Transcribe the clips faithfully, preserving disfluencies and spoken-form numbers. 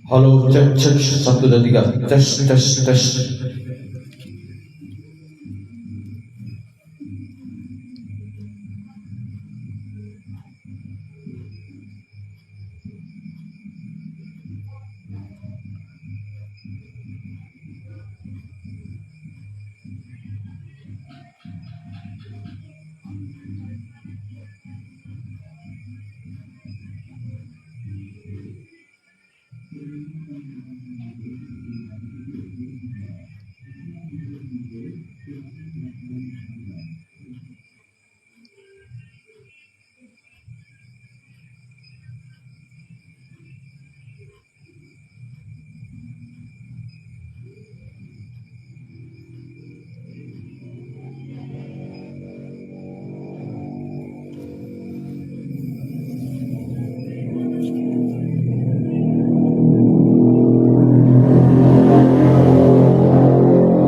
Halo, cek, cek, satu, dua, tiga. Tes, tes, tes.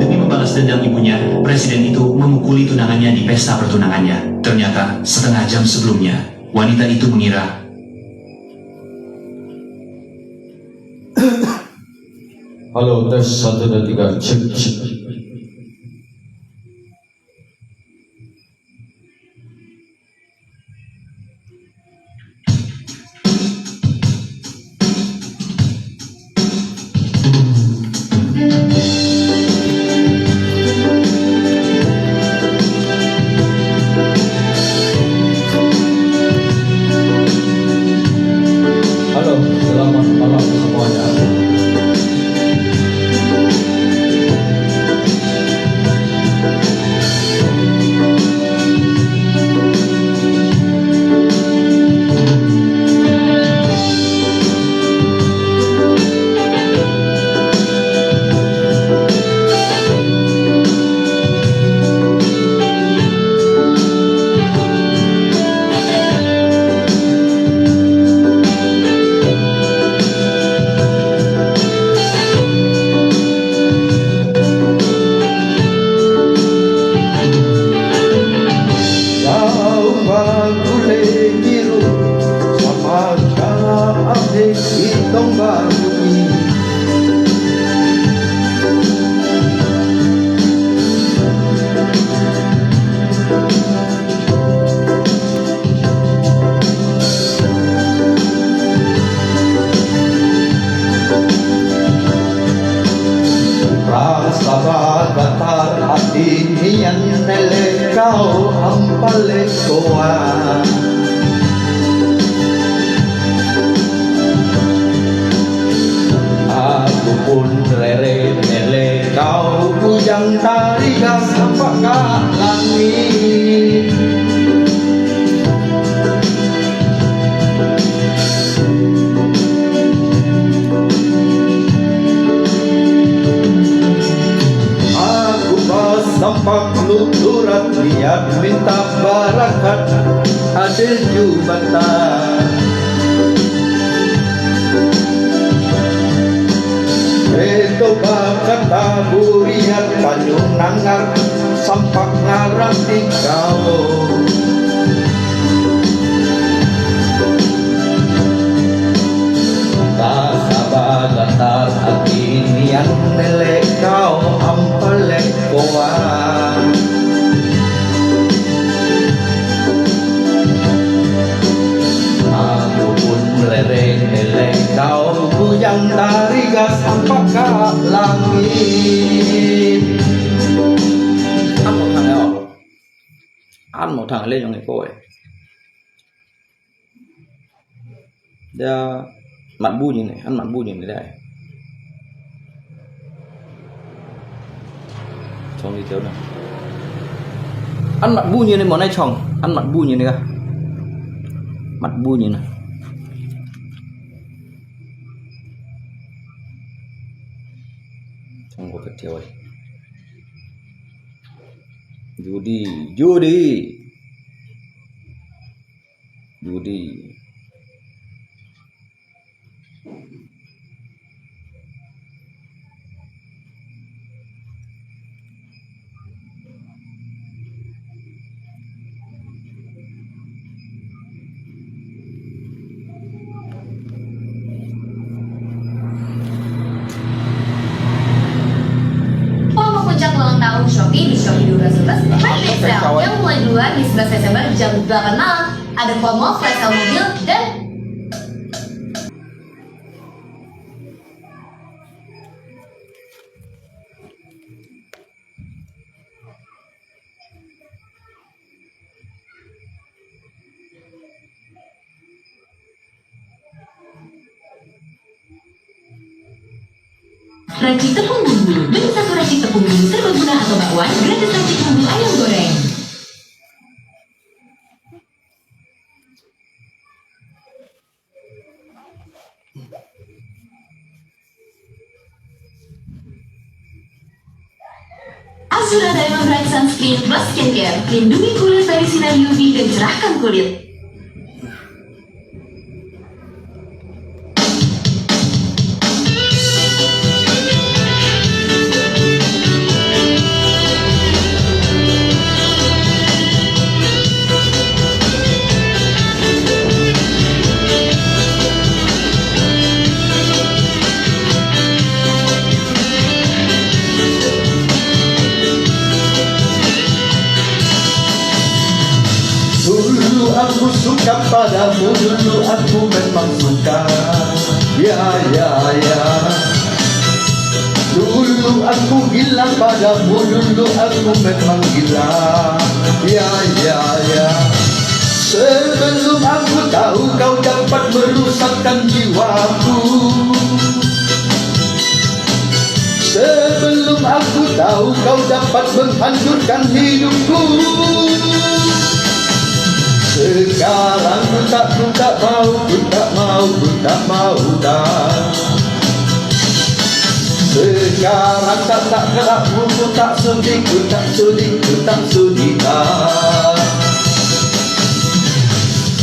Demi membalas dendam ibunya, presiden itu memukuli tunangannya di pesta pertunangannya. Ternyata, setengah jam sebelumnya, wanita itu mengira. Halo, tes, satu, dua, tiga, cek, cek. Halo, selamat malam semuanya. Rasa bagatar ati nian nelek kau ampalek koa. Aku pun rere nelek kau bujang tarigas sampak ka langit. Aku pasampak luturat liat minta barakat adil jubatan. Eto bakata buriat tanyu nangar sampak ngarang tikau. Tasabagatar ati nian nelek kau ampalek koa. Aku pun rere nelek kau bujang tarigas sampak ka langit. An mo thang yo. An mo thang le yong ko e. Ya, mat bu nyin ne, an mat bu nyin ne dai. Chong di tiao na. An mat bu nyin ne mo nai chong, an mat bu nyin ne ka. Mat bu nyin na. Chong ko ka tiao ai. Judi, judi. Judi. Ulang tahun Shopee di Shopee dua belas dua belas, flash sale yang mulai duluan di sebelas Desember jam delapan malam. Ada promo flash sale mobil dan Racik tepung bumbu. Beli satu racik tepung bumbu serbaguna atau bakwan, gratis racik bumbu ayam goreng. Azura Diamond Bright Sunscreen Plus Skincare, lindungi kulit dari sinar U V dan cerahkan kulit. Dulu aku suka padamu, dulu aku memang suka. Ya, ya, ya. Dulu aku gila padamu, dulu aku memang gila. Ya, ya, ya. Sebelum aku tahu kau dapat merusakkan jiwaku. Sebelum aku tahu kau dapat menghancurkan hidupku. Sekarang ku tak, ku tak mau, ku tak mau, ku tak mau dah. Sekarang tak, tak gerak, ku tak sudi, ku tak sudi, ku tak sudi dah.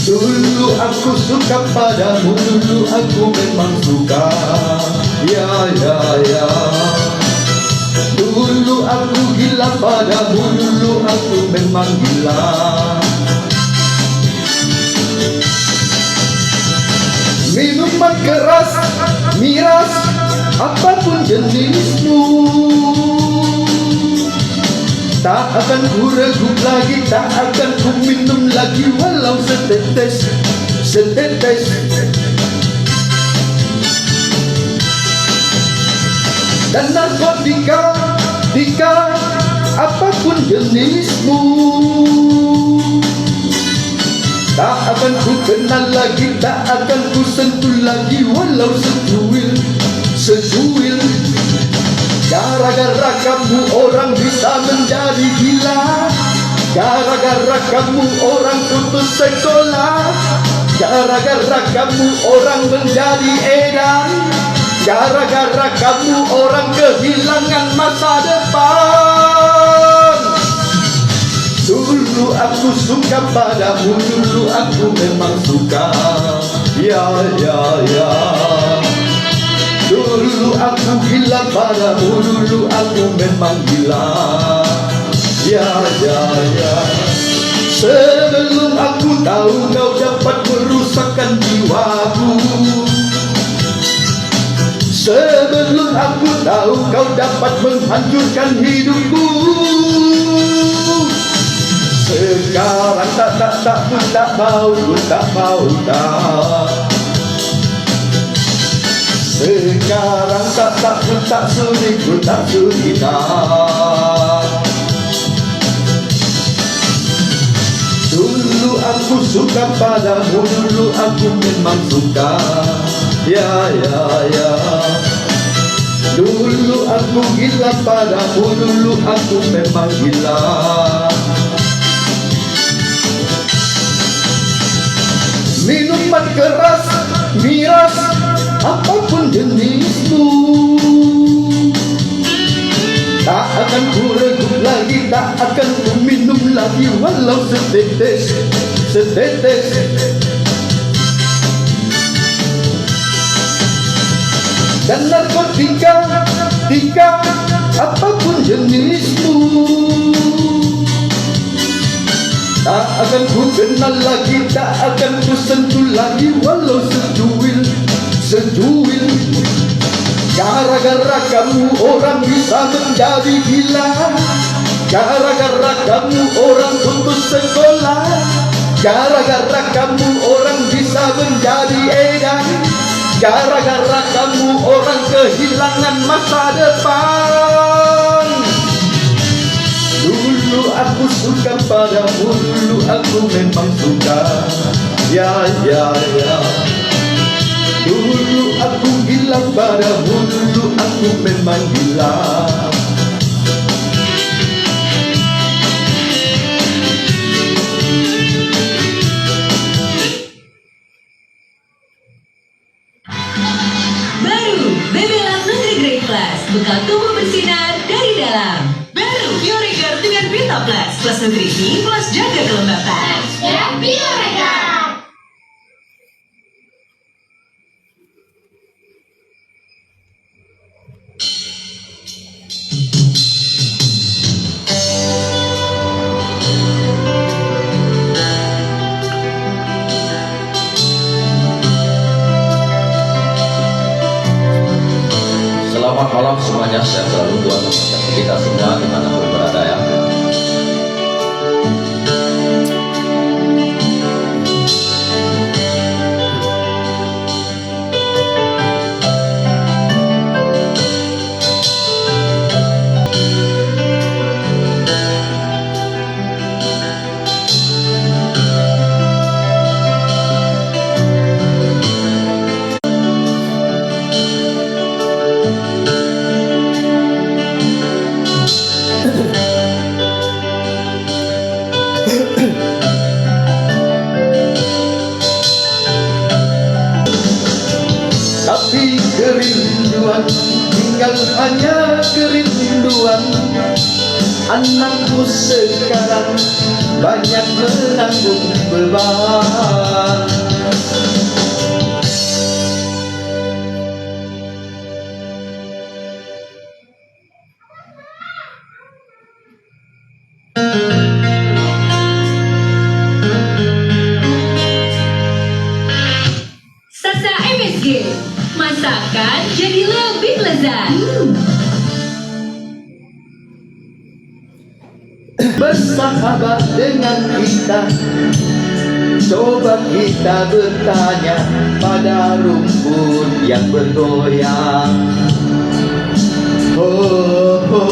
Dulu aku suka padamu, dulu aku memang suka. Ya, ya, ya. Dulu aku gila padamu, dulu aku memang gila. Minuman keras, miras, apapun jenismu. Tak akan ku reguk lagi, tak akan ku minum lagi, walau setetes, setetes. Dan narkotika, tika, apapun jenismu. Tak akan ku kenal lagi, tak akan ku sentuh lagi, walau secuil, secuil. Gara-gara kamu orang bisa menjadi gila. Gara-gara kamu orang putus sekolah. Gara-gara kamu orang menjadi edan. Gara-gara kamu orang kehilangan masa depan. Dulu aku suka padamu, dulu aku memang suka. Ya, ya, ya. Dulu aku gila padamu, dulu aku memang gila. Ya, ya, ya. Sebelum aku tahu kau dapat merusakkan jiwaku. Sebelum aku tahu kau dapat menghancurkan hidupku. Sekarang tak, tak, tak, ku tak mau, ku tak mau dah. Sekarang tak, tak, ku tak sudi, ku tak sudi dah. Dulu aku suka padamu, dulu aku memang suka. Ya, ya, ya. Dulu aku gila padamu, dulu aku memang gila. Minuman keras, miras, apapun jenismu. Tak akan ku reguk lagi, tak akan ku minum lagi, walau setetes, setetes. Dan narkotika, tika, apapun jenismu. Tak akan ku kenal lagi, tak akan ku sentuh lagi, walau secuil, secuil. Gara-gara kamu orang bisa menjadi gila. Gara-gara kamu orang putus sekolah. Gara-gara kamu orang bisa menjadi edan. Gara-gara kamu orang kehilangan masa depan. Dulu aku suka padamu, dulu aku memang suka. Ya, ya, ya. Dulu aku gila padamu, dulu aku memang gila. Baru, Bebelan Nutri Grain Plus, bekal tubuh bersinar dari dalam. Baru, Bioregar dengan Vita Plus, plus nutrisi, plus jaga kelembapan. Hashtag Bioregar. Selamat malam semuanya, sehat selalu, Tuhan memberkati kita semua di mana pun berada, ya. Tapi kerinduan, tinggal hanya kerinduan. Anakmu sekarang banyak menanggung beban. Sasa M S G, masakan jadi lebih lezat. Hmm. Bersahabat dengan kita. Coba kita bertanya pada rumput yang bergoyang. Ho, ho.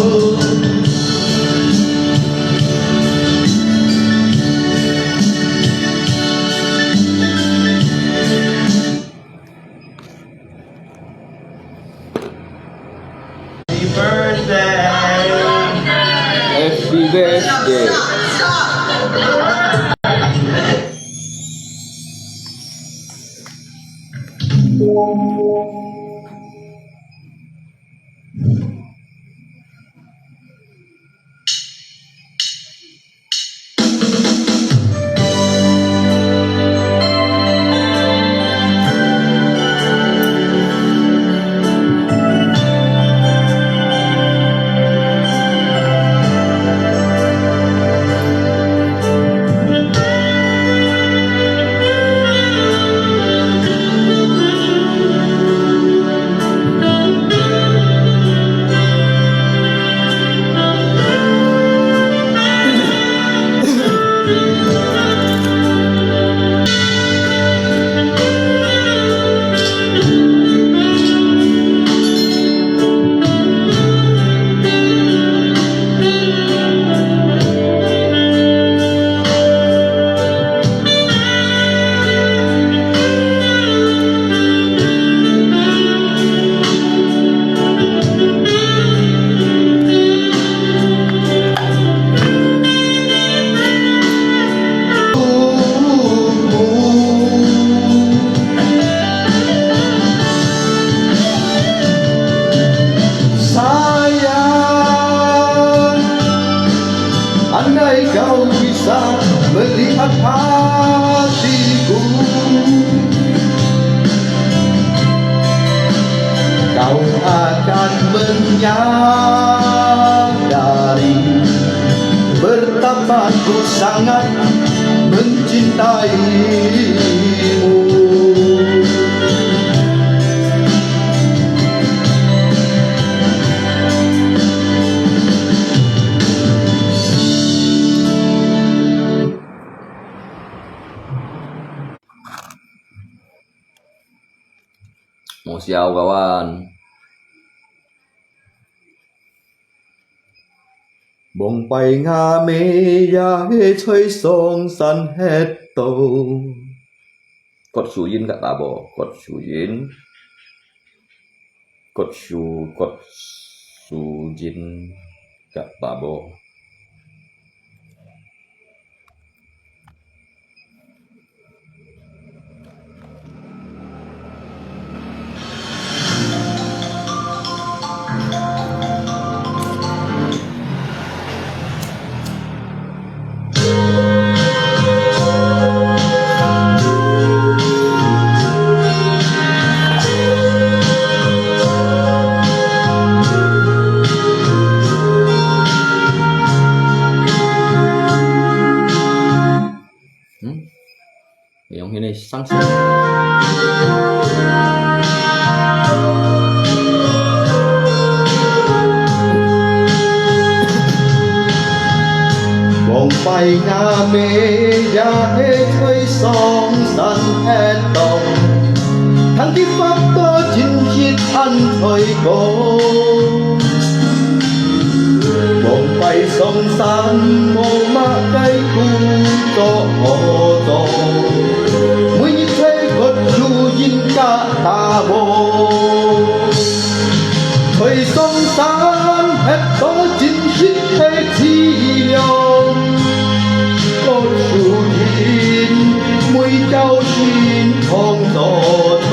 Happy birthday. Sayang, andai kau bisa melihat hatiku, kau akan menyadari betapa ku sangat mencintaimu. 笑个完。往擺吾姆也係在上山歇到。郭樹英个爸母，郭樹英，郭樹，郭樹英个爸母。 嗯，用迄个上色。往擺吾姆也係在上山歇到，聽佢發到真實恁在講。 往擺上山無麼个工作好做，每日在割樹蔭佮打禾。在上山歇到真實个淒涼，割樹蔭每朝晨 同早操，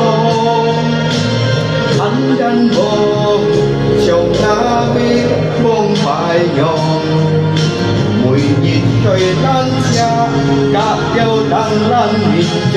看眼望像那尾望白羊，每日在咱家甲表當咱面中。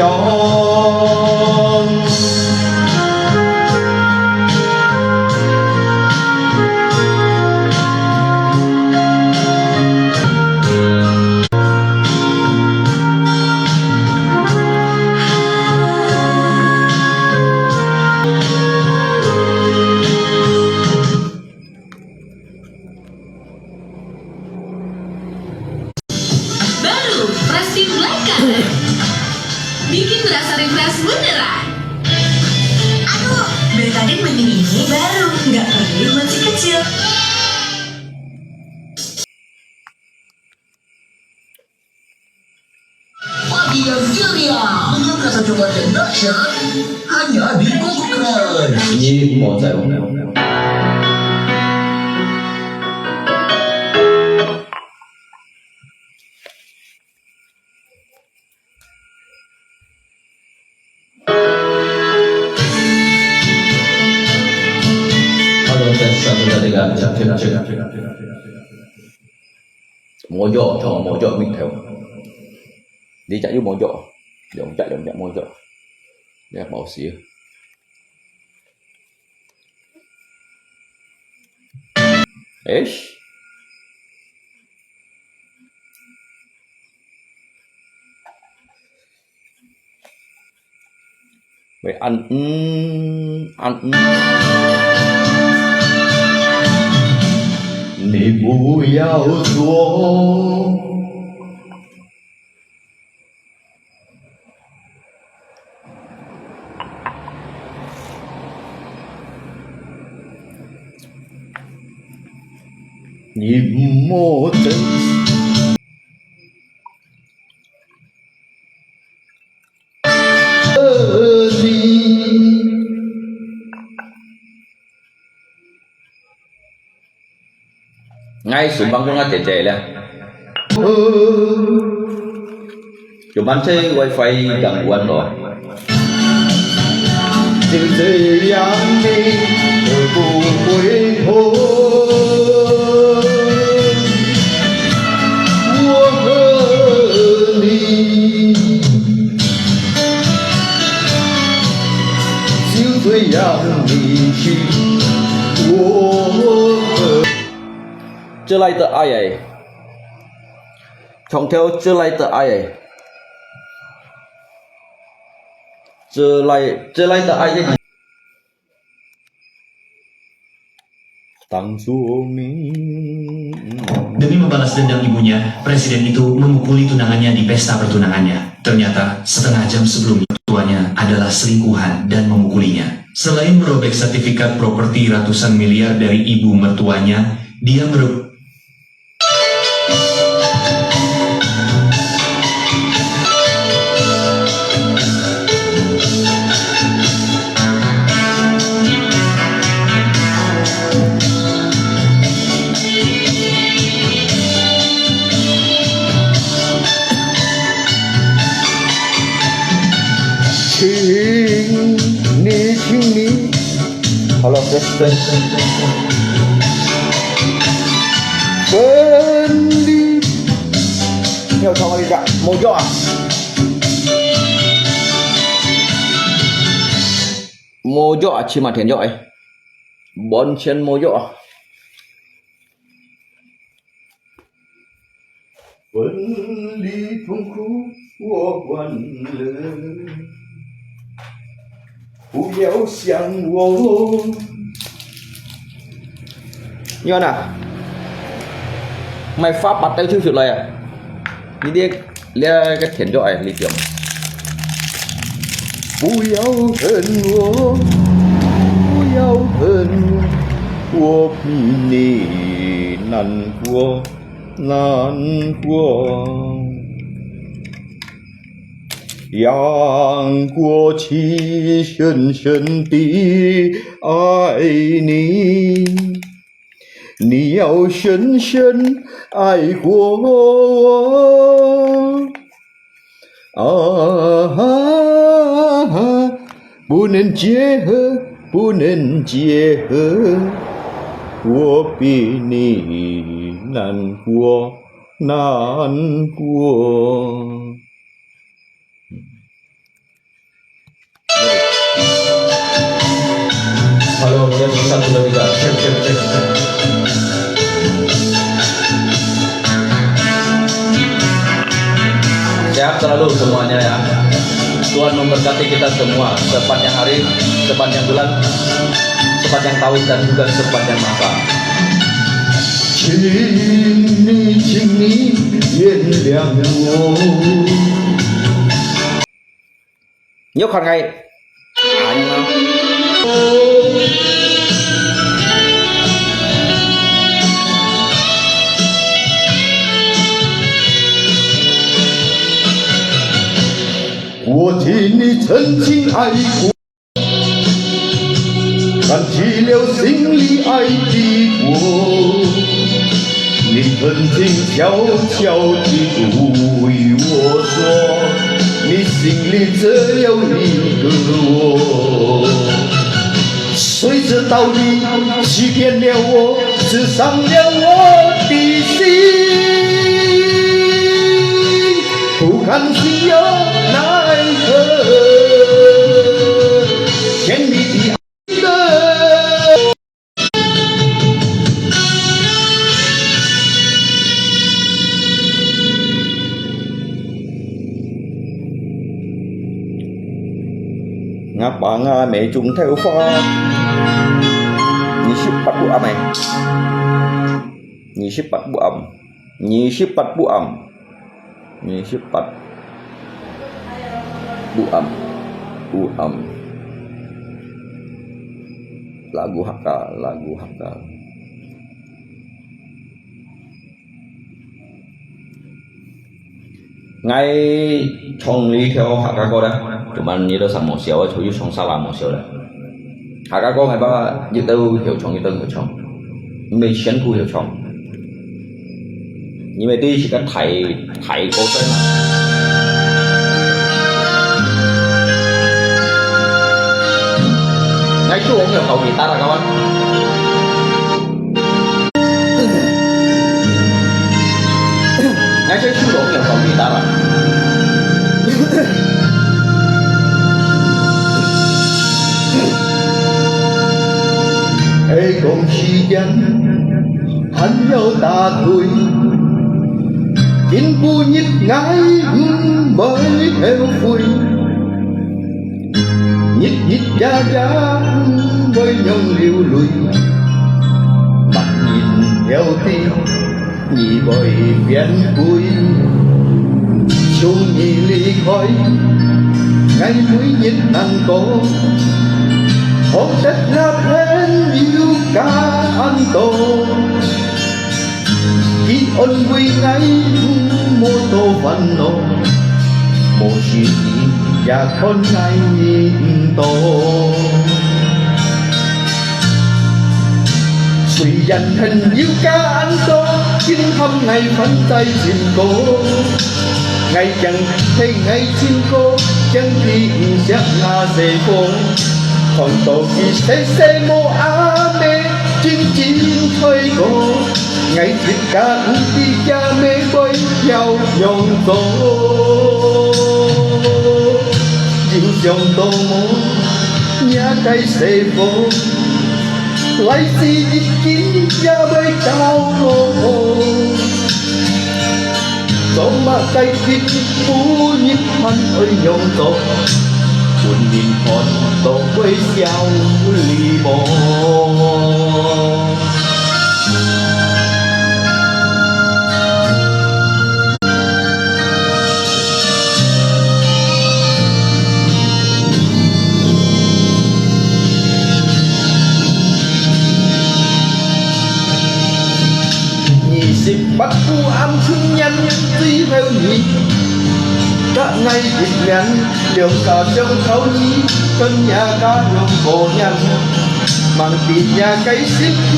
Baru, Pressing Black Color. Bikin berasa refresh beneran. Aduh, Betadine mending ini baru, nggak perlu masih kecil. Pagi yang ceria dengan rasa coklat yang dahsyat hanya di Coco Crunch. Ini mau saya. 無藥，無藥，搣頭。你隻有無藥？兩隻，兩隻無藥。你無事。 Eish. Weh, an, mm, an, mm. 你不要说。 你莫真，𠊎順便講下姐姐咧。有辦法WiFi共關咯。就這樣你會不會痛？我和你就這樣離去，我和 這來得愛欸，強調這來得愛欸，這來，這來得愛欸。當作你。Demi membalas dendam ibunya, presiden itu memukuli tunangannya di pesta pertunangannya. Ternyata, setengah jam sebelum itu, adalah selingkuhan dan memukulinya. Selain merobek sertifikat properti ratusan miliar dari ibu mertuanya, dia meru- 请你，请你。好了，分离。你要唱哪一个？没有啊。没有啊，起码点就哎，完全没有啊。 分离痛苦我惯了，不要想我。你看啊，买花把刀抽出来啊！你这，这个甜就哎，你讲。不要恨我，不要恨我，我比你难过。 难过。让我去深深地爱你，你要深深爱过我。 啊，不能结合，不能结合，我比你难过，难过。 Halo, yang satu lagi, Kak. Cek, cek, cek, cek. Sehat selalu semuanya ya. Tuhan memberkati kita semua sepanjang hari, sepanjang bulan, sepanjang tahun dan juga sepanjang masa. 请你，请你原谅我。 你要看开。我听你曾经爱过， 燃起了心里爱的火。你曾经悄悄地对我说，你心里只有一个我。谁知道你欺骗了我，刺伤了我的心。 不甘心又奈何，甜蜜的爱人。 Ngapa ngah meh中头花？二十八不暗哎，二十八不暗，二十八不暗。 二十八。Bu am. Bu am. Lagu Hakka, lagu Hakka. Ngai chong li theo Hakka ko dah. Cuman ni tu samo siau, cuyu chong salah mo siau dah. Hakka ko ngai ba, yik tau hiau chong, yik tau hiau chong. Mei sian ku hiau chong. Ni mei ti si ka thai, thai ko sen. Ngai tu ong hiau tau guitar lah, kawan. Ngai sai su ong hiau tau guitar lah. 係講時間還要打退，今晡日𠊎毋會後悔，日日夜夜毋會讓流淚，萬人曉得 你會變鬼，從你離開， 𠊎每日難過，好得𠊎朋友較恁多，佢安慰𠊎，毋好多煩惱，無時佢也看𠊎毋到。 雖然朋友較恁多，今喊𠊎還在尋過。𠊎驚係𠊎尋過，驚佢毋惜𠊎細個。看到佢細細無阿姆，真真衰過。𠊎自家毋知厥姆會曉仰做。又想到無，若个細伙， 來時已經也會到老。做麼个今晡日還愛仰做，分人看到會笑你無？ 二十八苦暗春年最後日，甲𠊎一面，兩家相靠你，跟若家鄉過年。 吂知若个辛苦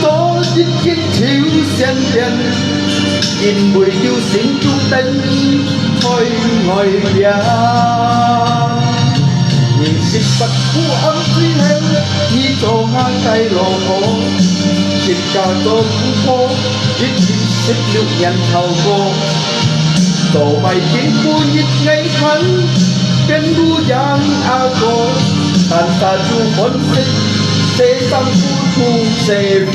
早已經走先邊，因為有心中等你在外邊。二十八苦暗最後，你做下个老婆，自家做苦婆，一直十六年頭過。 做壞今晡日𠊎還變無樣阿哥，但煞有歡喜，世上苦痛世無。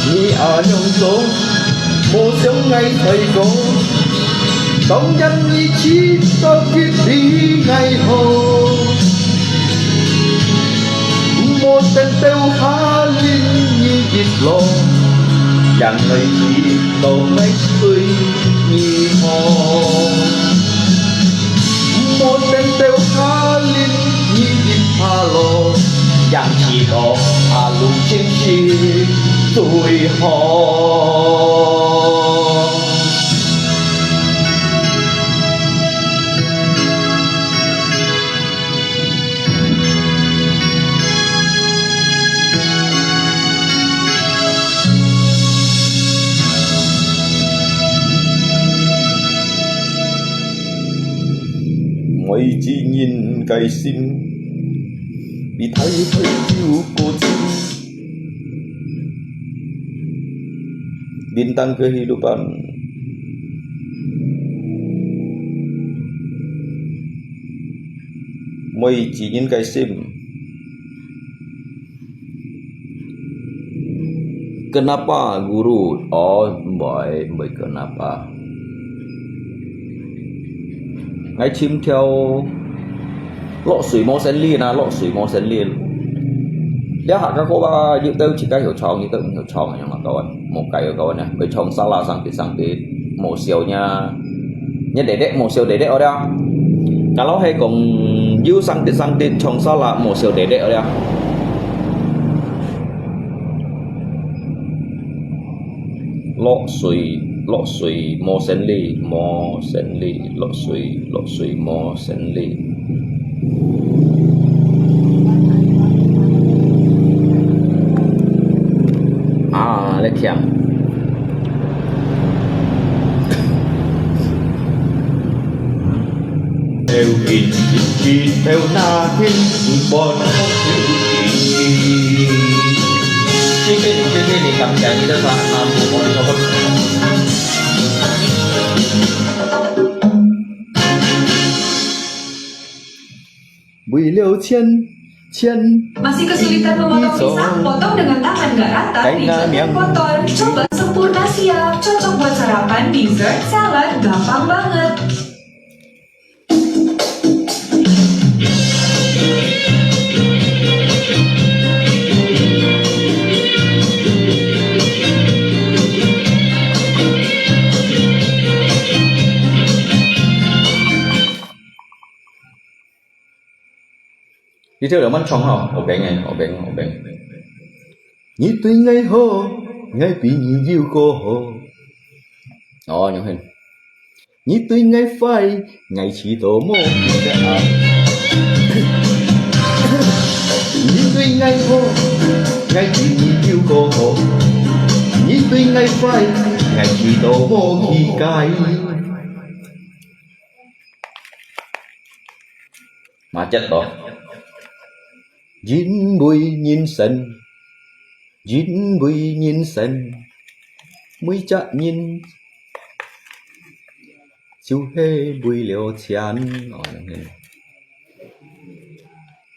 你阿娘做，無想𠊎衰過。 當然你知道佢比𠊎好，莫等到下日你一老，讓𠊎知道𠊎對你好。莫等到下日你一下老，讓知道阿魯正係最好。 每一人个心，比大海有高深。 Bintang kehidupan, 每一人个心。Kenapa, Guru? 哦，毋會，毋會kenapa。 𠊎尋條落水無生理啦，落水無生理。這下个歌啊，有兜自家曉唱，有兜毋曉唱，樣啊，各位，無計啊，各位呢，會唱沙拉生滴生滴，無笑呢，你弟弟無笑弟弟哦了。Kalau係講有生滴生滴唱沙拉，無笑弟弟哦了。 落水，落水無生理，無生理，落水，落水無生理。啊，你聽。 為了錢，錢。Masih kesulitan memotong pisang? Potong dengan tangan nggak rata, bisa kotor. Coba Sempurna Siap, cocok buat sarapan, dessert, salad, gampang banget. 你這兩慢唱吼，好聽誒，好聽，好聽。你對𠊎好，𠊎比你有個好。哦，恁樣。你對𠊎壞，𠊎試著無幾該。你對𠊎好，𠊎比你有個好。你對𠊎壞，𠊎試著無幾該。 嘛接到。因為人生，因為人生，每隻人就係為了錢。哦，恁樣。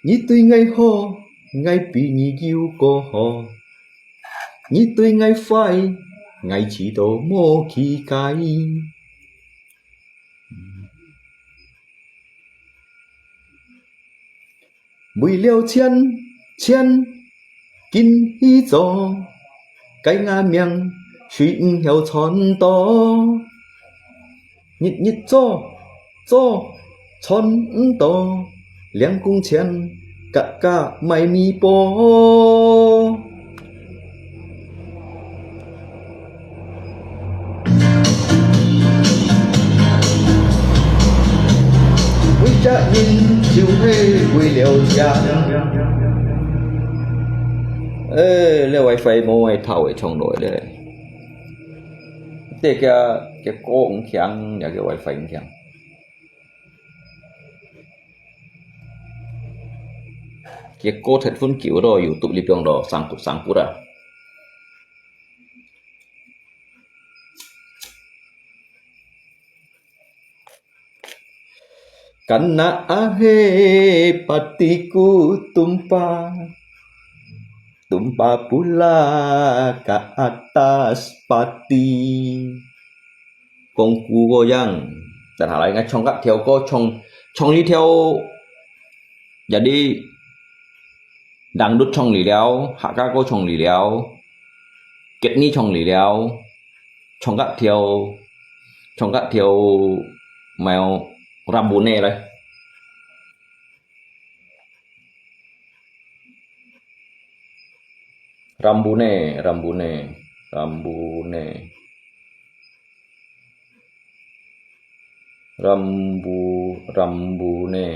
你對𠊎好，𠊎比你有個好。你對𠊎壞，𠊎試著無幾該。 為了錢，錢緊去做，該𠊎命誰毋曉賺到。日日做，做，賺毋到，領工錢，加加買米包。 為隻人就係為了錢。誒，這WiFi無愛透誒，衝落來咧。這个，个歌毋強，這个WiFi毋強。个歌忒分久咯，YouTube裡放咯，生骨生骨啊。 Kana ahe patiku tumpa, tumpa pula ka atas pati. 講古个樣，等下來，𠊎唱个條歌，唱，唱一條，jadi dangdut唱離了，客家歌唱離了，國語唱離了，唱个條，唱个條，mau Rabbune來。 Rabbune, Rabbune, Rabbune. Rambu-, Rabbune.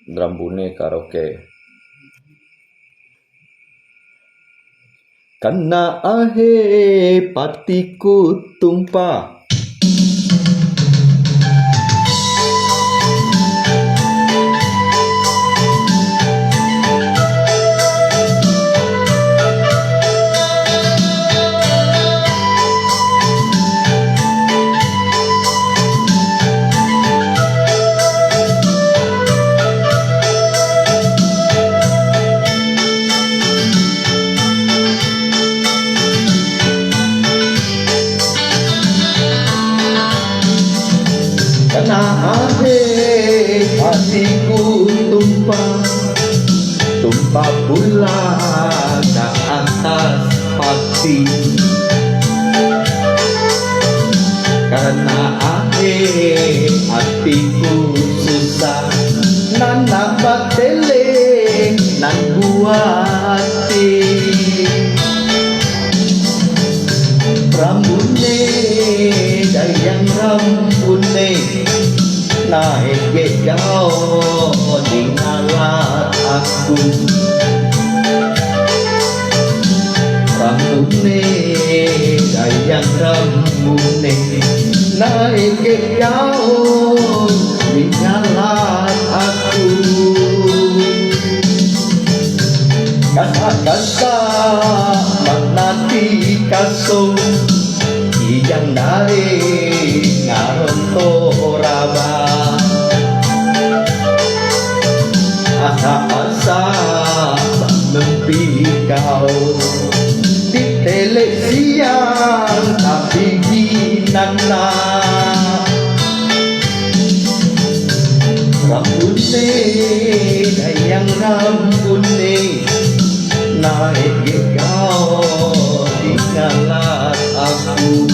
Rabbune karaoke. Kana ahe patiku tumpa. Kana ahe patiku tumpa, tumpa pula ka atas pati. Kana ahe atiku susah, nan na batele nan buati. Rabbune, dayang Rabbune, naik ke kau di ngalat aku. Rabbune, dayang Rabbune, naik ke kau di ngalat aku. Kasa-kasa manati kaso, iyang dari ngaron to Raba. Asa-asa mempi kau, di televisian tapi ginana. Rabbune, dayang Rabbune, naik ke kau di ngalat aku.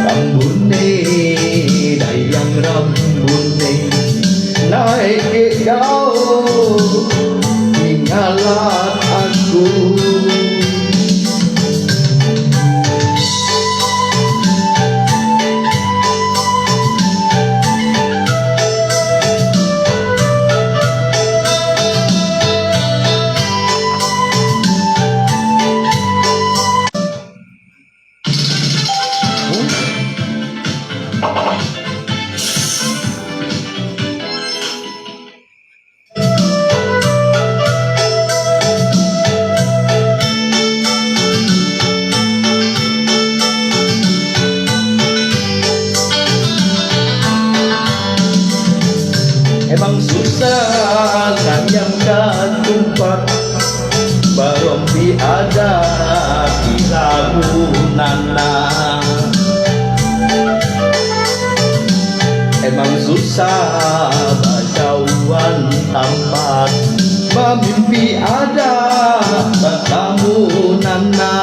Rabbune, Susah ngayam ka tumpat, barompi ada di lamunan na. Emang susah bajauhan tampat, mamimpi ada batamunan na.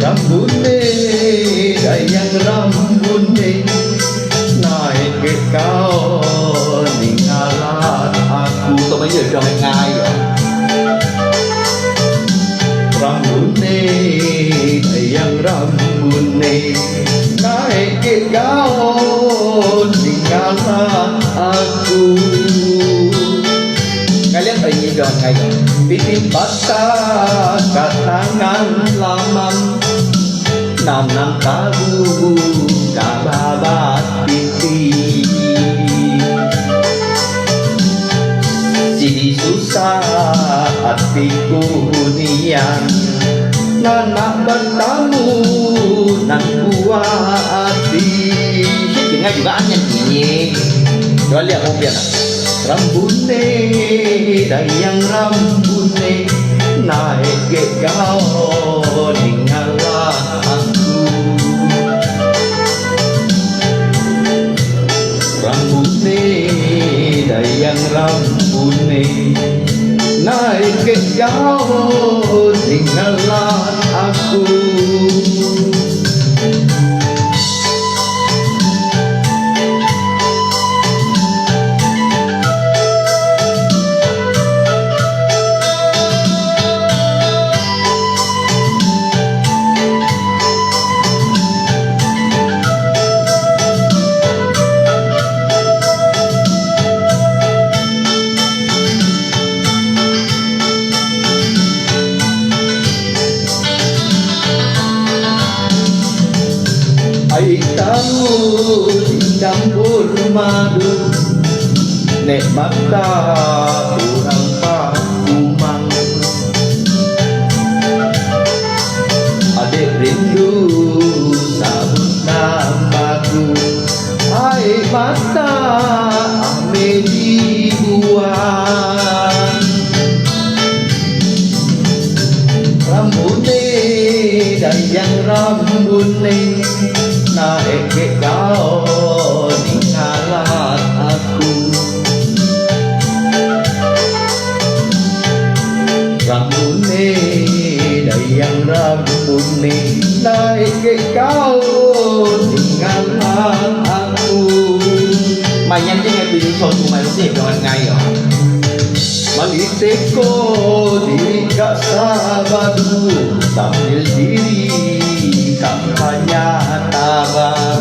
Rambut ne, dayang rambut ne, naik ke kau ningalat aku. Teman-teman有这样的爱哦。Rambut ne, dayang rambut ne, naik ke kau ningalat aku. Kalian oi nyi dong ngai dong. Piting patah ka tangan laman, nanang tahu ka babat piting. Sidi susah atiku nian, nanak batamu nan kuati. Sidi ngai juga anyan ini. Dua lihat mobil. Rambut ne, dayang rambut ne, naik ke kau ningalat aku. Rambut ne, dayang rambut ne, naik ke kau ningalat aku. Ai tahu di campur madu, nek mata urang pakumang. Adik rindu sabut namaku, ai mata ame dibuang. Rambut ne, dayang rambut ne, naik ke kau ningalat aku. Rambut ne, dayang rambut ne, naik ke kau ningalat aku. Mai nyan ting ai pili chon tu mai lo se dong ngai yo. Mali teko diri ka sabadu, sambil diri kampanye tabar.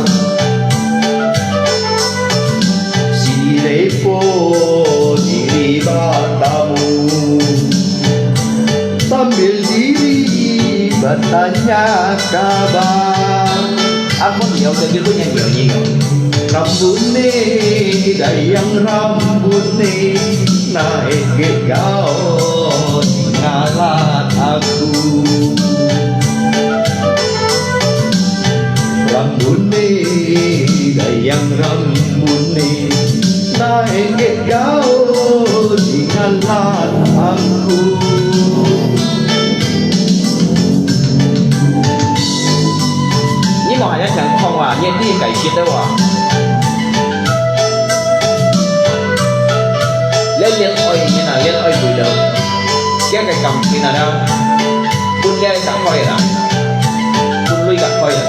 Sidi lepo diri batamu, sambil diri batanya kabar. Aku liau jadi punya liau ni. Rambut ne, dayang rambut ne, naik ke kau ningalat aku. Rambut ne, dayang rambut ne, naik ke kau ningalat aku. 你莫還要想看哇，你你改寫的哇。你戀愛你啊，戀愛佢了，這个感情啊，分這个打開啦，分雷打開啦。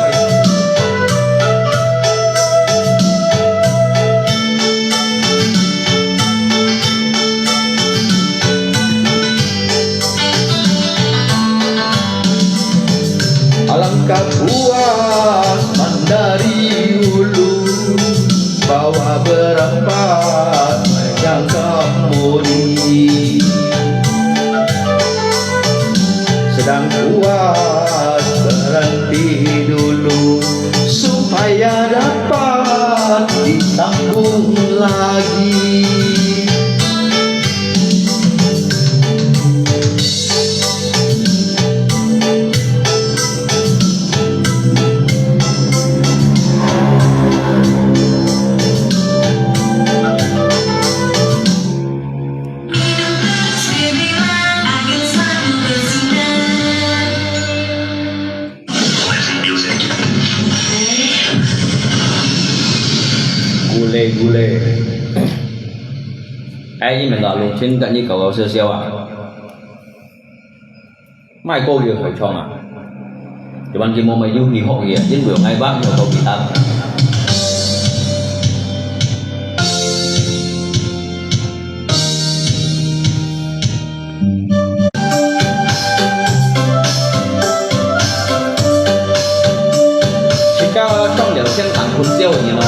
Alangkah puas mandari ulu, bawa berempat menjangkau mudi. Sedang puas berhenti dulu, supaya dapat disambung lagi. 嘞，有嘞。哎，你們啊，弄清自己搞搞笑笑啊。莫過於會唱啊。這班節目乜有你學嘅，因為𠊎捌你學到吉他。 自家上了天堂睏覺个人哦，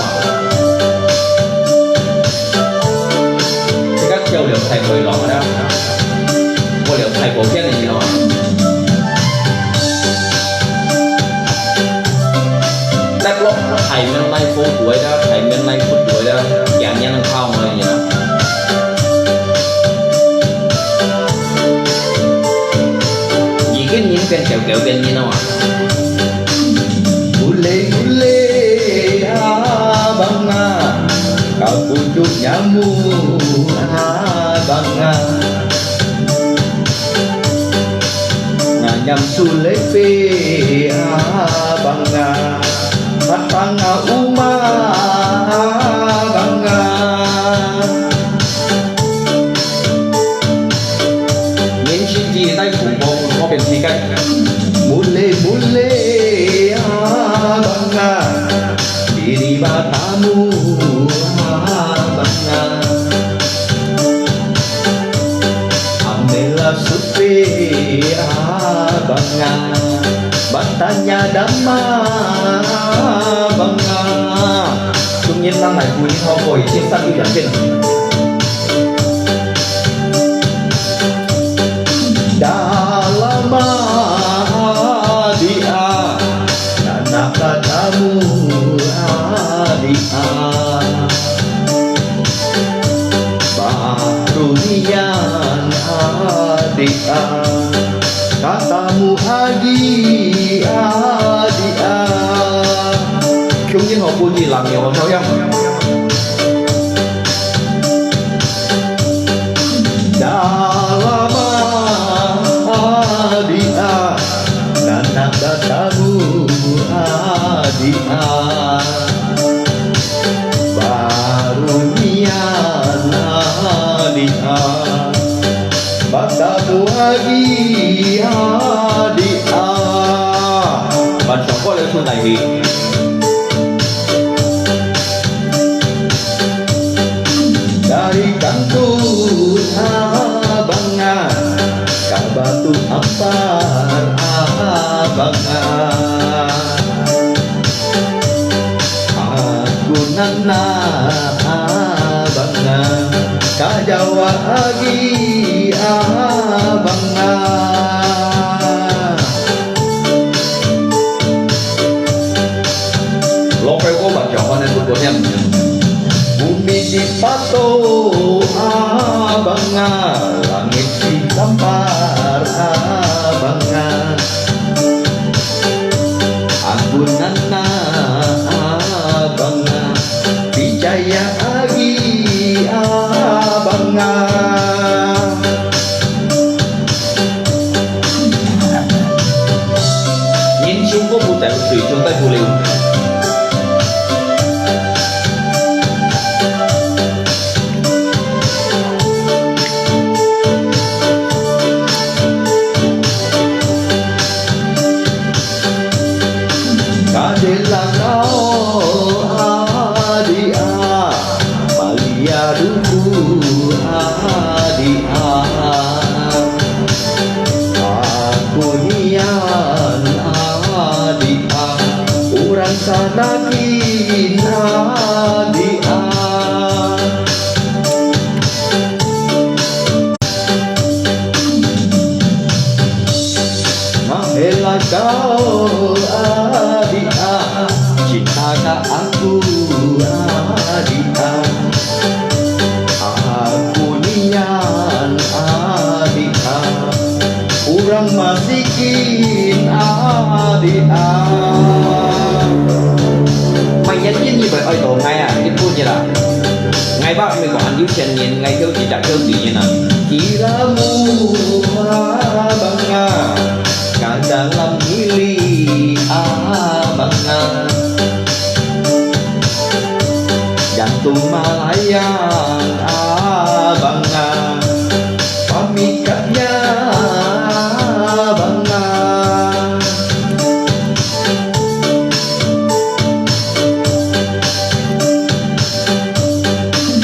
自家跳了太快樂了，過了太過癮个人哦。跌落海面來浮出來了，海面來浮出來了，仰仰靠我呀。 一個人變小狗變人哦啊。Bule bule abang ah, kapucuk nyamuk abang ah. Nganyam sulepe abang ah, patang ah uma abang ah. 年輕人在苦功，我變世界。Mule mule abang ah, diri batamu abang ah. Amela supe abang ah, batanya dama abang ah. Chúng nhân năng này vui ho koi trên sân yu yang trên. Dalama adia, nana katamu adia. Baru nian adia, katamu agi adia. Khiung ngin hò pûn yì làng yòng hò chau yàng. Dalama adia, nana katamu adia. Baru nian adia, batamu agi adia. Ban sòng kok liu chun tai hi. Dari kangkut abang ah, ka Batu Ampar abang ah. Aku nana abang ah, ka Jawa agi abang ah. Lok keo ko bat kiau hon en bun bun hiam. Bumi dipato abang ah, langit ditampar abang ah. Aku nana abang ah, picaya agi abang ah. Ngin siung ko bu tai, sui siung tai bu liu. Kadela kau adia, palia duku adia. Aku nian adia, urang sanakin adia. Mahela kau adia, cinta ka aku adia. Aku nian adia, urang masikin adia. Mai ngiat yin nyi bai oi to ngai a, nyi pun nyi la. Ngai bak mi ko an liu sian nyin, ngai kêu ti tak kêu ti nyin a. Kiramu abang a, ka dalam hili abang a. Yang Tumalayan abang nga, pamikatnya abang nga.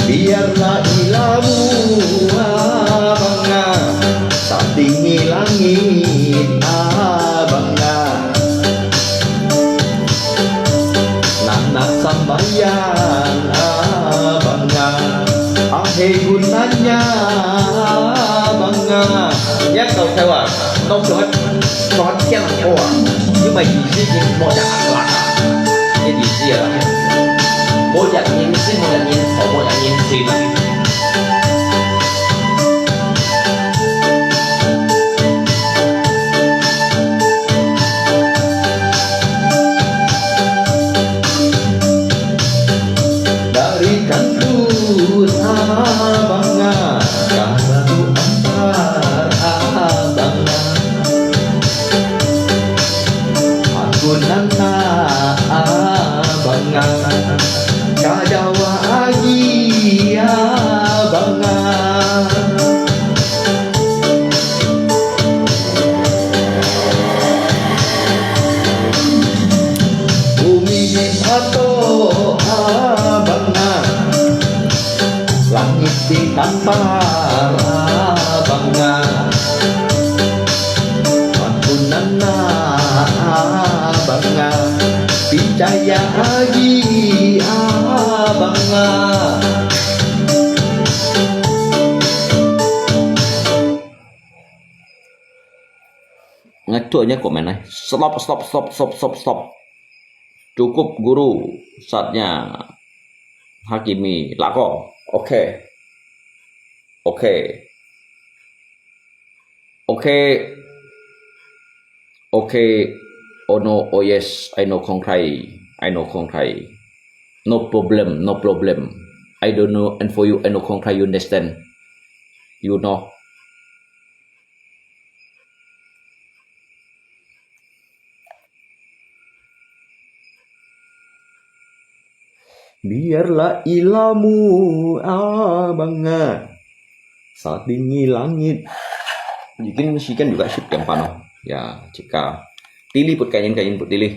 Biarlah ilamu abang nga, satinggi langit abang nga. Nana sambayang abang nga, ahe gunanya abang nga. Nhớ câu theo à, nó cho hết, cho hết tiếng Anh ô à. Nhưng mà ý nghĩa thì một là là cái ý nghĩa là một là nhân sinh, một là nhân thọ, một là nhân sinh. Dari Kantun abang nga, ka Batu Ampar abang nga. Aku nana abang nga, ka Jawa agi abang nga. Bumi di Batu abang nga, langit di Tampar abang nga. Aku nana abang nga, Picaya agi abang nga. Ngai tuh nya komen ai. Stop, stop, stop, stop, stop, stop. Cukup guru, saatnya Hakimi lako. Oke. Oke. Oke. Oke. Oh no, oh yes, I know Khong Thai. I know Khong Thai. No problem, no problem. I don't know, and for you, I know Khong Thai, you understand? You know? Biarlah ilamu abang nga, satinggi langit. Mungkin時間juga十點半哦。Ya, jika. Tili put kayin, kayin put tili.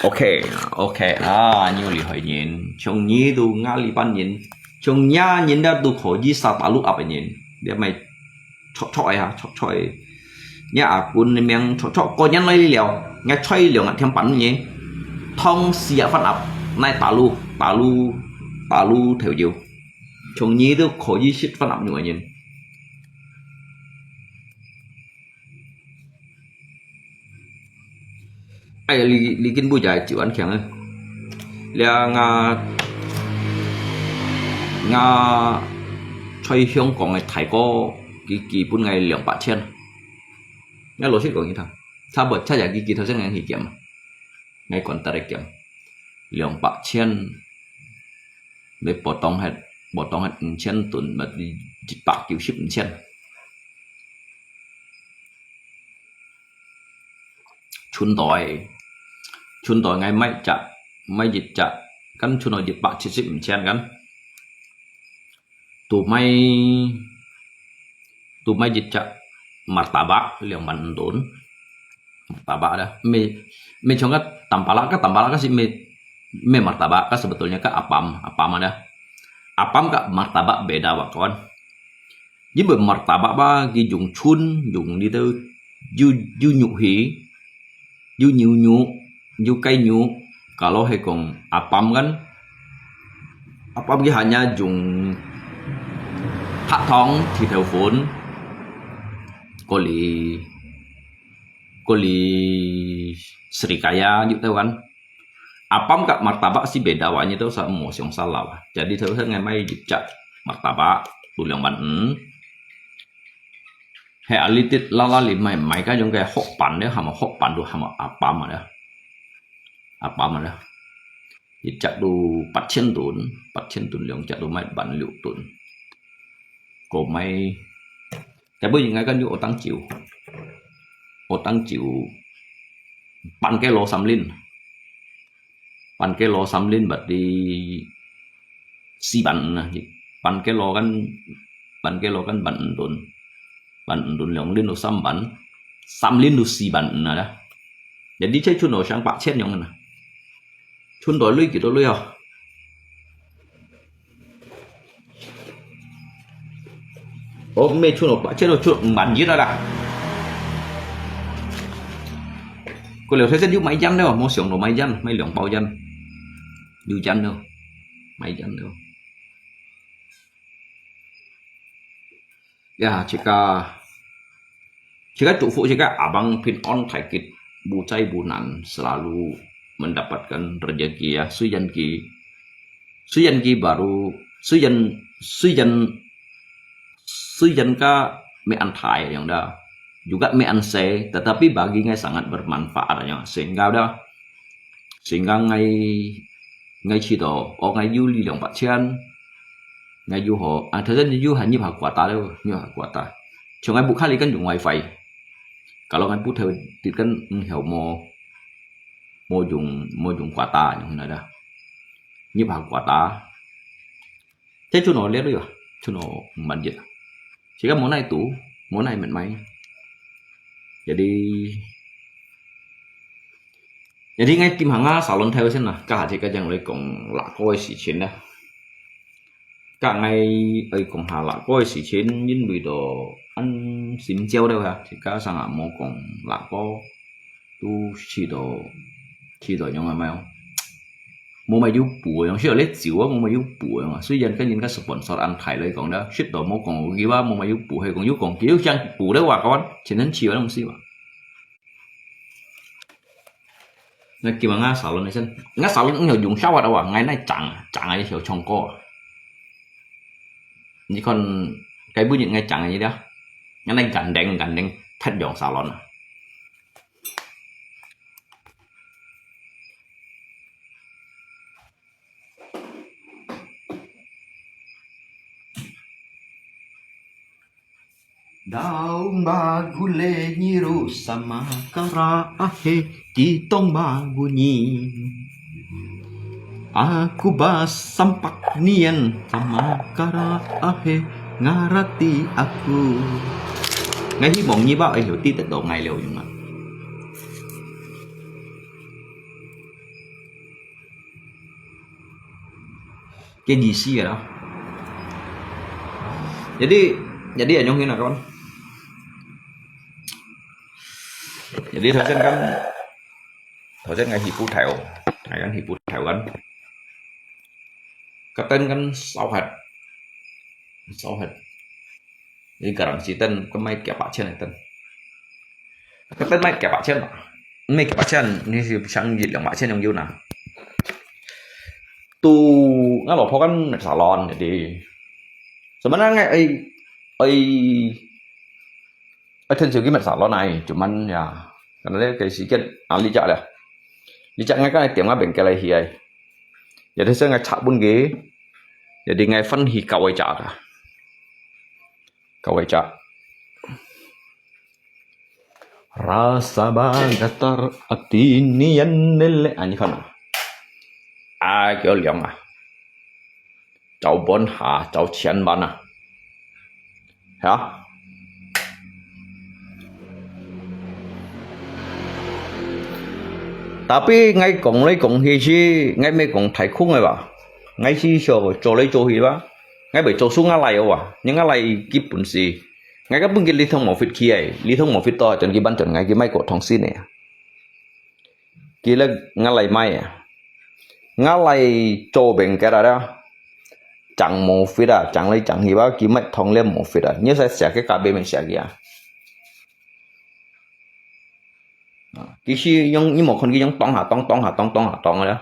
Oke, oke. Ah, nyo lì hoi nyin. Chong nyi tu nga lì pan nyin. Chong nya nyin da tu kho yi sa talu ap nyin. Dia mai chok chok ai ha, chok chok ai. Nya akun ni miang chok chok ko nyan lai liao. Ngai choi liao ngat thiam pan ni. Thong sia fan ap. Nai talu, talu, talu theo jiu. Chong nyi tu kho yi sit fan ap nyu nyin. Ai, li, li kin bu jai chịu ăn khiang. Lia nga, nga choi Hong Kong ai thai ko, ki, ki pun ngai liang pa chen. Ngai lo sit ko ngi thang. Sa bot cha ya ki, ki thao sen ngai hi kiam. Ngai kon ta re kiam. Liang pa chen. Mê bot tong het, bot tong het chen tun, mê di, di pa kiu sip chen. Chun doi. Chun doi ngai mai chak, mai jit chak. Kan chun doi jit pak chit sip chen kan. Tu mai, tu mai jit chak martabak liang man dun. Martabak dah. Mê, mê chong ka tampalak ka, tampalak ka si mê, mê martabak ka sebetulnya ka apam, apam ada. Apam ka martabak beda wak kawan. Jadi martabak ba ki jung chun, jung di tu, ju, ju nyuk hi, ju nyu nyu, ju kai nyu, kalau he kong apam kan, apam ki hanya jung thak thong thi thao phun, ko li, ko li Srikaya ju tau kan. Apam ka martabak si beda wa nyi tu sa mo siang sa lau. Jadi tu he ngai mai jit chak martabak, tu liang ban, hmm. He a li tit la la li mai, mai ka jong ke hok pan de, hama hok pan tu hama apam ma de. Apam ma de. Jit chak tu pat chen tun, pat chen tun liang chak tu mai ban liu tun. Ko mai. Tapi ngai kan ju otang chiu. Otang chiu. Pan ke lo sam lin. 半kilo三輪berarti四萬五啊，半kilo kan，半kilo kan萬五ton，萬五ton兩輪都三萬，三輪都四萬五啊啦。Jadi這存到上八千樣啊，存到鐳幾多鐳啊？ 哦，毋係存到八千咯，存到五萬一啊啦。過了，頭先有買煙了，無想到買煙，買兩包煙，有煙了，買煙了。Ya，自家，自家祝福自家abang平安大吉，無災無難，selalu mendapatkan rezeki ya。雖然佢，雖然佢baru，雖然，雖然，雖然佢無恁大樣dah，juga無恁細，tetapi bagi ngai sangat bermanfaat樣，sehingga dah，sehingga ngai，ngai知道，哦，ngai有這兩百千，ngai有好，啊，頭先有還入下quota了，入下quota。像ngai屋下裡kan用WiFi，kalau ngai屋頭裡kan，嗯，曉無，無用，無用quota，用哪dah，入下quota。 這就拿了了，就拿五萬一。自家無哪度，無哪物買。Jadi，jadi ngai今下啊，salon頭先啊，這下自家正來講辣哥个事情啦。該ngai愛講下辣哥个事情，因為都恁心焦了哈，自家成下無講辣哥。 都試到，試到樣啊，無？無買有補樣，試到這酒啊，無買有補樣啊。雖然跟人家sponsor恁大來講啦，試到無講有啊，無買有補，係講有講，佢又想補了話，kawan，全然試啊，東西嘛。該今日𠊎salon呢先，𠊎salon你用shower啊，𠊎那掌啊，掌啊，一條唱歌啊。你看，該本日𠊎掌啊，你了，𠊎那gandeng gandeng，太用salon啊。 Daun bagulé nyiru sama kara ahe, kitong bagunyi. Aku basampak nian sama kara ahe, ngarati aku. Ngai hi mong nyi ba ai hiu ti tet do ngai liu yung a. Cái gì xí rồi đó. Jadi, jadi anyong hina kawan. Jadi thâu chân kan, thâu chân ngai hi pu thâu, ngai kan hi pu thâu kan. Cái tên kan sao hạt, sao hạt. Jadi garang si tên kan mai kia bạc chân tên. Cái tên mai kia bạc chân, mai kia bạc chân, ni si sang gì lòng bạc chân yang yun à. Tu ngã lọ phó kan salon jadi. Sebenarnya ai, ai, ai thân sự cái mặt salon này, cuman ya, karena dia cái sự kiện, à, lý do lah. Lý do ngay cái tiệm ngã bên cái này hi ai. Jadi saya ngã chak pun ke, jadi ngã phân hi kau ai chak à. Kau ai chak. Rasa bagatar ati nian nele. À, như thế nào? À, kiểu liang à. Cháu bốn hà, cháu chén bán à. Hả? Tapi ngai kong lai kong hi si, ngai mai kong thai khung ai ba. Ngai si so cho lai cho hi ba. Ngai bai cho su ngã lai wa. Ni ngã lai kí bun si. Ngai ka bun kí li thong mo fit khi ai. Li thong mo fit to, chon kí ban chon ngai kí mai ko thong si ne. Kí le ngã lai mai à. Ngã lai cho beng cái đó đó. Chẳng mo fit à, chẳng lai chẳng hi ba, kí mai thong le mo fit à. Nhớ sai sai cái cà phê mình sai kí à. Kí si yung, nhưng mà con kí yung tong hà tong, tong hà tong, tong hà tong rồi đó.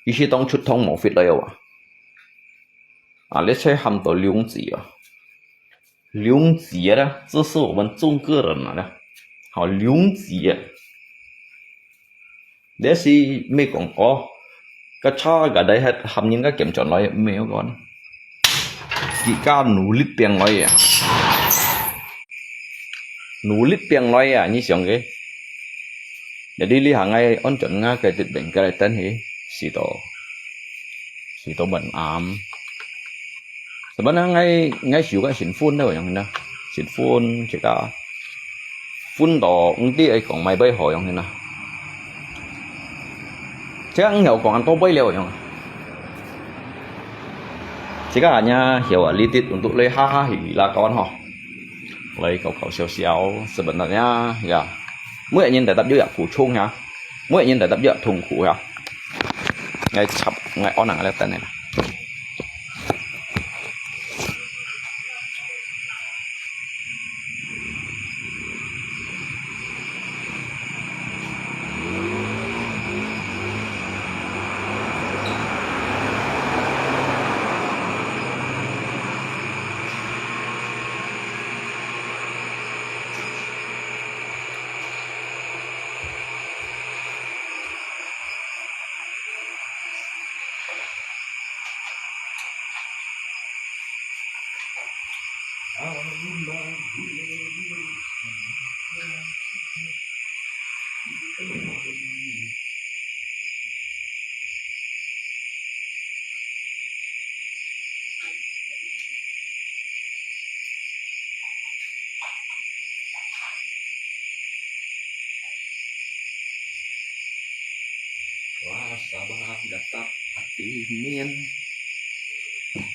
Kí si tong chút tong mo fit rồi à. À, let's say hàm tổ liu nghi à. Liu nghi à đó, 这是我们中国人啊的。好，liu nghi à. Let's say 没讲过，个差个得还含人个kiểm转来没有讲。自家努力变来啊。努力变来啊，你想个？Jadi 你行个安全啊，个得变个来等去。試到，試到滿暗。Sebenarnya𠊎，𠊎手个先分了樣呢，先分這个，分到毋知愛講買杯好樣呢。這个毋曉講恁多杯了樣。這个恁樣曉啊，你得untuk來哈哈去啦，kawan吼。來搞搞笑笑，sebenarnya，ya。每個人tetap有一苦衷呀。 每個人tetap有痛苦呀。𠊎插，𠊎安能來等你啦。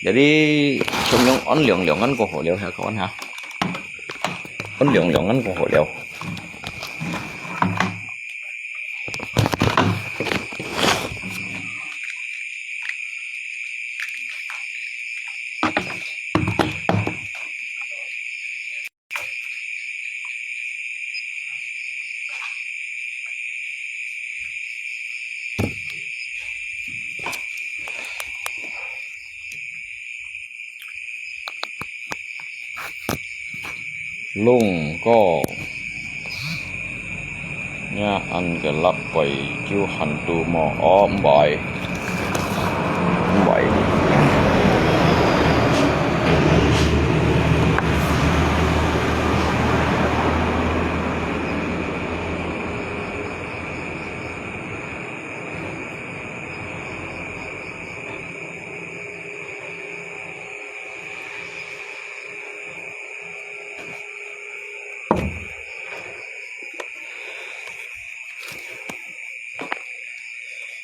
Jadi，像樣安涼涼恁个好了，哈，kawan哈。安涼涼恁个好了。 Lung ko. Nya an gelap bai ju hantu mo. Oh, mbai. Mbai.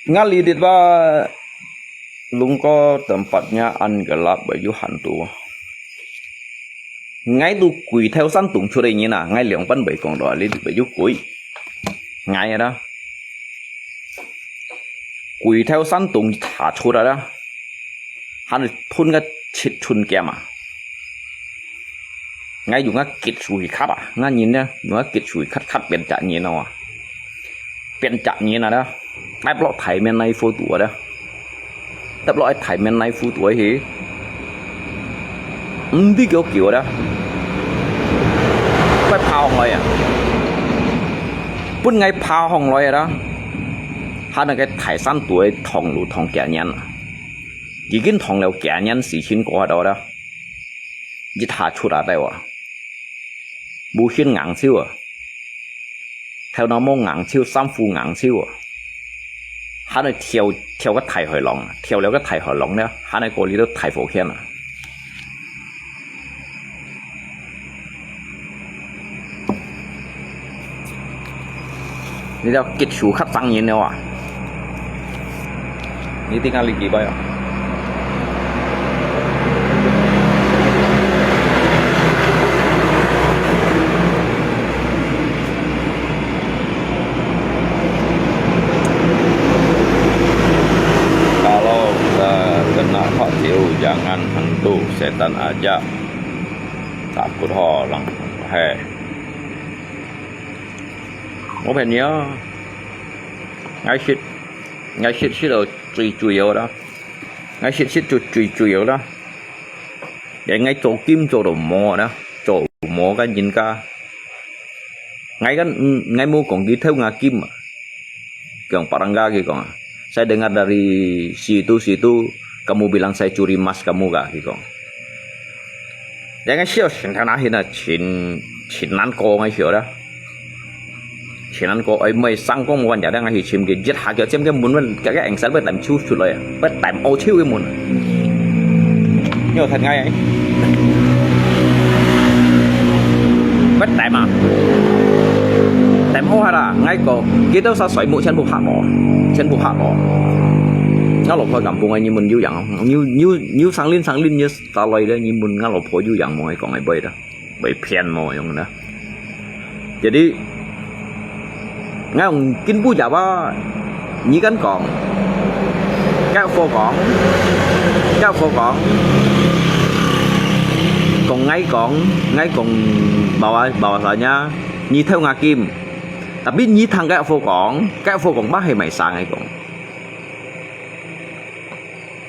Ngali dit ba lungko tempatnya an gelap baju hantu. Ngai tu kui theo san tung chu dei nyin a, ngai liang pan bai kong do li dit baju kui. Ngai da. Kui theo san tung tha chu da da. Han phun ka chit chun kia ma. Ngai yung a kit su hi khat a, ngai nyin ne, yung a kit su hi khat khat pian cha nyin a. Pian cha nyin a da. Ai blok thai men nai phu tu da. Tap lo ai thai men nai phu tu hi. Ưm di kiu kiu da. Pai phao hong loi a. Pun ngai phao hong loi da. Han ngai thai san tu thong lu thong kia nyin. Yi kin thong leo kia nyin si chin ko ha do da. Yi tha chu da dai wa. Bu hin ngang chiu a. Theo no mo ngang chiu, sam fu ngang chiu a. Han ngai theo, theo ka thai hoi long, theo leo ka thai hoi long ne, han ngai ko li do thai fo khian a. Ni liao kit su khát trắng nhìn đâu à. Ni tiếng Anh li kì bay à. Kalau kita kena hak jauh, jangan hantu setan aja. Takut ho lang hai. Ngô Phen Nhớ, ngài shit, ngài shit shit ở chui chui ở đó. Ngài shit shit chui chui chui ở đó. Vậy ngài trổ kim trổ đồ mỏ đó, trổ mỏ cái nhìn cả. Ngài kan, ngài mu kong ki thêu ngài kim à. Kong parang ga ki kong. Saya dengar dari situ situ kamu bilang saya curi emas kamu ga ki kong. Yang ngài shit shit thao na hin à, chin chin nan ko ngài shit đó. 前兩個愛買生光無半日，𠊎去尋佢，一下腳尖个門，个个硬塞，會彈手出來啊，會彈屙手个門。你有聽𠊎？會彈嘛？彈屙下啦！𠊎講，佢兜儕睡目全部拍無，全部拍無。𠊎老婆敢講，你問有影，有有有生靈生靈，你打來咧，你問𠊎老婆有影無？𠊎講，𠊎會啦。 會騙無用啦。Jadi，ngai ong kin bu java，你敢講？Kak fo講，kak fo講，講ngai講，ngai講bahwa bahwasanya你偷ngah kim。Tapi你聽kak fo講，kak fo講，bah係mai sa ngai講。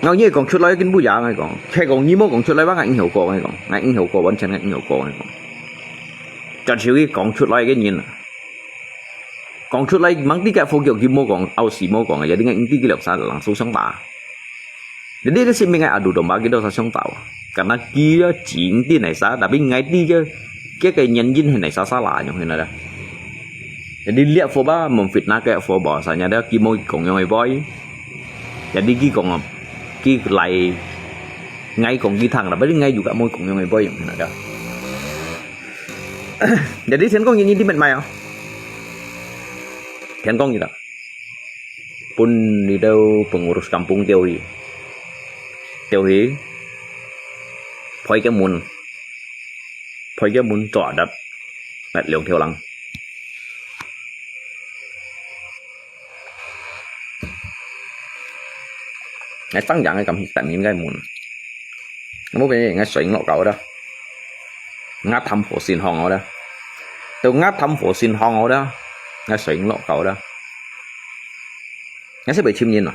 Ngau你講出來，根本也𠊎講，係講你無講出來，𠊎應曉過，𠊎講，𠊎應曉過，完全𠊎應曉過，𠊎講。就係佢講出來个人啊，講出來，吂知个佛教佢無講，奧斯無講，也點解你知佢兩儕人受傷打？你這個性命个阿杜東巴，佢都受傷打啊，karena佢要指你哪儕，tapi ngai知个，个个原因係哪儕salah，樣係哪个？Jadi lihat佛吧，memfitnah ke佛吧，sanya dia佢無講樣个話。 Jadi佢講啊，佢來，ngai講佢聽啦，tapi ngai juga無講樣个話，樣係哪个？Jadi天公人你知乜mai啊？天公人啦，分你兜pengurus kampung丟去，丟去，開个門，開个門抓得，哎，兩條人。 Ngai sang yang ngai kam hi tan min ngai mun. Ngai mo pe ngai soing lo kau da. Ngai tham pho sin hong au da. Teu ngai tham pho sin hong au da. Ngai soing lo kau da. Ngai se bei chim yin ma.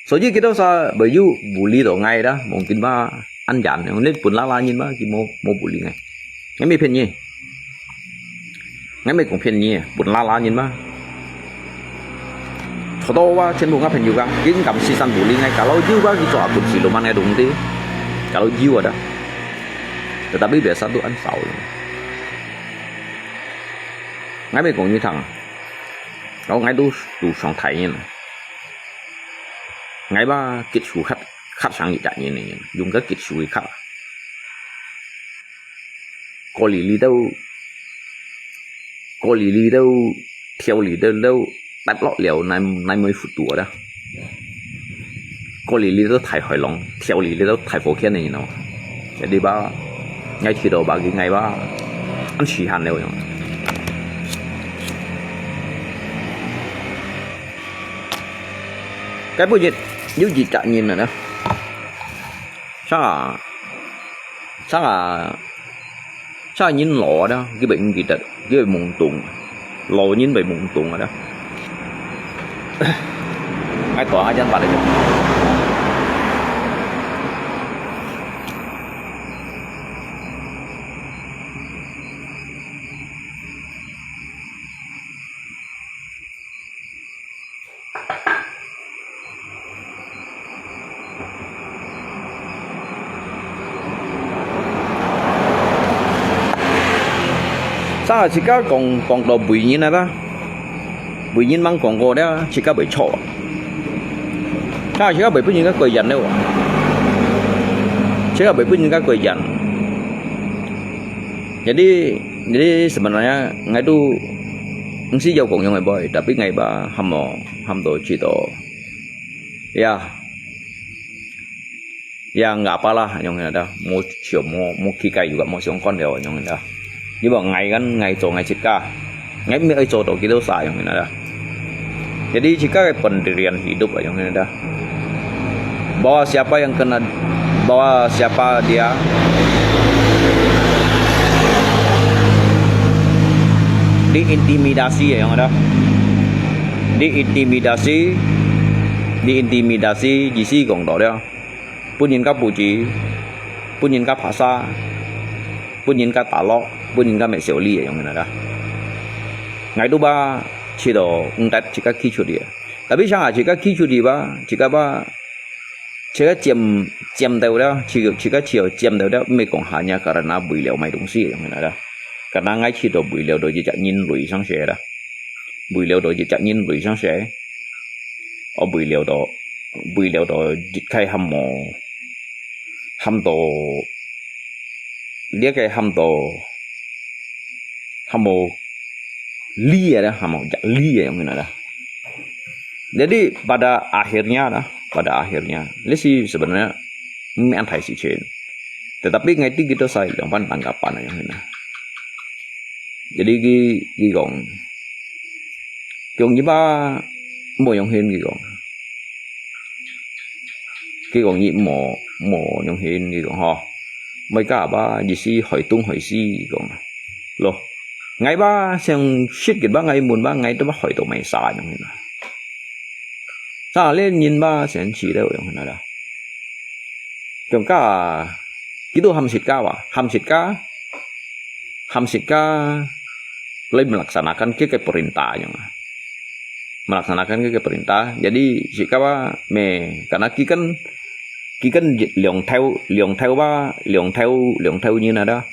所以佢兜儕會有bully到ngai da, mungkin ba an yan, yang ni pun lala nyin ba, ki mo, mo bully ngai. Ngai mi phen nyi. Ngai mi kong phen nyi, pun lala nyin ba. Chodo ba, chen bu ngai phen yu ka, kin kam si san bully ngai, kalau yu ba, ki cho akun si luman ngai dung ti. Kalau yu ada. Tetapi biasa tu an sao. Ngai mi kong nyi thang. Kalau ngai tu, tu song thai nyin. Ngai ba kit su khat, khat sang yi dak nyi ni, yung ka kit su yi khat. Ko li li dau, ko li li dau, thiau li dau dau, tat lok liao nai, nai moi fut tua da. Ko li li dau thai hoi long, thiau li li dau thai fo kian ni no. Jadi ba, ngai thi do ba ki ngai ba, an si han liao yung. Cái bữa dịch, nếu dịch trại nhìn rồi đó. Sao à? Sao à? Sao nhìn lỏ đó, cái bệnh gì đó, cái bệnh mùng tùng. Lỏ nhìn bệnh mùng tùng rồi đó. Ai tỏ ai chân bật đấy. Sa chika kong, kong to bui nyin na ta. Bui nyin mang kong ko dia, chika bui cho. Sa chika bui pun nyin ka koi yan leo. Chika bui pun nyin ka koi yan. Jadi, jadi sebenarnya ngai tu 毋係有共樣个boy，tapi ngai ba ham lo, ham to chỉ to. Ya. Ya, nggak apa lah, yang ada. Mo chiu, mo, mo kikai juga, mo siang kon leo, yang ada. Ni ba ngai kan, ngai cho ngai chika. Ngai mi ai cho to kita sa, yang ada. Jadi chika ke pendirian hidup, yang ada. Bahwa siapa yang kena, bahwa siapa dia diintimidasi, yang ada. Diintimidasi, diintimidasi, jisi kong to dia. Pun yin ka puji, pun yin ka phasa, pun yin ka talok, pun yin ka mesioli, yang ada. Ngai tu ba, chỉ to, ngat chika kichu dia. Tapi sang chika kichu dia ba, chika ba, chika chiam, chiam tau da, chika, chika chiu chiam tau da, mi kong hanya karena bui liao mai dong si, yang ada. 敢若𠊎試著為了著一隻人類上世啦，為了著一隻人類上世，哦，為了著，為了著一個還無，喊到，這個喊到，喊無理个啦，喊無一理个樣个啦。Jadi pada akhirnya lah, pada akhirnya, ini sih sebenarnya ini antai sih Chin. Tetapi ngai ti kita sai 兩半 tanggapan yang ini. Jadi ki ki kong, kong ni ba mo yang hin ki kong. Ki kong ni mo mo yang hin ki kong ho. Mai ka ba ji si hoi tung hoi si ki kong. Lo, ngai ba siang shit ki ba ngai mun ba ngai tu ba hoi tu mai sa yang hin. Sa le nyin ba siang chi le yang hin ada. Kong ka, ki tu ham sit ka ba, ham sit ka, ham sit ka, lai melaksanakan ki ke perintah yang. Melaksanakan ki ke perintah. Jadi sit ka ba me, karena ki kan, ki kan liang thau, liang thau ba, liang thau, liang thau nyin ada.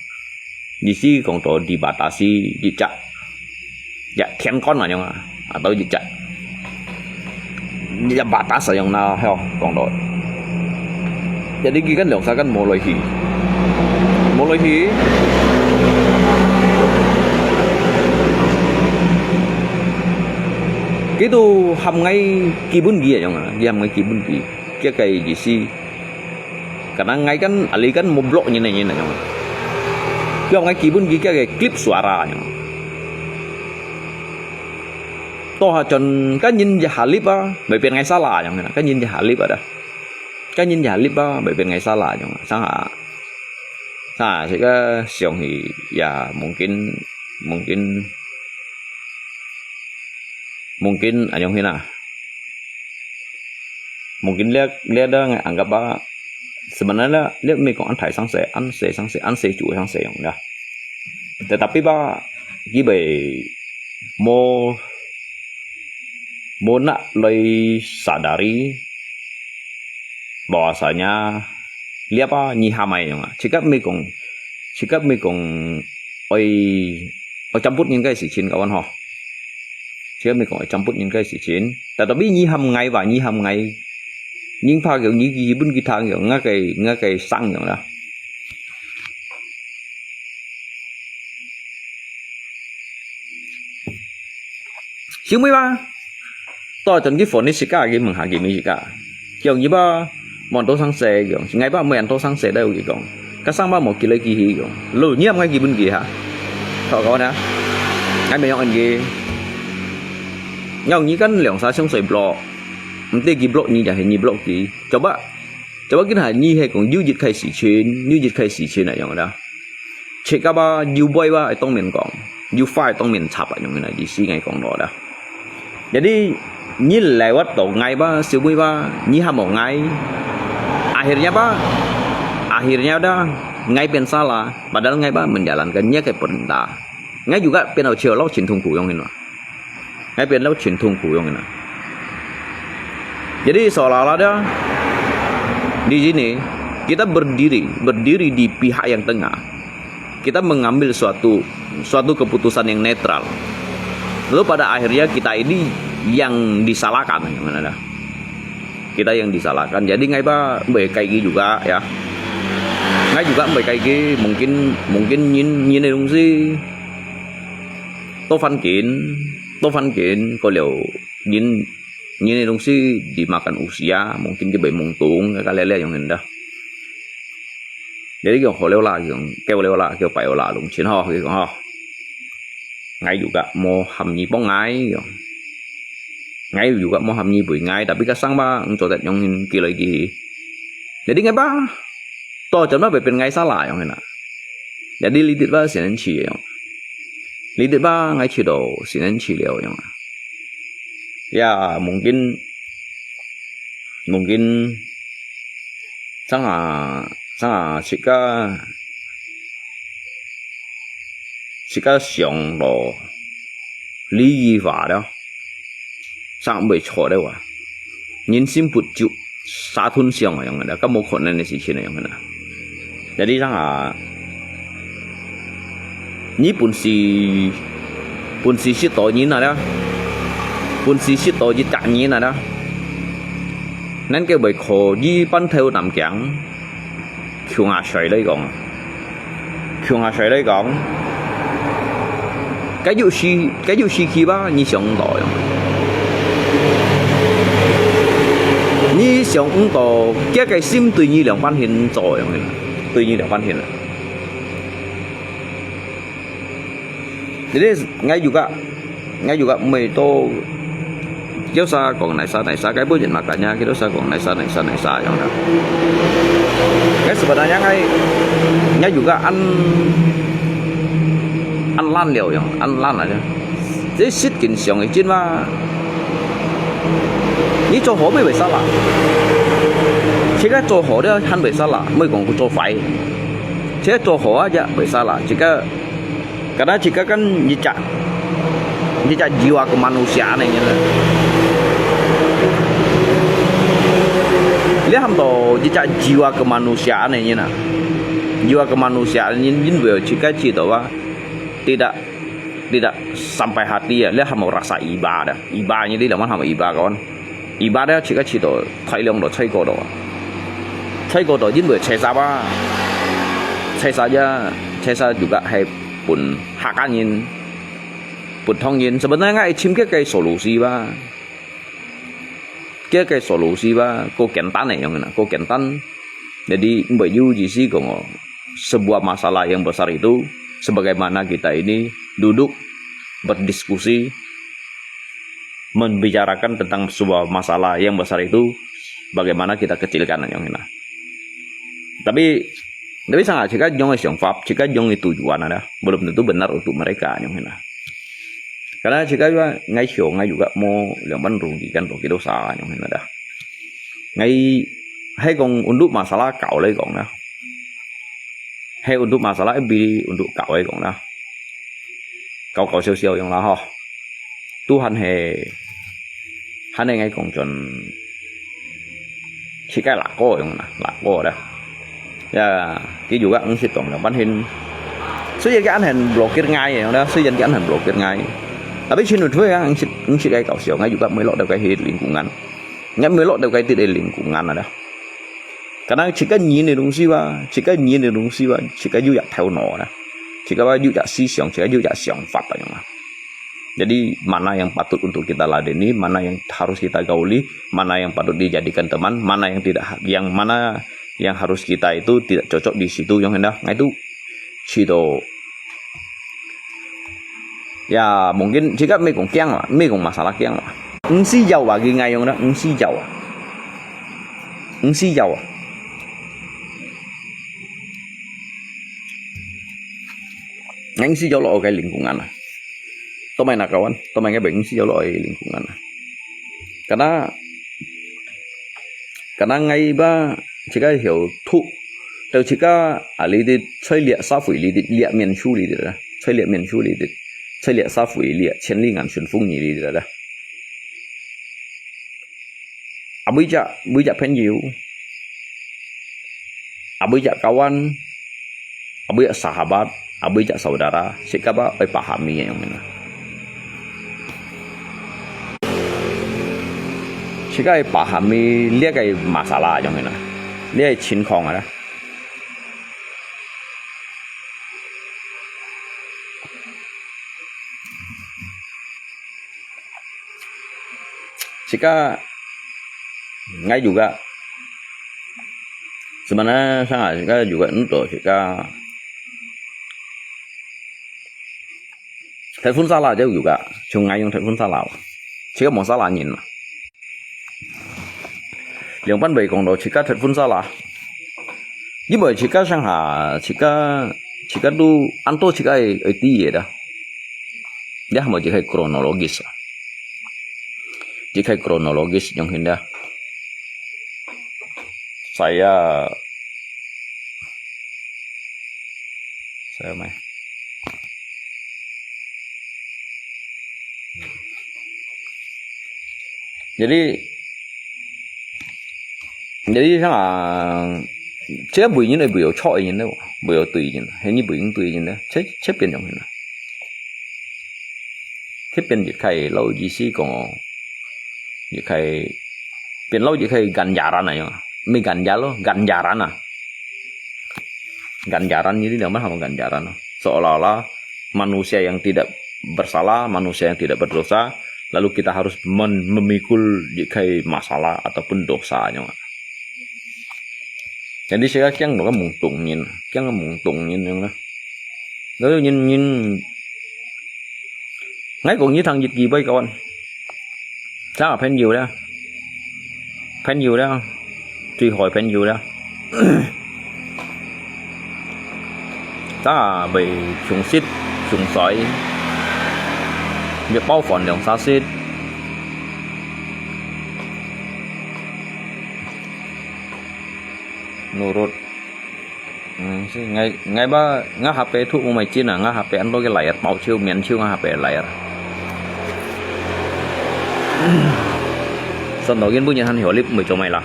Di si kong to dibatasi, di cak. Ya, 天干 lah yang, atau di cak. Ya, batas yang na, heo, kong to. Jadi ki kan liang sa kan mo loi hi. Mo loi hi. Ki tu ham ngai ki bun ki yang, ki ham ngai ki bun ki. Ki kai ji si. Karena ngai kan, ali kan mo blok nyin nyin yang. Ki ham ngai ki bun ki ki ke klip suara yang. Toh ha chon kan nyin ja halip ah, bai pian ngai salah yang, kan nyin ja halip ah dah. Kan nyin ja halip ah, bai pian ngai salah yang. Sang ha. Sang ha, sika siang hi, ya, mungkin, mungkin, mungkin anyong hin ah. Mungkin liak, liak dah ngai anggap ba, sebenarnya liak mi kong antai sang se, an se sang se, an se ju sang se yang dah. Tetapi ba, ki bai mo, mo nak loi sadari, bahwasanya, liak ba nyi ham ai yang, cakap mi kong, cakap mi kong, oi, oi campur nyin kai si Chin kawan ho. Cakap mi kong, oi campur nyin kai si Chin. Tetapi nyi ham ngai ba, nyi ham ngai. Nyin pa kyo, nyi ki bun ki thang kyo, nga kai, nga kai sang yang lah. Siu mui ba. To chon ki phone ni sika ki meng ha ki mi sika. Kiong yi ba, mo to sang se kiong. Ngai ba mo yan to sang se da ki kong. Ka sang ba mo ki lai ki hi kiong. Lu nyi am ngai ki bun ki ha. To kawan ha. Ngai mi yong an ki. Ngai nyi kan liang sa siang soi block. Nte ki block nyi ja he nyi block ki. Coba. Coba kin ha nyi he kong yu jit khai si chin, yu jit khai si chin a yong da. Cek apa yu boy ba ai tong mien kong, yu fa ai tong mien chap a yong na ji si ngai kong lo da. Jadi nyi lewat to ngai ba, siu bui ba, nyi ha mo ngai. Akhirnya ba, akhirnya da, ngai pen salah, padahal ngai ba menjalankan nyi ke perintah. Ngai juga pen au chiu lo chin thung ku yong hin wa. Ngai pen lo chin thung ku yong hin wa. Jadi seolah-olah da, di sini kita berdiri, berdiri di pihak yang tengah. Kita mengambil suatu suatu keputusan yang netral. Lalu pada akhirnya kita ini yang disalahkan, yang mana dah? Kita yang disalahkan. Jadi ngai ba mbai kai ki juga ya. Ngai juga mbai kai ki, mungkin mungkin nyin nyin ni dong si. To fan kin, to fan kin ko liu nyin nyin ni dong si dimakan usia, mungkin ki bai mung tung ka lele yang hendah. Jadi kiong ho liu la, kiong kêu liu la, kêu pai liu la lung chin ho, kiong ho. Ngai juga mo ham nyi pong ngai, kiong. Ngai juga mo ham nyi bui ngai, tapi ka sang ba, ng cho tet yong hin ki loi ki. Jadi ngai ba, to chon ba bai pen ngai salah yong hin na. Jadi lidit ba sian chi yong. Lidit ba ngai chi do sian chi liu yong. Ya, mungkin mungkin sang a sang a sika sika siang lo li yi fa da. Sang bai cho da wa. Nyin sim put ju sa thun siang a yong da. Ka mo khon na ni si chin a yong na. Jadi sang a 你本事，本事識到人啊啦，本事識到一隻人啊啦，恁个會可以半透南京，窮下水來講，窮下水來講，該有時，該有時期吧，你想毋到呀。你想毋到，這个心對你兩半天做樣个，對你兩半天了。 Jadi，𠊎juga，𠊎juga每到，kito sa講哪啥哪啥，該不人makanya，kito sa講哪啥哪啥哪啥樣啦。該sebenarnya𠊎，𠊎juga恁，恁懶了樣，恁懶啊。這實際上个真嘛，你做好乜會salah，自家做好了還會salah，毋係講佢做壞。自家做好啊，也會salah，自家 Karena自家kan一隻，一隻jiwa ke manusia呢，你呢？你喊到一隻jiwa ke manusia呢，你呢？Jiwa ke manusia呢，因為自家知道啊，tidak，tidak sampai hati啊，你喊到rasa iba dah，iba呢，你兩萬喊到iba kawan。 Ibarat自家知道，大量都吹過到，吹過到，因為車煞啊，車煞呀，車煞juga係分客家人、分唐人，sebenarnya愛尋佢个solusi吧，佢个solusi吧，較簡單个樣啦，較簡單。Jadi，毋會有意思講哦，sebuah masalah yang besar itu，sebagaimana kita ini duduk berdiskusi, membicarakan tentang sebuah masalah yang besar itu, bagaimana kita kecilkan yang ini. Tapi, tapi sangat，自家用个想法，自家用个tujuan ada, belum tentu benar untuk mereka yang ini. Karena自家juga，𠊎想，𠊎juga無兩萬rugi kan，rugi dosa yang ini ada.𠊎係講untuk masalah搞來講啦。 係untuk masalah，比untuk搞个講啦，搞搞笑笑樣啦吼。都還係，還係𠊎講轉，自家lagu樣啦，lagu啦。Ya，佢juga毋識講兩半天。雖然佢恁很blokir𠊎樣啦，雖然佢恁很blokir𠊎，tapi cuma tu啊，毋識，毋識个搞笑，𠊎juga每落到个去lingkungan。 Ngăn mới lót được cái tít lingkungan ada. Karena自家人个東西吧，自家人个東西吧，自家有一頭腦啦，自家有一思想，自家有一想法啦。Jadi mana yang patut untuk kita ladeni, mana yang harus kita gauli, mana yang patut dijadikan teman, mana yang tidak, yang mana yang harus kita itu tidak cocok di situ yang hendak. Nah, itu 知道。Ya，mungkin自家毋係講驚啊，毋係講masalah驚啊。毋需要啊，佢𠊎用啦，毋需要啊，毋需要啊。𠊎毋需要落个lingkungan啊。Teman nak kawan，teman个毋需要落个lingkungan啊。Karena Karena𠊎吧，自家曉讀，就自家啊，裡底在這社會裡底，這面書裡底啦，在這面書裡底，在這社會裡，千里眼順風耳裡底啦。啊，每隻，每隻朋友，啊，每隻kawan， Abui sahabat, abui jak saudara, sikap ba oi pahami yang mana. Sikap oi pahami 這個masalah yang mana. 這個情況啊。Sikap，𠊎juga sebenarnya sangat，sikap juga untuk sikap。Telepon salah就juga，從𠊎用telepon salah，sikap無salah人嘛。兩般會講到sikap telepon salah，因為sikap上下，sikap，sikap都恁多sikap會，會知个啦。這還無sikap kronologis啊。Sikap kronologis yang hendak saya，saya mai。Jadi，jadi像啊，這毋係人，毋係有錯个人咧，毋係有對人，係你毋係對人咧，這，這變樣形啦。這變一個老意思講哦，一個變老一個ganjaran啊，樣啊，毋係ganja咯，ganjaran啊。Ganjaran ini namanya apa ganjaran? Seolah-olah manusia yang tidak bersalah, manusia yang tidak berdosa, lalu kita harus men- memikul dikai masalah ataupun dosa nyo. Jadi saya kiang dong mung tung nyin, kiang mung tung nyin yang lah. Lalu nyin nyin, ngai kong nyi thang yit ki bai kawan. Sa 朋友咧，朋友咧，最好个朋友咧。Sa 會相識、相衰，月包飯兩三食。Nurut Hmm, si ngai, ngai ba, nga H P thu ung mai chin ah, nga H P an to ke layar, pau chiu, mian chiu nga H P layar. Son to kin bu nyin han hiu lip, mui cho mai la.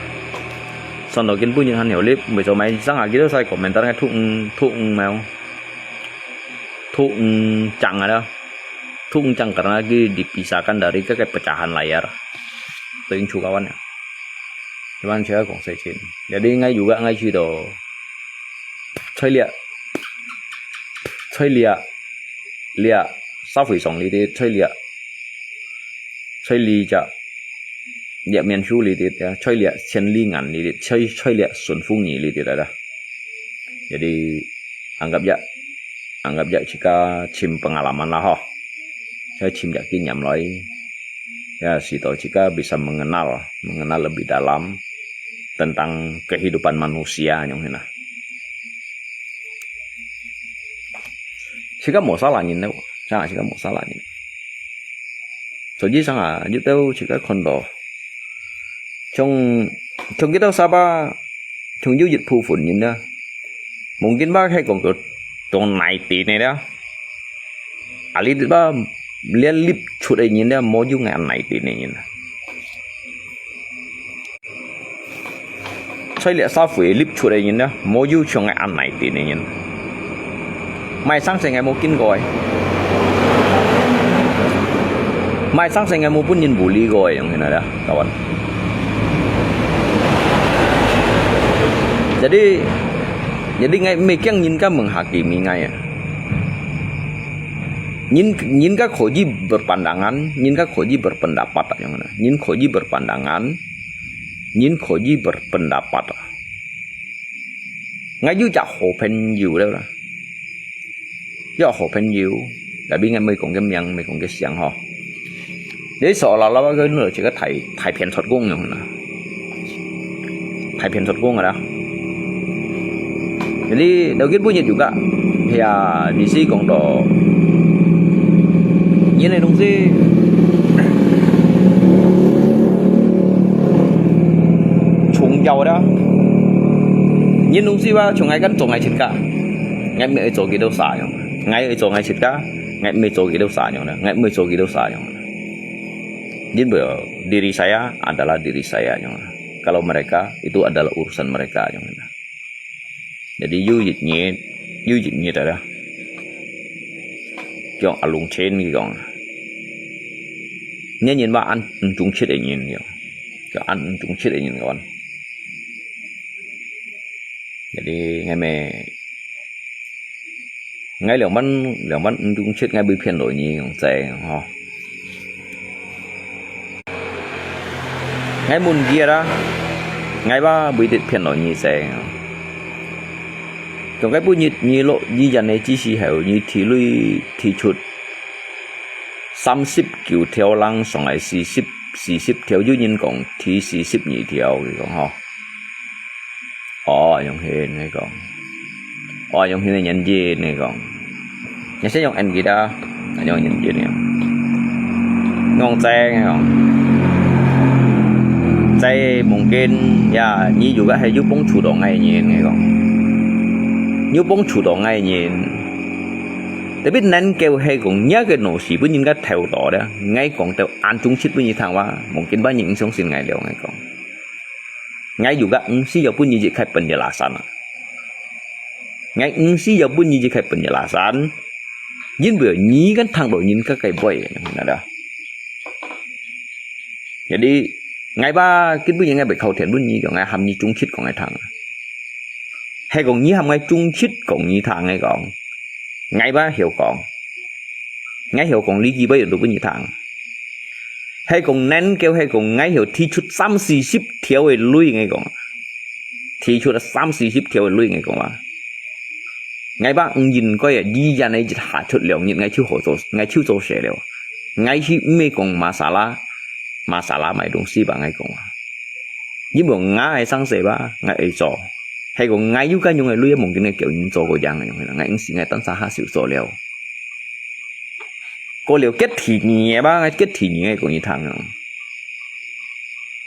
Son to kin bu nyin han hiu lip, mui cho mai sang a kito sai komentar ngai thu ung, thu ung mai. Thu ung chang ada. Thu ung chang karena ki dipisahkan dari ke, ke pecahan layar. To ing chu kawan ya. Cuman saya kong sai chin. Jadi ngai juga ngai chi to. Choi lia, choi lia, lia, sa fui song li di, choi lia, choi li ja, lia mian shu li di, ya, choi lia, chen li ngan li di, choi, choi lia, sun fung ni li di, da, da. Jadi, anggap ya, anggap ya, chika chim pengalaman lah, ho. Saya chim ya, ki nyam loi. Ya, situ chika bisa mengenal, mengenal lebih dalam tentang kehidupan manusia nyong hina. Chika mo sala nyin ne, changa chika mo sala nyin. Soji sanga, yu teo chika kondo. Chong, chong kita saba, chong yu yit pu fun nyin da. Mungkin ba khai kong to, to nai ti ne da. A li ba, lia lip chut e nyin da, mo yu ngai an nai ti ne nyin. Choi lia sa fui lip chut e nyin da, mo yu chong ngai an nai ti ne nyin. Mai sang se ngai mo kin koi. Mai sang se ngai mo pun nyin bu li koi, yang hina da, kawan. Jadi, jadi ngai mei kiang nyin ka meng ha ki mi ngai ya. Nyin, nyin ka khoji berpandangan, nyin ka khoji berpendapat, yang hina. Nyin khoji berpandangan, nyin khoji berpendapat. Ngai yu jak ho pen yu le la. Yu ho pen yu, tapi ngai mei kong ke miang, mei kong ke siang ho. Jadi seolah-olah ke nol chika thai, thai pian chot kong yang hina. Thai pian chot kong ada. Jadi, dau kin bu nyi juga. Ya, di si kong to. Nyin ne dong si. Chung yau ada. Nyin dong si ba, chung ngai kan to ngai chit ka. Ngai mei to ki to sa yang. Ngai to ngai chit ka. Ngai mei to ki to sa yang. Ngai mei to ki to sa yang. Nyin bu diri saya adalah diri saya yang. Kalau mereka, itu adalah urusan mereka yang. Jadi yu yit nyit, yu yit nyit ada. Kiong alung chen ki kong. Nyen nyin ba an chung chit e nyin kiong. Kiong an chung chit e nyin kawan. Jadi ngai mei, ngai liang ban, liang ban chung chit ngai bui pian lo nyi kong zeng ho. Ngai mun kia la, ngai ba bui tit pian lo nyi zeng. Kiong ngai bu nyi, nyi lo, nyi yan ne chi si heo, nyi thi lui, thi chut. Sam sip kiu thiau lang song ai si sip, si sip thiau yu nyin kong thi si sip nyi thiau ki kong ho. O, yang hin ngai kong. O, yang hin nyen jin ngai kong. Ngai se yang en kita, yang nyen jin yang. Ngong zeng yang. Zai mungkin, ya, nyi juga hai yu pong chu dong ngai nyin ngai kong. Yu pong chu dong ngai nyin. Tapi nan kêu hai kong nya ke no si pun nyin ka theu to da. Ngai kong teu an chung chit pun nyi thang wa. Mungkin ba nyi ing song sin ngai liao ngai kong. ，𠊎juga毋需要分你一个penjelasan啊。𠊎毋需要分你一个penjelasan，因為你kan聽到人家个話，ada。Jadi，𠊎吧，根本𠊎袂靠天分你个，𠊎喊你忠實講𠊎聽。係講你喊𠊎忠實講你聽，𠊎講，𠊎吧曉講，𠊎曉講你幾百人都分你聽。係講能夠，係講𠊎曉提出三四十條个類，𠊎講，提出三四十條个類，𠊎講啊。 𠊎吧毋應該啊，一日一下出兩日，𠊎就好做，𠊎就做事了。𠊎係毋係講masalah，masalah買東西吧，𠊎講啊。因為𠊎个生事吧，𠊎會做。係講𠊎有該樣个鐳，mungkin𠊎叫人做過樣个樣个，𠊎毋係𠊎單儕下手做了。過了个第二个吧，𠊎个第二个講你聽啊。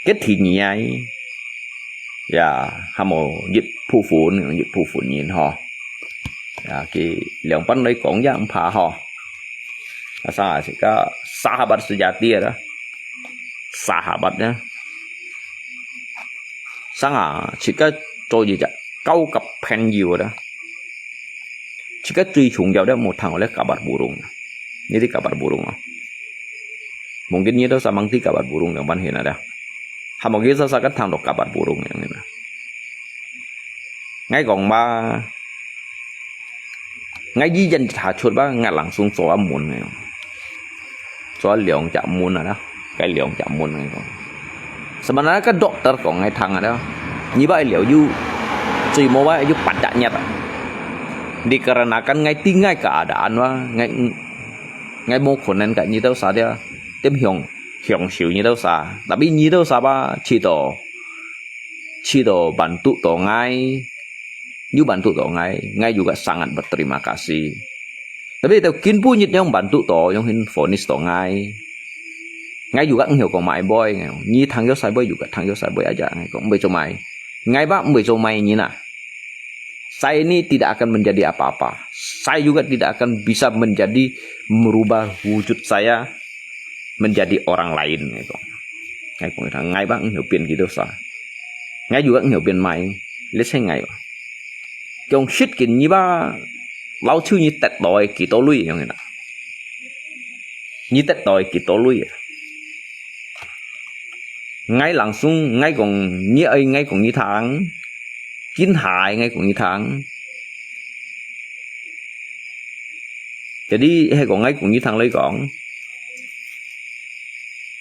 个第二个，ya，還無一部分，一部分人吼。 Ya，佢兩半來講也毋怕吼。啊，sanga係个sahabat sejati啊，sahabat呢。Sanga係个做一隻交交朋友啊。係个最重要个，無聽過个kabar burung。你知kabar burung啊？Mungkin你兜儕吂知kabar burung，兩半係哪个？還無佢兜儕个聽到kabar burung个。 𠊎講吧，𠊎一日一下出吧，𠊎langsung做下問个，做下兩隻問啊啦，該兩隻問个講。Sebenarnya个dokter講𠊎聽啊啦，你吧了有，最無吧有八隻月啊。Dikarenakan𠊎知𠊎keadaan吧，𠊎，𠊎無可能个，你兜儕个，點享，享受你兜儕，tapi你兜儕吧，知道。 試著bantu到𠊎，有bantu到𠊎，𠊎juga sangat berterima kasih。Tapi到今晡日yang bantu到，yang hin vonis到𠊎，𠊎juga毋曉講麼个話，你聽有儕話juga聽有儕話aja，𠊎講毋會做麼个，𠊎吧毋會做麼个人啊。Saya ini tidak akan menjadi apa-apa. Saya juga tidak akan bisa menjadi merubah wujud saya menjadi orang lain，𠊎講。𠊎講佢聽，𠊎吧毋曉變幾多儕，𠊎juga毋曉變麼个，這係𠊎吧。講實个，你吧，老實你得到个幾多鐳，樣个啦。你得到个幾多鐳啊？𠊎langsung，𠊎講，你愛𠊎講你聽，今下个𠊎講你聽。 Jadi，係講𠊎講你聽來講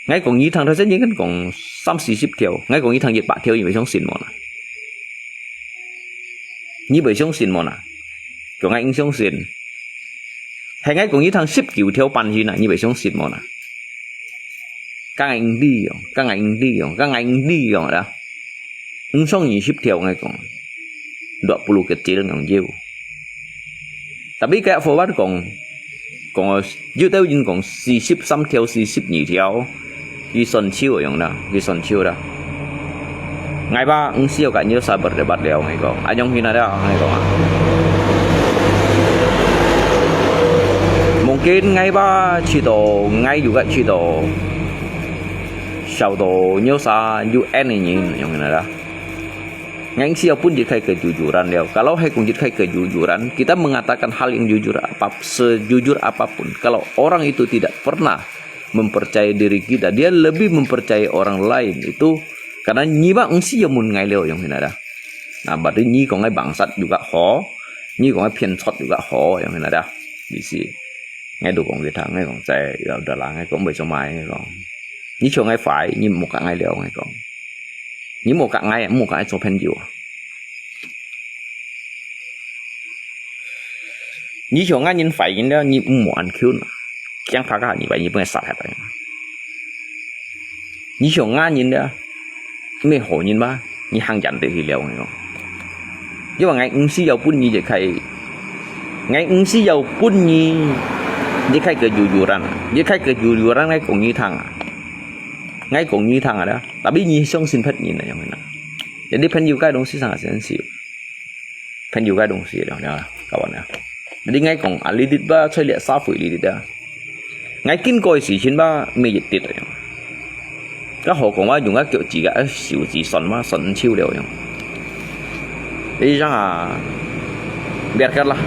，𠊎講你聽，頭先你跟講三四十條，𠊎講你聽一百條，你會相信無啦？你會相信無啦？講𠊎毋相信。係𠊎講你聽十九條半斤啊，你會相信無啦？講𠊎毋知哦，講𠊎毋知哦，講𠊎毋知哦啦。 五上二十條，𠊎講，dua puluh kecil nang有。Tapi kayak forward講，講有兜人講四十三條、四十二條，佢算少樣啦，佢算少啦。𠊎吧，毋需要跟你sabar debat了，𠊎講，啊，樣形啊，𠊎講啊。Mungkin𠊎吧，知道，𠊎juga知道。 Shout out nyo sa U N ini, yang ini dah. Ngang siya pun jit kai kejujuran liao. Kalau hai kong jit kai kejujuran, kita mengatakan hal yang jujur apa, sejujur apapun. Kalau orang itu tidak pernah mempercayai diri kita, dia lebih mempercayai orang lain itu. Karena nyi ba ngsi ya mun ngai liao yang ini dah. Nah, berarti nyi kong ngai bangsat juga ho, nyi kong ngai pian chot juga ho yang ini dah. Di si. Ngai tu kong kita, ngai kong cai, ya udahlah, ngai kong bai cuma ngai kong. Nyi cho ngai fai, nyi mo ka ngai liao ngai kong. Nyi mo ka ngai, mo ka ngai cho pen jiu. Nyi cho ngai nyin fai nyin liao, nyi mo an kiu na. Kiang pa ka nyi bai nyi pun ngai sat hai bai. Nyi cho ngai nyin liao, me ho nyin ba, nyi hang jan de hi liao ngai kong. Jiu ngai ngsi yau pun nyi je kai. Ngai ngsi yau pun nyi je kai kejujuran. Je kai kejujuran ngai kong nyi thang. Ngai kong nyi thang ada. Tapi nyi siang sin phet nyi na yang na. Jadi pen yu kai dong si sang sen si. Pen yu kai dong si dong ya kawan ya. Jadi ngai kong ali dit ba choi liat sa fui li dit ya. Ngai kin koi si chin ba me yit dit ya. 該何況話用該腳趾个，手指算嘛，算毋透了樣。Jadi jangan, biarkanlah.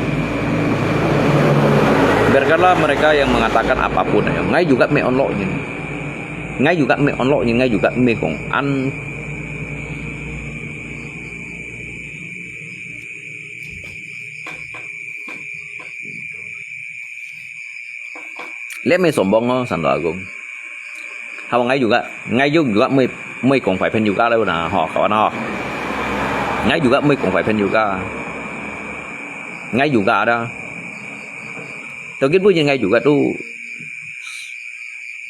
Biarkanlah mereka yang mengatakan apapun. Ngai juga meh onlok nyin. Ngai juga meh onlok nyin, ngai juga meh kong an. Let me sombong oh, Santo Agung. Hawa ngai juga, ngai juga mui, mui kong phải phen juga lah na, ho, kawan ho. Ngai juga mui kong phải phen juga. Ngai juga ada. Tau kit bu ngai juga tu.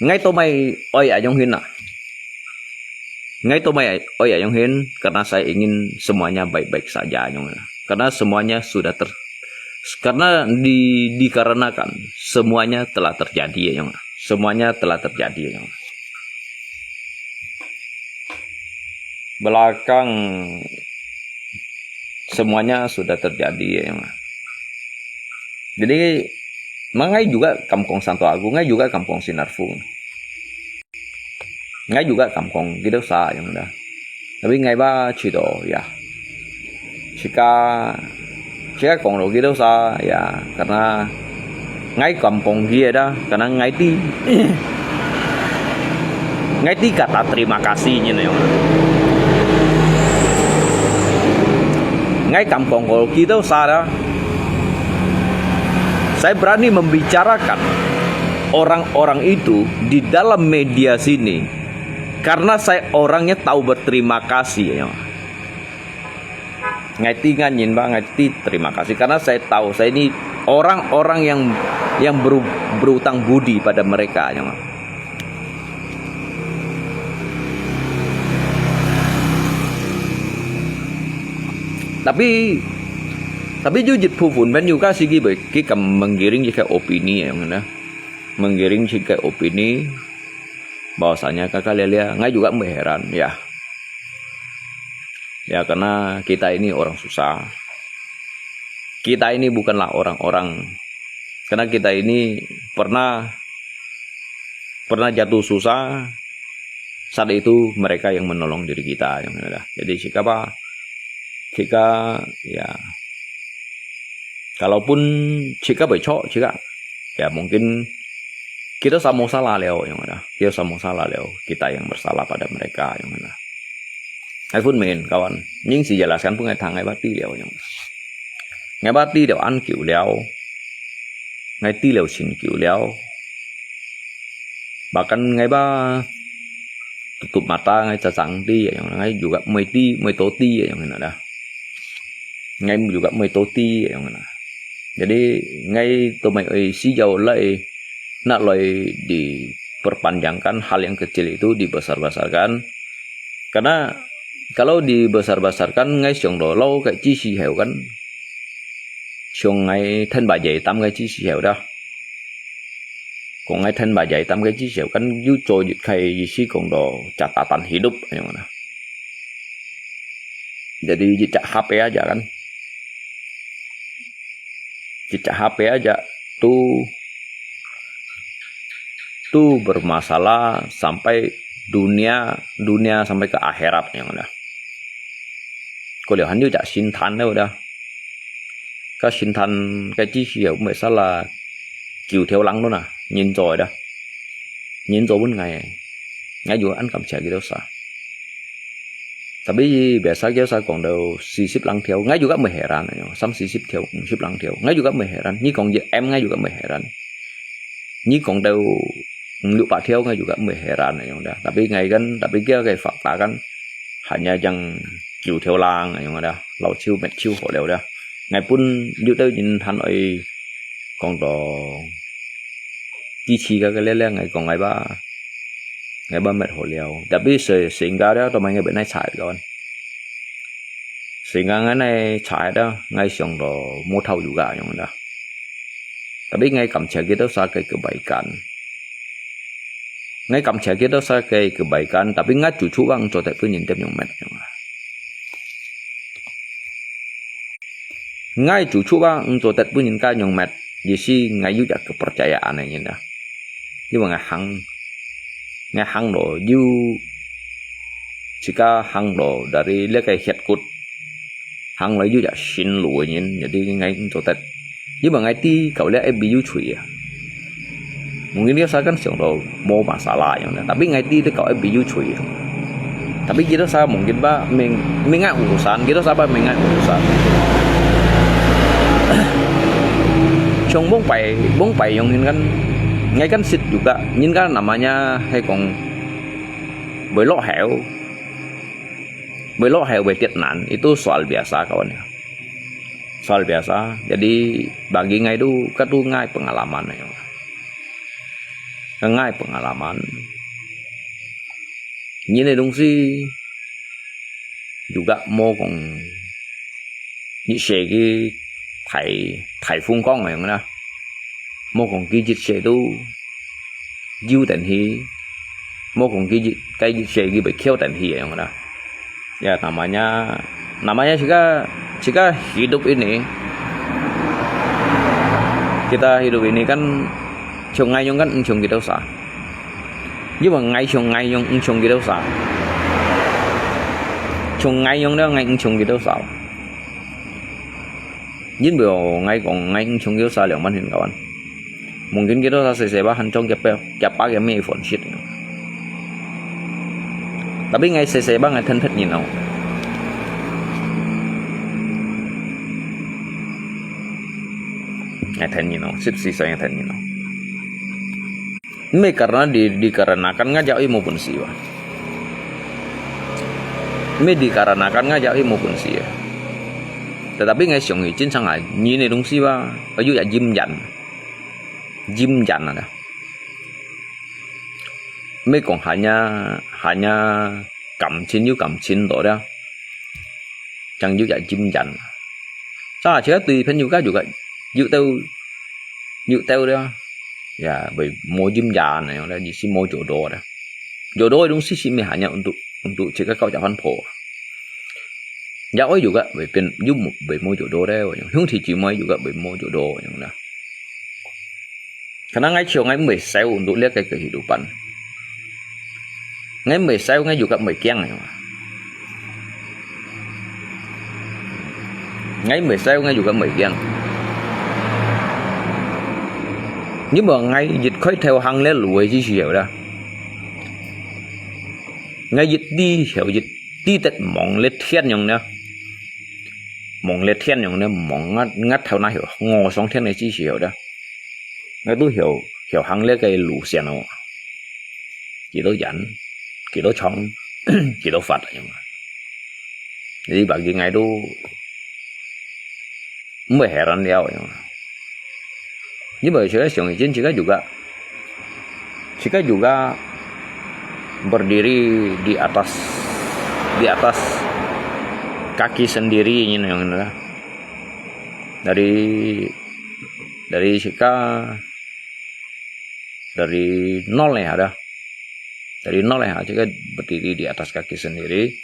Ngai to mai oi ayong hin na. Ngai to mai oi ayong hin, karena saya ingin semuanya baik-baik saja ayong. Karena semuanya sudah ter, karena di, dikarenakan semuanya telah terjadi ayong. Semuanya telah terjadi ayong. Belakang semuanya sudah terjadi ayong. Jadi, ma ngai juga kam kong Santo Agung, ngai juga kam kong Sinar Fu. Ngai juga kam kong Kidosa ayong da. Tapi ngai ba chito ya. Chika, chika kong lo Kidosa ya, karena ngai kam kong kia da, karena ngai ti, ngai ti kata terima kasih nyin ayong. Ngai kam kong lo Kidosa da. Saya berani membicarakan orang-orang itu di dalam media sini karena saya orangnya tahu berterima kasih ya. Ngai ti ngan nyin ba, ngai ti terima kasih karena saya tahu saya ini orang-orang yang yang beru, berutang budi pada mereka ya. Tapi tapi juga jit phun phen juga sigi bai ki kam menggiring jika opini ya ngana. Menggiring jika opini bahwasanya kakak lia-lia ngai juga mui heran ya. Ya karena kita ini orang susah. Kita ini bukanlah orang-orang. Karena kita ini pernah pernah jatuh susah, saat itu mereka yang menolong diri kita yang ada. Jadi jika apa, jika ya, kalaupun jika becok jika, ya mungkin kita samo salah leo yang ada. Kita samo salah leo. Kita yang bersalah pada mereka yang ada. Hai phun min kawan, ning si jelaskan pun ngai thang ngai ba ti leo yang. Ngai ba ti leo an kiu leo. Ngai ti leo sin kiu leo. Bahkan ngai ba tutup mata ngai cacang ti yang ngai juga mui ti mui to ti yang na da. Ngai juga mui to ti yang na. Jadi ngai to mai oi si jau lai nak lai diperpanjangkan hal yang kecil itu dibesar-besarkan. Karena kalau dibesar-besarkan ngai siang lo lau kai chi si heo kan. Siang ngai then ba jai tam kai chi si heo da. Kong ngai then ba jai tam kai chi si heo kan yu cho jit kai yi si kong do catatan hidup ayong na. Jadi jit cak H P aja kan. Jit cak H P aja tu tu bermasalah sampai dunia dunia sampai ke akhirat yang ada. Ko liu han yu cak sin than da. Ka sin than kai chi si ya mui salah kiu theo lang tu na, nyin cho da. Nyin cho pun ngai. Ngai yu an kam sia Kidosa. Tapi biasa Kidosa kong do sisip lang theo, ngai juga mui heran, sam sisip theo, sip lang theo. Ngai juga mui heran. Ni kong je em ngai juga mui heran. Ni kong do luk pa theo ngai juga mui heran ayong da. Tapi ngai kan, tapi kia kai fakta kan hanya yang kiu theo lang ayong da. Lau chiu met chiu ho leo da. Ngai pun luk teo jin han oi kong do. Ti chi ka ka le le ngai kong ngai ba. Ngai ba met ho leo. Tapi se singga da to mai ngai bet nai chai kawan. Singga ngai nai chai da ngai siang do mo thau juga ayong da. Tapi ngai kam chia Kidosa kai kebaikan. Ngai kam chia Kidosa kai kebaikan, tapi ngai cucu bang cho tet pun nyin tem nyong met ayong. Ngai cucu bang cho tet pun nyin ka nyong met, yi si ngai yu jak kepercayaan nyin da. Yi bang ngai hang, ngai hang lo yu 自家行到dari這个血骨，行來有隻新路个人，jadi𠊎毋做得。因為𠊎知搞這FB有罪啊。Mungkin佢兜儕kan想到無masalah樣呢，tapi𠊎知佢搞FB有罪啊。Tapi佢兜儕mungkin吧，明明愛urusan，佢兜儕吧明愛urusan。像往擺往擺樣人kan，𠊎kan識juga，人家namanya係講會落後。 會落後會跌難，itu soal biasa kawan ya. Soal biasa. Jadi bagi ngai tu, katu ngai pengalaman ya. Ngai pengalaman. Ini 个東西 juga 無講日時佢大大風光樣啦，無講佢日時都有等去，無講佢日該日時佢會翹等去樣啦。Ya namanya namanya 自家自家 hidup ini, kita hidup ini kan 像𠊎樣kan 毋像佢兜儕。 因為𠊎像𠊎樣，毋像佢兜儕。像𠊎樣了，𠊎毋像佢兜儕。因為哦，𠊎講𠊎毋像佢兜儕兩萬年kawan。Mungkin佢兜儕細細把還裝夾把夾把个咩粉色。Tapi𠊎細細把𠊎天天人哦。𠊎天人哦，十四歲𠊎天人哦。 Meh karena di dikarenakan ngajak i mo本事吧。Meh dikarenakan ngajak i mo本事啊。Tetapi ngai siang i chính xác là nhìn cái 東西吧，有一陰影，陰影啊。Meh kong hanya hanya cảm情有感情到了，正有一陰影。Sa chỉ có tùy 朋友 ka juga 有兜有兜了。 Ya, vì 無陰影那樣咧，你是無做到的。做到的東西是 meh hanya untuk untuk 自家搞隻飯泡。也愛有个，會變有無會無做到的，兄弟姊妹有个會無做到，樣啦。可能𠊎笑𠊎毋會愁 untuk 這个个 kehidupan。 𠊎毋會愁，𠊎有个毋會驚。𠊎毋會愁，𠊎有个毋會驚。因為𠊎一開頭行這路个之時候啦，𠊎一知曉一知得望這天樣呢，望這天樣呢，望𠊎𠊎頭那曉我上天个之時候啦，𠊎都曉曉行這个路線哦。 幾多人，幾多長，幾多發樣啊。Jadi bagi𠊎都毋會heran了樣啊。因為自家想以前自家juga，自家juga berdiri di atas di atas kaki sendiri 樣啦。Dari dari 自家 dari nol ya ada. Dari nol ya, 自家 berdiri di atas kaki sendiri,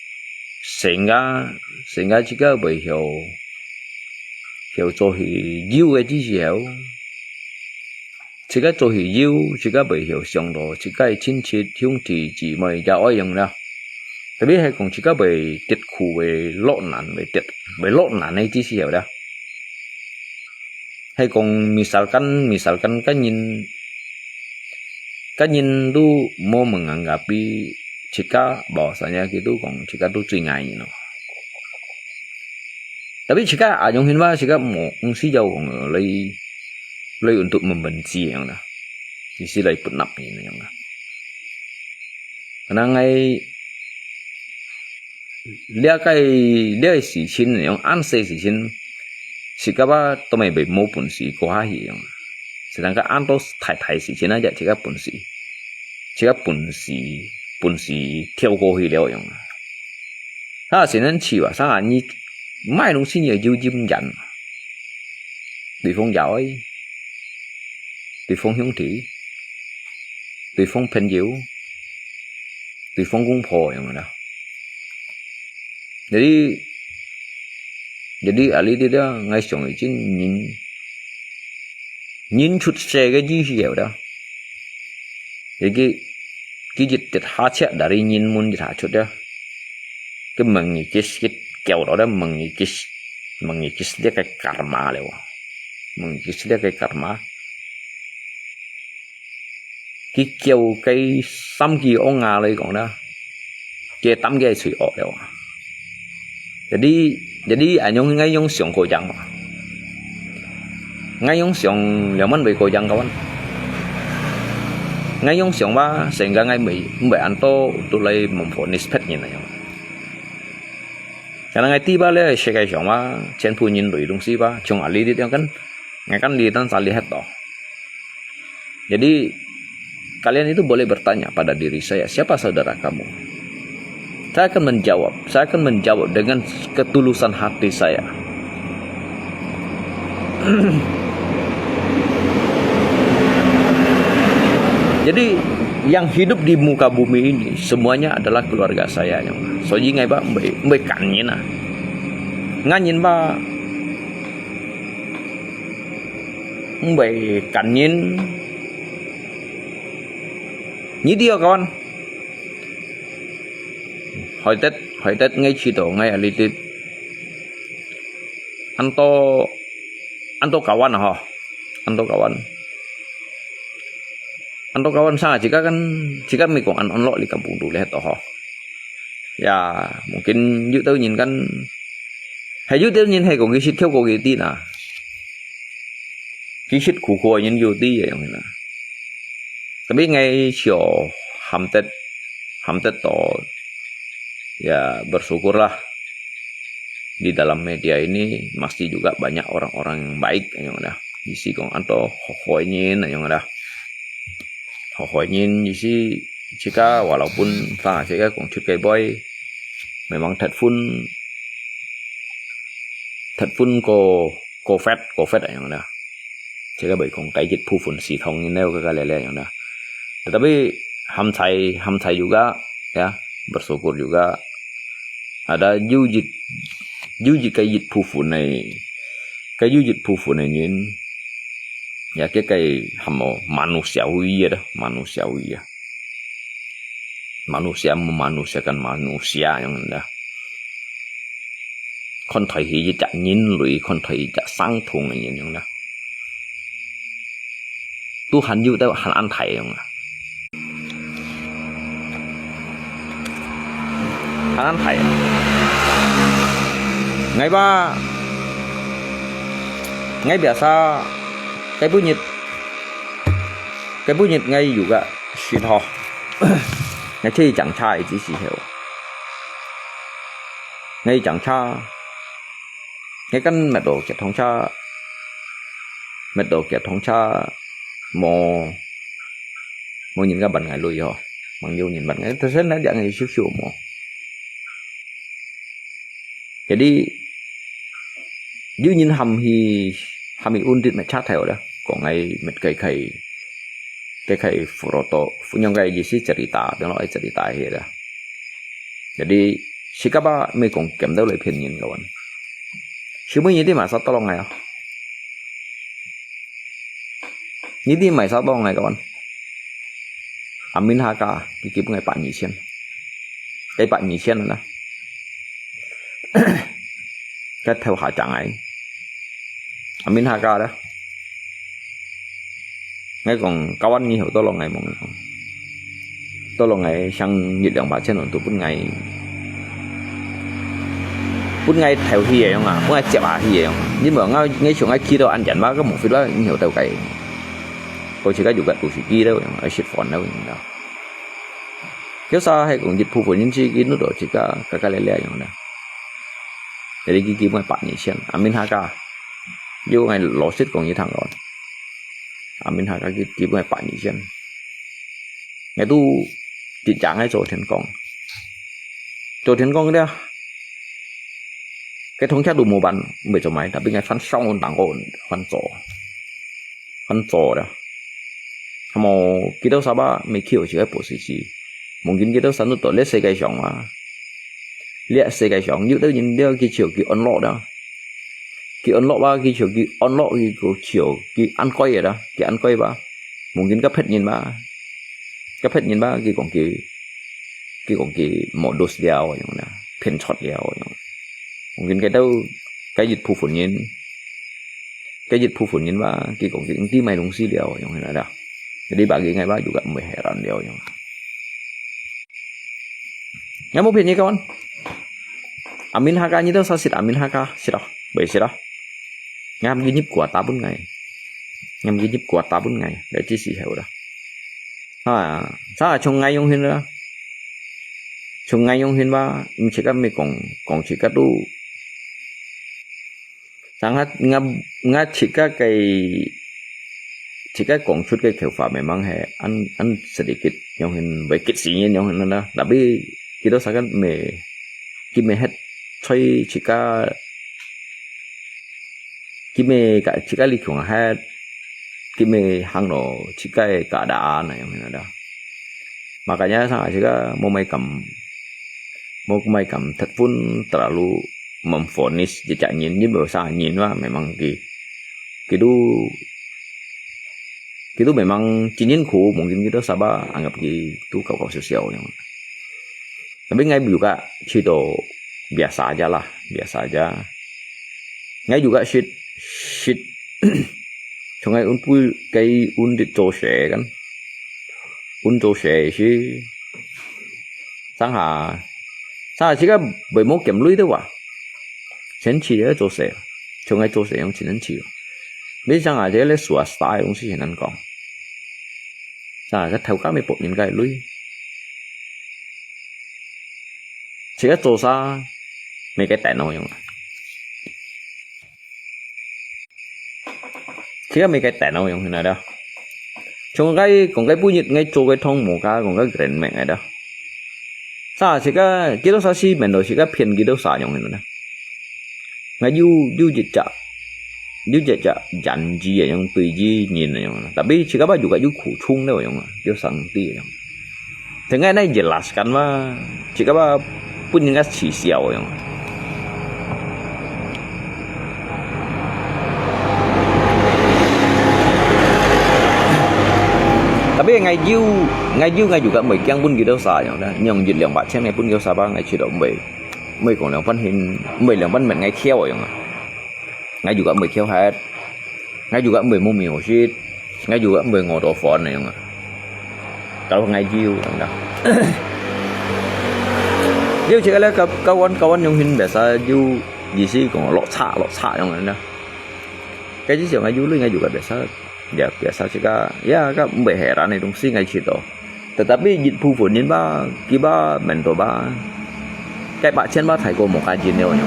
sehingga sehingga 自家會曉曉做起有个之時候，自家做起有，自家會曉想到自家个親戚兄弟姊妹也愛樣啦。Tapi係講自家會跌苦，會落難，會跌會落難个之時候啦。 係講misalkan misalkan 該人該人都無menganggapi自家，bahwasanya佢都講自家都最矮人咯。Tapi自家啊，用現話自家無毋需要講來來 untuk membenci樣啦，意思來不納人樣啦。Kena ngai 這个這个事情，恁細事情，自家吧都未未無本事過下去樣。Sedangkan恁多大大事情啊，自家本事，自家本事本事跳過去了樣。他先生去吧，啥你買東西你要有經驗，對方也愛，對方兄弟，對方朋友，對方公婆樣啦。Jadi jadi ahli dia ngai siang izin nyin nyin chut se ke ji si yau da. Jadi ki jit tet ha chek dari nyin mun jit ha chut da. 佢mengikis，佢叫到咧mengikis，mengikis這个karma了。mengikis這个karma，佢叫佢三句惡牙來講啦，佢擔佢个罪惡了。Jadi，jadi，恁樣，𠊎用想過樣嘛。𠊎用想，兩萬位過樣kawan。𠊎用想話，sehingga𠊎毋會，毋會恁多，都來memvonis別人恁樣。Karena ngai tiba le, siya kay siyang ma, chen pu nyin lui dong si ba, chung ali dit yang kan, ngai kan li tan sa li het to. Jadi, kalian itu boleh bertanya pada diri saya, siapa saudara kamu? Saya akan menjawab, saya akan menjawab dengan ketulusan hati saya. Jadi, yang hidup di muka bumi ini, semuanya adalah keluarga saya yang. 所以，ngai ba，mbai，mbai kan nyin ah. Ngan nyin ba，mbai kan nyin. Nyi dia kawan. Hoi tet, hoi tet ngai chi to, ngai ali tet. Anto, anto kawan ho. Anto kawan. Anto kawan sa, jika kan, jika mi kong an, an lo li kampung tu le to ho. Ya, mungkin yu tau nyin kan, hai yu tau nyin hai kong ki sit thiau ko ki ti na. Ki sit khu khu nyin yu ti ya yang na. Tapi ngai sio ham tet, ham tet to, ya bersyukurlah. Di dalam media ini masih juga banyak orang-orang yang baik, yang ada. Isi kong anto hoi nyin, yang ada. Hoi nyin, isi jika walaupun ta jika kong chut kai boy, memang tet phun, tet phun ko, ko fet, ko fet, yang ada. Jika bai kong kai jit pu phun si thong nyin neu ka ka le le, yang ada. Tetapi ham chai, ham chai juga, ya, bersyukur juga. Ada yu jit, yu jit kai jit pu phun nai, kai yu jit pu phun nai nyin. Ya, ke kai ham mo manusiawi ya dah, manusiawi ya. Manusia memanusiakan manusia yang ada. Kon thoi hi jit jak nyin lui, kon thoi hi jak sang thung nyin yang ada. Tu han yu tau han an thai yang ada. Han an thai. Ngai ba, ngai biasa, kai bu nyit, kai bu nyit ngai yu ka shit ho. Ngai thi chang cha i chi si heo. Ngai chang cha. Ngai kan met do kiat thong cha, met do kiat thong cha, mo, mo nyin ka ban ngai lui ho, mang yu nyin ban ngai, ta sen na jak ngai siu siu mo. Jadi, yu nyin ham hi, ham hi undit met cha thai ho da, ko ngai met kai kai, kai kai furoto, funyong kai jisi cerita, tengok ai cerita hi da. Jadi, sikapa mi kong kem tau lai phiên nyin kawan. Siu mi nyi ti ma sa tolong ngai ah. Nyi ti ma sa tolong ngai kawan. Amin ha ka, ki kip ngai pa nyi sian. Kai pa nyi sian na. Ka thau ha chang ngai. Amin ha ka da. Ngai kong kawan nyi hau tolong ngai mong. Tolong ngai sang yit liang ba chen on tu pun ngai. Pun ngai thau hi yong ah, pun ngai chiap ha hi yong. Nyi mo ngai ngai chung ngai ki do an jan ba ka mo fit ba nyi hau tau kai. Ko chi ka yu ka tu si ki do yong, ai sit phone do yong da. Kyo sa hai kong yit phu phu nyin chi ki nu do chi ka ka ka le le yong da. Jadi ki ki mo pa nyi sian, amin ha ka. Yu ngai lo sit kong yi thang kon. Amin ha ka ki, ki mo pa nyi sian. Ngai tu ti chang ngai cho thian kong. Cho thian kong dia. Cái thống nhất đủ một bạn mới cho mày, tapi ngai fan song un tang kon fan cho. Fan cho da. Hamo kita saba mi kyo chi cái posisi. Mungkin kita sanu to le se kai shong ma. Le se kai shong yu tau nyin dia ki chiu ki on lo da. Ki on lo ba ki chiu ki on lo ki ko chiu ki an koi da. Ki an koi ba. Mungkin ka phet nyin ba. Ka phet nyin ba ki kong ki, ki kong ki modus dia wa yong da. 騙出了，樣。Mungkin該兜，該一部分人，該一部分人吧，佢講佢毋知買東西了，樣，係啦。Jadi bagi𠊎吧，juga毋會heran了，樣。𠊎無騙你，kawan。Amin Haka，你兜識Amin Haka，識咯，會識咯。𠊎毋記得過打分𠊎，𠊎毋記得過打分𠊎，來支持下啦。啊，sa從𠊎用心啦，從𠊎用心吧，毋識个咪講，講識个都，sangat，𠊎，𠊎識个个，識个講出个口話memang係，an，an sedikit，用心，會激死人用心啦。Tapi，kita sangat me，佢咪係在識个 佢乜自家，自家理解下，佢乜行到自家个keadaan，樣，樣啦。Makanya sangat自家無乜敢，無乜敢thất vốn terlalu memvonis一隻人，因為sangat人嘛，memang佢，佢都，佢都memang真辛苦，mungkin kita Sabah anggap佢都搞搞笑笑樣。Tapi𠊎juga知道biasa aja lah, biasa aja。𠊎juga識，識，從𠊎undit，該undit做事kan，und做事時，上下，上下自家會無兼鐳个哇，神奇个做事，從𠊎做事樣真神奇。你上下這个swasta个東西很難講，上下个頭家乜博人家个鐳。 自家做事，每个電腦用啊。自家每个電腦用起來了。從該講該本日𠊎做个湯姆家，講該Grand Max來了。Sa自家，kita sa si mendo自家騙kita sa用起來了。𠊎有，有一隻，有一隻人質个樣，對於人个樣，tapi自家吧juga有苦衷个樣啊，有上帝个樣。 Dengan ai jelaskan嘛，自家吧，分人家恥笑樣。Tapi𠊎有，𠊎有，𠊎juga毋會驚分佢兜sa樣啦，用一兩百千𠊎分佢兜sa吧，𠊎試著毋會，毋會講兩番現，毋會兩番問𠊎竅樣啊。 𠊎juga毋會竅忒，𠊎juga毋會無面好食，𠊎juga毋會餓到煩樣啊。Kalau𠊎有，等等。有自家咧，kawan，kawan用心biasa有意思講落差，落差樣啊。該時候𠊎有鐳，𠊎juga biasa，ya biasa自家，ya，該毋會heran个東西，𠊎試著。 Tetapi一部分人吧，佢吧，mendo吧，該百千吧，大過無價錢了樣。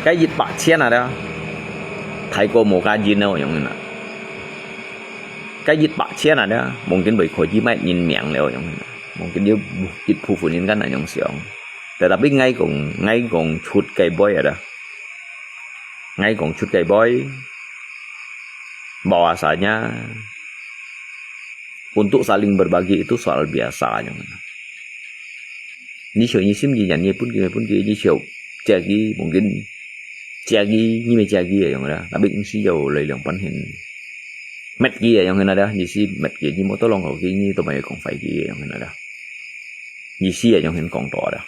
該一百千啊，大過無價錢了樣啊。該一百千啊，mungkin會可以買人命了樣。Mungkin有一部分人kan恁樣想。Tetapi𠊎講，𠊎講出該杯啊，𠊎講出該杯。Bahwasanya untuk saling berbagi itu soal biasa yang. Ni sio ni sim ni yan ni pun ki pun ki ni sio jagi mungkin jagi ni me jagi yang da. Tapi ni sio lai liang pan hin. Met ki yang hin da. Ni si met ki ni mo to long ki ni to mai kong fai ki yang hin da. Ni si yang hin kong to da.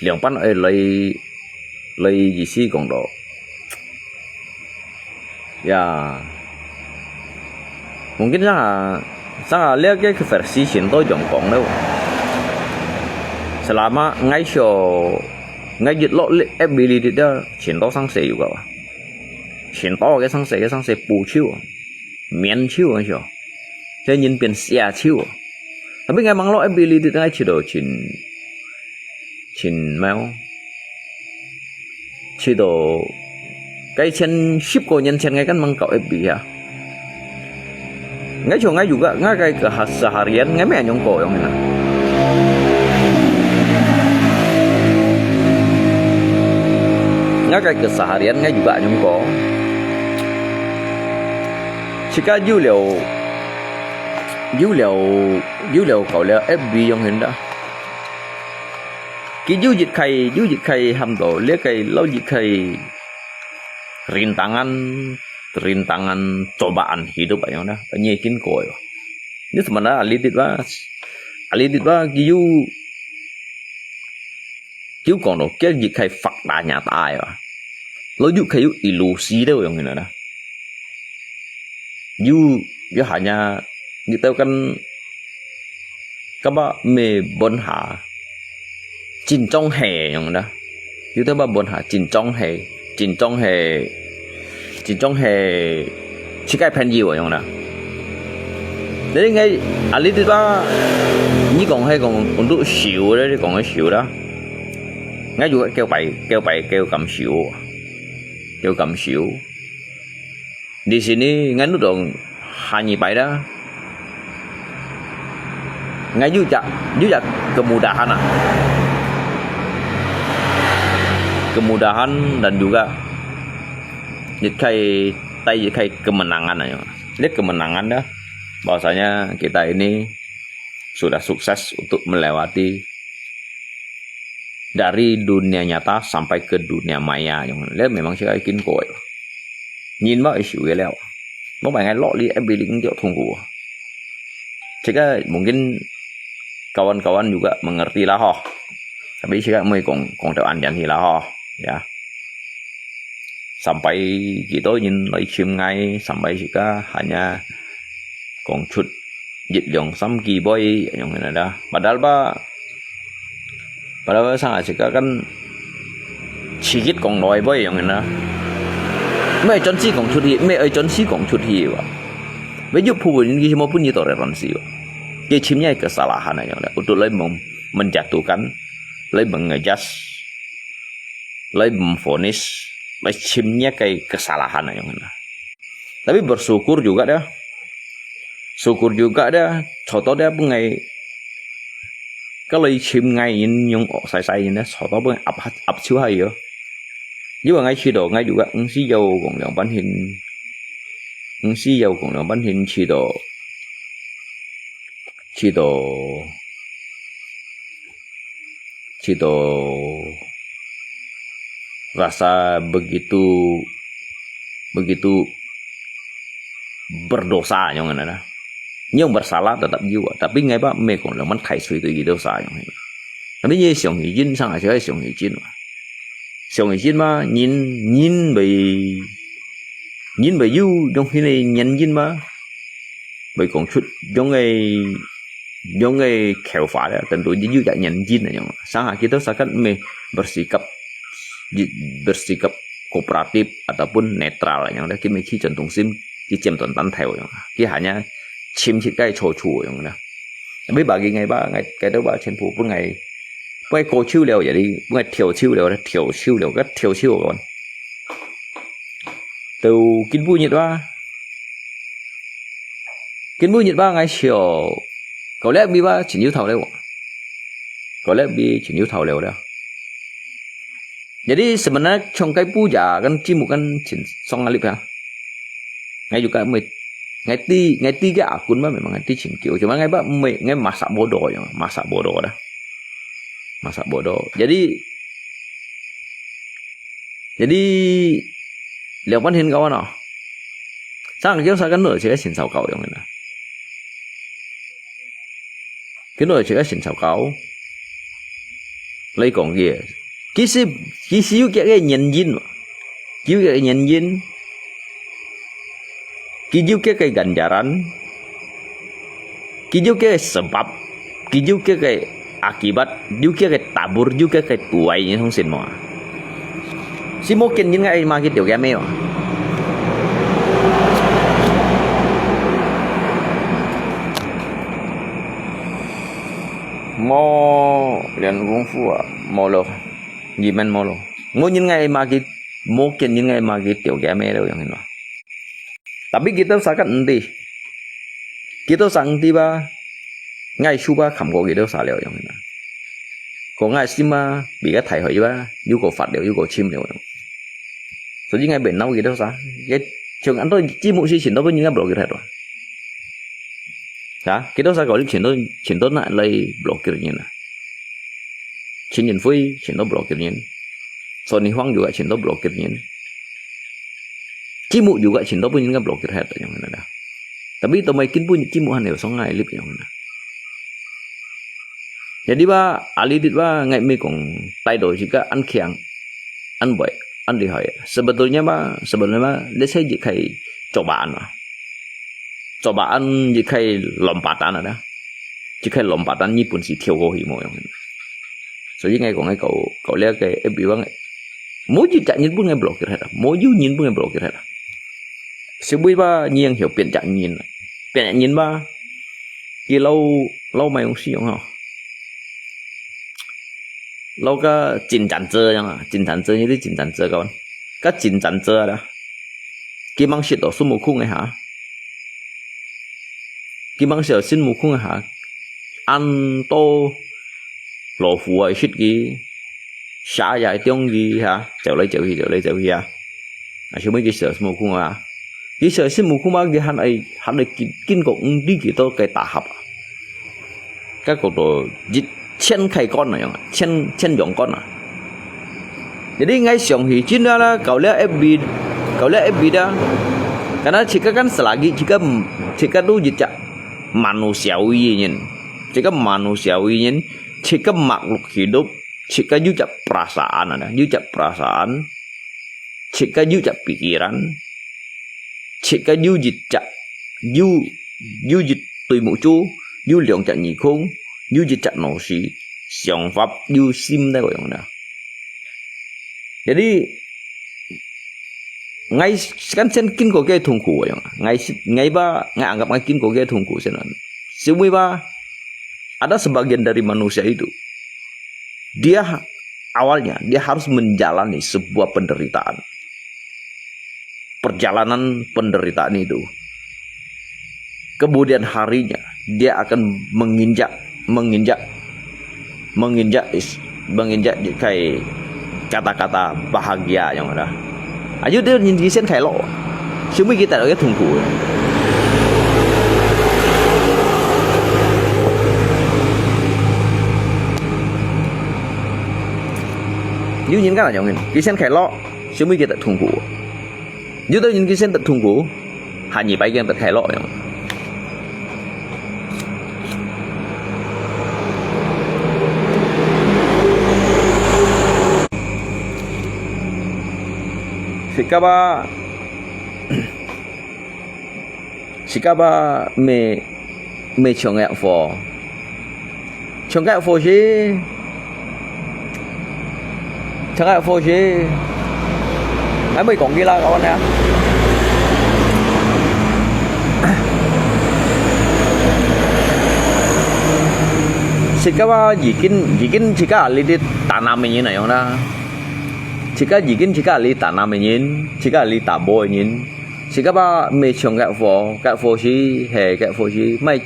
兩班，誒，來，來意思講到，呀，mungkin上下，上下這個versi先到用講了。Selama𠊎想，𠊎一落力ability的，先到上世有个吧。先到个上世，个上世補救啊。 面手啊，係，這人變寫手啊。Tapi𠊎吂落ability，𠊎試著真，真咩哦，試著該前十個年前，𠊎kan吂搞FB啊。𠊎像𠊎有个，𠊎个，个seharian，𠊎乜用過樣呢。𠊎个，个seharian，𠊎有个用過。 自家有了，有了，有了搞了FB用現在。佢有一個，有一個喊到，這個老一個rintangan，rintangan cobaan hidup ayong dah，你經過喲。你怎麼啦？你知吧？啊，你知道佢有，佢講到佢一開發達nhà ta啊，老有佢有一路死了樣个啦。有，有下呀，你兜kan，kan ba me bon ha，真正係樣啦。有兜ba bon ha，真正係，真正係，真正係，自家朋友樣啦。Jadi ngai，啊，你知道，你講係講untuk修咧，你講个修啦。Ngai juga kêu bài，kêu bài，kêu感受，kêu感受。Di sini ngai nudong hanya bài đó. Ngai juga, juga kemudahan ah. Kemudahan dan juga 一開，帶一開 kemenangan aja. Ini kemenangan dah. Bahwasanya kita ini sudah sukses untuk melewati dari dunia nyata sampai ke dunia maya. Yang le memang sih kin koi. Nyin ba isu ya leo. Mau ngai lo li e biling jo tunggu. Jika mungkin kawan-kawan juga mengerti lah ho. Tapi sih kong kong tau anjan hi lah ho. Ya. Sampai kita nyin lai chim ngai, sampai sika hanya kong chut jit liang sam ki boy yang ngena dah. Padahal ba, padahal ba sang sika kan chigit kong loi boy yang ngena. Mai chon si kong chut hi, mai ai chon si kong chut hi ba. Bai yu pu nyin ki mo pun ni to re ran si ba. Ki chim nyai kesalahan yang ngena. Untuk lai mem-, menjatuhkan, lai mengejas, lai memvonis, lai chim nyai ke kesalahan yang ngena. Tapi bersyukur juga dah. Syukur juga dah, contoh dah pun ngai, kalau chim ngai in yung ok sai sai in dah, contoh pun ap, ap chiu hai yo. Juga ngai chiu do, ngai juga ngsi yau kong liang ban hin, ngsi yau kong liang ban hin chiu do, chiu do, chiu do rasa begitu, begitu berdosa nyong na. Nyong bersalah tetap jiwa, tapi ngai ba me kong leman thai sui tu dosa nyong. Tapi ye siang yi jin sang ai siang yi jin. Siang yi jin ma, nyin, nyin bai, nyin bai yu, nyong hini nyin jin ma. Bai kong chut, nyong ai, nyong ai khéo fa le, tentu yu ya nyin jin nyong. Sang ha kita sakat me bersikap, bersikap kooperatif ataupun netral nyong dah, ki me ki chon tung sim, ki chem ton tan theo nyong. Ki hanya chim chit kai cho chu nyong dah. Tapi bagi ngai ba, ngai, kai tau ba chen pu pun ngai, pun ngai ko chiu liao ya di, pun ngai theo chiu liao, theo chiu liao, ka theo chiu kon. Tau kin bu nyit ba, kin bu nyit ba ngai chiu, kau lek bi ba chin yu thau liao. Kau lek bi chin yu thau liao dah. Jadi sebenarnya chong kai pu ja kan chimu kan chin song alip ya. Ngai juga mui, ngai ti, ngai ti ke akun ba memang ngai ti chin kiu. Cuma ngai ba mui, ngai masak bodoh ya, masak bodoh dah. Masak bodoh. Jadi, jadi liang pan hin kawan oh. Sang kiu sa kan lo sih sin sao kau yang na. Kin lo sih sin sao kau. Lai kong ye. Ki si, ki si yu kia ke nyin jin. Ki yu kia ke nyin jin. Ki yu kia ke ganjaran. Ki yu kia ke sebab. Ki yu kia ke akibat. Yu kia ke tabur. Yu kia ke tuai ni hong sin mo. Si mo ken yin ngai ma ki tiu kia me wa. Mo lian kung fu wa. Mo lo. Yi men mo lo. Mo yin ngai ma ki, mo ken yin ngai ma ki tiu kia me lo yang hin wa. Tapi kita sakat enti. Kita sang enti ba, ngai su ba kam ko kita sa liao yang na. Ko ngai sim ba, bi ka thai hoi ba, yu ko fat liao, yu ko chim liao. So ji ngai ben nau kita sa, ke chung an to ji mu si chin to pun ngai blok kita to. Ha, kita sa ko li chin to, chin to na lai blok kita na. Chin yin fui, chin to blok kita. So ni huang juga chin to blok kita. Ji mu juga chin to pun ngai blok kita yang na. Tapi to mai kin pun ji mu han liao song ngai lip yang na. Jadi ba, ahli dit ba, ngai mi kong tai do jika an kiang, an boy, an lihai. Sebetulnya ba, sebetulnya ba, let's say jika cobaan ba. Cobaan jika lompatan ada. Jika lompatan 日本是跳過去無用。所以 ngai kong ngai kau, kau lihat ke F B bang. 無一隻日本 ngai blokir hela. 無有日本 ngai blokir hela. Sebui ba, nyiang hiu pian jak nyin. Pian jak nyin ba. Ki lau, lau mai ung siung ho. Lau ka cincancer yang ah, cincancer ni di cincancer kawan. Ka cincancer ada. Kimang sit do sumukung eh ha. Kimang sit do sumukung eh ha. An to lo fu ai sit ki. Sa ya tiong ki ha. Jauh lai jauh hi, jauh lai jauh hi ha. 啊，小妹佢小心目空啊，佢小心目空嘛，佢還愛，還愛經，經過五D幾多个大盒啊。該个都一千開關啊，用啊，千，千用關啊。Jadi ngai想起真的啦，搞了F B，搞了F B的，karena jika kan selagi jika, jika tu jejak manusiawi nyen, jika manusiawi nyen, jika makhluk hidup, jika jejak perasaan ada, jejak perasaan, 自家有隻pikiran，自家有一隻，有，有一對目珠，有兩隻耳孔，有一隻腦屎，想法有心个樣啦。Jadi，𠊎kan先經過个痛苦个樣啊，𠊎，𠊎ba，𠊎anggap𠊎經過个痛苦先啊。Sebab ada sebagian dari manusia itu, dia awalnya dia harus menjalani sebuah penderitaan. Perjalanan penderitaan itu. Kemudian harinya dia akan menginjak, menginjak, menginjak is, menginjak kai kata-kata bahagia yang ada. Ayo dia nyen kisen kai lo. Semua kita ada tunggu. 有人敢樣个，佢先開落，小妹佢得痛苦。有兜人佢先得痛苦，下二擺佢得開落樣。Sikap ba, sikap ba me, me chong yak fo. Chong yak fo si. Chong yak fo si. Ngai mui kong kila kawan ya. Sikap ba jikin, jikin sikap li di tanam ini na yong na. Sikap jikin sikap li tanam ini, sikap li tabo ini. Sikap ba me chong yak fo, yak fo si, he yak fo si, mai,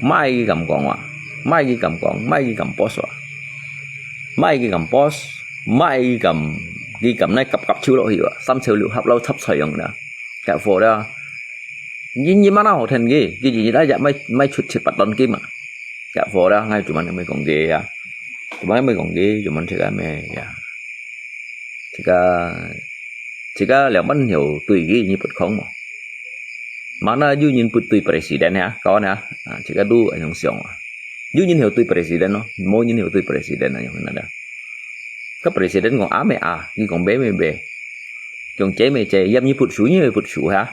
mai ki kam kong wa, mai ki kam kong, mai ki kam pos wa, mai ki kam pos, mai ki kam, ki kam nai kap kap chiu lo hi wa, sam chiu liu hap lau chap choi yong na, yak fo da. Ni, ni mana ho then ki, ki ji ji da ya mai, mai chut chit pat don ki ma. Yak fo da, ngai cuman mai kong ki ya. Cuman mai kong ki, cuman sikap me ya. Sikap, sikap liang ban hiu tui ki ni put kong mo. Mana yu nyen put tui presiden ya, kawan ya. Ah, sikap tu ayong siang wa. Yu nyen hiu tui presiden no, mo nyen hiu tui presiden ayong na da. Ka presiden kong a me a, ki kong be me be. Kong che me che, yam ni put su ni me put su ha.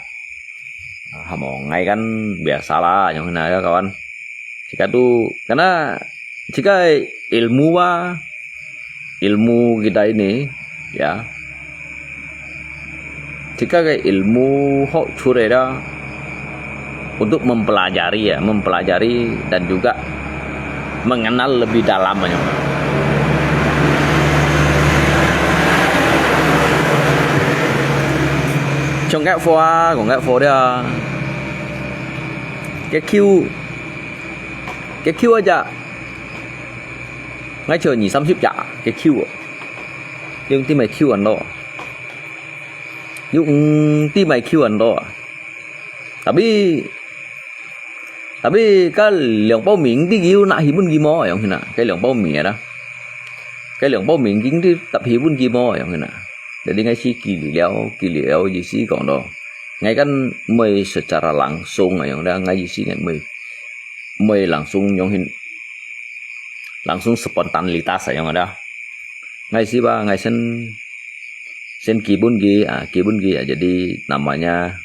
Ah, hamo ngai kan biasa la, ayong na ya kawan. Sikap tu, karena sikap ilmu wa, ilmu kita ini, ya. Sikap ke ilmu hok chureda untuk mempelajari ya, mempelajari dan juga mengenal lebih dalam ya. Chong yak fo a, kong yak fo dia. Cái Q, cái Q aja. Ngai cho ni sam sip ja, cái Q. Yung ti mai Q an lo. Yung ti mai Q an lo. Tapi, tapi ka liang bao ming ti kiu na hi bun ki mo, ayong hina. Cái liang bao ming ada. Cái liang bao ming king ti tap hi bun ki mo, ayong hina. Jadi ngai si ki li liao, ki li liao, ji si kong do. Ngai kan mui secara langsung, ayong da, ngai ji si ngai mui, mui langsung yong hin. langsung spontanitas ayong ada. Ngai siba, ngai sen, sen kibun ki, ah, kibun ki, ah, jadi namanya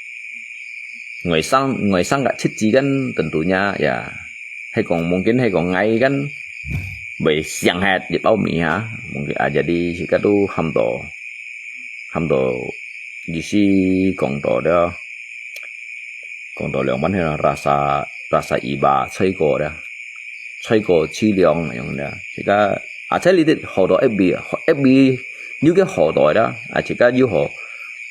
ngai sang, ngai sang ka cit ji kan tentunya ya. Hai kong mungkin hai kong ngai kan, bai siang het di pau mi ha. Mungkin, ah, jadi sika tu ham to, ham to, di si kong to dia. 講到兩萬係啦，rasa rasa iba，吹過啦，吹過淒涼樣啦。自家啊，在呢啲好多F B，F B有个好多啦，啊，自家有好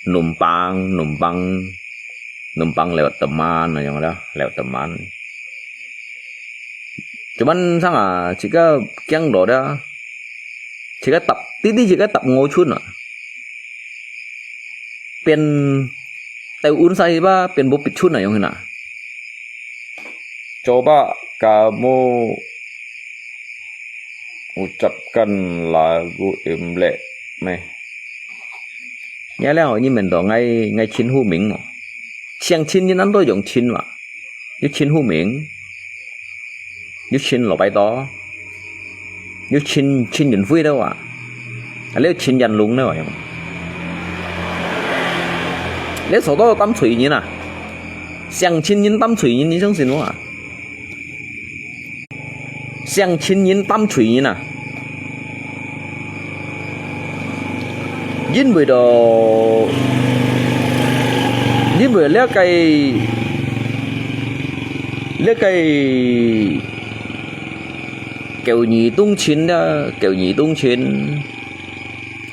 numpang，numpang，numpang lewat teman樣啦，lewat teman。Cuman sang啊，自家驚到啦，自家搭，滴滴自家搭我村啊。 變teu un sa iba，變無必春啊，樣形啊。Coba kamu ucapkan lagu Imlek meh。你了，你們都愛愛親父名哦。鄉親人安到用親嘛？ 有親父名，有親老拜到，有親親人會了啊，還有親人龍了啊，你所到擔罪人啊，鄉親人擔罪人，你相信無啊？鄉親人擔罪人啊！ 因為到，因為這個，這個九二冬青啦，九二冬青，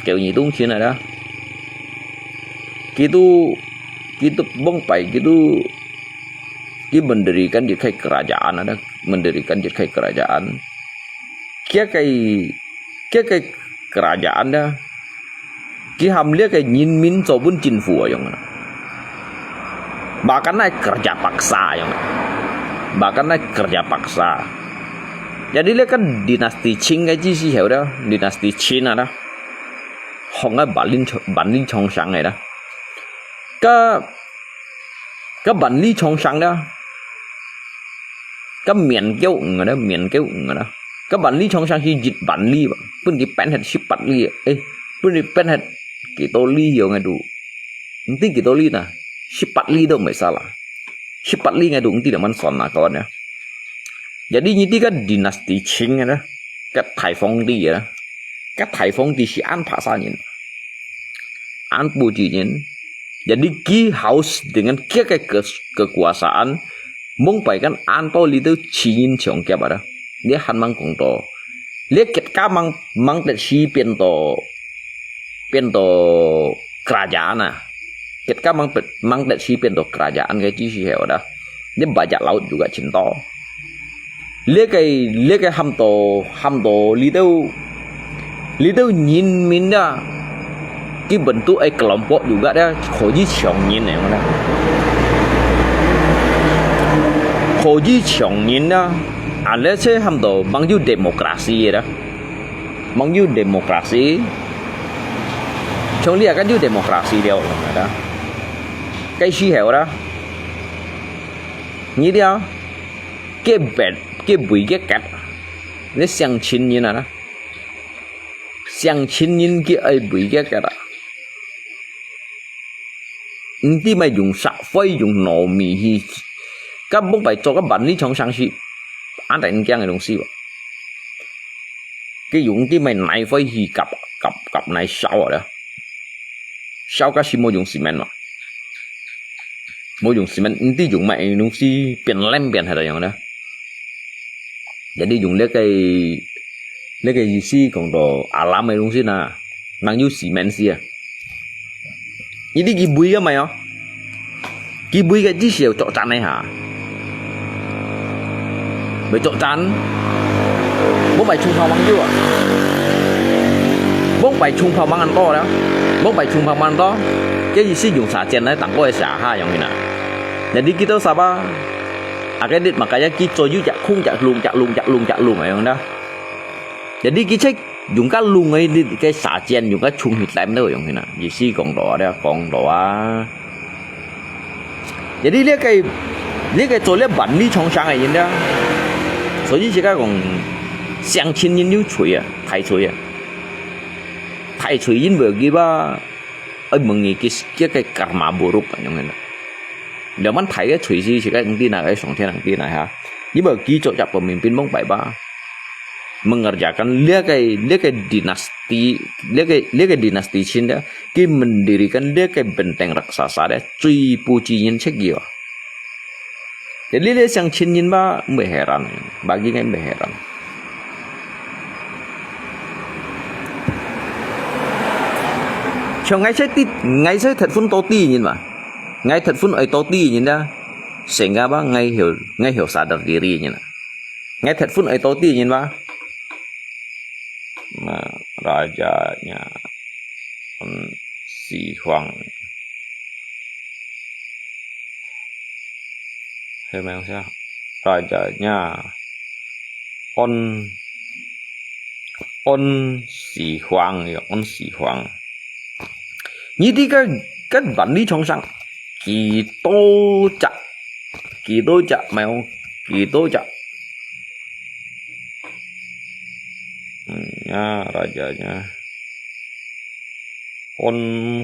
九二冬青來啦。佢都，佢都崩敗，佢都，佢mendirikan一個kerajaan ada，mendirikan一個kerajaan。佢個，佢個kerajaan ada， 佢喊這個人民做分政府啊，樣啊。Bahkan naik kerja paksa，樣啊。Bahkan naik kerja paksa。Jadi這個dinasti Qing个意思曉得，dinasti Qing啊，講个萬里長，萬里長城个啦。个，个萬里長城啦。 个面叫五个啦，面叫五个啦。个萬里長城係一萬里吧，分佢變忒十八里，誒，分佢變忒幾多里樣个都，毋知幾多里呢，十八里都毋係啦，十八里个都毋知點樣算啦，kawan啊。Jadi呢啲个dinasti Qing个啦，个大皇帝个啦，个大皇帝係恁拍啥人，恁不知人。 Jadi佢好dengan佢个ke-，kekuasaan，mungpai kan安到呢兜千人搶劫啊啦。你還吂講到，你結果吂，吂得時變到，變到kerajaan啊。結果吂，吂得時變到kerajaan个意思係無啦？你bajak laut juga盡多。 這個，這個喊到，喊到呢兜，呢兜人民啊，基本都係kelompok juga啊，可以搶人个啦。可以搶人啊，啊，這些喊到吂有demokrasi个啦，吂有demokrasi，像你啊，該有demokrasi了，啦，該時候啦，你了。 佢別，佢為佢結，你鄉親人啊啦，鄉親人佢愛為佢結啊。毋知乜用石灰用糯米去，該mungpai做个萬里長城係，恁大驚个東西喎。佢用啲乜泥灰去夾，夾，夾泥燒啊啦。 燒該時無用cement嘛，無用cement，毋知用麼个東西變爛變忒樣呢。Jadi用這個，這個意思講到alam个東西呢，吂有cement時啊。你知佢為个麼个哦？ 佢為个意思係作戰个哈。為作戰，mungpai chung炮吂有啊。Mungpai chung炮吂恁多啦，mungpai chung炮吂恁多，該意思用射箭來打過个射下樣个啦。Jadi佢兜Sabah，啊，該日嘛，該日佢做有隻空隻窿，隻窿，隻窿，隻窿，樣啦。Jadi佢切用該窿个，該射箭，用該chung去打到樣个啦。意思講到啊，講到啊。 Jadi這個，這個做這萬里長城个人呢，所以自家講，上千人有罪啊，大罪啊。大罪因為佢話，愛問佢，佢，佢个karma buruk啊，樣个啦。兩萬大个罪是，是个，毋知哪个上天，毋知哪哈。因為佢做隻pemimpin mong pai ba. Mengerjakan 這个，這个dinasti，這个，這个dinasti Chin咧，佢mendirikan 這个 benteng raksasa咧，最不知人惜佢啊。 Jadi，這上千人吧，毋會heran，bagi𠊎毋會heran。像𠊎在知，𠊎在特分到知人嘛，𠊎特分愛到知人啦，sehingga吧，𠊎曉，𠊎曉sadar diri人啊。𠊎特分愛到知人嘛，Nah, rajanya On Sihuang. Hay mèo siya. Rajanya On, On Sihuang, ya, On Sihuang. Nyi di ka, ka bản lý trong sáng, 幾多隻, 幾多隻 mèo, 幾多隻. Hmm, ya, rajanya On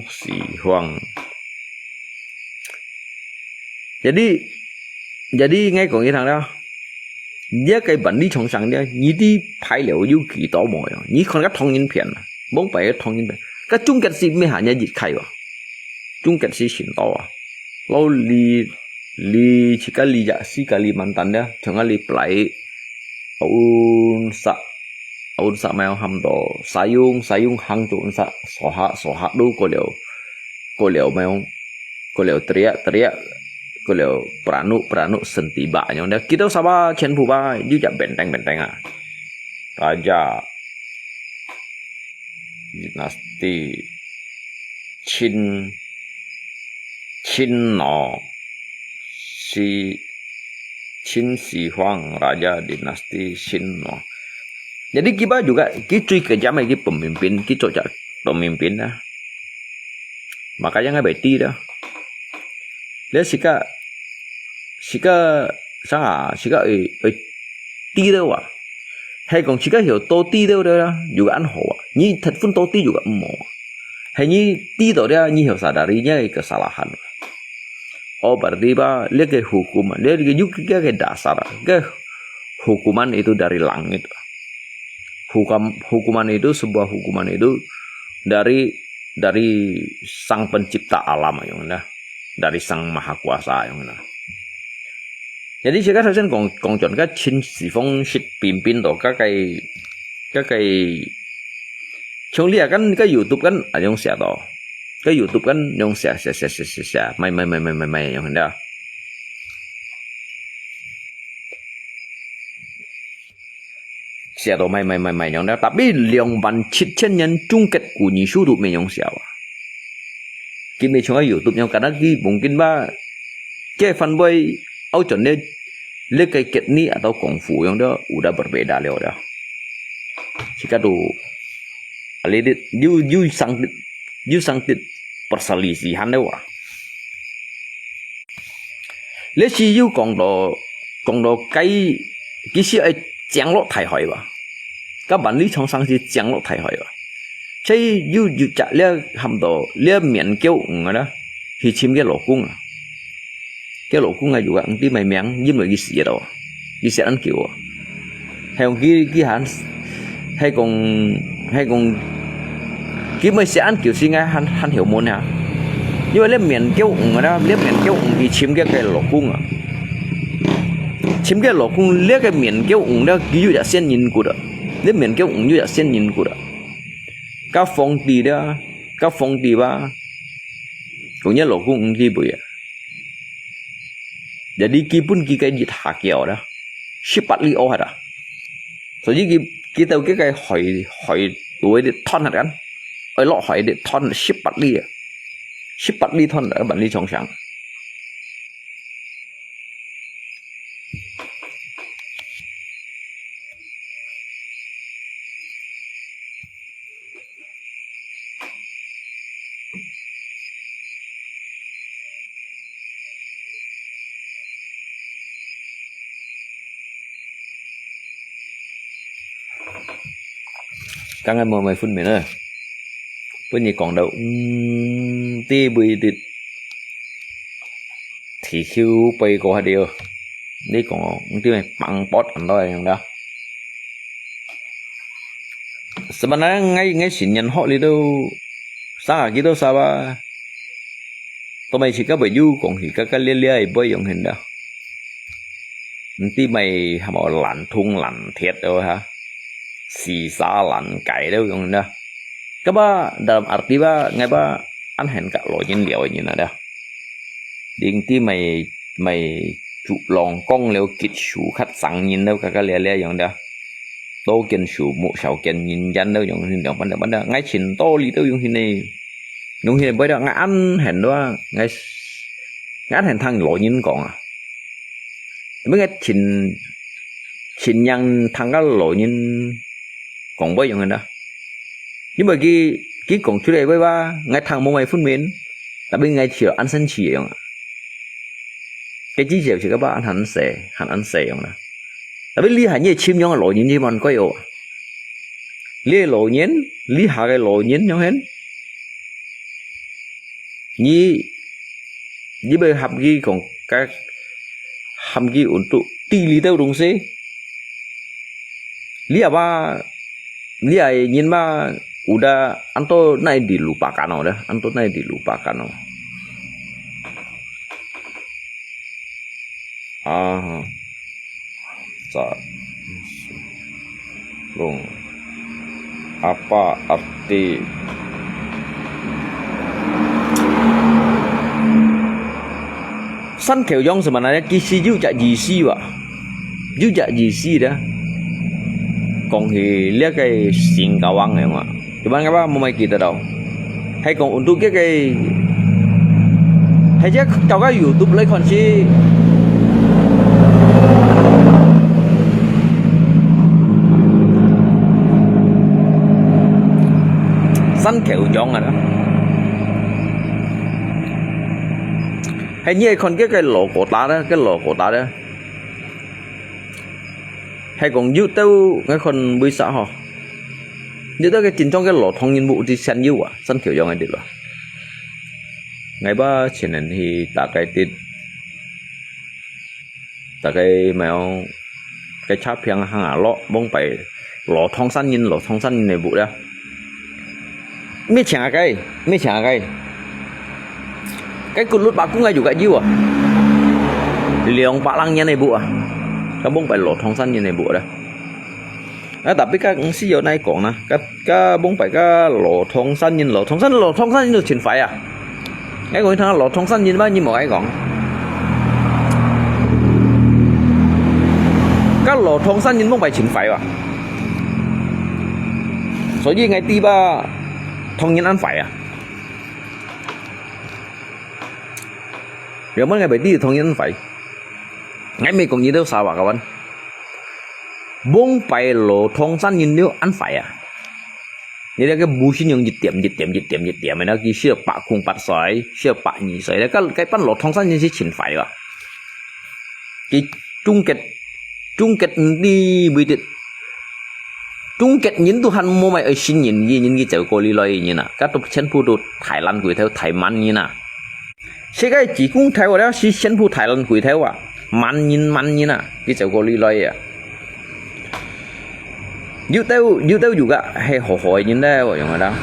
Sihuang. Jadi, jadi ngai kong itang dah. Dia cái bản lý trong sáng dia, nyi di phai liao yu ki to mo ya. Nyi khon ka thong yin pian. Bong pai thong yin pian. Ka chung kat si me ha nya yit khai wa. Chung kat si sin to wa. Lo li, li chi ka li ya si Kalimantan dia. Chong ka li plai. Aun sa, aun sa mai ham to. Sayung, sayung hang to un sa. Soha, soha do ko liao. Ko liao mai. Ko liao teriak, teriak, ko liao peranuk, peranuk sentiba nyong dah. Kita Sabah Chin Phuba, yu jak benteng, benteng ah. Raja dinasti Chin, Chin no, si, Chin Sihuang Raja dinasti Chin no. Jadi kita juga, kita cui kejam lagi pemimpin, kita cocok pemimpin dah. Makanya ngai bai ti dah. Leh sika, sika, sanga, sika oi, oi ti dah wa. Hai kong sika hio to ti dah dah, juga an ho wa. Nyi that pun to ti juga mo. Hai nyi ti dah dah, nyi hio sadari nya kesalahan. Oh, berarti ba, leh ke hukuman, leh ke yu ke, ke dasar, ke hukuman itu dari langit. Hukam, hukuman itu, sebuah hukuman itu dari, dari Sang Pencipta alam ayong na, dari Sang Maha Kuasa ayong na. Jadi sika sa sen kong, kong chon ka Chin Sihuang sit pimpin to ka kai, ka kai. Chong lia kan ka YouTube kan ayong sia to. Ka YouTube kan ayong sia, sia, sia, sia, sia, sia. Mai, mai, mai, mai, mai, mai ayong na. Sia to mai, mai, mai, mai nyong dah. Tapi 兩萬七千年 chung kat ku nyi su tu mai nyong sia wa. Ki mai chung YouTube nyong kana ki mungkin ba. Ke fan boy au chon le, le kai ket ni atau kung fu nyong dah, udah berbeda liao dah. Sika tu, ali dit, yu, yu sang dit, yu sang dit perselisihan dah wa. Leh si yu kong to, kong to kai, ki si ai cheng lo thai hoi wa. Ka bản lý trong sáng si cheng lo thai hoi wa. Chai yu, yu chak lia ham to, lia miền kiêu ung na, hi chim ke lo kung a. Ke lo kung a yu a, ang ti mai miang, yim lo ki si to. Ki si an kiêu a. Hai kong ki, ki han, hai kong, hai kong, ki mai sian kiu si ngai han, han hiu mun ha. Yua lia miền kiêu ung a, lia miền kiêu ung ki chim ke ke lo kung a. Chim ke lo kung lia ke miền kiêu ung lia ki yu ya sian yin ku da. Lia miền kiêu ung yu ya sian yin ku da. Ka phong ti lia, ka phong ti ba. Kung nia lo kung ung ti bu ya. Jadi ki pun ki kai dit ha kiao da. Sipat li o ha da. So yi ki, ki tau ki kai hoi, hoi tuai di thon hat kan. Oi lo hoi di thon sipat li. Sipat li thon da bản lý trong sáng. 剛剛無買分明啊，分你講到，嗯，知會得，地球飛過下了，你講，你知會放波恁多樣的。Sebenarnya ngai ngai 新年學你都，啥个都啥吧。 都買自家會有講起，个个咧咧會買用現啦。毋知買什麼爛銅爛鐵哦哈，死沙爛雞都用啦。Kaba dalam arti ba ngai ba ăn hẹn ka lo nyin liao nyin ada. Ding ti mai mai chu long kong liao kit shu khat sang nyin liao ka ka lia lia yong da. To kian shu mu shao kian nyin yan liao yong hin liang pan da pan da. Ngai chin to li liao yong hin ne. Yong hin bai da ngai ăn hẹn đó ngai ngai ăn hẹn thang lo nyin kong à. Tapi ngai chin chin yang thang ka lo nyin kong bai yong hin da. 因為佢佢講出來會話，𠊎聽無麼分明，tapi𠊎就恁生氣樣啊。佢至少係个把恁細，還恁細樣啦。Tapi你還你尋樣个老人，你問佢哦，你个老人，你下个老人樣hen，你你要合佢講，該合佢運動，地理兜東西。 你也話，你也人嘛，udah anto nai dilupakan哦，anto nai dilupakan哦。啊，在，弄，apa arti山口洋係嘛？那其實有隻意思哇，有隻意思的。講起這個新加坡个嘛，一般个話，無乜記得到。係講untuk這個，係只搞个YouTube來看是。 山口洋啊，係你係看這個logo打的，這logo打的，係講有兜𠊎看為啥吼，有兜个真正个老唐人屋就先有啊，山口洋个對吧？𠊎吧前年去打个的。 大概買个車票行啊落，往擺老唐山人，老唐山人个屋啦。咩請啊該，咩請啊該，該骨碌把公个有个有啊，兩百零年个屋啊，該往擺老唐山人个屋啦。 啊，tapi該毋係有哪講啦，該該往擺該老唐山人，老唐山，老唐山人都盡壞啊！𠊎講你聽，老唐山人嘛，你無愛講。該老唐山人往擺盡壞啊！所以𠊎知吧，唐人恁壞啊！原本𠊎毋知唐人恁壞，𠊎毋係講你兜沙巴个話。 往擺老唐山人了恁壞啊！你這個無信仰一點一點一點一點个，佢小百空八歲，小百二歲，該該班老唐山人係盡壞啊！佢中國中國毋知為得，中國人都還無麼愛信人，佢人佢走過來來人啊，該都全部都大爛鬼頭，大滿人啊！ 世界濟公頭了，係全部大爛鬼頭啊！滿人滿人啊，佢走過來來啊！有兜有兜有个係好好个人咧，𠊎用个啦。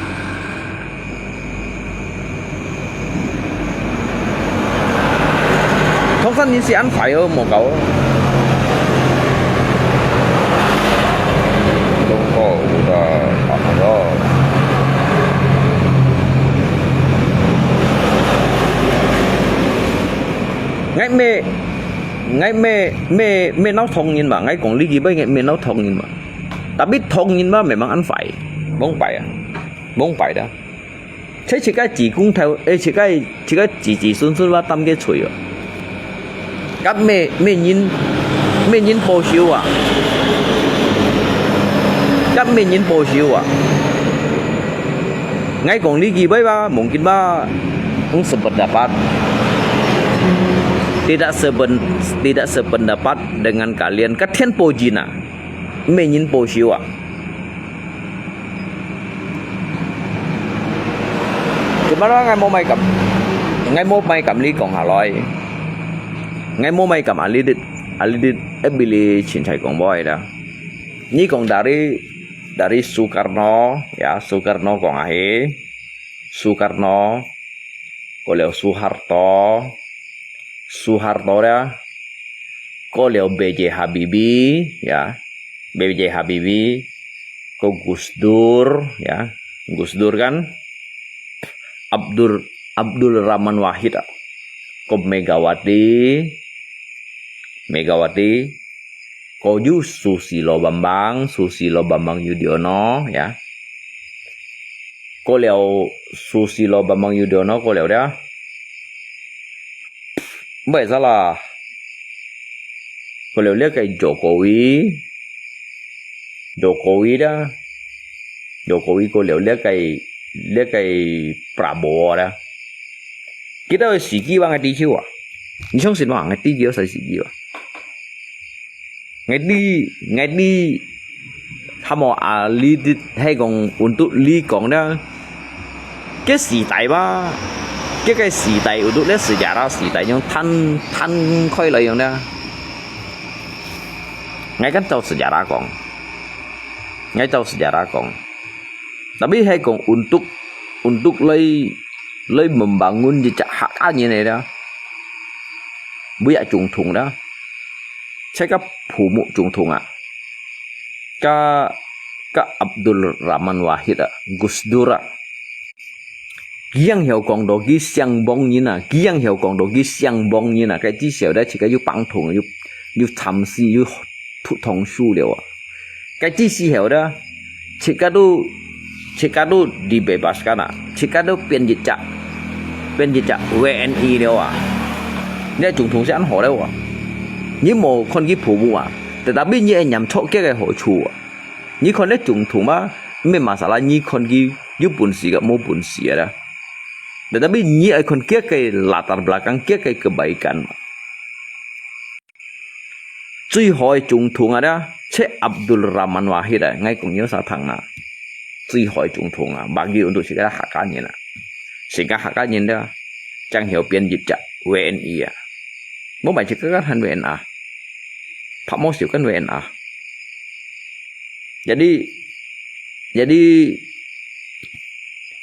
唐山人係恁壞哦，無搞哦。中國有个啊，𠊎毋係，𠊎毋係，毋係，毋係鬧唐人嘛，𠊎講這句話，𠊎毋係鬧唐人嘛。Tapi唐人嘛，memang恁壞，往擺啊，往擺个。在自家濟公頭，誒，自家自家子子孫孫話擔个罪哦。 該毋係，毋係人，毋係人保守啊？該毋係人保守啊？𠊎講這句話吧，mungkin吧，嗯，sependapat。Tidak sepen-，tidak sependapat dengan kalian。該天保人啊，毋係人保守啊？ Mana ngai mau mai kam, ngai mau mai kam li kong haloi. Ngai mau mai kam alidit, alidit ebili chin chai kong boy da. Ni kong dari, dari Sukarno, ya, Sukarno kong ahi. Sukarno, ko liao Suharto, Suharto da, ko liao B J Habibie, ya, B J Habibie, ko Gus Dur, ya, Gus Dur kan, Abdul, Abdul Rahman Wahid, ah, ko Megawati, Megawati, ko yu Susilo Bambang, Susilo Bambang Yudhoyono, ya. Ko liao Susilo Bambang Yudhoyono ko liao dia. Bai salah. Ko liao liak kai Jokowi. Jokowi dia. Jokowi ko liao liak kai, liak kai Prabowo dia. Kita sigi wang di chiu ah. Ni chong sin wang di kio sa sigi wang. Ngai di, ngai di, hamo alidit hai kong untuk li kong dia. Ke 時代吧，ke 个時代 untuk le sejarah 時代 yang tan, tan koi lai yang dia. Ngai kan tau sejarah kong. Ngai tau sejarah kong. Tapi hai kong untuk, untuk lai, lai membangun jejak hak anyin ai dia. Buyak jungtung dia. Cai ka Phumu jungtung ah. Ka, ka Abdul Rahman Wahid ah, Gus Dur ah. 佢樣曉講到佢上幫人啊，佢樣曉講到佢上幫人啊，該至少咧，自家又幫同，又，又參事，又 土同事了啊。該知時候的，自家都，自家都 dibebaskan 啊，自家都變一隻，變一隻 W N E 了啊。你總統是恁好了啊，你無看佢普目啊，tetapi你會念著佢个好處啊。你看你總統嘛，毋係masalah，你看佢有本事个，無本事个啦。Tetapi你愛看佢个 latar belakang，佢个 kebaikan。 最好个總統啊，這，這Abdul Rahman Wahid啊，𠊎講有啥聽啦？最好个總統啊，bagi untuk自家客家人啊，自家客家人啊，正曉變一隻W N E啊。無買自家个喊W N A，拍無少跟W N A。Jadi, jadi,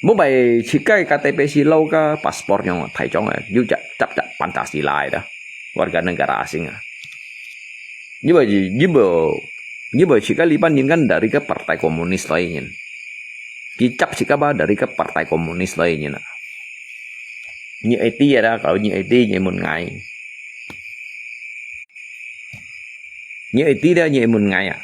無買自家个K T P係老个passport樣啊，大張个，有隻，隻，隻Pancasila个。 warga negara asing啊。因為，因為，因為自家呢班人kan dari个Partai Komunis來人，佢接自家吧dari个Partai Komunis來人啊。你愛知啊，kalau你愛知，你問𠊎。你愛知了，你問𠊎啊。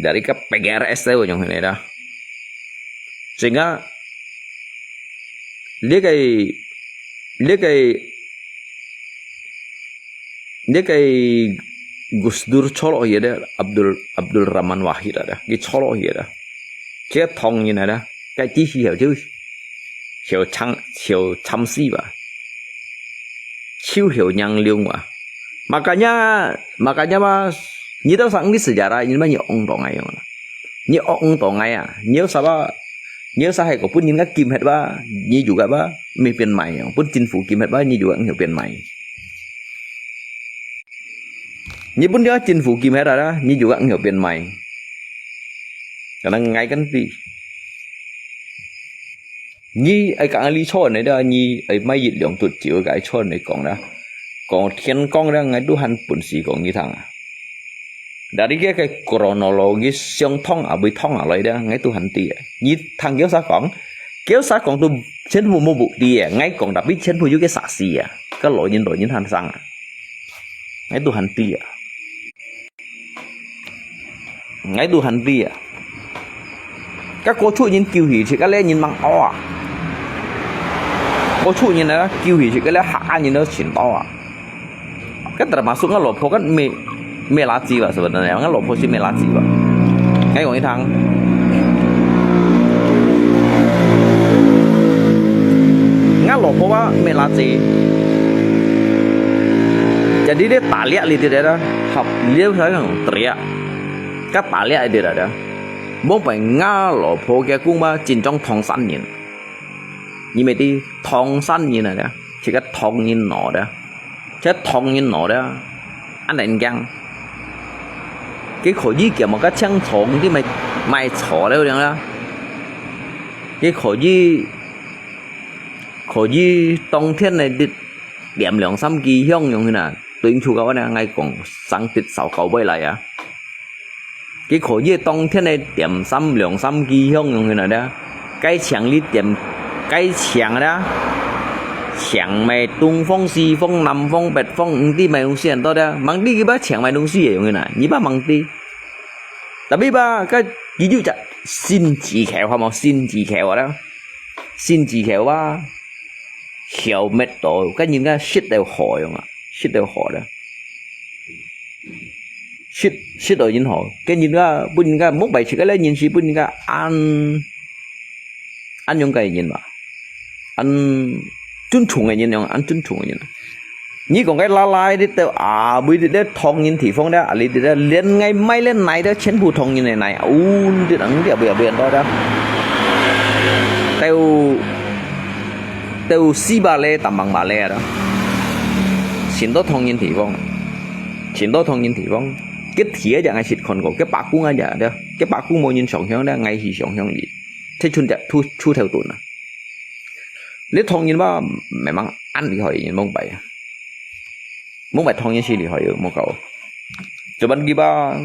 Dari个P G R S都用起來啦。所以講，這个，這个，這个Gus Dur坐落去个，Abdul，Abdul Rahman Wahid啊，佢坐落去个，這个唐人啊，該知時候就，就慘，就慘死吧。 手曉娘娘啊。Makanya，makanya嘛，你到上个時節啦，你嘛你戇到𠊎樣啦。你戇戇到𠊎啊，你有啥吧？你有啥係个本人个金核吧？你就个吧，毋係變賣樣，本政府金核吧，你就个毋曉變賣。你本了政府金核啦，你就个毋曉變賣。可能𠊎跟你。 你愛講你錯人个，你愛買一兩滴酒个錯人个講啦。講天光了，𠊎都還本事講你聽啊。Dari个kronologi相通啊，會通啊來了，𠊎都還知啊。你聽佢啥講，佢啥講都全部無目的啊。𠊎講tapi全部有个saksi啊，个老人老人還生啊，𠊎都還知啊。 𠊎都還知啊。該過出人救起去，該咧人吂哦啊。過出人啊，救起去，該咧客家人都尋到啊。該termasuk𠊎老婆該咩，咩垃圾吧，sebenarnya。𠊎老婆係咩垃圾吧。𠊎講你聽。𠊎老婆啊，咩垃圾。Jadi dia taliak li dia dah, hap, dia sayang teriak. 該打獵个啦，噭。往擺吾老婆个公婆盡像唐山人，你乜知唐山人啊，噭，自家唐人腦噭，自家唐人腦噭，恁能講。佢可以叫麼个青草，你乜賣草了樣啊？佢可以，可以當天个點兩三支香樣去哪？對應出个話呢，𠊎講生得燒高位來啊！佢可以當天个點三兩三支香樣去哪呢？該請你點，該請啦，請乜東風、西風、南風、北風，毋知乜東西恁多噭，吂知佢把請乜東西个樣去哪，你把吂知。Tapi吧，該佢有隻新技巧，好無？新技巧啊啦，新技巧啊！ 消滅到，該人家食到好樣啊，食到好了。食，食到人好，該人家，分人家，莫排斥个咧，人是分人家恁，恁樣个人嘛，恁尊重个人樣，恁尊重个人。你講該拉拉个，到啊，每日咧唐人地方咧，啊，你咧，連𠊎賣个奶咧，全部唐人个奶，哦，你這人，你也不要，不要多的。到 到四百咧，tambang百咧啊！盡多唐人地方，盡多唐人地方，佢鐵一隻𠊎識看過，佢伯公一隻，佢伯公無人想像咧，𠊎去想像哩，這伸隻出，出頭鈍啊！你唐人嘛，memang恁厲害个人，往擺啊！ Mung bai thong nyan si lihoi, mo kau. Cuman kiba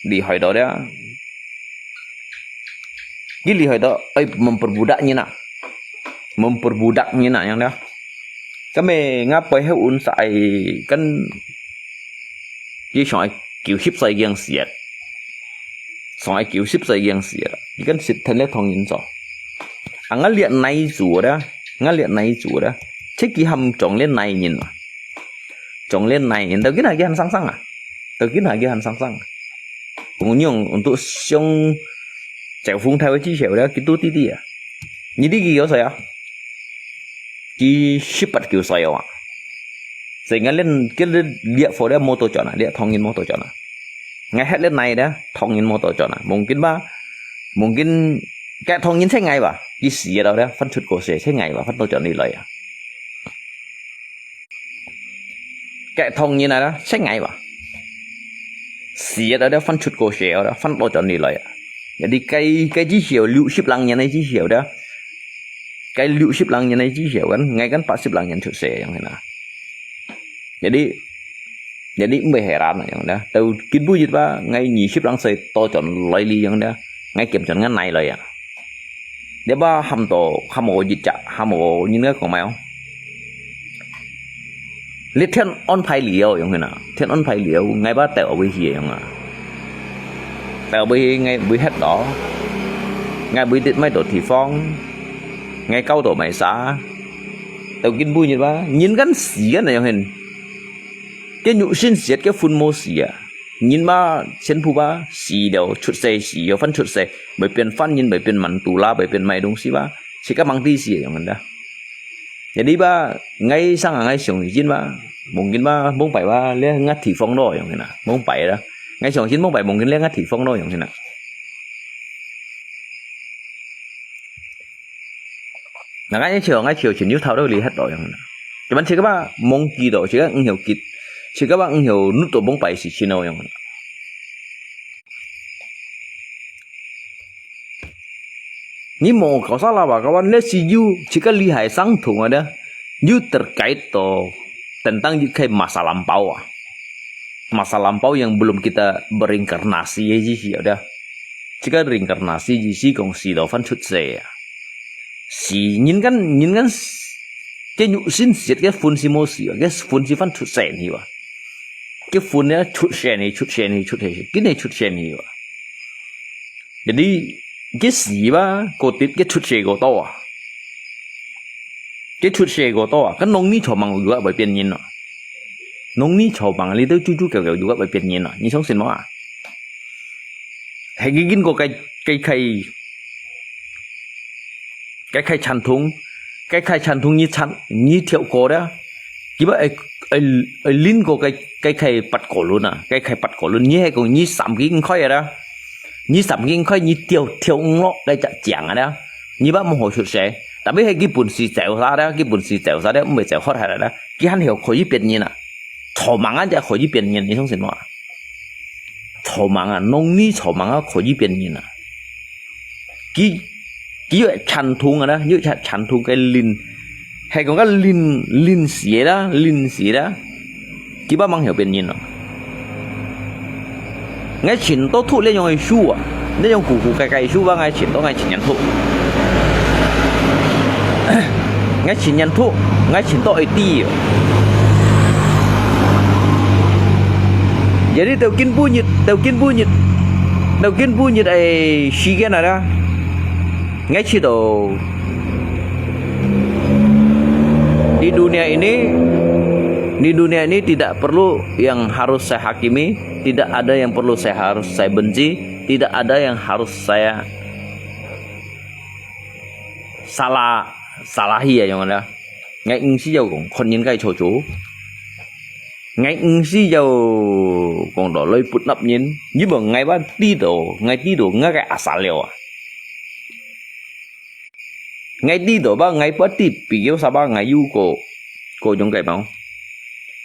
lihoi to dia. Ki lihoi to, ai, memperbudak nyan ah. Memperbudak nyan ah yang dia. Kami ngapai he un sa ai kan. Ki shong ai kiu hip sai giang siat. Shong ai kiu hip sai giang siat. Ki kan sit than le thong nyan so. Ang liat nai zu dia. Nga liat nai zu dia. Che ki ham chong le nai nyan ah. Chong le nai, tau kin ha ki han sang sang ah. Tau kin ha ki han sang sang. Pung nyong untuk siung chèo phung thai chi chèo le ki tu ti ti ah. Ni di ki yo sai ah. Ki sipat kiu sai ah. Sai nga len ki le liat fo le motor chon ah, liat thong in motor chon ah. Nga het le nai le thong in motor chon ah. Mungkin ba, mungkin ka thong in che ngai ba. Ki si tau le fan chut ko se che ngai ba, fan to chon ni lai ah. Cái thong nyan ah, che ngai ba. Si ah, da fan chut ko se ah, da fan to chon ni lai ah. Jadi cái, cái chi siu, liu sip lang nyan chi siu da. Cái liu sip lang nyan chi siu kan, ngai kan pat sip lang nyan chut se yang na. Jadi, jadi mbai heran yang da. Tau kin bu yit ba, ngai ni sip lang sai to chon lai li yang da. Ngai kem chon ngan nai lai ah. Dia ba ham to, ham o yit cha, ham o nyin ngai kong mai ong. Li thian on phai liu yong hina, thian on phai liu, ngai ba tèo bui hi yong a. Tèo bui hi ngai bui het do. Ngai bui dit mai do thi phong. Ngai kau do mai sa. Tèo kin bui nyin ba, nyin kan si kan yong hin. Ke nyu sin siat ke phun mo si a. Nyin ba, sian phu ba, si liu, chut se si liu, fan chut se. Bai pian fan nyin, bai pian man tu la, bai pian mai dong si ba. Si ka mang ti si yong da. Jadi ba, ngai sang ngai siung yin ba, mungkin ba, mong pai ba, le ngat thi phong lo yong hina, mong pai da. Ngai siung yin mong pai mungkin le ngat thi phong lo yong hina. Na ngai chiu, ngai chiu, chin yu thao do li het lo yong hina. Cuman si ka ba, mong ki do, si ka ng hiu kit, si ka ba ng hiu nut do mong pai si chin lo yong hina. Ni mo kau salah ba kawan le si yu, jika lihai sang thung ada, yu terkait to tentang yu kai masa lampau ah. Masa lampau yang belum kita berinkarnasi ya ji si ada. Jika reinkarnasi ji si kong si do fan chut se ya. Si nyin kan, nyin kan s-, ke nyu sin siat ke phun si mo si, ke phun si fan chut se ni ba. Ke phun ya chut se ni, chut se ni, chut se ni, kin ne chut se ni ba. Jadi, ke si ba, ko tit ke chut se ko to ah. Ke chut se ko to ah, kan nong ni cho mang yu bai pian nyin no. Nong ni cho mang li teu chu chu keu keu yu bai pian nyin no. Ni song sin mo ah. He ki gin ko kai, kai kai, kai kai chan thung, kai kai chan thung ni chan, ni thiau ko da. Ki ba ai, ai, ai lin ko kai, kai kai pat ko lun ah, kai kai pat ko lun, ni he ko ni sam ki ngin khoi da. 你三斤開你跳，跳毋落該隻獎啊咧，你捌毋好出世。Tapi係佢本事走煞咧，佢本事走煞咧，毋會走好下來咧，佢還曉可以變人啊。草蜢啊，就可以變人，你相信無啊？草蜢啊，農民草蜢啊，可以變人啊。佢，佢有傳統啊咧，有傳，傳統个靈，係講个靈，靈死啦，靈死啦。 佢捌毋曉變人咯。𠊎尋到讀這樣个書啊，這樣古古怪怪个書啊，𠊎尋到𠊎尋人讀。𠊎尋人讀，𠊎尋到一啲哦。Jadi到今晡日，到今晡日，到今晡日个時間來啦，𠊎知道 Di dunia ini, di dunia ini tidak perlu yang harus saya hakimi, tidak ada yang perlu saya harus saya benci, tidak ada yang harus saya salah, salahi啊，用啦。𠊎毋需要講看人个錯錯，𠊎毋需要講到來不納人，因為𠊎捌知道，𠊎知道𠊎个asal了啊。 𠊎知道吧，𠊎捌知，比較少吧，𠊎有個，個種个嘛，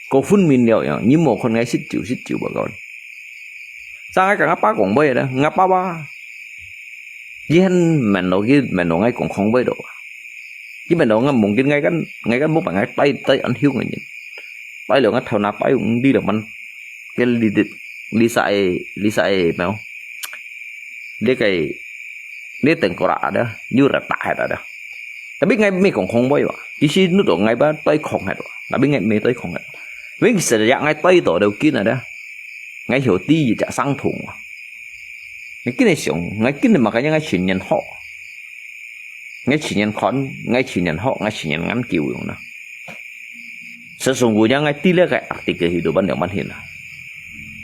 個分明了樣，你莫看𠊎識酒，識酒吧，kawan。Sa𠊎同吾爸講話咧，吾爸爸，佢還問到，佢問到𠊎講講話到啊。佢問到𠊎，mungkin𠊎kan，𠊎kan無辦法帶，帶恁凶个人，帶了𠊎頭那帶，嗯，你了man，佢，你，你，你sa，你sa，咩哦？ 這个，這tengkorak ada，有人打下來的。Tapi𠊎毋係講講話哇，其實你都𠊎捌對抗下哇，tapi𠊎毋係對抗下。Vì實際𠊎對到都緊啊的，𠊎曉知一隻相同啊。𠊎緊來想，𠊎緊來嘛，感覺𠊎尋人學，𠊎尋人看，𠊎尋人學，𠊎尋人研究用啦。 Sesungguhnya𠊎知這个artikel kehidupan了man hin啊。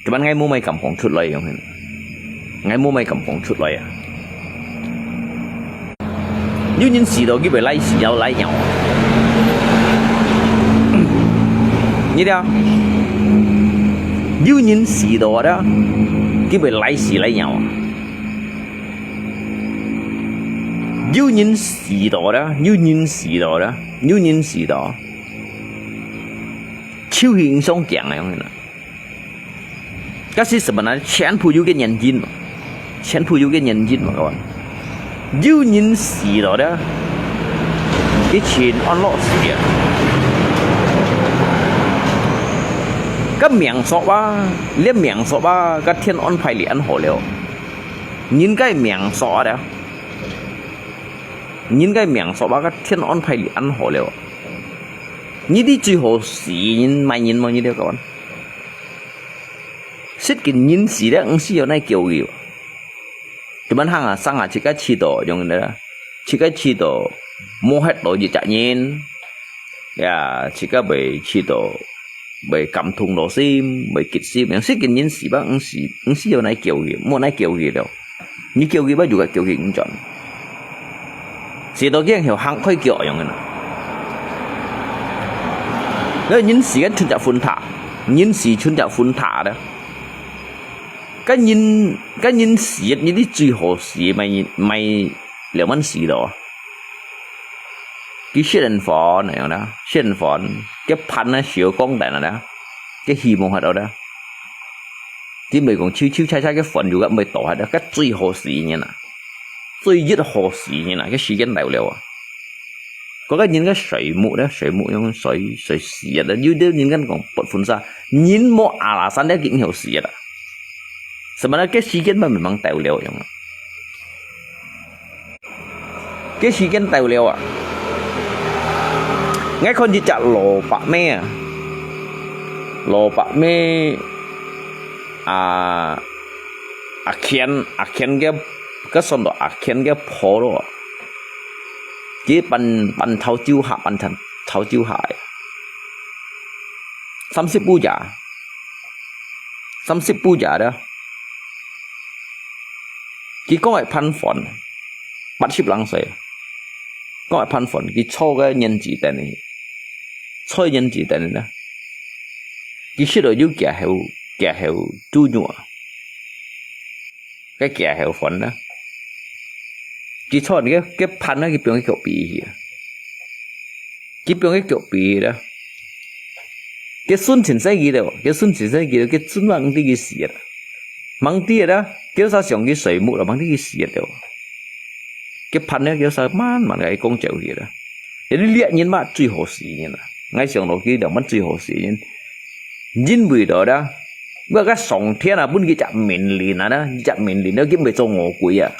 Cuman𠊎無麼敢講出來樣hin，𠊎無麼敢講出來啊。有人死到佢會來死要來了。你聽，有人死到啊，佢會來死來了啊。有人死到啊，有人死到啊，有人死到。 就係恁想講个樣啦。Kasi sebenarnya全部有个原因，全部有个原因嘛，kawan。有人死了咧，佢尋安樂死啊。个命數啊，這命數啊，个天安排你恁好了。人个命數啊，人个命數啊，个天安排你恁好了。 你知最好死人麼人無？你知，kawan？實際人死了，毋死有哪叫佢？Cuman行啊，生啊，自家試到，用个啦，自家試到，無歇到一隻人，呀，自家會試到，會感動到心，會激心。實際人死吧，毋死，毋死有哪叫佢？無哪叫佢了。 你叫佢，bá juga叫佢毋轉。死到驚曉行開腳樣个啦。該人死个全隻分他，人死全隻分他的。該人，該人死，你知最好死，麼，麼了man死了。佢食人飯那樣啦，食人飯，佢飯呢，燒光蛋啦，佢希望下到啦。 佢毋係講秋秋菜菜个飯就个毋係倒下个，該最好死人啊，最一好死人啊，个時間到了啊。嗰個人个睡目咧，睡目用睡，睡死啊！有啲人跟講不分散，人無阿拉山咧，佢好死啊！什麼呢？个時間嘛，慢慢到了樣啊。 个時間到了啊！𠊎看一隻老伯姆啊，老伯姆啊，阿健，阿健个，个算到阿健个婆咯。佢半，半頭朝下，半頭，頭朝下个。三十步咋？三十步咋的？佢講个盤飯， 八十零歲，講个盤飯，佢坐个原子凳呢，坐原子凳呢，佢食到有幾好，幾好豬肉啊，該幾下後番啦。佢坐該，該伴啊，佢放佢腳髀去啊。佢放佢腳髀去啦。佢孫真細佢了，佢孫真細佢了，佢孫嘛毋知佢死啊。毋知啊，佢煞想佢睡目了，毋知佢死啊了。佢伴呢，佢煞慢慢个講走去啦。 這个獵人嘛，最好死人啊！𠊎想到佢兩班最好死人，因為到啦，𠊎个上天啊，分佢隻命令啊啦，隻命令了，佢毋會做餓鬼啊，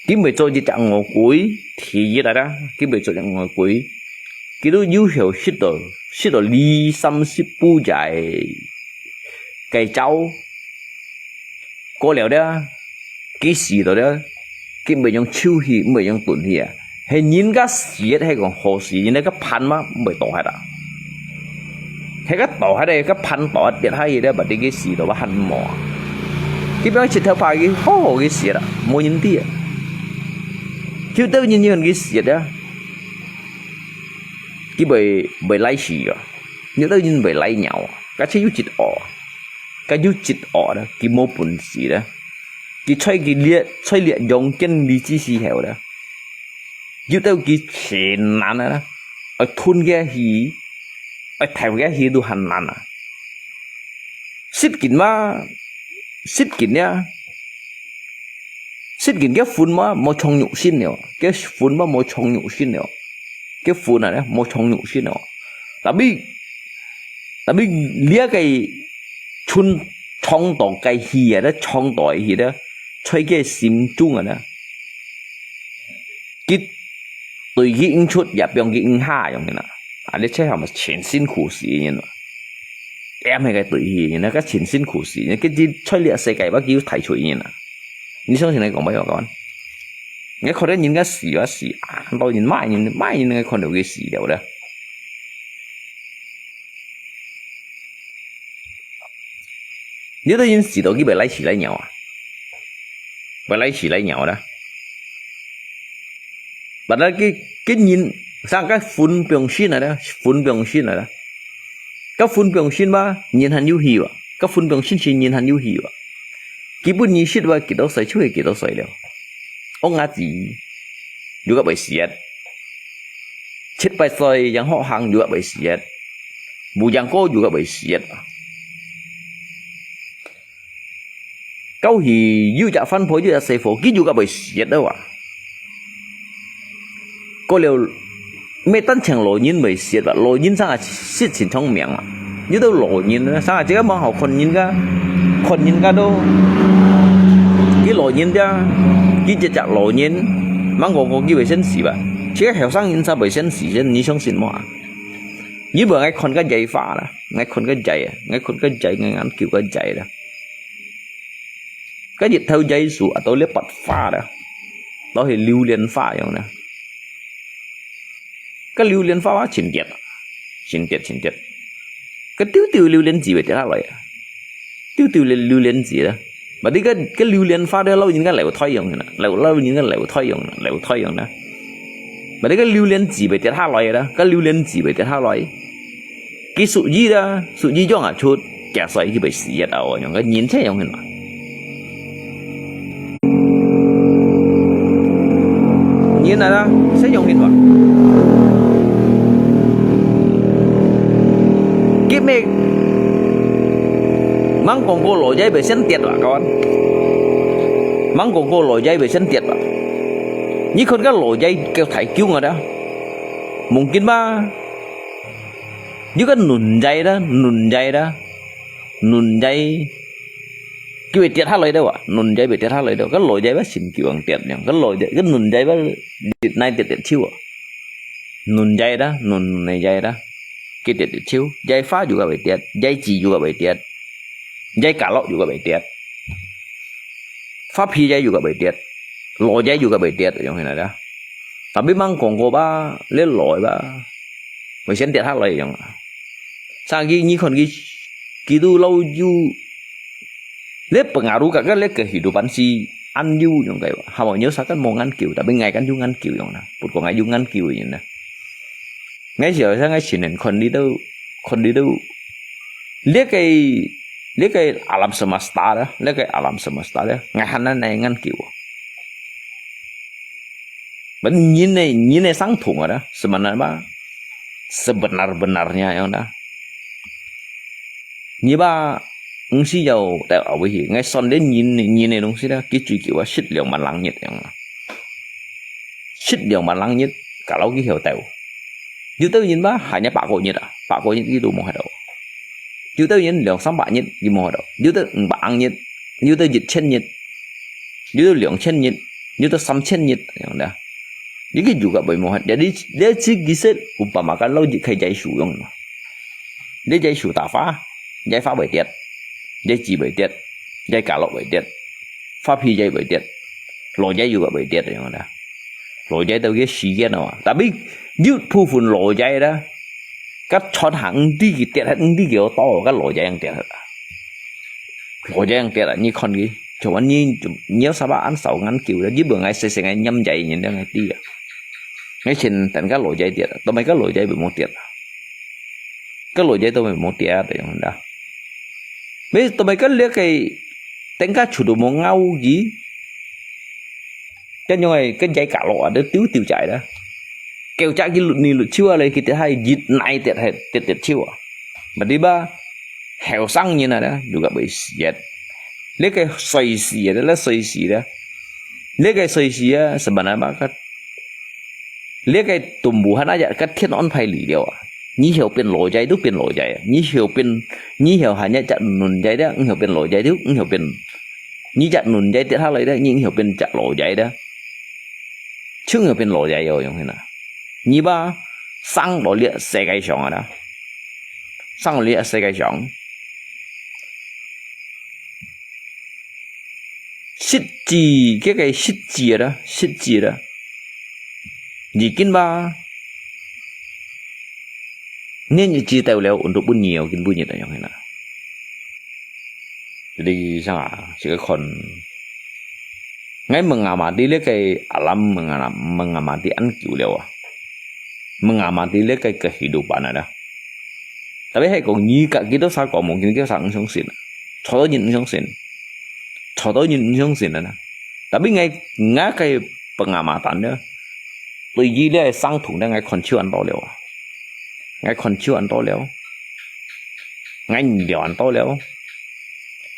佢毋會做一隻餓鬼，第一啊啦，佢毋會做隻餓鬼，佢都有效食到，食到二三十步仔个，个招。 過了了，佢死到了，佢毋會用手去，毋會用盾去啊。係人家死，係講好死，人家个伴嘛，毋會倒下啊。係个倒下个，个伴倒下跌下去了，把佢死到還無啊。佢放石頭拍佢，好好佢死啦，無人知啊。有兜人因為佢死了，佢會，會來死啊。有兜人會來鳥啊，而且有一惡啊。 該有一惡啦，佢無本事啦，佢在佢這，在這陽間裡之時候啦，有兜佢盡難啊啦，愛吞个去，愛敨个去都還難啊。失禁嘛，失禁呀，失禁个魂嘛，無從肉身了，个魂嘛，無從肉身了，个魂啊，無從肉身了。Tapi Tapi這个存創造个氣啊，這創造个氣咧，在佢心中啊咧，佢對佢應出，也放佢應下樣个啦。啊，你這下嘛全身苦死个人啊！也毋係个對佢人啊，个全身苦死，佢在這世界把佢帶出去人啊！你相信你講無用講？你看到人家死啊死啊，老人罵人罵人，你看到佢死了咧。 你都因死到佢會來死來鳥啊，會來死來鳥啦。Padahal佢，佢人，生个分別心啊啦，分別心啊啦。个分別心嘛，人還有氣啊，个分別心是人還有氣啊。佢本意識話幾多歲就係幾多歲了。 惡伢子，又个會死啊！七八歲樣好行又个會死啊！無樣過又个會死啊！到時有隻番婆，有隻細伙，佢又个會死啊哇！過了，毋單淨老人會死啊，老人生啊，死盡聰明啊！有兜老人啊，生啊，這个蠻好看人家，看人家都，佢老人家，佢一隻老人，吂講過佢會先死吧？這个後生人才會先死先，你相信無啊？你問𠊎看个仔花啦，𠊎看个仔啊，𠊎看个仔，𠊎研究个仔啦。个日頭仔樹啊，到了白花啦，到係榴槤花樣啦。 个榴槤花花盡跌，盡跌，盡跌。个丟丟榴槤子會跌下來啊！丟丟榴，榴槤子啦，berarti个，个榴槤花咧，老人家留太陽啦，留，老人家留太陽啦，留太陽啦。Berarti个榴槤子會跌下來啦，个榴槤子會跌下來。 佢屬於啦，屬於樣啊出，假衰佢會死一啊，樣个人才樣形嘛。人啊啦，係樣形嘛。佢咩？吂講過老仔會先跌啊，kawan。吂講過老仔會先跌啊。你看个老仔个太久啊，mungkin嘛。 有个嫩仔啦，嫩仔啦，嫩仔，佢會跌下來个哇，嫩仔會跌下來个，个老仔會先救人跌呢，个老仔，个嫩仔會跌來跌跌手啊。嫩仔啦，嫩，嫩仔啦，佢跌跌手，仔花又个會跌，仔子又个會跌，仔家樂又个會跌。 花皮仔又个會跌，老仔又个會跌，樣形來啦。Tapi吂講過吧，這老个吧，會先跌下來樣啊。生佢，你看佢，佢都老幼，這pengaruh kakak這kehidupan si Anyu樣个，hamo nyo sakan無研究，tapi ngai kan有研究樣啦，不過ngai有研究个人啦。Ngai小時候，ngai前年看你都，看你都，這个這個alam semesta啦，這個alam semesta啦，𠊎還恁樣研究。Benda人个人个生動啊，sebenarnya mah sebenar-benarnya樣啦。你吧，毋係要到哪位去，𠊎算這人人个東西啦，佢追求啊，食兩萬零日樣啦。食兩萬零日，kalau佢曉到。有兜人吧，hanya百個日啊，百個日佢都無法度。有兜人兩三百日佢無法度，有兜五百日，有兜一千日，有兜兩千日，有兜三千日，樣啦。你去juga會無法，jadi你自己識，umpama kan lo一個椰樹樣嘛。你椰樹打花，椰花會跌，椰子會跌，椰cà lok會跌，花皮也會跌，老椰又會跌樣啦。老椰都个時間啊嘛，tapi有部分老椰啦，該穿行毋知佢跌，毋知佢有多，該老椰樣跌啦。老椰樣跌啦，你看佢，就話你，你有啥把恁少研究啦？你問𠊎細細个黏椰人，你知啊？𠊎先等該老椰跌啦，到尾該老椰會無跌啦。該老椰都會無跌啊，樣啦。Mesti mereka lihat kay tengka chudo mo ngau gi. Kan yung ay kan jai kalo ada tiu tiu jai da. Kêu chắc cái luật ni luật chiu ale kita hai jit nai tiệt hai tiệt tiệt chiu. Mà đi ba heo sang như na da juga bai siat. Lihat kay soi siat da la soi siat da. Lihat kay soi siat sebenarnya ba kat 這個動物還那隻，該天安排你了啊！你曉變老仔都變老仔啊！你曉變，你曉還一隻嫩仔的，你曉變老仔都，你曉變，你隻嫩仔跌下來的，你曉變隻老仔的，就曉變老仔哦，用現啊！你把生到這世界上啊啦，生到這世界上，實際，這個實際啦，實際啦。 你今吧，你日子到了，untuk pun nhiều，今pun nhiều樣na. Jadi sang啊，這個看，𠊎mengamati這個alam，mengamati，mengamati研究了啊，mengamati這個kehidupan ada. Tapi hai kong ni kak kita sa kong mungkin kita sa ngiong sin. Cho to nyin ngiong sin. Cho to nyin ngiong sin na. Tapi ngai ngai kai pengamatan dia. Tui yi dia sang thung dia ngai kon chiu an to liao ah. Ngai kon chiu an to liao. Ngai liao an to liao.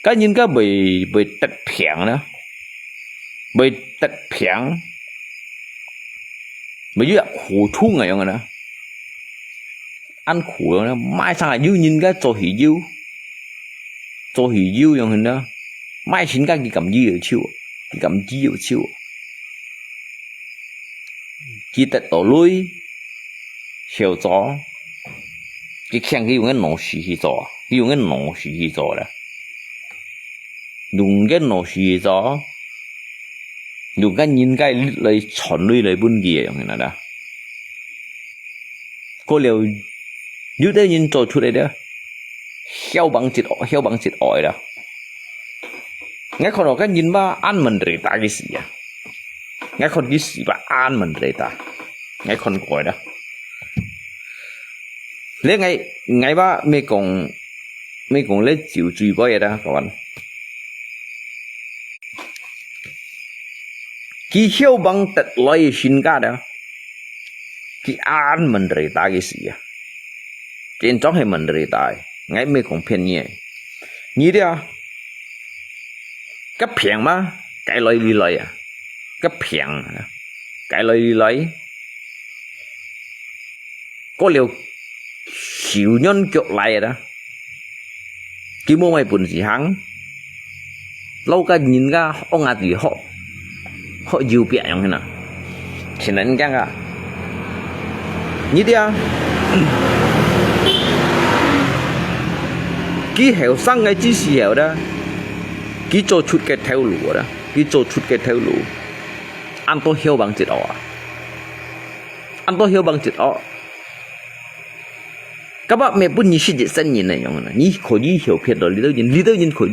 Ka nyin ka bai bai tet piang na. Bai tet piang. Bai yu yak hu chung ngai yong na. An khu yong na. Mai sang yu nyin ka cho hi yu. Cho hi yu yong na. Mai sin ka ki kam yi yu chiu. Ki kam yi yu chiu. Ki tet to lui. Hiu cho. Ki kiang ki yong no shi hi cho. Ki yong no shi hi cho la. Yong no shi hi cho. Yong nyin ka lui lai chon lui lai bun ki yong na da. Ko liao, yu te nyin cho chu lai da. Hiu bang chit o, hiu bang chit oi da. Ngai kon o ka nyin ba an menderita ki si ya. Ngai kon ki si ba an menderita. Ngai kon koi da. Le ngai, ngai ba me kong, me kong le chiu chui boi da, kawan. Ki hiu bang tet loi sin ka da. Ki an menderita ki si ya. Ki in chong he menderita. Ngai me kong phen nye. Ni dia. Ka piang ma, kai loi li loi ya. Ka piang, kai loi li loi. Ko liao hiu nyon kiok lai da. Ki mo mai pun si hang. Lau ka nyin ka ong a ti ho. Ho yu pia yong na. Chin nan kiang ka. Ni dia. Ki hiu sang ngai chi si hiu da. Ki cho chut ke theu lu da. Ki cho chut ke theu lu. An to hiu bang chit o. An to hiu bang chit o. Ka ba me pun ni shi jit sen nyin na yong na. Ni ko yi hiu phen to, li to nyin, li to nyin ko,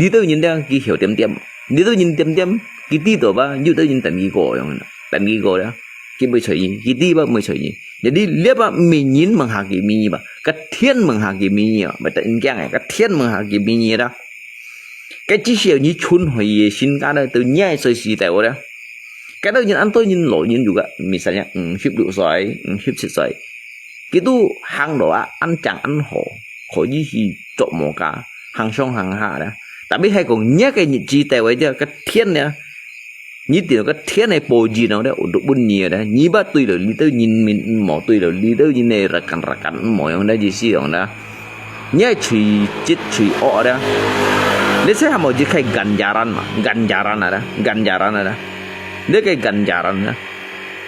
li to nyin da ki hiu tiam tiam. Li to nyin tiam tiam, ki ti to ba, yu to nyin tan ki ko yong na. Tan ki ko da. Ki mui choi yi, ki ti ba mui choi yi. Jadi，這把毋係人問下佢乜嘢吧，該天問下佢乜嘢啊，毋係得人驚个，該天問下佢乜嘢啦。該至少你存活个身家呢，都你个歲數到了。該兜人恁多人老人有个，misalnya五十六歲、五十七歲，佢都行路啊，恁靚恁好，可以去做麼个，行上行下啦。Tapi係講，你个日子到位了，該天呢， 你知道該天个報應哦，咧，有到分你个咧，你把對了，你兜人民毋好，對了，你兜人个rakan-rakan毋好，樣咧意思樣啦。你係最積最惡啦。你識喊無？一個ganjaran嘛，ganjaran啊啦，ganjaran啊啦。你个ganjaran啊，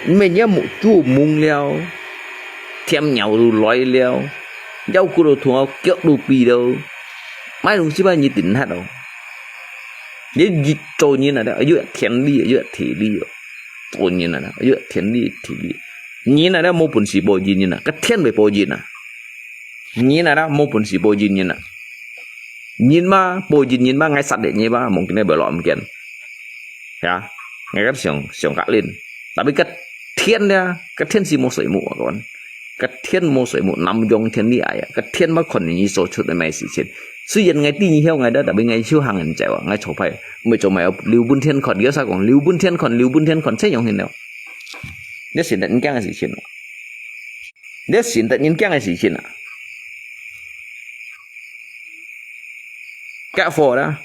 毋係你目珠蒙了，甜尿都來了，腰骨都痛，腳都痺了，買東西吧，你頂下哦。 你，你做人啊，愛有天理，愛有地理哦。做人啊，愛有天理、地理。人啊，無本事報應人啊，該天會報應啊。人啊，無本事報應人啊。人嘛，報應人嘛，𠊎殺忒你嘛，望今日會落毋見。呀，𠊎个想，想甲恁。Tapi該天呢，該天是無睡目啊，各位。 該天無睡目，南洋天理哀啊！該天嘛看你所做个麼个事情。雖然𠊎知你曉𠊎个，tapi𠊎就行人走啊，𠊎做歹，毋係做歹，留分天看。你有啥講，留分天看，留分天看，這樣形了。這係得人驚个事情啊！這係得人驚个事情啊！該貨啦，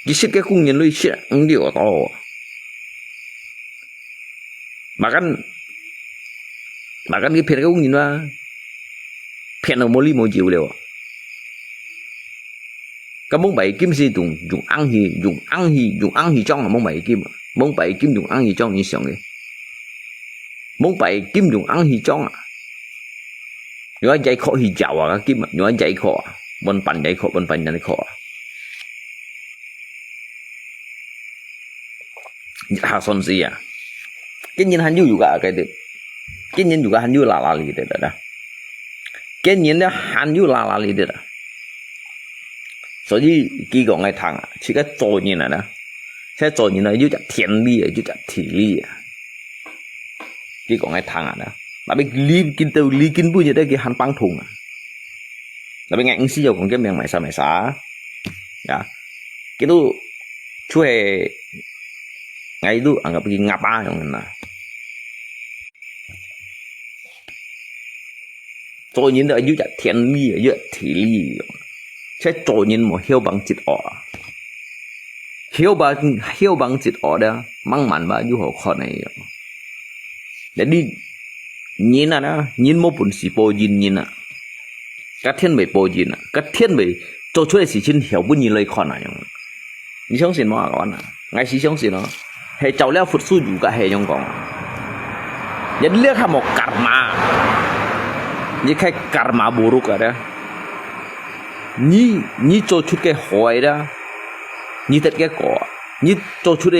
佢食个工人類食，毋了到。 Bahkan，bahkan佢騙个工人啊，騙到無哩無有了啊。該蒙拜金是用，用硬去，用硬去，用硬去裝啊，蒙拜金啊，蒙拜金用硬去裝，你想个。蒙拜金用硬去裝啊。用个giải渴去找啊，該金啊，用个giải渴啊，分半giải渴，分半giải渴啊。 下算是啊。今年還有有个个的，今年有个還有拉拉哩的啦。今年呢還有拉拉哩的啦。所以佢講个聽啊，自家做人啊啦，自家做人啊，有隻天理啊，有隻地理啊。佢講个聽啊啦，tapi你見到你根本就得佢還幫同啊。Tapi𠊎毋係要講个名賣啥賣啥，呀，佢都 就係，𠊎都anggap佢ngapa樣啦。做人都有隻天理，有隻地理樣。這做人無曉幫節惡啊。曉幫，曉幫節惡咧，慢慢吧，有好看个樣。Jadi，人啊，人無本事報應人啊。 該天會報應啊，該天會做出个事情曉分你來看啊，樣。你相信無啊，各位啊？𠊎係相信哦，係照了佛祖有个係樣講。Jadi你看無karma，你看karma buruk啊，你，你做出个好个啦，你得个果啊，你做出个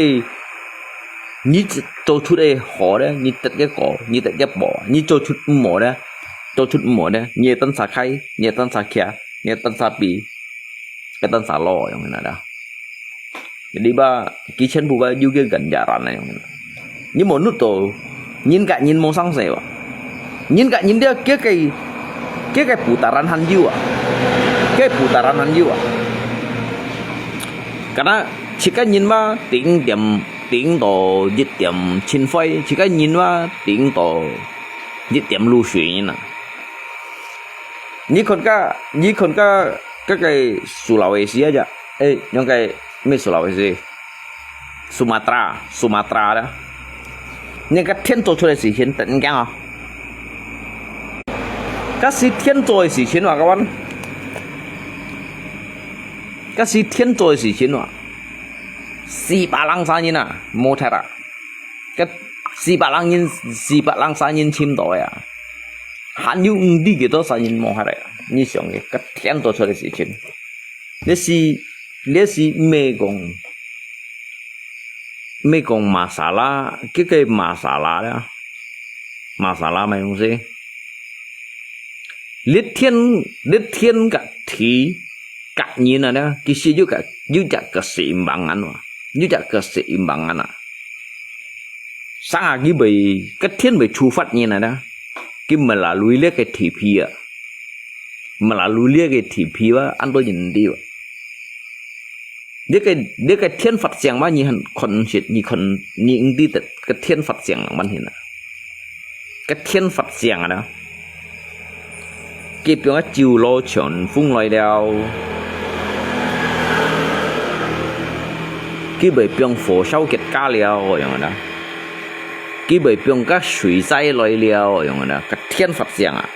你做出个好咧，你得个果，你得个報；你做出毋好咧，做出毋好咧，你个單儕開，你个單儕徛，你个單儕飛，个單儕落，樣个啦。Jadi吧，佢全部吧，有个ganjaran啊，樣个啦。你無努到，人甲人無相識哇。人甲人了，佢个，佢个putaran還有啊，佢个putaran還有啊。Karena自家人嘛，頂點 頂到一點盡壞，自家人嘛頂到一點露水呢。你看个，你看个，个个Sulawesi啊，誒，用个咩Sulawesi，Sumatra，Sumatra啦。你个天做出个事情，得人驚哦。該係天做个事情嘛，各位。該係天做个事情嘛。 四百零三人啊，無忒啊。該四百零人，四百零三人尋到个啊，還有毋知幾多少人無忒个啊。你想个，該天做出个事情。這係，這係毋係講，毋係講masalah，這个masalah啦，masalah麼个東西？ 這天，這天甲地甲人啊，其實有个，有隻keseimbangan啊，有隻keseimbangan啊。Sanga佢會，該天會處罰人啊，佢melalui這个T V啊，melalui這个T V啊，恁多人知啊。這个，這个天發聲嘛，你還看識，你看，你毋知得个天發聲啊，問題啊。个天發聲啊，佢放个酒樓傳風來了。佢會放火燒結痂了，樣啊。佢會放个水災來了，樣啊。个天發聲啊。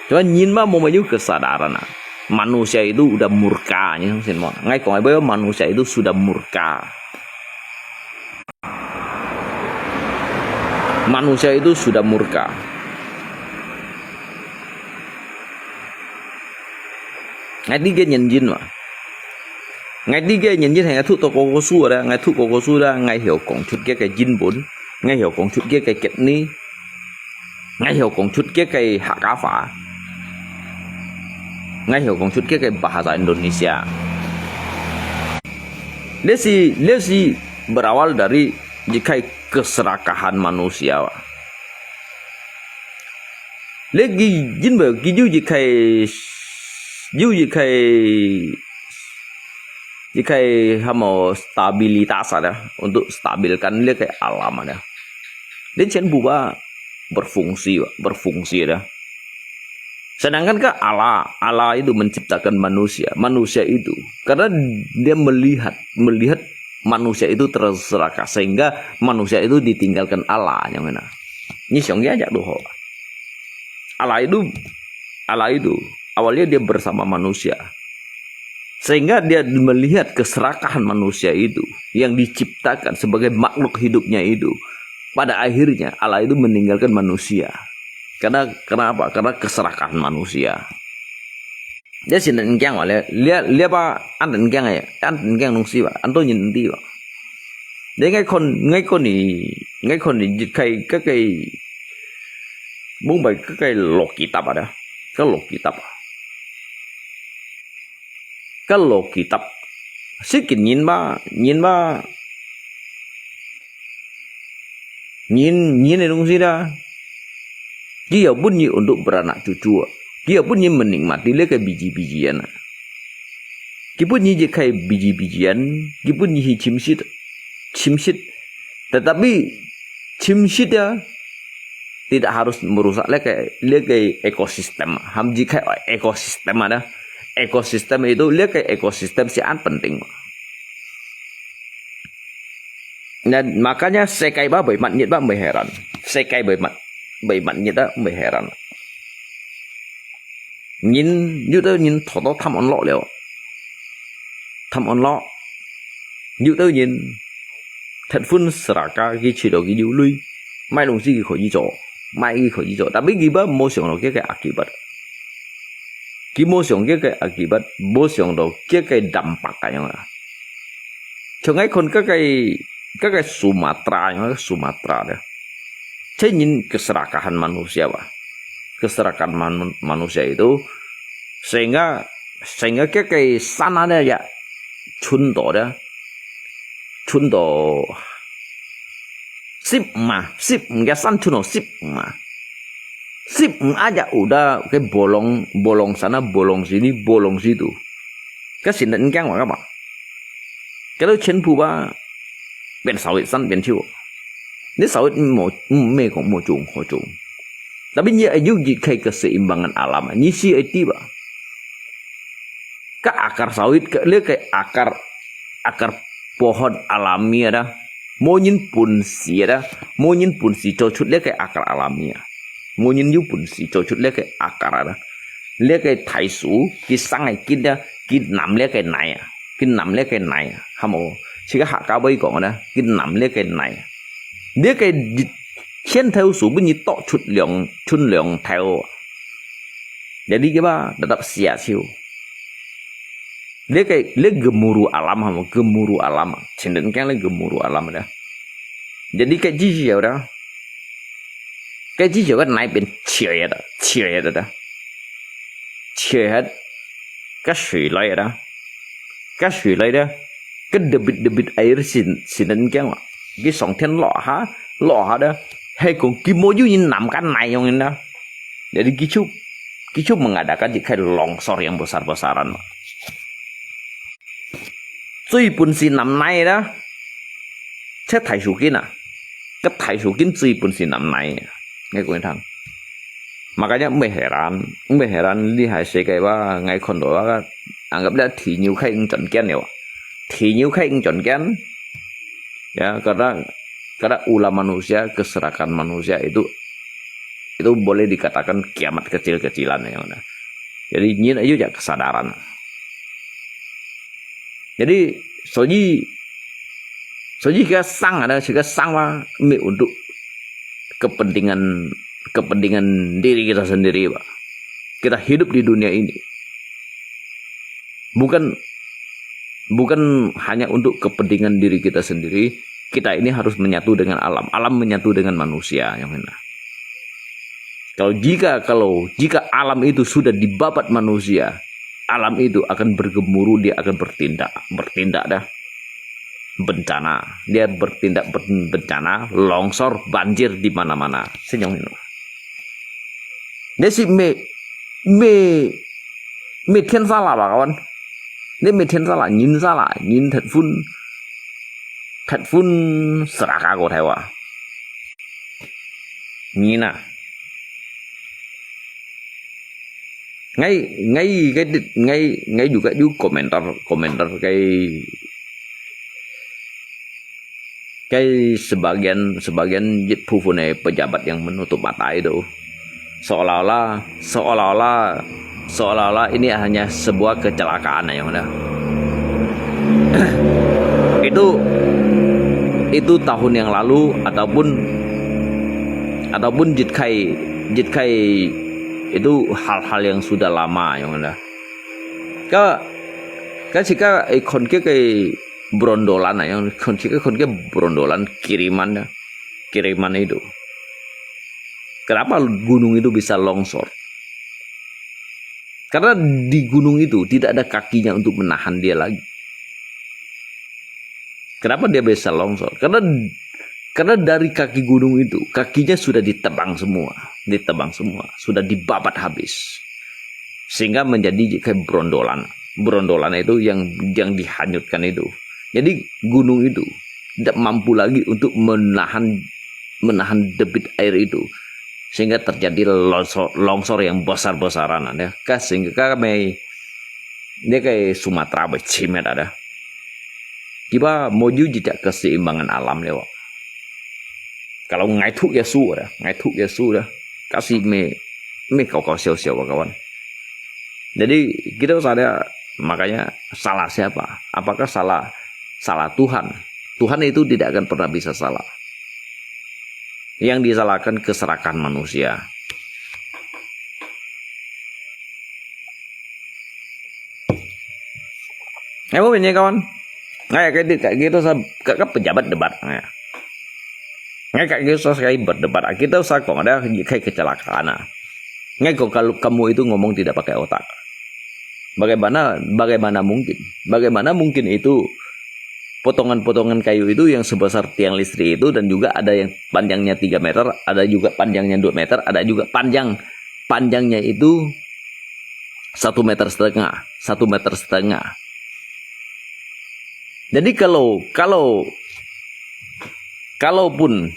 Cuma人嘛，無，無有kesadaran啊。Manusia itu udah murka，你相信無？𠊎講个，manusia itu sudah murka。Manusia itu sudah murka。𠊎知个原因嘛。𠊎知个原因係𠊎讀到高考書啦，𠊎讀高考書啦，𠊎曉講出个个英文，𠊎曉講出个个吉尼。 𠊎曉講出个个客家話，𠊎曉講出个个bahasa Indonesia。這係，這係berawal dari一个keserakahan manusia啊。這佢因為佢有一个，有一个 一个什麼stabilitas ada，untuk stabilkan這个alam ada。Dia全部吧berfungsi，berfungsi ada。Sedangkan kan Allah，Allah itu menciptakan manusia，manusia itu karena dia melihat，melihat manusia itu terserakah sehingga manusia itu ditinggalkan Allah，yang mana？你想个也都好。 Allah itu, Allah itu, awalnya dia bersama manusia. Sehingga dia melihat keserakahan manusia itu yang diciptakan sebagai makhluk hidupnya itu. Pada akhirnya Allah itu meninggalkan manusia. Karena, kenapa? Karena keserakahan manusia. 這係人驚話，這，這，這吧，恁人驚个，恁人驚東西吧，恁多人毋知吧。你愛看，愛看你，愛看你一个，个个，mung bai个个Alkitab啊，个Alkitab啊，个Alkitab，識个人吧，人吧， 人，人个東西啦，佢又分你untuk beranak cucu啊，佢又分你menikmati這个biji-bijian啊。佢分你一个biji-bijian，佢分你去尋食，尋食。Tetapi尋食啊，tidak harus merusak這个，這个ekosistem啊，含一个ekosistem啊，ekosistem itu，這个ekosistem係恁penting。 Nah, makanya世界吧，會滅滅吧，毋會heran。世界會滅，會滅滅啊，毋會heran。人，有兜人偷偷貪安樂了，貪安樂。有兜人忒分serakah，佢覺得佢有鐳，買東西佢可以做，買佢可以做，tapi佢吧無想到佢个akibat。佢無想佢个akibat，無想到佢个dampak恁樣啊。 像𠊎看个个，个个Sumatra，个Sumatra咧，這人keserakahan manusia吧，keserakahan manu-，manusia itu，sehingga，sehingga个个山啊咧也，全都咧，全都十五啊，十五个山全都十五啊，十五啊也有个bolong，bolong sana，bolong sini，bolong situ。Ka sindan kang wa kama. Kalau全部吧，變少一，山變少。你少一無，毋係講無種好種。Tapi你愛有一个keseimbangan alam，你係愛知吧？Ka akar sawit，ka，這个akar，akar pohon alami ada，無人本事ada，無人本事做出這个akar alami啊，無人有本事做出這个akar ada。 這个大樹，佢生个根啊，佢揇這个泥啊，佢揇這个泥啊，係無？自家客家話講个呢，佢揇這个泥啊。這个千頭樹分你剁出兩，出兩頭啊。Jadi佢吧，tetap sia-sia。這个，這gemuruh alam係無？Gemuruh alam啊，前人講這gemuruh alam呢。Jadi个意思有啦。 該之前个泥變潮个啦，潮个啦，潮个，該水來啦，該水來啦，該debit-debit air sin-，sindan kang啊，佢上天落下，落下啦，係講佢無有人揇該泥樣个啦， Jadi佢就佢就 mengadakan一个 longsor yang besar-besaran. 最本是南泥啦，這大樹根啊，个大樹根最本是南泥，𠊎講你聽。Makanya 毋會 heran，毋會 heran，你還係个話，𠊎看到啊，anggap lah 地球開始轉圈了，地球開始轉圈，ya，karena karena ulah manusia, keserakahan manusia itu itu boleh dikatakan kiamat kecil-kecilan ya. Jadi 人有一个 kesadaran. Jadi 所以所以个生啊，这个生啊，没 untuk kepentingan kepentingan diri kita sendiri, Pak. Kita hidup di dunia ini bukan bukan hanya untuk kepentingan diri kita sendiri. Kita ini harus menyatu dengan alam. Alam menyatu dengan manusia yang mana. Kalau jika kalau jika alam itu sudah dibabat manusia, alam itu akan bergemuruh, dia akan bertindak, bertindak dah. Bencana, dia bertindak ber- bencana, longsor, banjir di mana-mana. Senyum ini. Dia si me me me 天杀啦吧，kawan. Ini 没天杀啦，人杀啦，人 thất phun thất phun serakah ko thai wa. Ngina. Ngai ngai cái ngai ngai juga juga komentar komentar cái cái sebagian sebagian 一部分 pejabat yang menutup mata itu seolah-olah seolah-olah seolah-olah ini hanya sebuah kecelakaan ya udah. Itu itu tahun yang lalu ataupun ataupun 一个一个 itu hal-hal yang sudah lama ya udah. Ka ka sika ikon ke ke brondolan ya, ikon sika ikon ke brondolan kiriman ya, kiriman itu. Kenapa gunung itu bisa longsor? Karena di gunung itu tidak ada kakinya untuk menahan dia lagi. Kenapa dia bisa longsor? Karena karena dari kaki gunung itu, kakinya sudah ditebang semua, ditebang semua, sudah dibabat habis. Sehingga menjadi kayak brondolan. Brondolan itu yang yang dihanyutkan itu. Jadi gunung itu tidak mampu lagi untuk menahan menahan debit air itu. Sehingga terjadi longsor, longsor yang besar-besaran ya. Ka sehingga kami 呢个 Sumatra 會深个啦。佢話無有一隻 keseimbangan alam 了。Kalau ngai thuk ya su 啦，ngai thuk ya su 啦，kasi me me 搞搞笑笑 kawan. Jadi kita sadar makanya salah siapa? Apakah salah salah Tuhan? Tuhan itu tidak akan pernah bisa salah. Yang disalahkan keserakahan manusia. Ngai apa punya kawan? Ngai kayak di kayak gitu sa kayak pejabat debat ngai. Ngai kayak gitu sa kayak berdebat. Kita sa kok ada kayak kecelakaan ah. Ngai kok kalau kamu itu ngomong tidak pakai otak. Bagaimana bagaimana mungkin? Bagaimana mungkin itu potongan-potongan kayu itu yang sebesar tiang listrik itu dan juga ada yang panjangnya tiga meter, ada juga panjangnya dua meter, ada juga panjang panjangnya itu satu meter setengah, satu meter setengah. Jadi kalau kalau kalaupun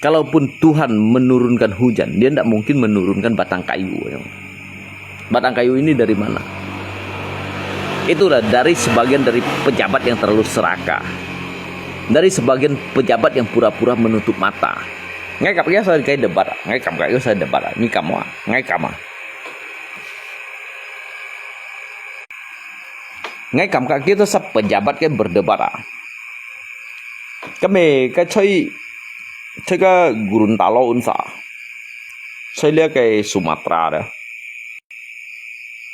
kalaupun Tuhan menurunkan hujan, dia tidak mungkin menurunkan batang kayu. Batang kayu ini dari mana? Itulah dari sebagian dari pejabat yang terlalu serakah. Dari sebagian pejabat yang pura-pura menutup mata. Ngai kap kaya sa kai debat, ngai kam kaya sa debat, ni kam wa, ngai kam ah. Ngai kam kaya kita sa pejabat kai berdebat ah. Kami kai choi choi ka Gorontalo unsa. Choi lia kai Sumatra dah.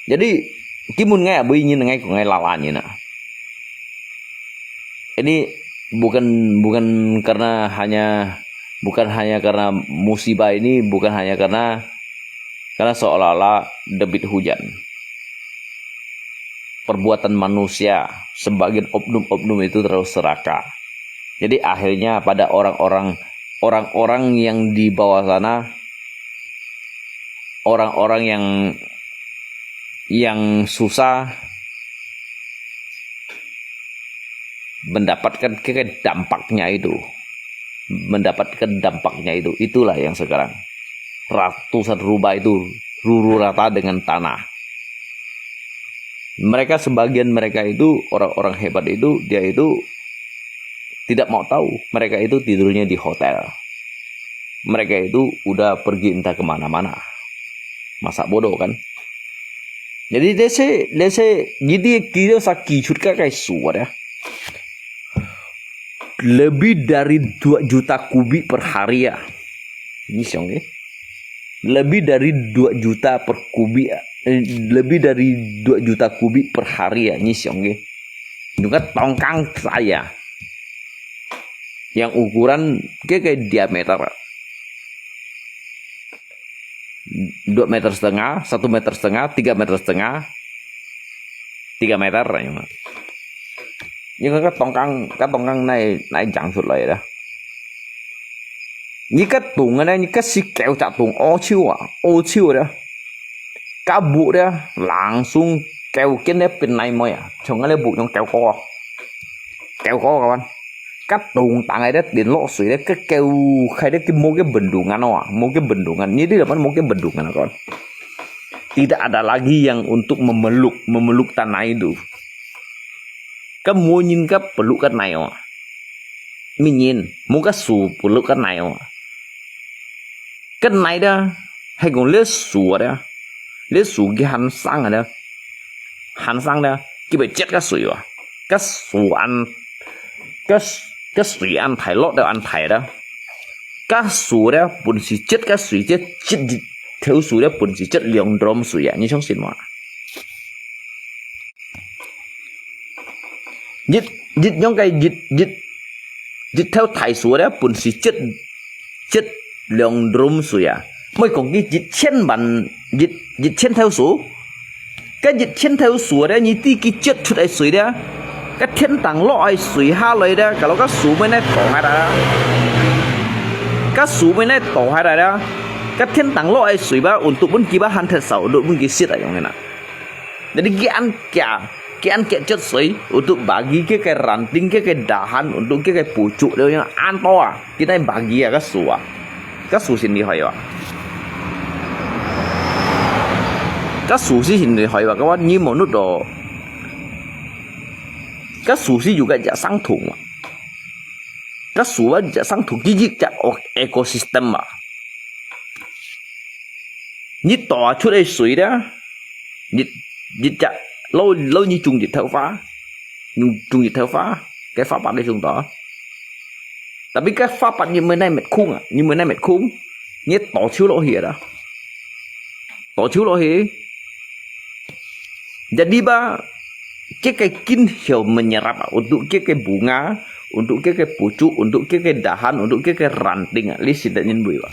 Jadi kimun ngai abui nyin ngai ko ngai lala nyin ah. Ini bukan bukan karena hanya bukan hanya karena musibah ini bukan hanya karena karena seolah-olah debit hujan. Perbuatan manusia sebagian oknum-oknum itu terlalu serakah. Jadi akhirnya pada orang-orang orang-orang yang di bawah sana orang-orang yang yang susah mendapatkan ke dampaknya itu, mendapatkan dampaknya itu, itulah yang sekarang ratusan rumah itu ruru rata dengan tanah. Mereka, sebagian mereka itu, orang-orang hebat itu, dia itu tidak mau tahu. Mereka itu tidurnya di hotel. Mereka itu udah pergi entah kemana-mana. Masa bodoh kan? Jadi, let's say, let's say, jadi kita sa kicut ka kai suat ya. Lebih dari dua juta kubik per hari ya. Ini siang ke? Lebih dari dua juta per kubik, eh, lebih dari dua juta kubik per hari ya. Ini siang ke? Juga tongkang saya. Yang ukuran ke, ke diameter. Dua meter setengah, satu meter setengah, tiga meter setengah, tiga meter. Ini kan tongkang, kan tongkang nai, nai jang sut lai dah. Ini kan tung ne, ini kan si kêu cak tung, ô chiu ah, ô chiu dah. Kabuk dah, langsung kêu ken dah penai moi ah. Chong dah buk nyong kêu ko. Kêu ko kawan. Ka tung tang ai dah, tin lo sui dah, ka kêu khai dah, ki mo ke bendungan oh, mo ke bendungan. Ni di dapat mo ke bendungan kawan. Tidak ada lagi yang untuk memeluk, memeluk tanah itu. Ka mo nyin ka peluk ka nai oh. Min nyin, mo ka su peluk ka nai oh. Ka nai dah, hai kong le su dah. Le su ki han sang dah. Han sang dah, ki bai chet ka sui oh. Ka su an, ka, ka sui an thai lo dah an thai dah. Ka su dah, pun si chet ka sui chet, chet di, theo su dah, pun si chet liang drum sui ah. Ni chong sin mo? Jit, jit nyong kai jit, jit, jit theo thai su dah, pun si chet, chet liang drum sui ah. Moi kong ki jit chen ban, jit, jit chen theo su. Ka jit chen theo su dah, ni ti ki chet chut ai sui dah. Ka chen tang lo ai sui ha lai dah, kalau ka su moi nai to hai dah. Ka su moi nai to hai dah. Ka chen tang lo ai sui ba, untuk pun ki ba han thet sau, untuk pun ki sit ai yong na. Jadi ki an kia, ki an kia chet sui, untuk bagi ke ke ranting ke ke dahan, untuk ke ke pucuk le yang an to ah. Kita bagi ah ka su ah. Ka su sin lihai ah. Ka su si sin lihai ah, kawan ni monut do. Ka su si juga ja sang thung ah. Ka su ah ja sang thung ki jik ja ekosistem ah. Ni to chut ai sui dah. Ni, ni ja lo, lo ni chung jit theo fa. Chung jit theo fa. Cái fa bạc đi chung to. Tapi cái fa bạc ni mới nai met khung ah. Ni mới nai met khung. Ni to chiu lo hi dah. To chiu lo hi. Jadi ba, ke ke kin hiu menyerap ah, untuk ke ke bunga, untuk ke ke pucuk, untuk ke ke dahan, untuk ke ke ranting ah. Li sin dah nyin bui ba.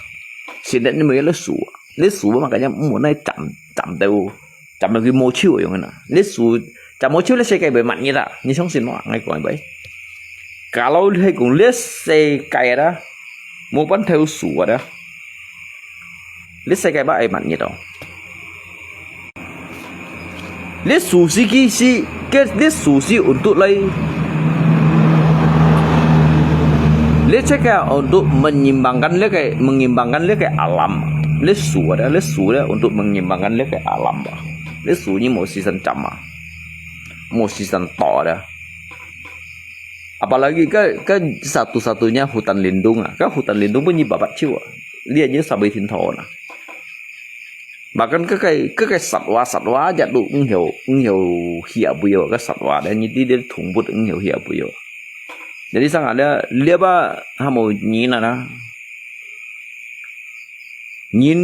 Sin dah nyin bui le su. Le su makanya mo nai cham, cham teu. Cham lagi mo chiu yong na. Le su, cham mo chiu le se kai bai mat ni dah. Ni chong sin mo, ngai kong bai. Kalau le kong le se kai dah. Mo pan theo su dah. Le se kai ba ai mat ni to. Le su si ki si, ke le su si untuk lai. Le se kai untuk menyimbangkan le kai, mengimbangkan le kai alam. Le su dah, le su dah untuk mengimbangkan le kai alam ba. Le su ni mo sisan cham ah. Mo sisan to dah. Apalagi ke, ke satu-satunya hutan lindung ah. Ke hutan lindung pun ni babat chiu ah. Lia ni sabai tin to na. Bahkan ke kai, ke kai satwa, satwa aja tu eng hiu, eng hiu hia bui ah, ke satwa dah ni ti dia thung but eng hiu hia bui ah. Jadi sang ada lia ba ha mo ni na na. Nyin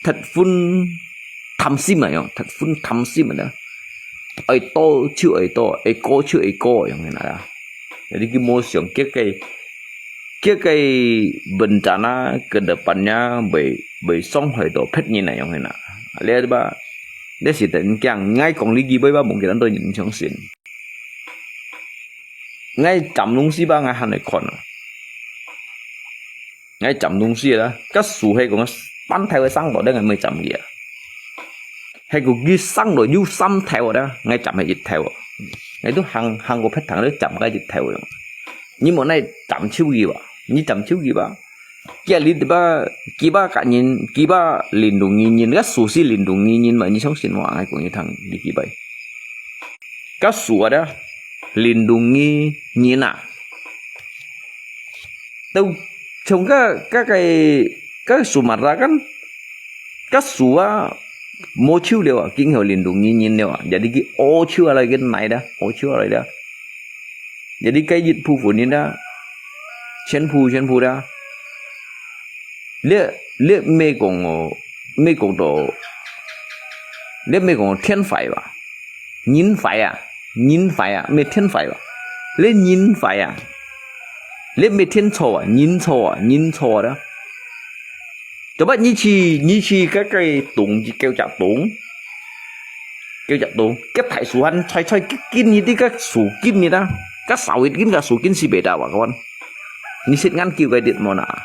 thật phun tham sim ah yong, thật phun tham sim ah. Ai to chiu ai to, ai ko chiu ai ko yong na. Jadi ki mo siang ke ke, ke ke bencana ke depannya bai, bai song hai to phet nyin ah yong na. Lihat ba, dia si ten kiang ngai kong li ki bai ba mungkin an to nyin chong sin. Ngai cham lung si ba ngai han ai kon. Ngai cham lung si la, ka su hai kong 半頭个生到，𠊎毋會斬佢啊。係講佢生到有三頭个，𠊎斬係一頭啊。𠊎都行，行過別堂都斬該一頭樣。你莫來斬手佢哇，你斬手佢哇。佢啊，你知吧，佢吧，甲人，佢吧，領導人，人，該屬實領導人嘛，你相信我，𠊎講你聽，你幾擺。該屬啊，領導人啊， 都從該，該个，該Sumatra kan，該樹啊，無樹了啊，經過領導人了啊，jadi佢all樹啊來个泥的，all樹啊來的。Jadi該一部分人啊，全部，全部的。這，這毋係講哦，毋係講到，這毋係講天壞吧？人壞啊，人壞啊，毋係天壞吧？這人壞啊， 這毋係天錯啊，人錯啊，人錯啊。Coba你去，你去該个東，去九隻東，九隻東，該大樹還菜菜根，根你知該樹根你知，該少一根，該樹根係袂得啊，kawan。你識研究該啲無啊？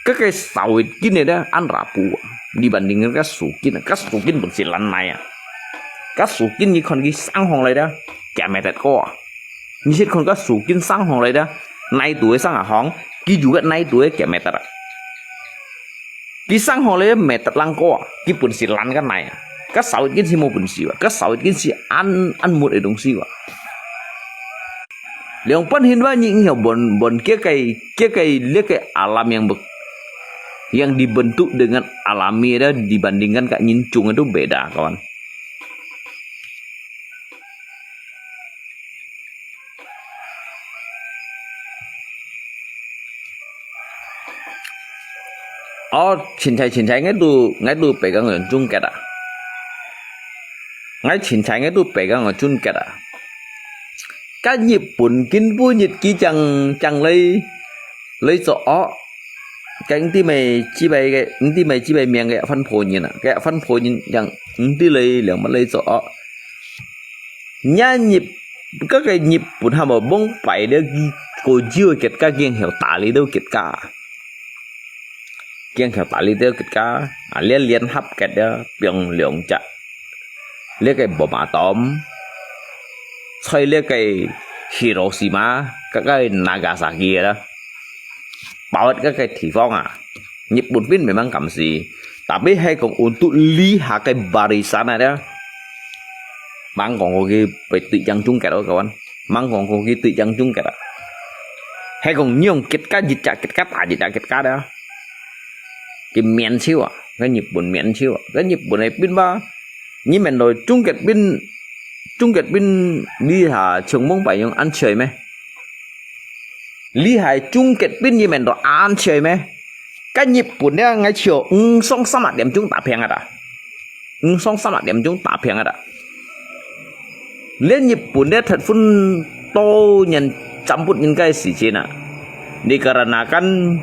該个少一根你知，恁rapuh啊，你bandingkan該樹根啊，該樹根本係爛泥啊，該樹根你看佢生上來的，幾meter高啊。 你識看該樹根生上來的，泥肚个生啊行，佢就个泥肚个幾meter啊。佢生上來个meter零高啊，佢本事爛个泥啊。該少一根係無本事啊，該少一根係恁，恁mudah个東西啊。兩半hin吧，你，你要分，分，該个，該个，該个alam yang ber-，yang dibentuk dengan alami ada dibandingkan kat nyinchung itu beda, kawan. Ơ，凊彩，凊彩，𠊎都，𠊎都背講用總結啊。𠊎凊彩，𠊎都背講用總結啊。該日本根本日佢正，正來，來做惡，該毋知麼个，毋知麼个名个番婆人啊，該番婆人正毋知來，兩麼來做惡。 Nya日，該个日本還無蒙擺了，佢過招結果，驚曉打理到結果。驚曉打理到結果，啊，這聯合國了，放兩隻，這个bom atom，在這个Hiroshima，該个Nagasaki了。 包括該个地方啊，日本兵memang敢死，tapi係講untuk這下个barisan ada，吂講過佢會對正總結哦，kawan，吂講過佢對正總結啊。係講用結果，一隻結果打一隻結果的啊，佢免手啊，該日本免手啊，該日本个兵吧，你面對總結兵，總結兵這下像蒙擺樣恁衰咩？ 這下總結兵你面對恁衰咩？該日本了，𠊎笑，五上三啊點鐘打平啊啦，五上三啊點鐘打平啊啦。這日本了，忒分多年，jemput人个時間啊，dikarenakan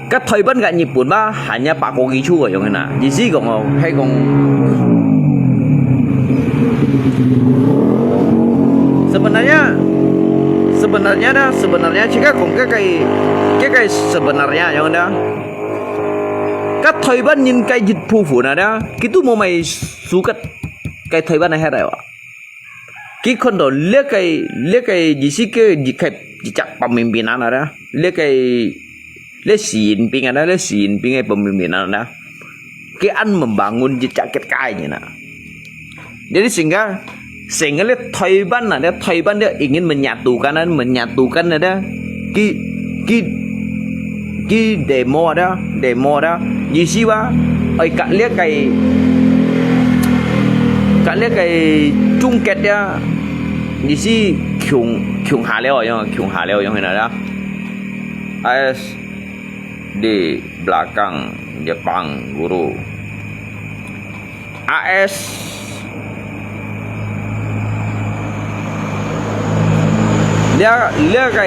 該台灣个日本吧，hanya百過幾處个樣个啦。意思講哦，係講，sebenarnya，sebenarnya呢，sebenarnya，自家講該个，該个sebenarnya樣个啦。該台灣人个一部分啊啦，佢都無買輸个，該台灣个遐个哇。 佢看到這个，這个意思个一个，一隻pemimpin啊啦，這个，這習近平啊啦，這習近平个pemimpin啊啦，佢恁membangun一隻國家个人啊。Jadi sehingga，sehingga這台灣啊，這台灣這ingin menyatukan啊，menyatukan啊，佢，佢，佢demo啊，demo啊，意思話，愛甲這个，甲這个總結啊， 意思共，共下了樣，共下了樣，係啦。A S di belakang Jepang, guru. A S，這，這个，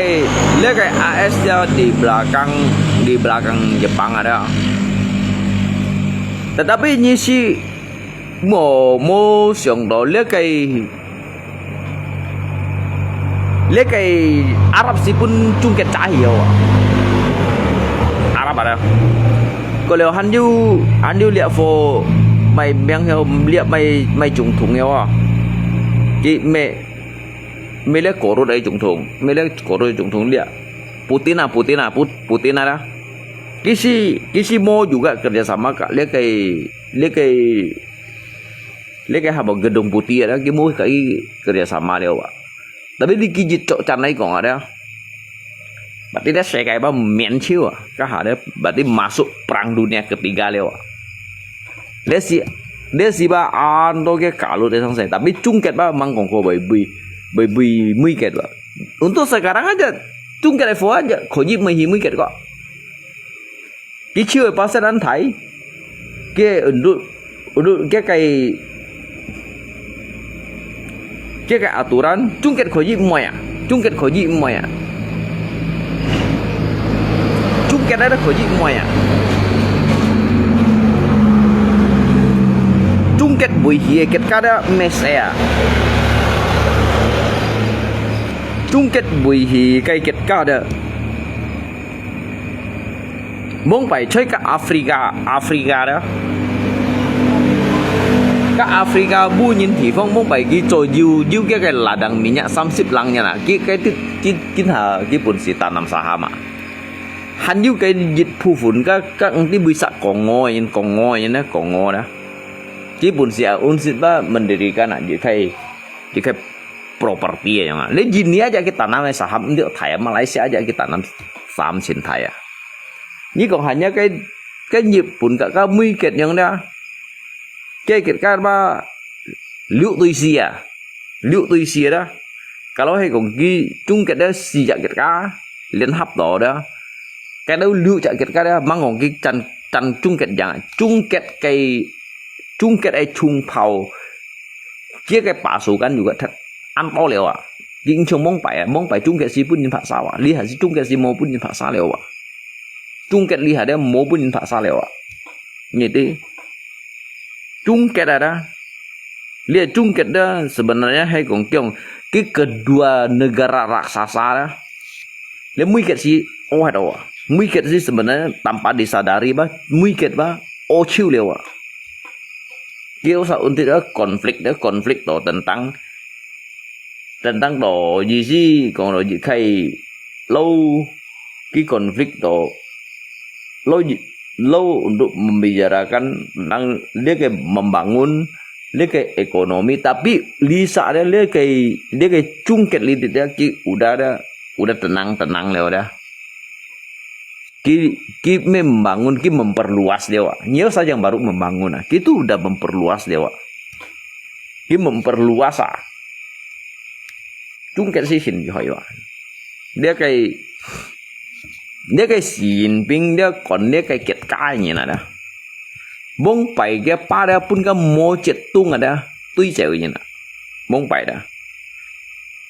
這个A S就di belakang，di belakang Jepang ada。Tetapi你係無，無想到這个 這个Arab係分總結炸去哦。Arab Pada. Kalau 還有，還有這貨，賣名號，這賣，賣總統个啊。佢賣，賣這Korut个總統，賣這Korut个總統這。Putin啊，Putin啊，Pu-，Putin啊啦。佢係，佢係無有个kerjasama个，這个，這个，這个apa Gedung Putih啊，佢無个kerjasama了啊。Tapi你佢一做真來講啊，這。Berarti 這世界吧面笑啊，該下咧，berarti masuk perang dunia ketiga了啊。這係，這係吧，安到个加入个上勢，tapi Cungket吧，吂講過會，會，會，會美國吧。Untuk sekarang aja，Cungket个貨aja，可以賣去美國个。佢手个巴塞安大，个 untuk，untuk 个个，个个 aturan，Cungket可以賣啊，Cungket可以賣啊。Cungket ada可以賣啊。Cungket會去个，Cungket ada mes啊。Cungket會去个，Cungket ada。Mông Pai 在个 Afrika，Afrika đó。个 Afrika 無人地方，Mông Pai佢做有，有个个 ladang minyak 三十零年啦，佢个，佢，佢，佢下，佢本是 tanam saham啊。還有个一部分，个，个，你為啥講我人，講我人呢，講我呢？佢本是啊，本是吧，mendirikan啊，佢个，佢个 property yang啊。你印尼aja佢 tanam saham，你睇啊，馬來西亞aja佢 tanam saham 先睇啊。你講還有个，个日本个，个美國樣呢？个，个，个吧，六對四啊，六對四啦。Kalau係講佢中國个四隻國家聯合到的，該都六隻國家咧，吂講佢戰，戰中國樣，中國个，中國个銃炮，佢个 pasukan juga 忒恁多了啊。佢像Mông Pai啊，Mông Pai中國是分人拍殺啊，這下係中國是無分人拍殺了啊。中國這下咧無分人拍殺了啊。你知？中國啊，這中國咧，sebenarnya係講，講，佢kedua negara raksasa咧，這美國是屙忒啊。美國是sebenarnya tanpa disadari吧，美國吧，屙手了啊。佢有啥問題咧，conflict咧，conflict到tentang，tentang到意思講到一開，老，佢 conflict到，老，老 untuk membicarakan tentang 這个 membangun 這个 ekonomi，tapi 這下咧，這个，這个中國這个，佢 udah 咧，udah tenang-tenang了咧。 佢，佢 membangun，佢 memperluas了啊。你有啥yang baru membangun啊？佢 tu udah memperluas了啊。佢 memperluas啊。中國係厲害啊。這个，這个習近平，這管這个國家个人啊，Mông Pai个爸咧，分个Mao Zedong啊，對照个人啊。Mông Pai咧。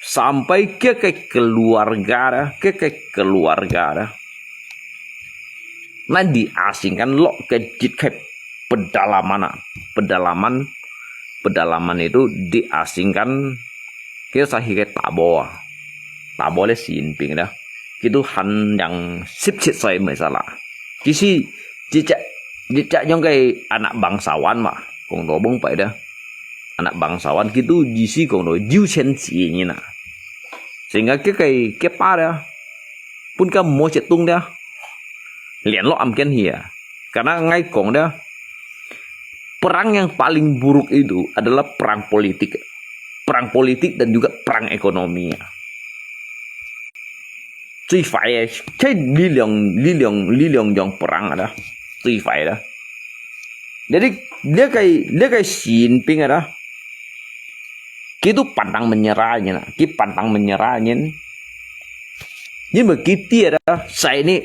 Sampai 佢个 keluarga咧，佢个 keluarga咧，nan diasingkan落个一个 pedalaman啊，pedalaman，pedalaman itu diasingkan，佢就去个打波啊，打波咧習近平咧，佢都還yang 十七歲 masalah。其實，這隻，這隻樣个 anak bangsawan嘛，講到Mông Pai咧， anak bangsawan，佢都意思講到有錢錢个人啊。Sehingga佢个，佢爸咧，分个Mao Zedong咧，聯絡毋見去啊。Karena𠊎講咧，perang yang paling buruk itu adalah perang politik. Perang politik dan juga perang ekonomi啊。 最壞个，這兩，這兩，這兩樣perang啊，最壞啦。Jadi，這个，這个習近平啊，佢都pantang menyerah个人啊，佢pantang menyerah个人。因為佢知啊，saya ini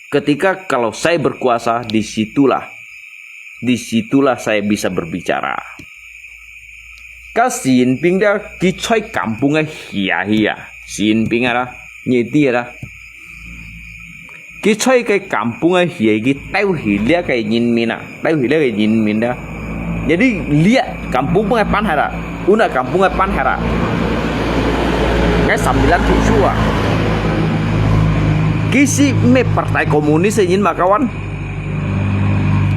ketika kalau saya berkuasa di situlah, di situlah saya bisa berbicara. 該習近平咧，佢在kampung个去啊去啊，習近平啊啦，你知啦。佢在个kampung个去啊，佢鬥去這个人民啊，鬥去這个人民啦。Jadi，這kampung pun係搬下啦，una kampung係搬下啦。該三十零退休啊。佢係毋係Partai Komunis个人嘛，kawan？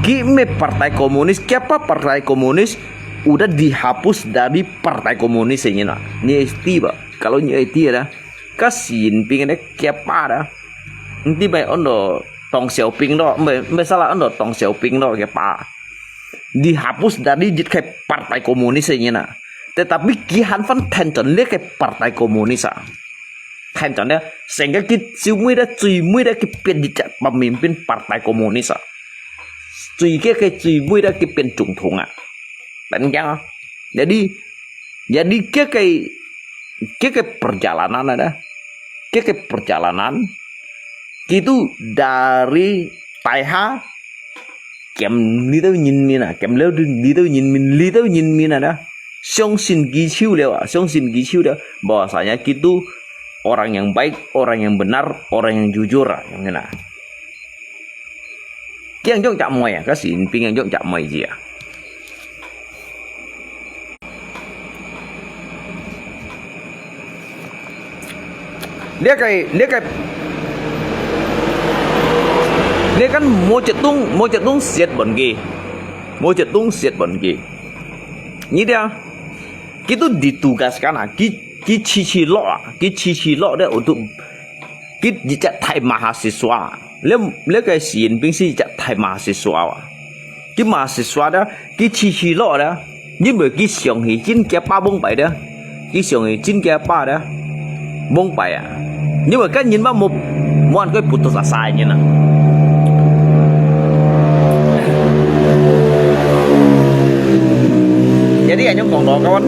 佢毋係Partai Komunis，佢apa Partai Komunis udah dihapus dari Partai Komunis个人啊？你會知吧？Kalau你會知啦，該習近平呢，佢apa啦？你知咩？安到Deng Xiaoping咯，毋係，毋係，salah，安到Deng Xiaoping咯，佢apa？Dihapus dari一个Partai Komunis个人啊。Tetapi佢還翻聽準這个Partai Komunis啊。聽準了，成个佢最尾咧，最尾咧，佢變一隻pemimpin Partai Komunis啊。最个个最尾咧，佢變總統啊。Bayangkan啊。Jadi, jadi佢个，佢个perjalanan ada，佢个perjalanan，佢都dari大學 Kiam lito nyin min ah, kiam lito, lito nyin min, lito nyin min ah dah. Siang sin kichiu liao ah, siang sin kichiu liao. Bahwasanya kitu orang yang baik, orang yang benar, orang yang jujur ah, yang ngena. Kiang jong cak moi ah, kasi ping yang jong cak moi ji ah. 這个，這个，這个毛澤東，毛澤東寫分佢，毛澤東寫分佢。你聽，佢都ditugaskan啊，佢，佢去去落啊，佢去去落咧，我都，佢一隻大mahasiswa啊，這，這个習近平係一隻大mahasiswa啊。 佢mahasiswa咧，佢去去落咧，因為佢想去真个巴崩敗咧，佢想去真个巴咧，崩敗啊！因為該人嘛無，無恁个putus asa个人啊。Jadi，恁樣講咯，kawan。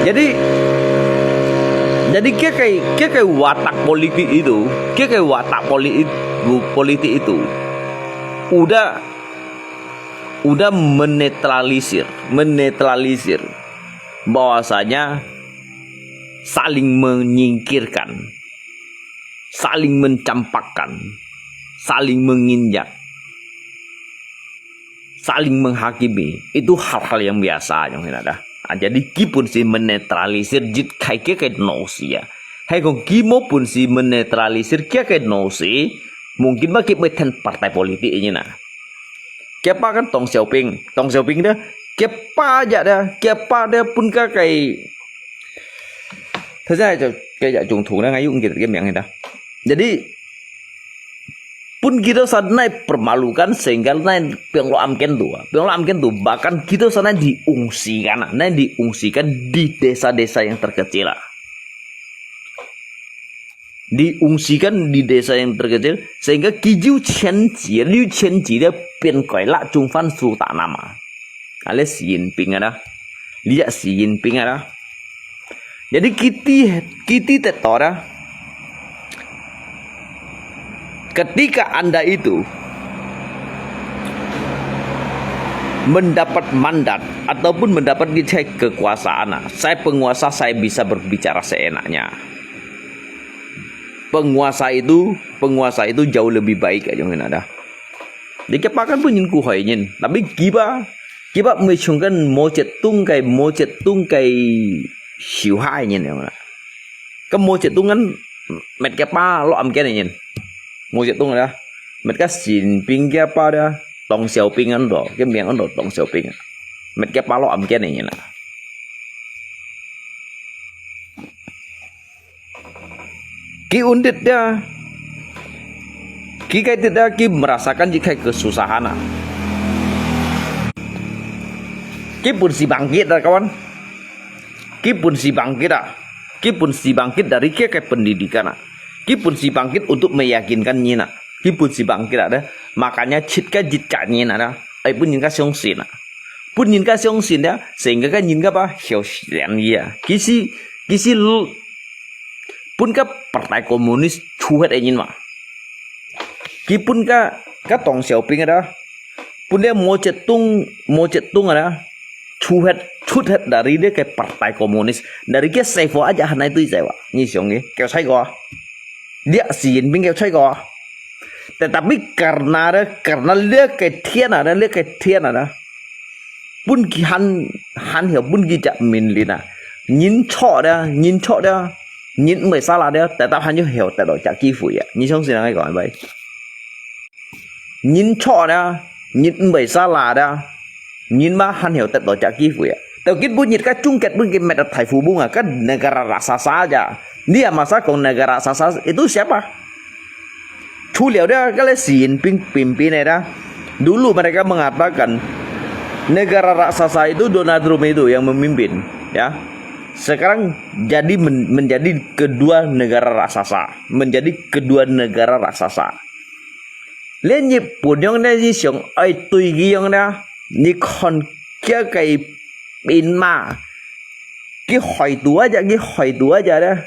Jadi，jadi，佢个，佢个watak politik itu，佢个watak politik itu，politik itu。 Udah, udah menetralisir, menetralisir bahwasanya saling menyingkirkan, saling mencampakkan, saling menginjak, saling menghakimi, itu hal-hal yang biasa, yang ada. Ah, jadi基本係menetralisir一个个个東西啊。係講佢無本事menetralisir个个東西，mungkin嘛佢會聽partai politik ini nah。 Kiapa kan Deng Xiaoping, Deng Xiaoping dia, kiapa aja dia, kiapa dia pun ka kai. Thế ra cái cái tổng thống đó ngay cũng cái cái miệng đó. Jadi pun kita sana permalukan sehingga nai piang lo amken tu, piang lo amken tu bahkan kita sana diungsikan, nai diungsikan di desa-desa yang terkecil lah. Diungsikan di desa yang terkecil, sehingga佢有錢仔，有錢仔咧變改啦，中翻蘇打那嘛。啊，這習近平啊啦，這習近平啊啦。Jadi kita, kita tetap dah, ketika anda itu mendapat mandat ataupun mendapat kekuasaan, ah, saya penguasa, saya bisa berbicara seenaknya. Penguasa itu, penguasa itu jauh lebih baik aja ngena dah. Jadi kiapa kan pun nyin kuhai nyin, tapi kiapa, kiapa mui chungkan Mao Zedong kai, Mao Zedong kai siu hai nyin yang mana. Kan Mao Zedong kan met kiapa lo amken nyin. Mao Zedong dah, met ka Xi Jinping kiapa dah, Deng Xiaoping kan do, ke miang kan do Deng Xiaoping. Met kiapa lo amken nyin lah. Ki undit dia, ki kai tit dia, ki merasakan ji kai kesusahan ah. Ki pun si bangkit ah, kawan. Ki pun si bangkit ah. Ki pun si bangkit dari ki kai pendidikan ah. Ki pun si bangkit untuk meyakinkan nyin ah. Ki pun si bangkit ah dah. Makanya chit ka jit ka nyin ah dah. Ai pun nyin ka siang sin ah. Pun nyin ka siang sin dah. Sehingga ka nyin ka ba hiao sian ya. Ki si, ki si pun ka Partai Komunis chuhet e nyin ma. Ki pun ka, ka Deng Xiaoping ada. Pun dia Mao Zedong, Mao Zedong ada. Chuhet, chuhet dari dia ke Partai Komunis. Dari ke Saifa aja hanai tu Saifa. Ni siang ke, kau sai ko. Dia Xi Jinping kau sai ko. Tetapi karena ada, karena dia ke tian ada, dia ke tian ada. Pun ki han, han hiao pun ki jak min lin ah. Nyin chok dia, nyin chok dia. 人毋會salah个，tetap還有曉得到隻機會啊！你相信𠊎講个無？人錯个，人毋會salah个，人嘛還曉得到隻機會啊！到今晡日个中國分佢滅到大富翁啊，个negara raksasa aja。你也masa講negara raksasa itu siapa？ 除了个，个个習近平pimpin个啦。Dulu mereka mengatakan negara raksasa itu Donald Trump itu yang memimpin, ya. Sekarang jadi men- menjadi kedua negara raksasa, menjadi kedua negara raksasa. 連日本樣呢，你想愛對佢樣呢，你看佢个兵馬，佢海島啊隻，佢海島啊隻咧，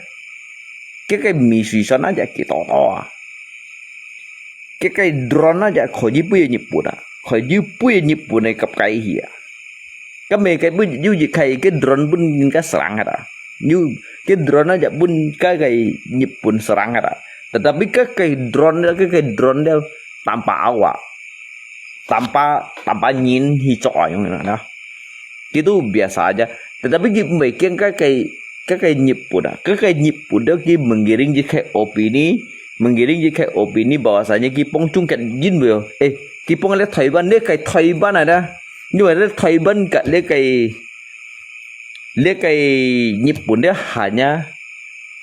佢个米水船啊隻幾多多啊！ 佢个drone啊隻可以飛日本啊，可以飛日本个甲該去啊。甲美國分有一个个drone分人家serang啊，有个drone啊隻分个个日本serang啊。Tetapi个个drone，个个drone咧tanpa awak，tanpa，tanpa人去捉啊，用个啦。Gitu biasa aja. Tetapi佢毋會驚个个个日本啊，个个日本都佢mengiring一个opini，mengiring一个opini bahwasanya佢幫中國人會，誒，佢幫个台灣，个个台灣啊啦，因為个台灣个个个个日本个hanya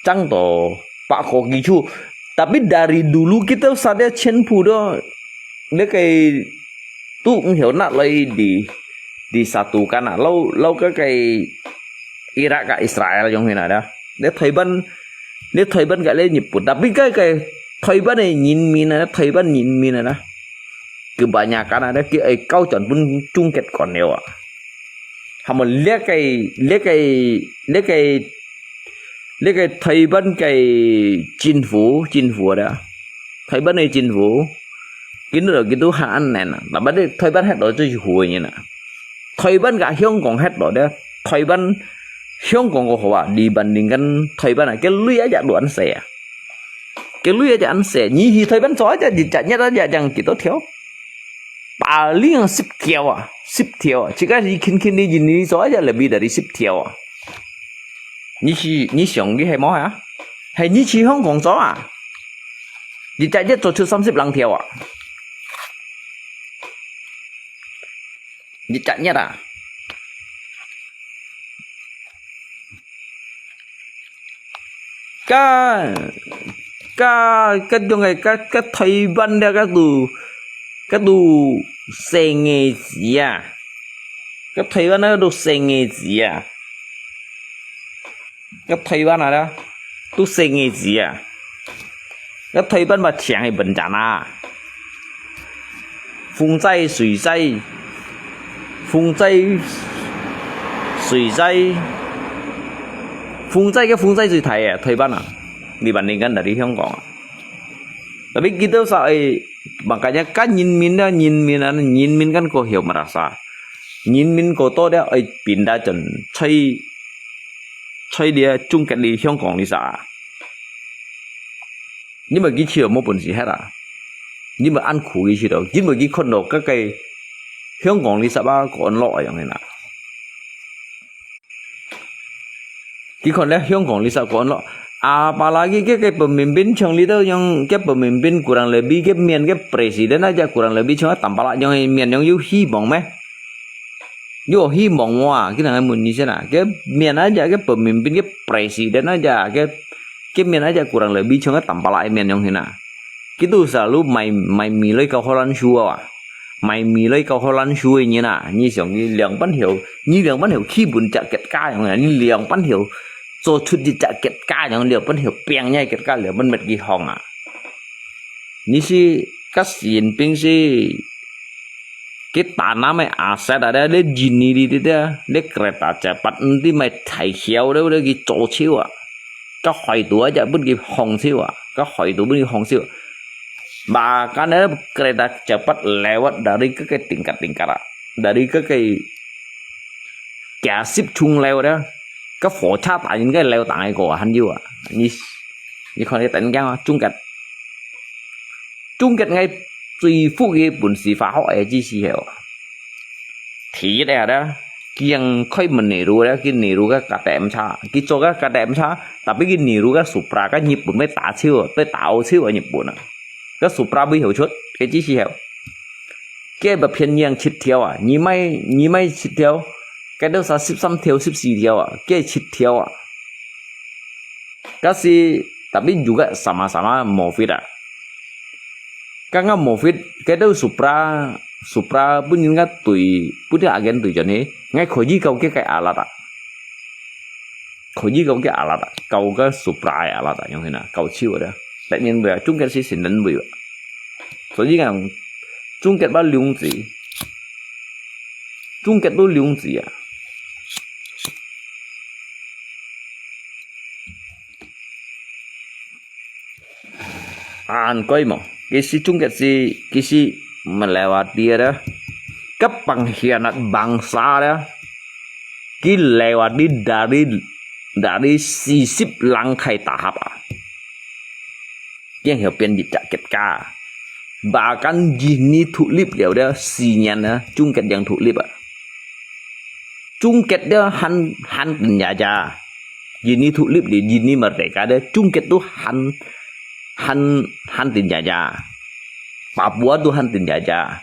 爭到百個基礎。Tapi dari dulu kita sadar全部都，个个都毋曉拿來disatukan啊，摎摎个个Irak个Israel用个啦。个台灣，个台灣个个日本，tapi个个台灣个人民啊，台灣人民啊，kebanyakan啊，佢愛交轉分中國管了啊。還無个个个个个个台灣个政府，政府啊，台灣个政府，佢都佢都還恁樣啊，tapi台灣核到最好个人啊。台灣个香港核到咧，台灣香港个好啊，二萬年間台灣啊，个鐳啊隻亂死啊，个鐳啊隻恁死，你去台灣做啊隻，一隻月啊隻，正幾多條？Paling十條啊，十條啊，自家是輕輕个，你做一隻lebih dari十條啊。你是你想个係無啊？係你去香港做啊？一隻月做出三十零條啊？一隻月啊？ 該該該種个該該台灣了該都該都細个子啊，該台灣了該都細个子啊，該台灣啊了都細个子啊。 該台灣嘛淨係笨蛋啊！風災水災，風災水災，風災个風災最大啊！台灣啊，你萬年間在香港啊，tapi kita sa makanya kan人民啊，人民啊，人民kan kau hiểu merasa，人民kau多了愛變大陣，在在這中國里香港里啥？ 因為佢去到無本事核啊，因為恁苦佢去到，因為佢看到該个香港里啥啊，個安樂樣个啦。佢看到香港里啥個安樂，apalagi該个pemimpin像里頭樣，該pemimpin kurang lebih，該面个presiden啊，kurang lebih像个tampalak樣个面樣有希望咩？ 有希望無啊？佢等問你先啊，該面啊隻，該pemimpin，該presiden啊隻，該該面啊隻kurang lebih像个tampalak个面樣形啊。佢都selalu買買米來搞好難受啊，買米來搞好難受个人啊。你想佢兩半曉，你兩半曉基本隻國家樣啊，你兩半曉做出一隻國家樣，兩半曉變个國家，兩半乜幾好啊？ 你係个習近平係，佢tanam个aset啊，這這gini里這這，這kereta cepat，毋知買大橋，這這佢做手啊，个海島啊，隻分佢放手啊，个海島分佢放手。Bahkan這kereta cepat lewat dari該个tingkat-tingkat啊，dari該个幾十重樓咧，个火車大人个樓頂个過還有啊，你你看你等驚啊，中國 中國个最富个本事化學个知識係哦。第一个啊，佢樣開門Nehru咧，佢Nehru个KTM車，佢做个KTM車，tapi佢Nehru个Supra，个日本會打手，會打烏手个日本啊。个Supra會好出，个只時候。佢个片樣七條啊，你買你買七條，該都三十三條、十四條啊，佢七條啊。Kasi tapi juga sama-sama Moffitt啊。Kang Moffitt, kaya tu Supra, Supra pun nga tui, pun dia agen tui jani, ngai khoji kau ke kai alat ah. Khoji kau ke alat ah, kau ke Supra ai alat ah, yang hina, kau chiu ada. Tek nyen bui, chung ke si sin den bui. So ji ngang, chung ke ba liung zi. Chung ke tu liung zi ah. An koi mo, kisi chung ke si, kisi melewati ada. Kepengkhianat bangsa ada. Ki lewati dari, dari sisip langkai tahap ah. Yang hiu pian di tak ketka. Bahkan jini thulip dia ada, si nyan ada, chung ke yang thulip ah. Chung ke dia han, han penjaja. Jini thulip di, jini merdeka dia, chung ke tu han, han, han penjaja. Papua tu han penjaja.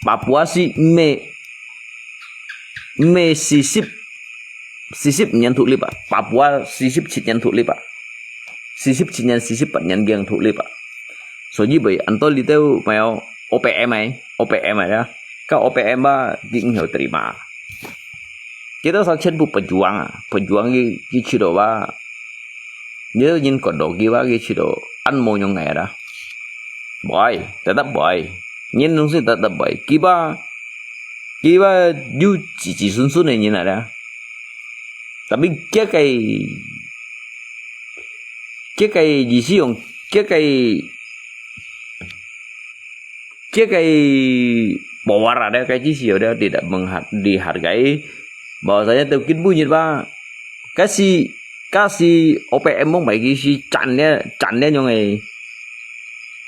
Papua si me, me sisip, sisip nyan thulip ah. Papua sisip sit nyan thulip ah. Sisip sit nyan, sisip pat nyan giang thulip ah. So ji bui, anto li teu mai O P M ai, O P M ai ya. Ka O P M ba, di ngiu terima. Kita sa chen bu pejuang ah, pejuang ki, ki chido ba. Ni yin kon do ki ba ki chido, an mo nyong ngai ada. Bui, tetap bui. Nyen nung si tetap bui. Ki ba, ki ba, yu ji ji sun sun ni nyen ada. Tapi kia kai, kia kai ji si yong, kia kai, Cek kai bawar ada kai ci sio dia tidak mengha-, dihargai. Bahwasanya teu kin bunyi ba, kasi, kasi O P M mong bai kisi can dia, can dia nyong ai.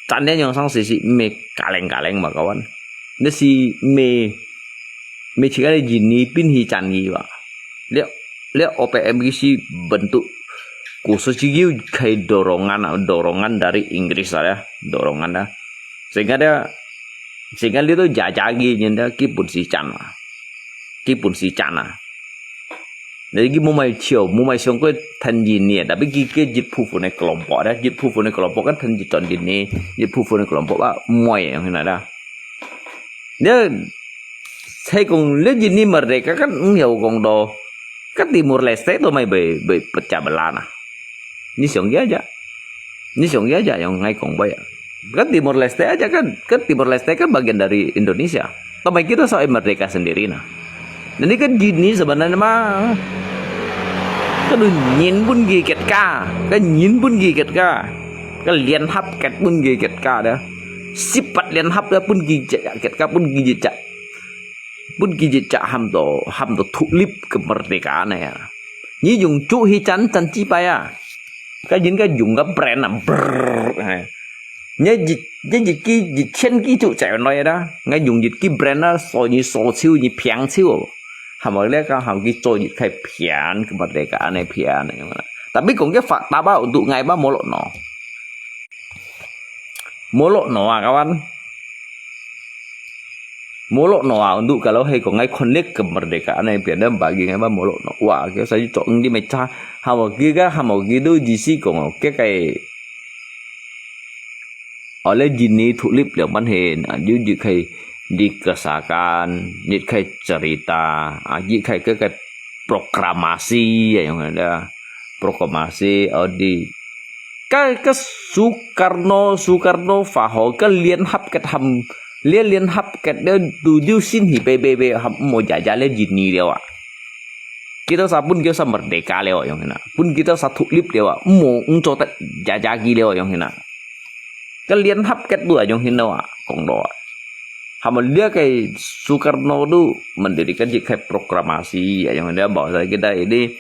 Can dia nyong sang sisi me kaleng-kaleng ba kawan. Nda si me, me cikali jini pin hi can hi ba. Lia, lia O P M kisi bentuk khusus cikiu kai dorongan, dorongan dari Inggris ada, dorongan ada. Sehingga dia, sehingga dia tu jajagi nyen dia, ki pun si can ah. Ki pun si can ah. Jadi ki mumai ciu, mumai siong kue ten jini, tapi ki ke jit phu phu ne kelompok ada, jit phu phu ne kelompok kan ten jit ton jini, jit phu phu ne kelompok ba moi yang hina ada. Dia, saya kong, dia jini merdeka kan, mm, ya kong do, kan Timor Leste tu mai bai, bai pecah belah nah. Ni siong kia aja. Ni siong kia aja yang ngai kong bai. Kan Timor Leste aja kan, kan Timor Leste kan bagian dari Indonesia. Tapi kita sa merdeka sendiri nah. Jadi kan jini sebenarnya mah, kan nyin pun giket ka, kan nyin pun giket ka, kan Liên Hợp Quốc pun giket ka dah. Sipat Liên Hợp Quốc pun giket ka, pun giket, pun giket ham to, ham to thulip kemerdekaan ya. Ni yung chu hi chan chan chi pai ya. Ka jin ka yung ka brand na brrr. Nya jit, nya jit ki, jit chen ki chu chai noi da. Ngai yung jit ki brand na so ni so chiu ni piang chiu. Ham le ka ham ki cho jit khai pian, kemerdekaan ne pian. Tapi kong ke fakta ba untuk ngai ba molok no. Molok no ah, kawan. Molok no ah, untuk kalau hai kong ngai connect kemerdekaan ne pian dan bagi ngai ba molok no. Wah, ke saya cok ngi mecha. Ham ki ka, ham ki tu jisi kong ke kai. Oleh jini thulip liang man hin, ah, jit khai dikesakan, jit khai cerita, ah, jit khai ke, ke proklamasi, ya, yang ada proklamasi, oh, di, ke, ke Soekarno, Soekarno faho, ke Liên Hợp Quốc ham, Liên, Liên Hợp Quốc dia tujuh sin hi, be, be, be, ham, mo jaja le jini liao ah. Kita sa pun kita sa merdeka liao, yang hina. Pun kita sa thulip liao ah, mo, ung cho ta jaja ki liao, yang hina. Ke Liên Hợp Quốc tu ajong hin lo ah, kong lo ah. Ham lia kai Soekarno tu mendirikan jit khai proklamasi ajong hin lo bahwa kita ini,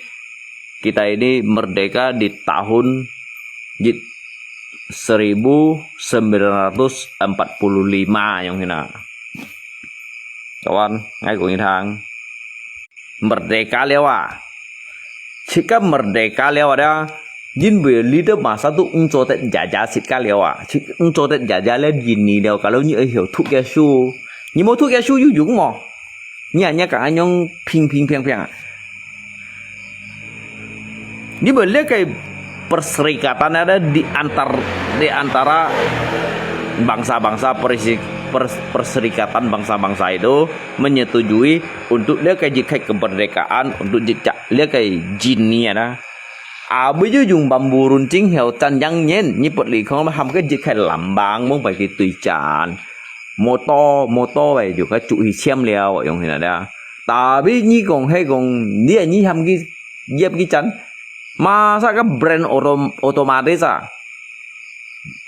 kita ini merdeka di tahun jit seribu sembilan ratus empat puluh lima ajong hin ah. Kawan, ngai kong ithang. merdeka了啊，自家merdeka了啊，因為你都masa都毋做得jajah自家了啊，自毋做得jajah了印尼了，kalau你愛曉讀个書，你無讀个書有用無？你啊，你講恁樣平平平平啊？你們這個perserikatan ada di antar di antara bangsa-bangsa persi- pers- perserikatan bangsa-bangsa itu menyetujui untuk 了解一個kemerdekaan untuk 一隻了解印尼啊。Abis就用bambu runcing heo 戰爭人，你不離開嘛，喊佢一個lambang，往擺去對戰，motor motor哎，就該出去簽了，用起來的。Tapi你講，係講，你你喊佢，你佢戰，masa ka brand otom otomatis啊？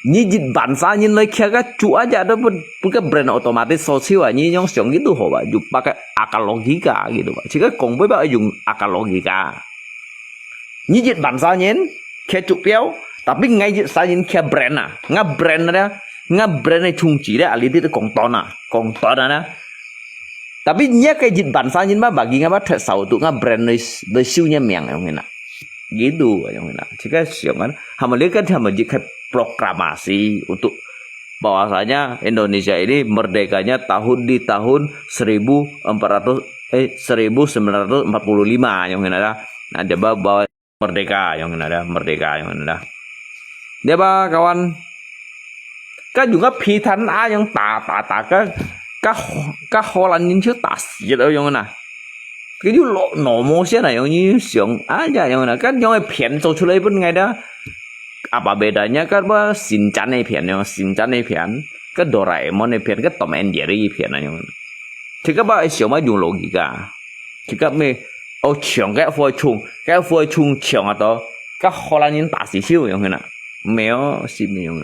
你一萬三人來徛个，就aja都不不个brand otomatis所求啊！你用想个都好吧，就pakai akal logika gitu吧。這個講白話用akal logika。你一萬三人徛就標，tapi𠊎一三人徛brand啊，𠊎brand啊，𠊎brand个充值咧，啊，你都講短啊，講短啊呢。Tapi你个一萬三人嘛，bagi𠊎嘛，忒少度，𠊎brand來來收你名，用个啦。 Gitu，用啦。這個想啊，他們這個他們一個proklamasi untuk bahwasanya Indonesia ini merdekanya tahun di tahun seribu empat ratus eh seribu sembilan ratus empat puluh lima，用啦。Nah，dia bahwa merdeka，用啦，merdeka，用啦。Dia bahwa kawan，該用个皮蛋啊，用打打打，該該該荷蘭人就打死了，用啦。 佢就落normal先啊，用你想，哎呀，用啦，該用个片做出來分𠊎的，apa bedanya，該麼星戰个片，用星戰个片，該哆啦A夢个片，該Tom and Jerry个片啊，用。這個吧，想嘛用logika，這個咩，哦，搶該火銃，該火銃搶啊到，該荷蘭人打死手，用啦，沒有，是沒有。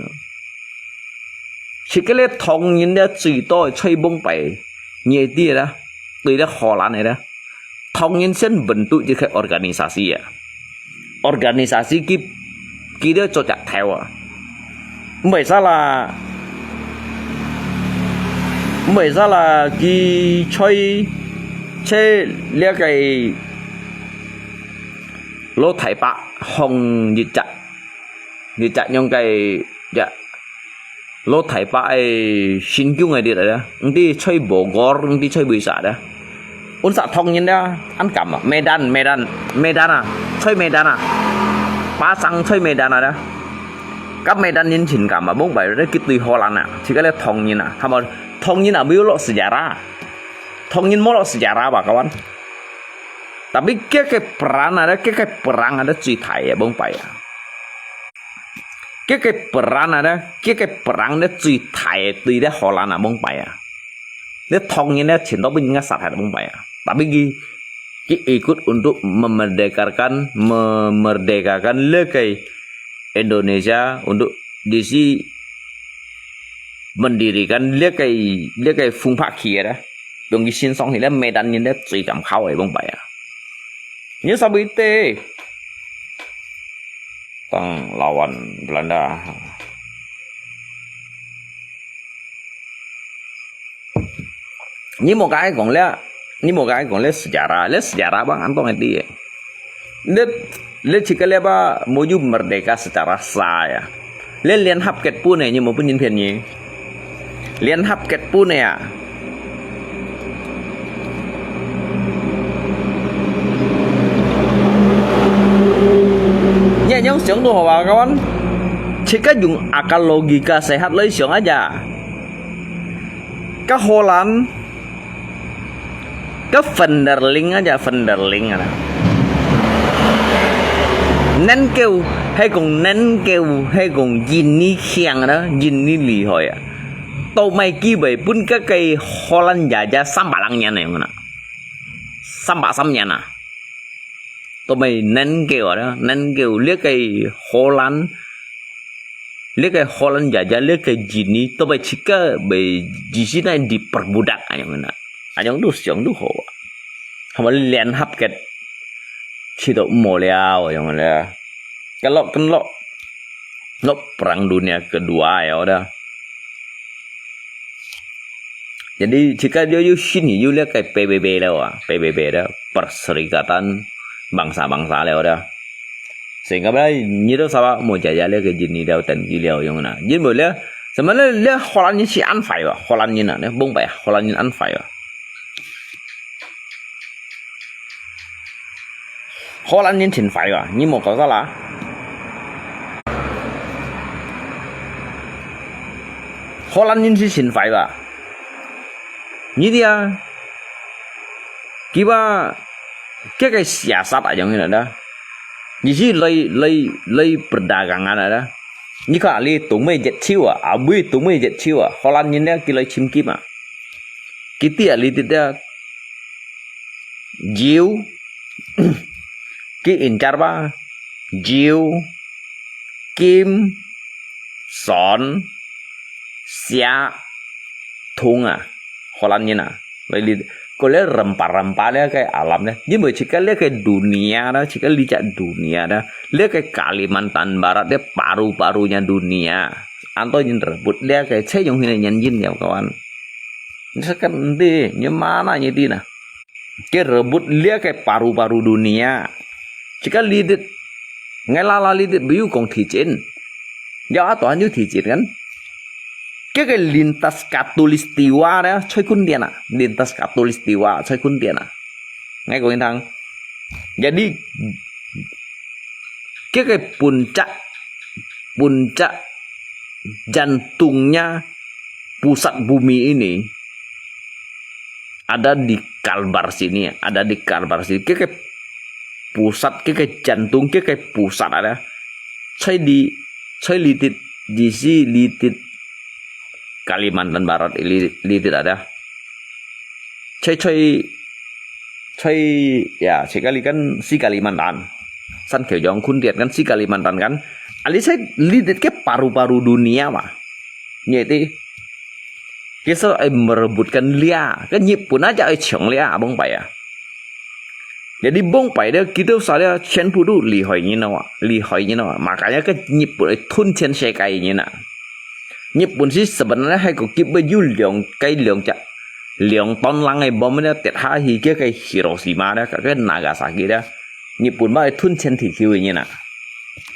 這個咧，唐人咧最多个吹崩敗，你知啦。 對咧荷蘭个咧，唐人先bentuk一個organisasi啊。Organisasi佢佢咧做隻頭啊。毋會使啦，毋會使啦，佢在在這個老大伯放一隻 你隻樣个，呀，老大伯个新疆个啲來啦，毋知在Bogor，毋知在位啥啦。Unsa唐人啦，恁敢啊？Medan，Medan，Medan啊，在Medan啊，巴生在Medan啊啦。該Medan人真敢啊，往擺咧佢對荷蘭啊，自家咧唐人啊，他們唐人啊，沒有落sejarah，唐人無落sejarah吧，kawan。Tapi佢个peran啊，佢个peran啊，最大个往擺啊。 佢个peran啊，佢个peran咧最大个對咧荷蘭啊往擺啊。咧唐人咧全部分人家殺害往擺啊。Tapi佢佢ikut untuk memerdekakan memerdekakan 這個Indonesia，untuk di sini mendirikan 這個這個風化區个咧，用佢先上去咧，Medan人咧最敢考个往擺啊。你啥會得？ 當lawan Belanda。你莫該講咧，你莫該講咧sejarah，咧sejarah bang antong itu ye。咧咧這個咧吧，無有merdeka secara sah ya。咧聯合國分个，你莫分人騙你。 聯合國分个啊。你恁樣想都好啊，kawan。自家用akal logika sehat來想aja。該荷蘭，該Van der Lijnd aja，Van der Lijnd啊。能夠，係講能夠，係講印尼強啊，印尼厲害啊。 都毋係佢會分該個荷蘭爺爺三百零年个樣啦，三百三年啊，都毋係能夠啊，能夠這個荷蘭，這個荷蘭爺爺，這個印尼，都毋係自家會自身來diperbudak啊樣啦，啊樣都想都好啊，他們聯合國，去到無聊啊樣啦，kelok kelok，lok Perang Dunia Kedua ya udah。Jadi, jika dia yu sini yu le kai P B B le wa, P B B le, Perserikatan Bangsa-Bangsa le wa. Sehingga ba, nyi do sawa mo jaya le ke jin ni le dan ki le yong na. Jin mo le, sama le, le Holland ni si an fai wa, Holland ni na, ne, bong bai, Holland ni an fai wa. Holland ni chin fai wa, nyi mo kau sala. Holland ni si chin fai wa. Nyi dia, kiba, ke ke siasat ayong ni na. Ni si loi, loi, loi perdagangan ada. Ni ka li tung mei jet chiu a, abui tung mei jet chiu a, Holland ni dia ki loi chim kim a. Ki ti a li ti dia, Jiu, ki incar ba, Jiu, Kim, Son, Sia, Thung a, Holland ni na. Loi li, ko le rempah-rempah le ke alam le. Ni mo chika le ke dunia na, chika li chak dunia na. Le ke Kalimantan Barat le paru-parunya dunia. Anto ni rebut le ke, che yong hina nyan jin ya kawan. Ni sekan di, ni mana ni di na. Ke rebut le ke paru-paru dunia. Chika li dit, ngai lala li dit, biu kong thi chin. Ya, a tuan yu thi chin kan. Ke ke lintas katulistiwa na, choi kun dia na. Lintas katulistiwa, choi kun dia na. Ngai kong intang. Jadi, ke ke puncak, puncak jantungnya pusat bumi ini ada di Kalbar sini, ada di Kalbar sini. Ke ke pusat, ke ke jantung, ke ke pusat ada. Choi di, choi litit, di si litit Kalimantan Barat, li-, litit ada. Choi, choi, choi, ya, sekali kan si Kalimantan. San kyo jong kun tiat kan si Kalimantan kan. Ali choi litit ke paru-paru dunia ma. Nyeti. Kisa ai merebutkan lia. Kan Jepun aja ai chong lia, abang pai ya. Jadi bong pai dia kita usah dia chen putu lihoi ni nawa, lihoi ni nawa. Makanya ke Jepun ai tun chen sekai ni na. Jepun si sebenarnya hai ko kip baju liong kai liong cak liong ton lang ai bom dia tet ha hi ke kai Hiroshima dia, ke Nagasaki dia. Jepun ba ai tun chen thi kiu ni na.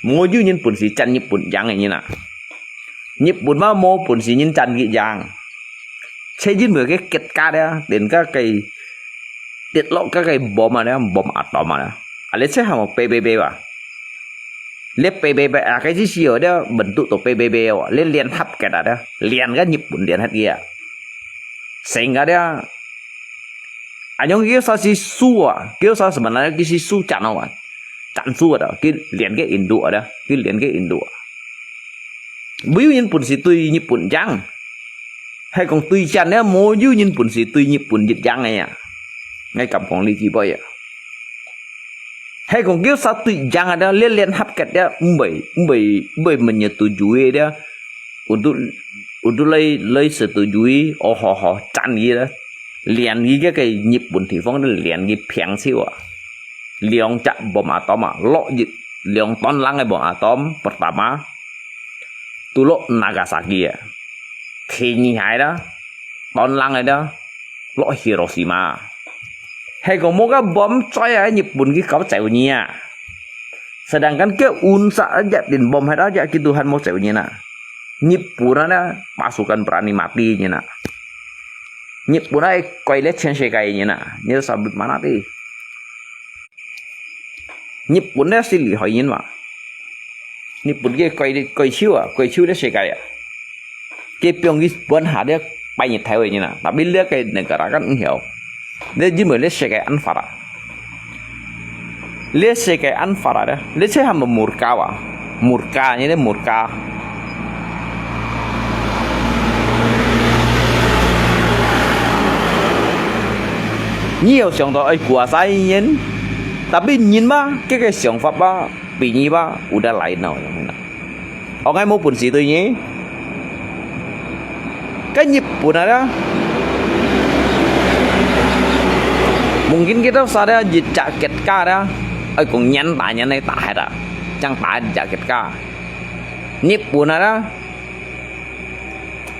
Mo ju Jepun si chan Jepun jang ni na. Jepun ba mo pun si nyin chan ki jang. Che jin mo ke ket ka dia, den ka kai 跌落該個bomb啊咧，bomb atom啊咧，啊，你這下無P B B啊？你P B B啊，該隻時候咧，bentuk到P B B啊，你聯合个啊咧，連个日本聯合个啊，成个咧，啊，恁樣叫啥是輸啊？叫啥什麼呢？叫是輸戰啊，戰輸啊，叫連个印度啊咧，叫連个印度啊。無有人本事對日本贏，係講對戰咧，無有人本事對日本一樣个啊。 𠊎敢講你幾倍啊？係講叫啥對贏啊？你聯合个啊，毋會，毋會，毋會menyetujui个啊。Untuk，untuk來，來setujui，哦，好，好，讚佢啦。連佢个，个日本地方都連佢平手啊。兩隻bomb atom啊，落一，兩ton lang个bomb atom，pertama，tulok Nagasaki啊。第二下啦，ton lang个啦， 落Hiroshima。係講無个bomb在啊，日本佢搞走你啊。Sedangkan ke unsa aja din bomb係aja gitu han mau走你na. Jepun ada pasukan berani mati ni na. Jepun ada koi le chen sekai ni na. Ni sabut mana ti? Jepun ada si lihoi ni ma. Jepun ke koi, koi chiu ah, koi chiu le sekai ah. Ke piong ki buan ha dia pai ni thai wei ni na. Tapi le ke negara kan eng hiau. Le jin mo le sekai an fara. Le sekai an fara dia. Le se ham murka wa. Murka ni le murka. Ni yau siang to ai kua sai yin. Tapi yin ma, ke ke siang fa ba, bi ni ba, udah lain nau. Orang ai mo pun si tu ni. Kan Jepun ada. Mungkin kita sada jejak ketka ada. Ai kong nyan ta nyan ai ta ada. Chang ta jejak ketka. Jepun ada.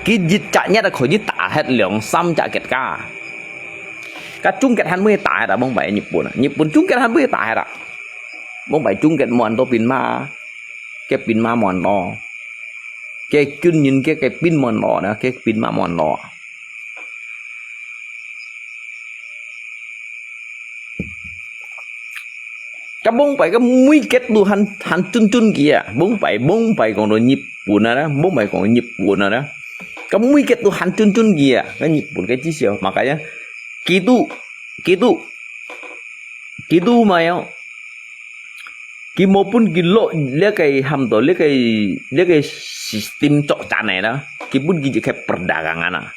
Ki jejak nyan ta kho ji ta 忒兩三隻國家。該中國還毋會打忒啊，往擺日本啊，日本中國還毋會打忒啊。往擺中國無恁多兵馬，該兵馬無恁多，該軍人，該，該兵無恁多呢，該兵馬無恁多啊。 該往擺个每個都還，還尊重佢啊，往擺，往擺講到日本啊呢，往擺講日本啊呢，該每個都還尊重佢啊，該日本个至少嘛，該樣，佢都，佢都，佢都嘛樣，佢無分佢落這個喊到這個，這個system作戰个啦，佢分佢一個perdagangan啊。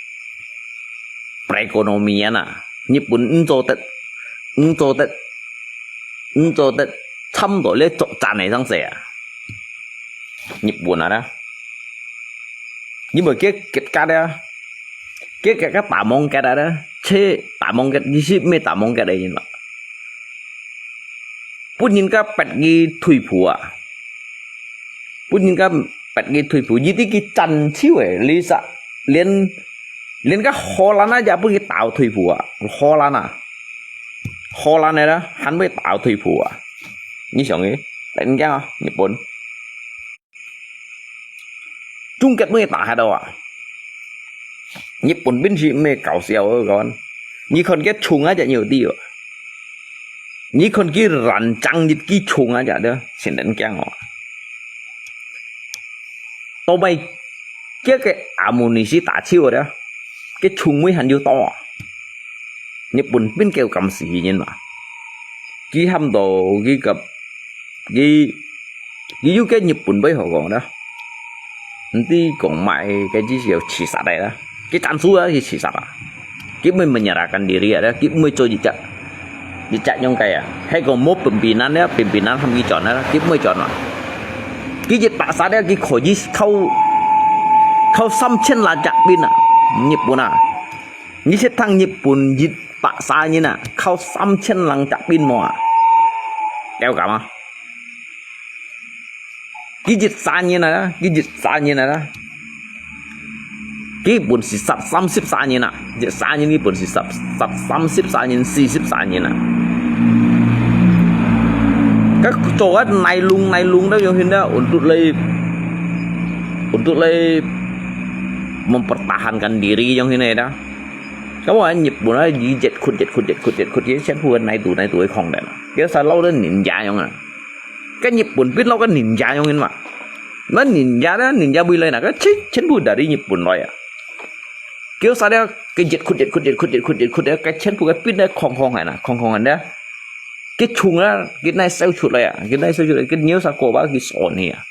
perekonomian啊，日本毋做得，毋做得，毋做得差毋多咧作戰个上勢啊。日本啊啦，因為該國家咧，該國家打亡國啊啦，切打亡國，意思毋係打亡國个人嘛。分人家逼佢退步啊，分人家逼佢退步，一直佢戰鬥个，你煞連 連該荷蘭啊，也分佢打退步啊！荷蘭啊，荷蘭个啦，還會打退步啊！你想誒，等下啊，日本，中國分佢打忒了啊！日本兵是毋係搞笑个，講，你看佢銃啊，就有地哦。你看佢ranjang一支銃啊，就，先等下哦。 到尾，該個amunisi打手个，該銃尾還有多啊？日本兵佢敢死人嘛？佢喊到佢个，佢，佢有个日本兵好講啦，毋知講麼个，佢只係有刺殺个啦，佢戰輸啊，佢刺殺啊。 佢毋會menyerahkan diri啊，佢毋會做一隻，一隻樣个啊。係講無pimpinan咧，pimpinan喊佢轉啊，佢毋會轉啊。佢一百儕咧，佢可以靠，靠三千零隻兵啊，日本啊。你識聽日本一百儕人啊，靠三千零隻兵無啊？了解嗎？ 佢一儕人啊，佢一儕人啊，佢本事殺三十儕人啊，一儕人佢本事殺，殺三十儕人、四十儕人啊。該做个內容，內容都有現在untuk來，untuk來mempertahankan diri yang ini dah. Kamu日本啊，一一ခု一ခု一ခု一ခု，佢全部內肚內肚个空的啦。佢啥老人家樣啊。 該日本兵摎該ninja樣形嘛。該ninja咧，ninja會來哪？該全，全部dari日本來啊。佢啥咧，該一窟一窟一窟一窟一窟咧，該全部个兵咧，空空个啦，空空个咧。佢衝啊，佢哪燒出來啊？佢哪燒出來？佢有啥過把佢鎖你啊？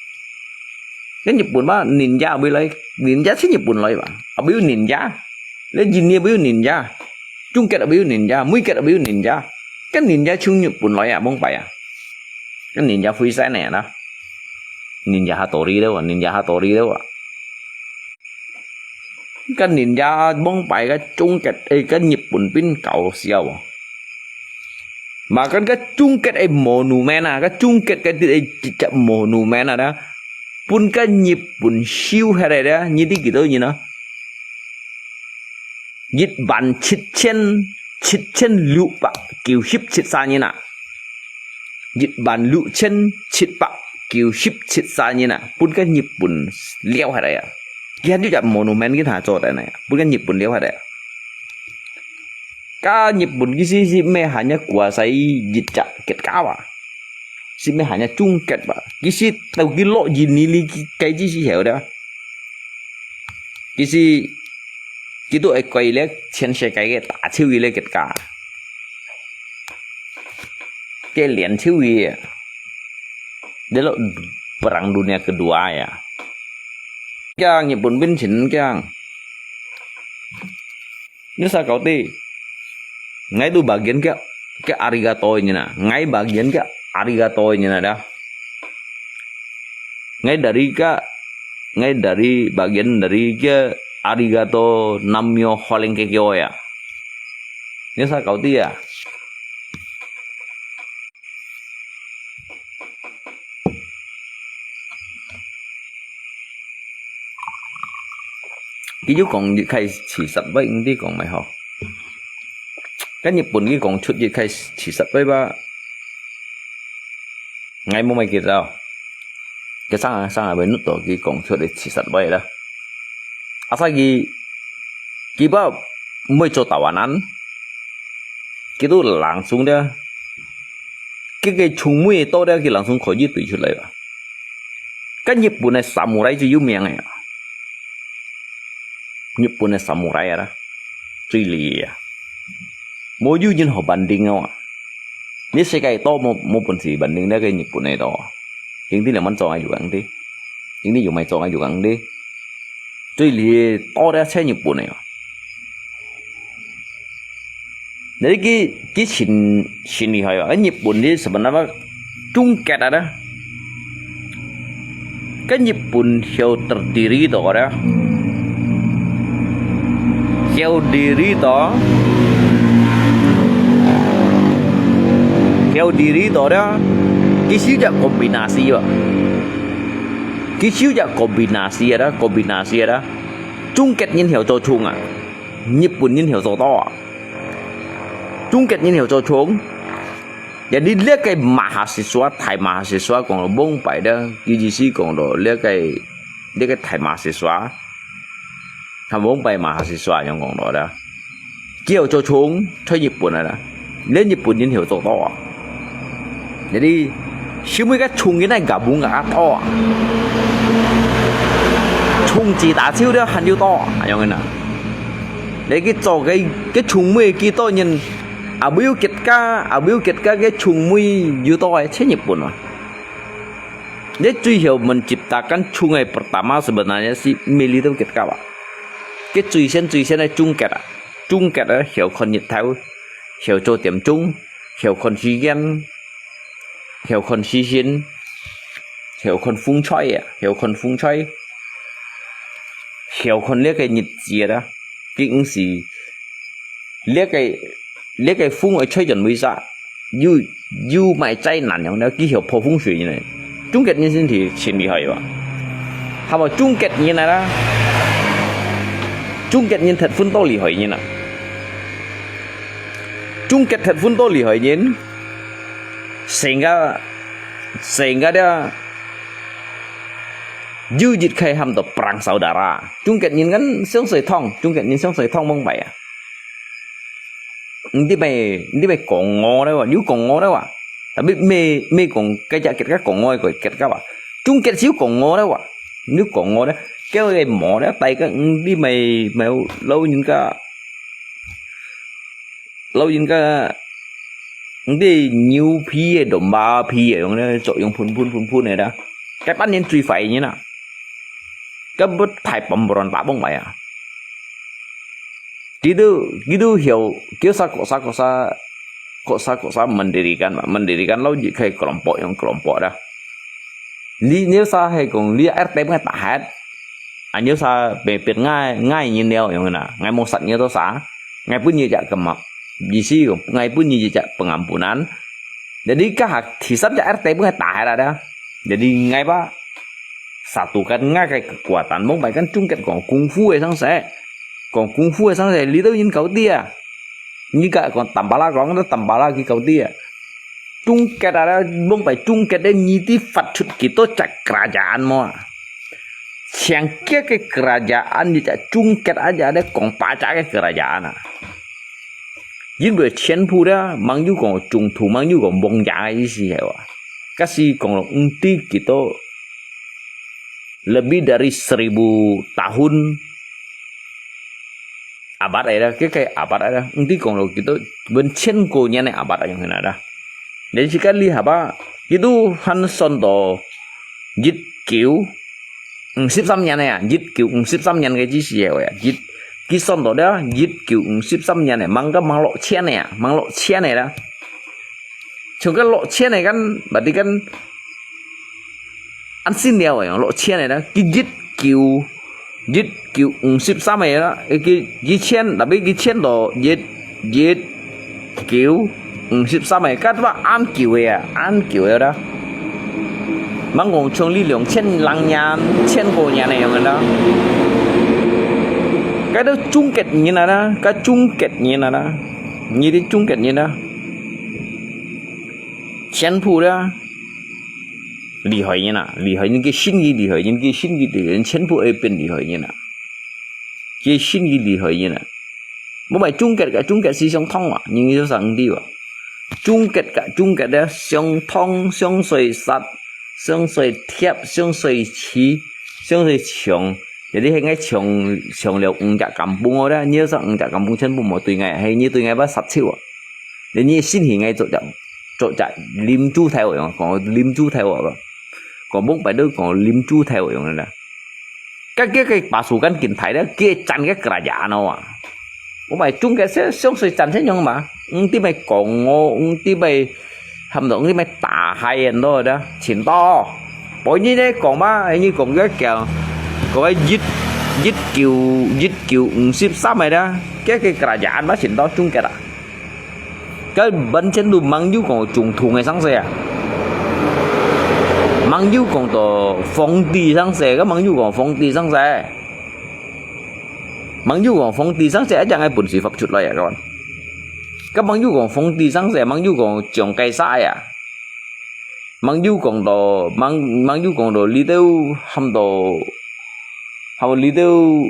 該日本嘛，ninja會來，ninja係日本來吧？啊，會有ninja，你印尼會有ninja，中國會有ninja，美國會有ninja，該ninja從日本來啊，往擺啊。 該ninja飛山呢啦，ninja Hattori了啊，ninja Hattori了啊。該ninja往擺个中國，誒，該日本兵搞笑哦。Bahkan該中國个monument啊，該中國个，誒，一隻monument啊，分該日本燒忒來了，你知幾多人啊？ 一萬七千，七千六百九十七儕人啊。一萬六千七百九十七儕人啊，分該日本燎忒來啊。佢還有隻monument佢還做得呢，分該日本燎忒來啊。該日本其實係毋係還有kuasai一隻國家啊？係毋係還有中國啊？其實到佢落印尼呢，佢該只時候了。 其實，佢都會歸咧全世界个打手个咧國家。該聯手个，你落Perang Dunia Kedua啊。驚日本兵真驚。你啥搞的？ 𠊎都bagian ke, ke arigato ini na. 𠊎bagian ke arigato ini na dah. 𠊎dari ke, 𠊎dari bagian dari ke arigato namyo holeng kekyo ya. Ini sa kau ti ya. 佢有講一開始實惠，毋知講麼个好。該日本佢講出一開始實惠吧，𠊎無麼个記得。佢上下上下會弄到佢講出个始實惠啦。啊，所以佢，佢吧毋會做台灣人，佢都langsung了，佢个銃尾到了，佢langsung可以對出來吧。該日本个samurai最有名个啊。 日本个samurai啊，最厲害啊！無有任何banding啊！你世界刀無，無本事banding這个日本个刀啊！兄弟兩萬做愛有兄弟，兄弟有買做愛有兄弟，最厲害刀个係日本个啊！ 你佢，佢盡，盡厲害啊！日本你sebenarnya中結啊，該日本曉terdiri到个，曉diri到，曉diri到个，佢係隻kombinasi啊，佢係隻kombinasi啊，kombinasi啊，中結人曉做銃啊，日本人曉做刀啊。 中結人曉做銃。Jadi這个mahasiswa，大mahasiswa講到往擺咧，佢意思講到這个，這个大mahasiswa，佢往擺mahasiswa樣講到咧，佢曉做銃，在日本啊啦，連日本人曉做刀啊。Jadi，先每个銃人來gabung个刀啊，銃子打手了還有刀啊，樣个啊。你去做个，个銃尾幾多人 Abu Ketka，Abu Ketka个銃尾有到个，在日本啊。你最後menciptakan銃个pertama sebenarnya係Melito Ketka啊。个最先最先个中結啊，中結啊，曉看日頭，曉做點鐘，曉看時間，曉看時辰，曉看風吹啊，曉看風吹，曉看這个日子啊，並毋係 這个，這个風會吹轉位啥，有，有麼个災難樣了，佢曉破風水呢。中結人身體盡厲害哇。係無中結人啊啦？中結人忒分到厲害人啊！中結忒分到厲害人，成个，成个了，有一个喊到perang saudara。中結人跟相水痛，中結人相水痛蒙白啊！ 毋知咩，毋知咩講我咧哇，有講我咧哇。Tapi咩，咩講，該隻結个講我个結个哇。中結少講我咧哇，有講我咧，叫个無咧，大家毋知咩，咩老人家，老人家，毋知牛皮个、domba皮个，用咧作用噴噴噴噴个啦。該班人最壞人啊，該不太បំ不亂打崩壞啊。 Gitu, gitu曉，叫啥个啥个啥，个啥个啥mendirikan嘛，mendirikan lo一个kelompok yang kelompok dah。你，你啥係講，你R T pun tahat，啊，你啥別別ngai，ngai人了，yang na，ngai無殺你到啥，ngai pun你隻kema，意思，ngai pun你隻pengampunan。Jadi kahak hisab隻R T pun tahat ada。Jadi ngai pa，satukan ngai个kekuatan，mong pai kan中結講功夫个上勢。 講功夫个上勢，你都應該知啊。你个講tambala講，都tambala佢搞知啊。中結啊，mong pai中結个，你知發出幾多隻kerajaan無啊？Singkat个kerajaan，你隻中結啊，隻咧講巴扎个kerajaan啊。因為全部咧，mang有講中途，mang有講亡者个意思係哇。可是講毋知幾多 lebih dari seribu tahun abad ai dah，个个abad ai dah，毋知講到幾多，分千過年个abad ai yang kena dah。Jadi sekali haba，佢都還算到一九五十三年个啊，一九五十三年个意思个啊，一，佢算到了一九五十三年个，mang个mang六千个啊，mang六千个啦。 像个六千个kan，berarti kan恁新了个，六千个啦，佢一九，一九五十三个啦，佢一千，tapi佢千到一，一九五十三个，該都恁久个啊，恁久个啦。Mang講像你兩千零年、千過年个樣个啦。該兜中國人啊啦，該中國人啊啦，你兜中國人啊，全部啦，厲害人啊，厲害人，佢心意厲害人，佢心意厲害人，全部會變厲害人啊。佢心意厲害人啊。毋係中國个，中國思想通啊，人有生知啊。中國个，中國个相通，相衰殺，相衰貼，相衰欺，相衰搶。Jadi係𠊎搶，搶了五隻kampung哦，你有生五隻kampung全部無對𠊎，係你對𠊎把殺手啊。你信係𠊎做隻，做隻林豬頭樣，講林豬頭啊，講蒙拜都講林豬頭樣啦。該，該，該pasukan緊大咧，佢戰个kerajaan哦啊。毋係中國相，相衰戰先樣嘛，毋知咪講我，毋知咪喊到，毋知咪打害人咯，真多。我呢呢講嘛，你講个講，講个一，一九，一九五十三个啦，該，該kerajaan嘛，真多中國啊。該完全都吂有講總統个生死啊，吂有講到皇帝生死，該吂有講皇帝生死。 吂有講皇帝生死一樣个本事發出來啊，各位。該吂有講皇帝生死，吂有講蔣介石啊。吂有講到，吂，吂有講到，你兜喊到，喊你兜，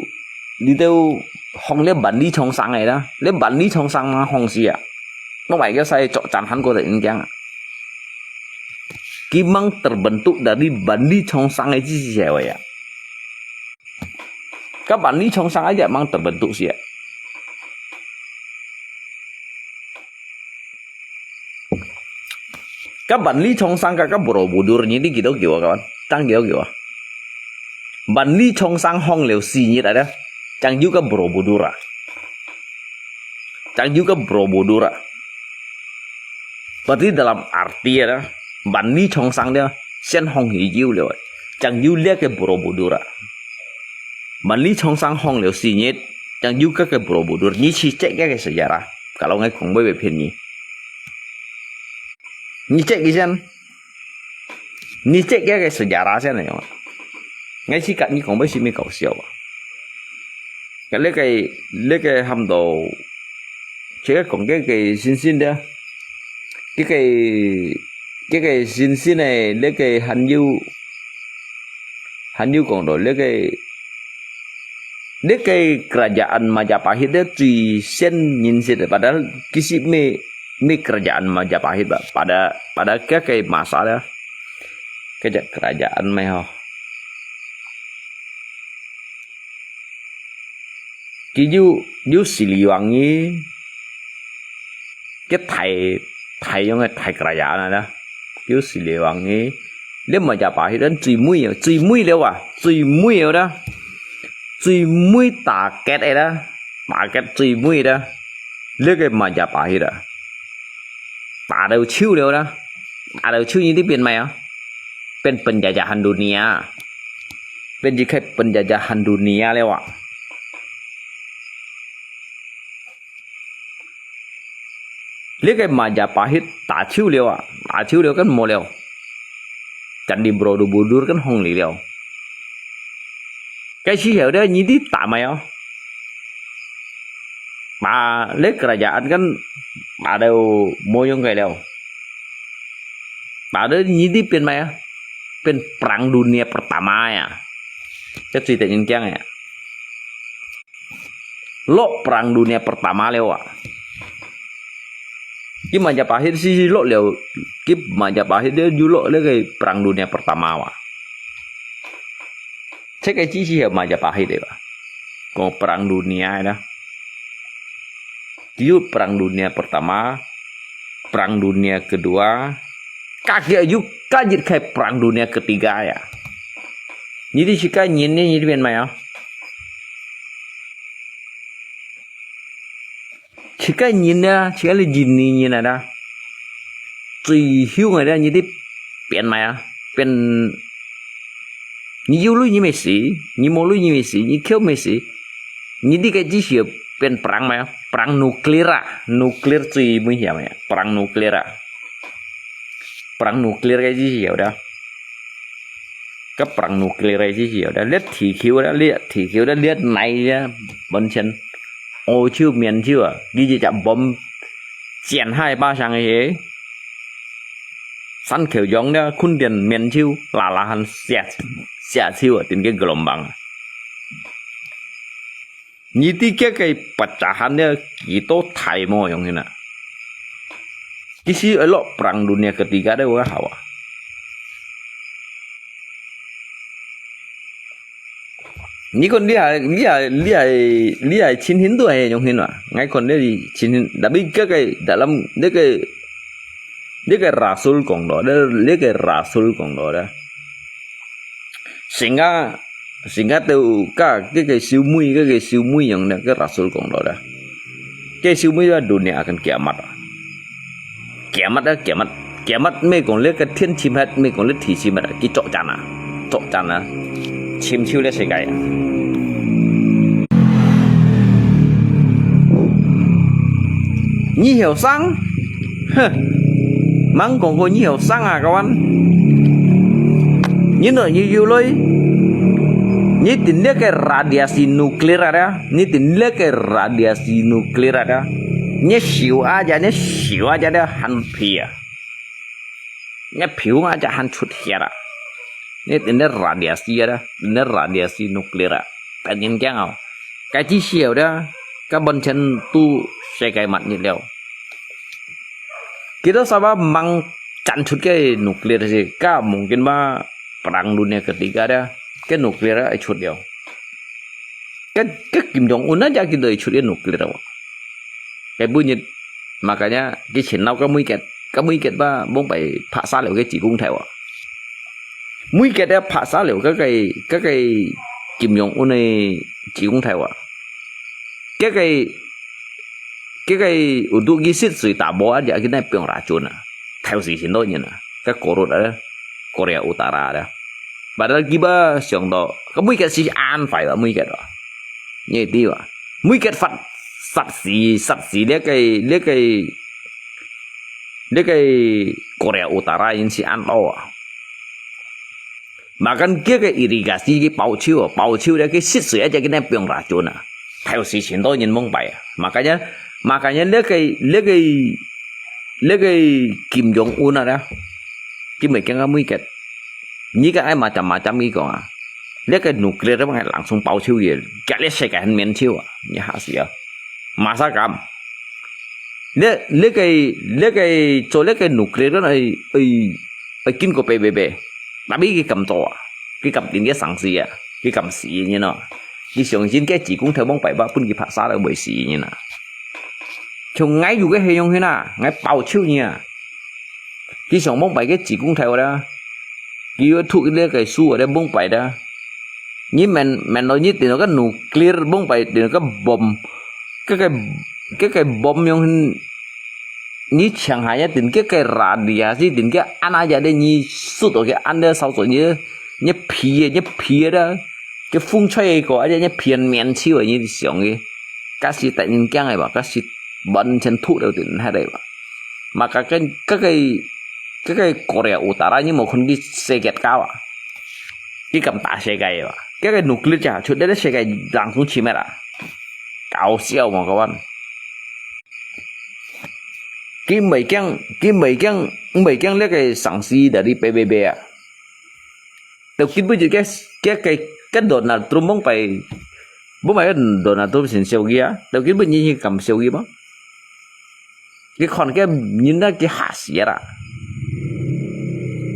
你兜學了萬里長城个啦，你萬里長城嘛放死啊。我話个使作戰還過得人驚啊。佢吂terbentuk dari萬里長城个知識社會啊。 該萬里長城啊，也吂terbentuk死啊。該萬里長城个，該Borobudur，你知幾多久啊？各位，正幾多久啊？萬里長城放了四日啊，正有該Borobudur啊。 正有該Borobudur啊。Berarti dalam arti啊，萬里長城了，先放已久了，正有這个Borobudur啊。萬里長城放了四日，正有該个Borobudur。你去check該个sejarah，kalau𠊎講會會騙你。你check一下，你check該个sejarah先來用啊。𠊎是甲你講，為什麼搞笑啊？該那个，那个喊到，這个講該个星星的，這个，這个星星的，那个還有，還有講到那个，那个kerajaan Majapahit的最先認識的，padahal其實沒，沒kerajaan Majapahit吧，pada，pada該个masa的，該个kerajaan咩吼。 佢有，有Siliwangi，个大，大樣个大kerajaan啊，有Siliwangi，這Majapahit最尾啊，最尾了啊，最尾了啦，最尾target个啦，target最尾啦，這个Majapahit啊，打到手了啦，打到手你知變咩啊？變penjajahan dunia，變一个penjajahan dunia了啊。 這个Majapahit打手了啊，打手了，kan無了。Candi Borobudur kan hong li了。該時候咧，你知打咩哦？打，這kerajaan kan打到無用个了。打到你知變咩啊？變Perang Dunia Pertama啊。這最得人驚个啊。 落Perang Dunia Pertama了啊。佢Majapahit時時落了，佢Majapahit了又落這个Perang Dunia Pertama啊。這个只係Majapahit个吧，講Perang Dunia啦。佢有Perang Dunia Pertama，Perang Dunia Kedua，加起來又加一个Perang Dunia Ketiga啊。你知自家人呢，你知變咩啊？ 自家人啊，自家个印尼人啊啦，最凶个啦，你知變咩啊？變，你有鐳你會死，你無鐳你會死，你噭會死。你知个只係變perang咩啊？Perang nuklir啊，nuklir最危險个，perang nuklir啊，perang nuklir个只係有的。个perang nuklir个時候，這地球个，這地球个，這泥个，完全，歐洲面洲啊，佢一隻bomb，箭下巴上去，山口洋个，墾丁面洲，啦啦喊射，射手啊，頂个gelombang啊。 你知該个pecahan个幾多大無？Yang hin啊？其實愛落perang dunia ketiga个會好啊。你看你係，你係，你係，你係清醒都係Yang hin啊？𠊎看你係清醒，tapi該个dalam，該个，該个Rasul講到，該个Rasul講到个。 Sehingga，sehingga到該，該个小妹，該个小妹樣个，該Rasul講到个，該小妹个dunia akan kiamat啊。Kiamat啊，kiamat，kiamat，毋係講這个天深黑，毋係講這地深黑啊，佢作戰啊，作戰啊，尋求這世界啊。你曉得？ 哼，吂講過你曉得啊，kawan。你若有有來，你定這个radiasi nuklir啊，你定這个radiasi nuklir啊，你手啊，你手啊，你還皮啊，你皮啊，你還出血啊，你定這radiasi啊，定這radiasi nuklir啊，tengok驚哦，該至少个，該完全都世界末日了。 Kita sabab mang can出个nuklir si, ka mungkin ba perang dunia ketiga dia, ke nuklir ai chut liao. Ke, ke Kim Jong Un aja kita ai chut ke nuklir wa. Ke bunyi, makanya ke chin lau ke mui ket, ke mui ket ba bông pai phak sa liao ke chỉ cung thai wa. Mui ket dia phak sa liao ke, ke, ke, ke Kim Jong Un ai chỉ cung thai wa. Ke, ke, Ke ke untuk ki sit sui ta bo aja ki nai piong racun a. Thai si sin do nyen a. Ke Korut a, Korea Utara a. Padahal ki ba siang do, ke mui ke si an fai ba mui ke do. Nye ti ba. Mui ke fat, sat si, sat si le ke, le ke, le ke Korea Utara yin si an do a. Makan kia ke irigasi ki pau chiu, pau chiu dia ki sit sui aja ki nai piong racun a. Thai si sin do nyen mông pai a. Makanya, makanya le ke, le ke, le ke Kim Jong Un a dia. Ki mui kiang a mui ket. Ni ka ai macam-macam ki kong a. Le ke nuklir dia bang langsung pau chiu ye. Kia le se ke han mien chiu a. Ni ha si a. Masa kam. Le, le ke, le ke, cho le ke nuklir kan ai, ai, ai kin ko pe pe pe. Tapi ki kam to a. Ki kam tin ke sang si a. Ki kam si ni no. Ki siang sin ke chỉ cung thai mông pai ba pun ki phak sa le boi si ni na. Chung ngai yu ke he yong he na. Ngai pau chiu ni a. Ki siang mông pai ke chỉ cung thai wa da. Ki yu thu le ke su wa da mông pai da. Ni men, men lo ni tin ke nuklir mông pai tin ke bom. Ke ke, ke ke bom yong hin. Ni chang ha ya tin ke ke ra dia si tin ke an a ya de ni su to ke an de sao so ni, ni pi ye, ni pi ye da. Ke fung choi ko a ya ni pi an mian chiu ni siang ke. Ka si ta nin kiang ai ba, ka si ban chen thu leo tin ha de ba. Maka ke, ke ke, ke ke Korea Utara ni mo khun ki se ket ka wa. Ki kam ta se ka ye wa. Ke ke nuklir cha, chut de se ka langsung chi me la. Kau siau mo kawan. Ki mei kiang, ki mei kiang, mei kiang le ke sang si dari P B B a. Tau kin bu ke, ke, ke, ke Donald Trump mông pai, bu mai Donald Trump sin siau ki a. Tau kin bu ni ni kam siau ki ba. Ki khon ke ni na ki ha si ra.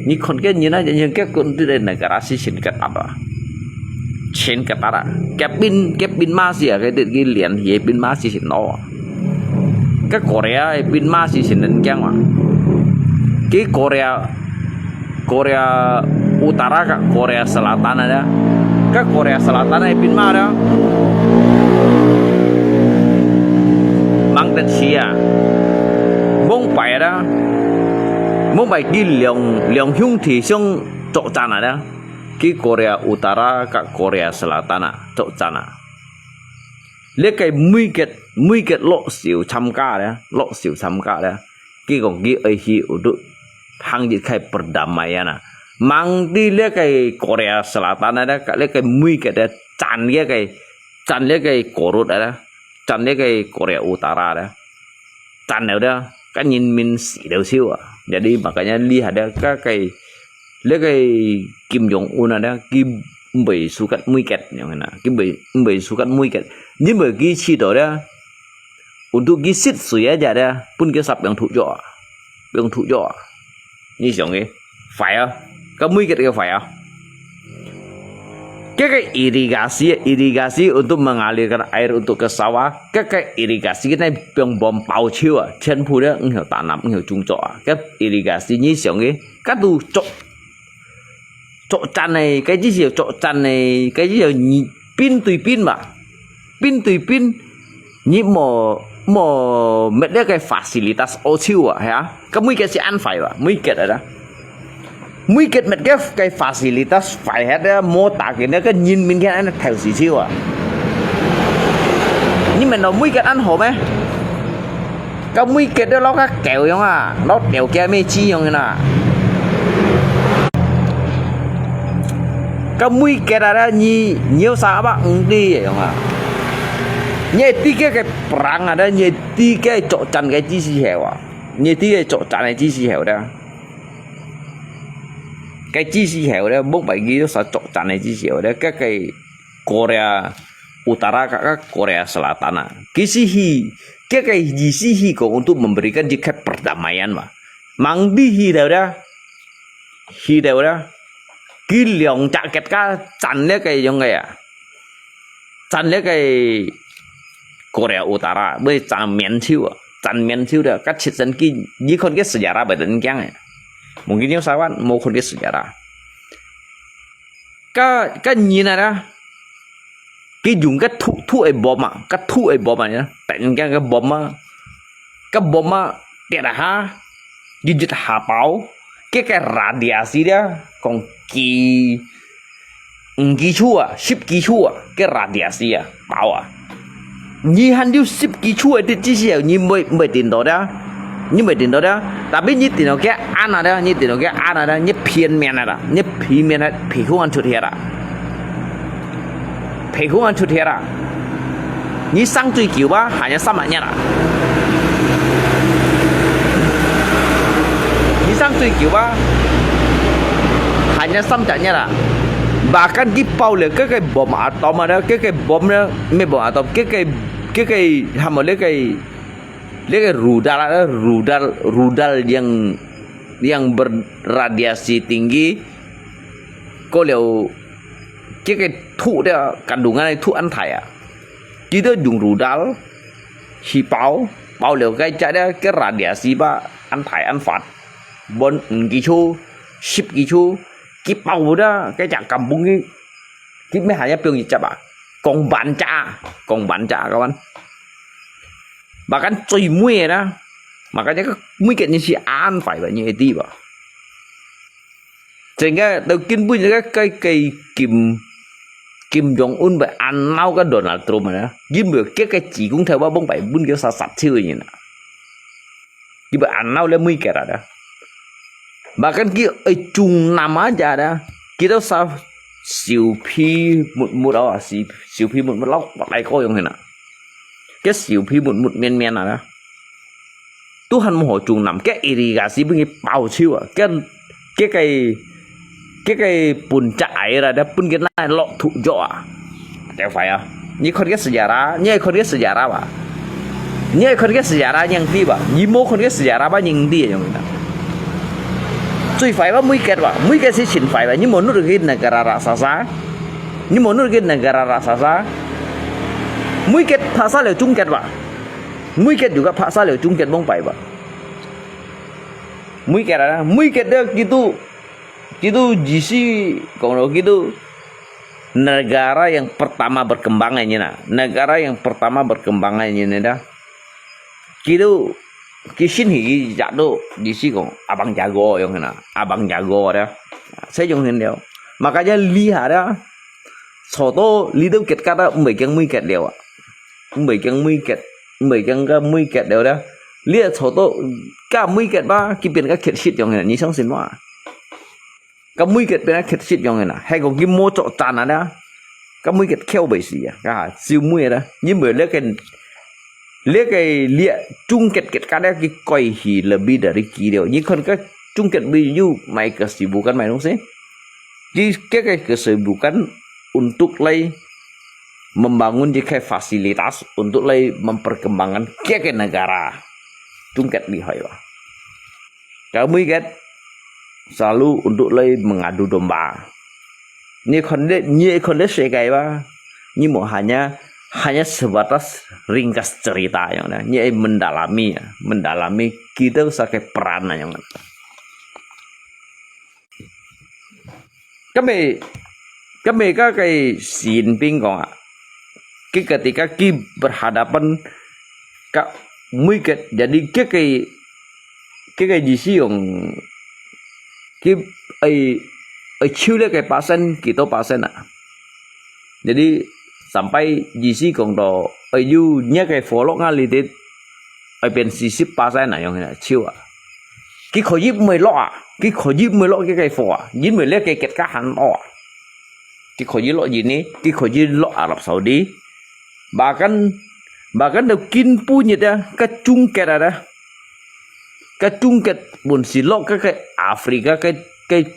Ni khon ke ni na ni ke kun ti de na ka ra si sin ka ta ba. Chen ka ta ra. Ke pin, ke pin ma si a, ke ti ki lian ye pin ma si sin no. Ke Korea e pin ma si sin nen kiang wa. Ke Korea, Korea Utara ka Korea Selatan ada. Ke Korea Selatan e pin ma ada. Mang tet si a. Mông pai ada. Mông pai ki liang, liang hiung thi siang chok chan ada. Ki Korea Utara ka Korea Selatan a, chok chan a. Le ke mui ket, mui ket lo siu cham ka le, lo siu cham ka le. Ki kong ki ai hi u du hang ji khai perdamaian a. 吂知這个Korea Selatan啊，這个梅格啊，佔這个，佔這个Korut啊，佔這个Korea Utara啊，佔了啊，該人民死了少啊。Jadi makanya lihat啊，該个，這个Kim Jong Un啊，佢毋會輸給梅格樣啊，佢毋會，毋會輸給梅格，因為佢知道啊，untuk佢食水啊，這啊，分佢煞用土著啊，用土著啊。 你想个，壞啊，該梅格个壞啊。該个irigasi，irigasi untuk mengalirkan air untuk ke sawah，該个irigasi呢，用bomb爆手啊，全部呢，毋曉tanam，毋曉種作啊。該irigasi你想个，該都作，作戰个，該只係作戰个，該只係你兵對兵嘛。 兵對兵，你無，無搣這个fasilitas愛手啊，係啊？該梅格係恁壞啊，梅格啊啦。梅格搣个，該fasilitas壞忒啊，無打緊，該人民个恁頭死手啊。你搣到梅格恁好咩？ 該梅格都落个狗樣啊，落條街尾雞樣啊。該梅格啊，你，你有啥吧？毋知个樣啊。你知个个perang啊，你知个作戰个知識曉啊。你知个作戰个知識曉的。个知識曉的，莫白佢有啥作戰个知識曉的，个个 Korea Utara ka, ka Korea Selatan ah. Kisihi, kaya kay jisihi ko untuk memberikan jika perdamaian ba. Mangdi hi daw da. Hi daw da. Ki liang cakit ka chan le kay yong kaya. Chan le kay Korea Utara, bơi chan mian chiu, chan mian chiu da. Ka chit san ki, ni kon ke sejarah ba den kiang eh. Mungkin yung sawan, mo kon ke sejarah. Ka, ka nyi na da. Ki yung ka thu, thu e bom ah, ka thu e bom ah ya. Ten kiang ka bom ah. Ka bom ah, tiada ha. Jujut ha pau. Ke ka radiasi dia, kong ki, ngki chua, sip ki chua, ke radiasi ah, pau ah. Ni han diu sip ki chua, ti chi sia, ni mui, mui tin do da. Ni mui tin do da. Tapi ni tin do ke ana da, ni tin do ke ana da, ni pian mian da. Ni pi mian da, pi huan chut hia da. Pi huan chut hia da. Ni sang tui kiu ba, hanya sama nya da. Ni sang tui kiu ba, hanya sama nya da. Bahkan ki pau le, ke ke bom atom ada, ke ke bom le, me bom atom, ke ke, ke ke, hamo le ke, le ke rudal ada, rudal, rudal yang, yang berradiasi tinggi. Ko liu, ke ke thu dia, kandungan thu an thai ah. Ki to yung rudal, hi pau, pau liu ke cha dia, ke radiasi ba, an thai an fat. Bon, ngki chu, sip ki chu, ki pau da, ke cha kampung ki, ki me hanya piong ni cha ba. Kong ban cha, kong ban cha, kawan. Bahkan chui mui na, makanya ke mui ke ni si an fai ba, ni di ba. Sehingga tau kin bun ke, ke, ke Kim, Kim Jong Un ba an nau ke Donald Trump na. Kin bu ke, ke chỉ cũng theo ba bông bai bun ke sa sat chiu ni na. Ki ba an nau le mui ke ra da. Bahkan ki, eh, chung nam aja da. Ki to sa siu pi mut mut au, si, siu pi mut mut lau, lai ko yong hina. Ke siu pi mut mut mian mian na da. Tuhan mo chung nam, ke irigasi bun ki pau chiu ah. Ke, ke ke, ke ke pun cha ai ra da, pun ke nai lok thu jo ah. Te fai ah. Ni kon ke sejarah, ni kon ke sejarah ba. Ni kon ke sejarah yang di ba. Ni mo kon ke sejarah ba yang di yang na. Chui fai ba, mui ket ba. Mui ket si chin fai ba. Ni mo nu ke negara raksasa. Ni mo nu ke negara raksasa. Mui ket phasa le chung ket ba. Mui ket juga phasa le chung ket bong pai ba. Mui ket ada, mui ket de gitu. Gitu jisi, kong lo gitu. Negara yang pertama berkembang ini na. Negara yang pertama berkembang ini na da. Gitu, kisin hi jatuh jisi kong abang jago yang na. Abang jago ada. Saya yang hendak. Makanya lihat ada. Soto lihat kita kata mui keng mui ket liao. Mui keng mui ket, mui keng ka mui ket liao da. Lihat soto ka mui ket ba, kipin ka ket sit yang na. Ni sang sin ma. 該每個變啊缺失樣个啦，係講佢無作戰啊啦，該每個扣袂死啊，啊，就每個啦，因為這個，這個列中國國家咧，佢改去lebih dari佢了。你看該中國有買kesibukan買東西，佢這個kesibukan untuk來membangun這個fasilitas untuk來memperkembangkan這個negara。中國厲害吧？Kami kan selalu untuk lai mengadu domba. Ni konde, ni konde segai ba. Ni mo hanya, hanya sebatas ringkas cerita yang na. Ni ai mendalami ya, mendalami kita sakai peran yang na. Kami, kami ka kay Xi Jinping kong ah. Ketika ki berhadapan ka muikat, jadi ke kay, ke kay jisi yong ki ai, ai chiu le kay pasen, kito pasen ah. Jadi sampai jisi kong to, ai yu nya kay folok nga litit, ai pen sisip pasen ah yong hina chiu ah. Ki kho yip mui lo ah, ki kho yip mui lo ke kay fo ah, yin mui le kay ket ka han o ah. Ki kho yip lo yin ni, ki kho yip lo Arab Saudi. Bahkan, bahkan do kin pu nyit ah, ka chung ket ah. Ka chung ket pun si lo ka kay Africa kay, kay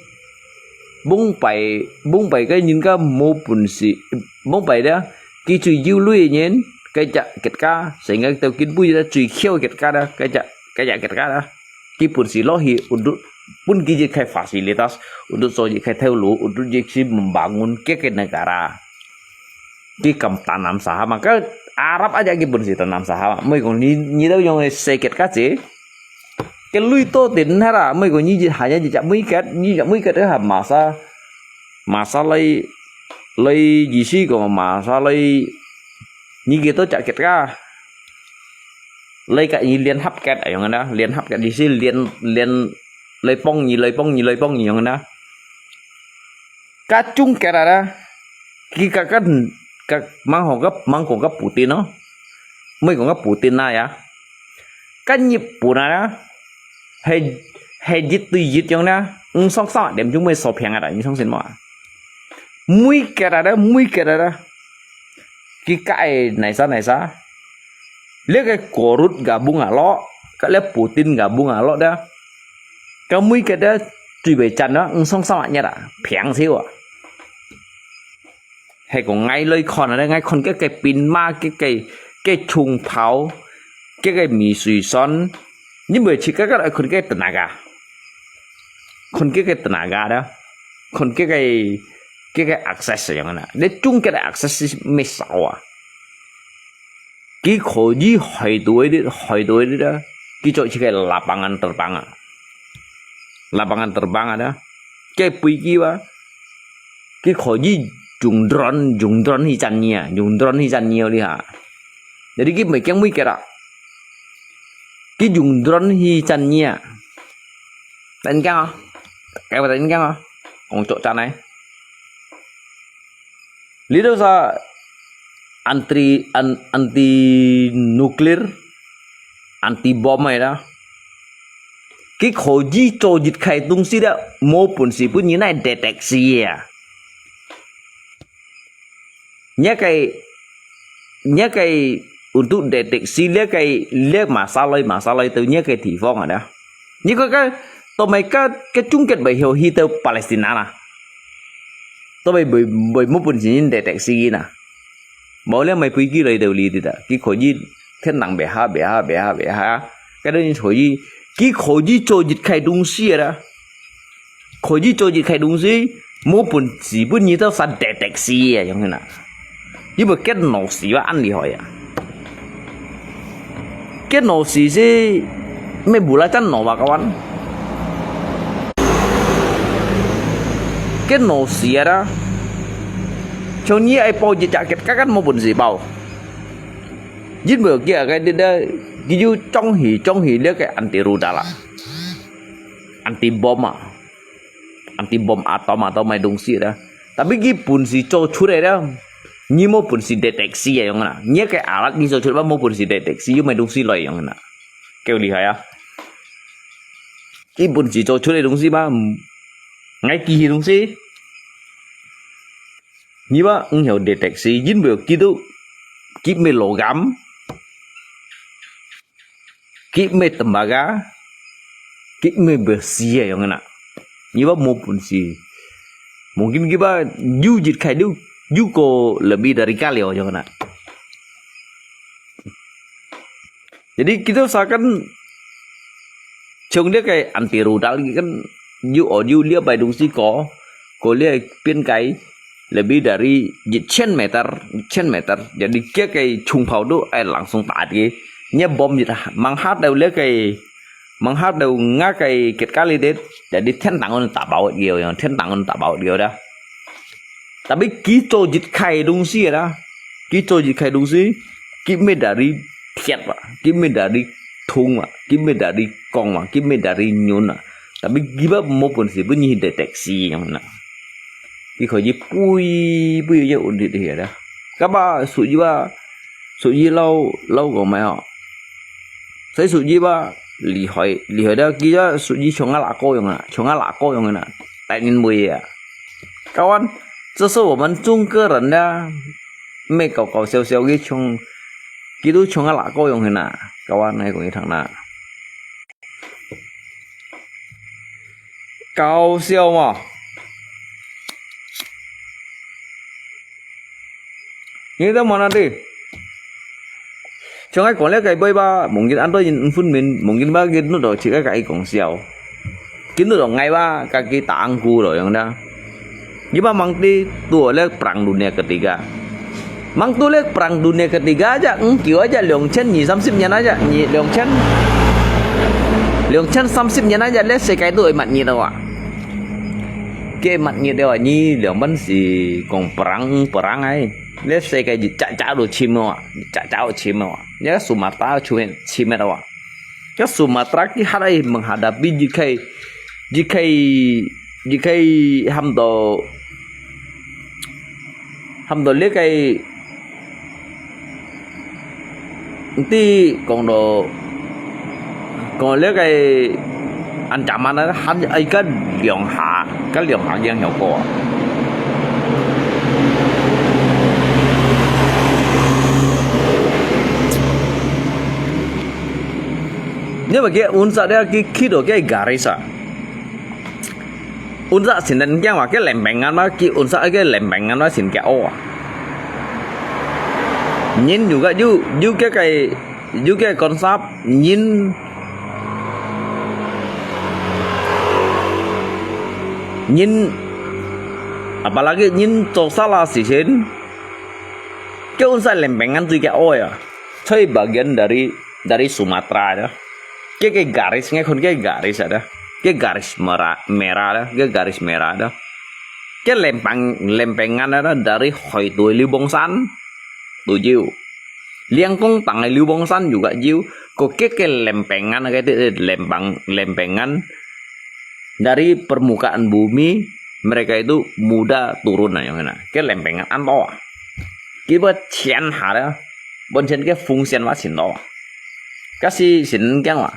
bung pai, bung pai kay nyin ka mo pun si, bung pai da, ki chui yu lui nyin, kay ja ket ka, sehingga tau kin pu nyit ah chui khiau ket ka da, kay ja, kay ja ket ka da. Ki pun si lo hi untuk pun ki je kay fasilitas, untuk so je kay tau lu, untuk je si membangun ke kay negara. Ki kam tanam saham, ka Arab aja ki pun si tanam saham. Mui kong ni, ni tau yong se ket ka je. Ke lui to tin ha ra, mui kong ni je hanya je jak mui ket, ni jak mui ket ha masa, masa lai, lai jisi kong masa lai, ni kito jak ket ka. Lai ka ni liên hợp ket ayong na, liên hợp ket jisi liên, liên, lai pong ni, lai pong ni, lai pong ni yong na. Ka chung ket ah da, ki ka kan, ka mang hong ka, mang kong ka Putin no. Mui kong ka Putin na ya. Ka Nhật Bản ah da, he, he yit tui yit yong na, ng song sa dem chung mui so phiang ah da, ni song sin mo ah. Mui ket ah da, mui ket ah da. Ki ka ai nai sa, nai sa. Le kay korut gabung ah lo, ka le Putin gabung ah lo da. Ka mui ket da, tui bai chan da, ng song sa nyat ah, phiang siu ah. He kong ngai loi khon ah, ngai khon ke kay pin ma, ke kay, ke chung phao, ke kay mi sui son. Ni mui chi ka ka khon ke tenaga. Khon ke kay tenaga da. Khon ke kay, ke kay akses yong na. Le chung ke akses si me sao ah. Ki kho ji hai tui di, hai tui di da. Ki cho chi kay lapangan terbang ah. Lapangan terbang ah da. Ke pui ki ba. Ki kho ji jung drone, jung drone hi chan nia, jung drone hi chan nia li ha. Jadi ki mui keng mui ket ah. Ki jung drone hi chan nia. Tan keng ah. Kay ba tan keng ah. Kong cho chan ai. Li to sa anti, an, anti nuclear, anti bom ai da. Ki kho ji cho jit kay tung si da, mo pun si pun ni nai deteksi ya. Nya kay, nya kay untuk deteksi le kay le masalai, masalai tu nya kay ti fong ah da. Ni ko ka, to mai ka, ka chung ket bai hio hi to Palestina na. To bai bai, bai mo pun si ni deteksi na. Mau le mai pui ki lai to li ti da. Ki kho ji, khen nang be ha, be ha, be ha, be ha. Ka to ni kho ji, ki kho ji cho jit kay tung si ah da. Kho ji cho jit kay tung si, mo pun si pun ni to sa deteksi ya yong na. Ibu ket no si ba an li hoi ya. Ket no si si, me bula chan no ba kawan. Ket no si ah da. Cho ni ai pau ji chak ket ka kan mo pun si pau. Jin bo kia kay di da, ki ju chong hi, chong hi le kay anti rudal ah. Anti bom ah. Anti bom atom atau mai dungsi da. Tapi ki pun si cho chut ai da. Ni mo pun si deteksi ya yong na. Ni kay alat ni cho chut ba mo pun si deteksi, yu mai dungsi loi yong na. Kêu li hoi ya. Ki pun si cho chut ai dungsi ba. ，𠊎寄去東西，你話毋曉deteksi，因為佢都，佢毋係logam，佢毋係tembaga，佢毋係besi个樣个啦。你話無本事，mungkin佢話有一開就，有個lebih dari kali樣个啦。Jadi kita usahakan 像這个anti rudal kan，有哦有這擺東西過，過這邊界lebih dari一千meter，一千meter。Jadi佢个銃炮都愛langsung打个，你bomb一下，menghalau這个，menghalau ngah个結界裡底，jadi天堂安打爆个樣，天堂安打爆个啦。Tapi佢做一開東西啦，佢做一開東西，佢毋係dari鐵啊，佢毋係dari銅啊，佢毋係dari鋼啊，佢毋係dari銀啊。Tapi佢無本事，分你去deteksi樣啦。佢可以飛飛一下啦。Kapa屬於啊，屬於老老講咩哦？所以屬於啊，厲害厲害了，佢啊屬於像啊哪个樣啊，像啊哪个樣啊，大人味啊。Kawan，這是我們中國人的，毋係搞搞笑笑个像，佢都像啊哪个樣个啦，kawan，來講一趟啦。搞笑嘛。你在mana tadi？像𠊎講了个尾巴，mungkin恁多人毋分明，mungkin吧佢努到自家个講笑。佢努到𠊎吧，家己打angku咯，樣啦。你吧mang ti tu le perang dunia ketiga。Mang tu le perang dunia ketiga aja，嗯，久aja，兩千二三十年aja，你兩千，兩千三十年aja，le世界都會滅熱了啊。佢滅熱了啊，你兩班是講perang，perang ai。 這世界一隻隻都侵了啊，一隻隻都侵了啊。這个Sumatra全侵了啊。這Sumatra佢還愛menghadapi一个，一个，一个喊到，喊到這个，毋知講到，講這个ancaman啊，還愛个兩下，个兩下影響過啊。 你話佢unsa咧，佢去到个garis啊。Unsa先等驚話，佢lempeng啊嘛，佢unsa个lempeng啊嘛，先驚哦啊。人有个有有个个有个konsep，人人，apalagi人做salah事情，佢unsa lempeng啊最驚哦啊。 Saya bagian dari dari Sumatra đó. Cái cái garis nghe khôn cái garis ada. Cái garis merah merah đó, cái garis merah đó. Cái lempeng lempengan ada dari Hoitui Liu Bong San. Tujuh. Liang Kong Tang Liu Bong San juga jiu. Có cái cái lempengan cái lempeng lempengan dari permukaan bumi mereka itu mudah turun aja ngena. Cái lempengan ăn to à. Cái bơ chén hả đó. Bơ chén cái phung sen wá chén to à. Cái si chén kiang wá.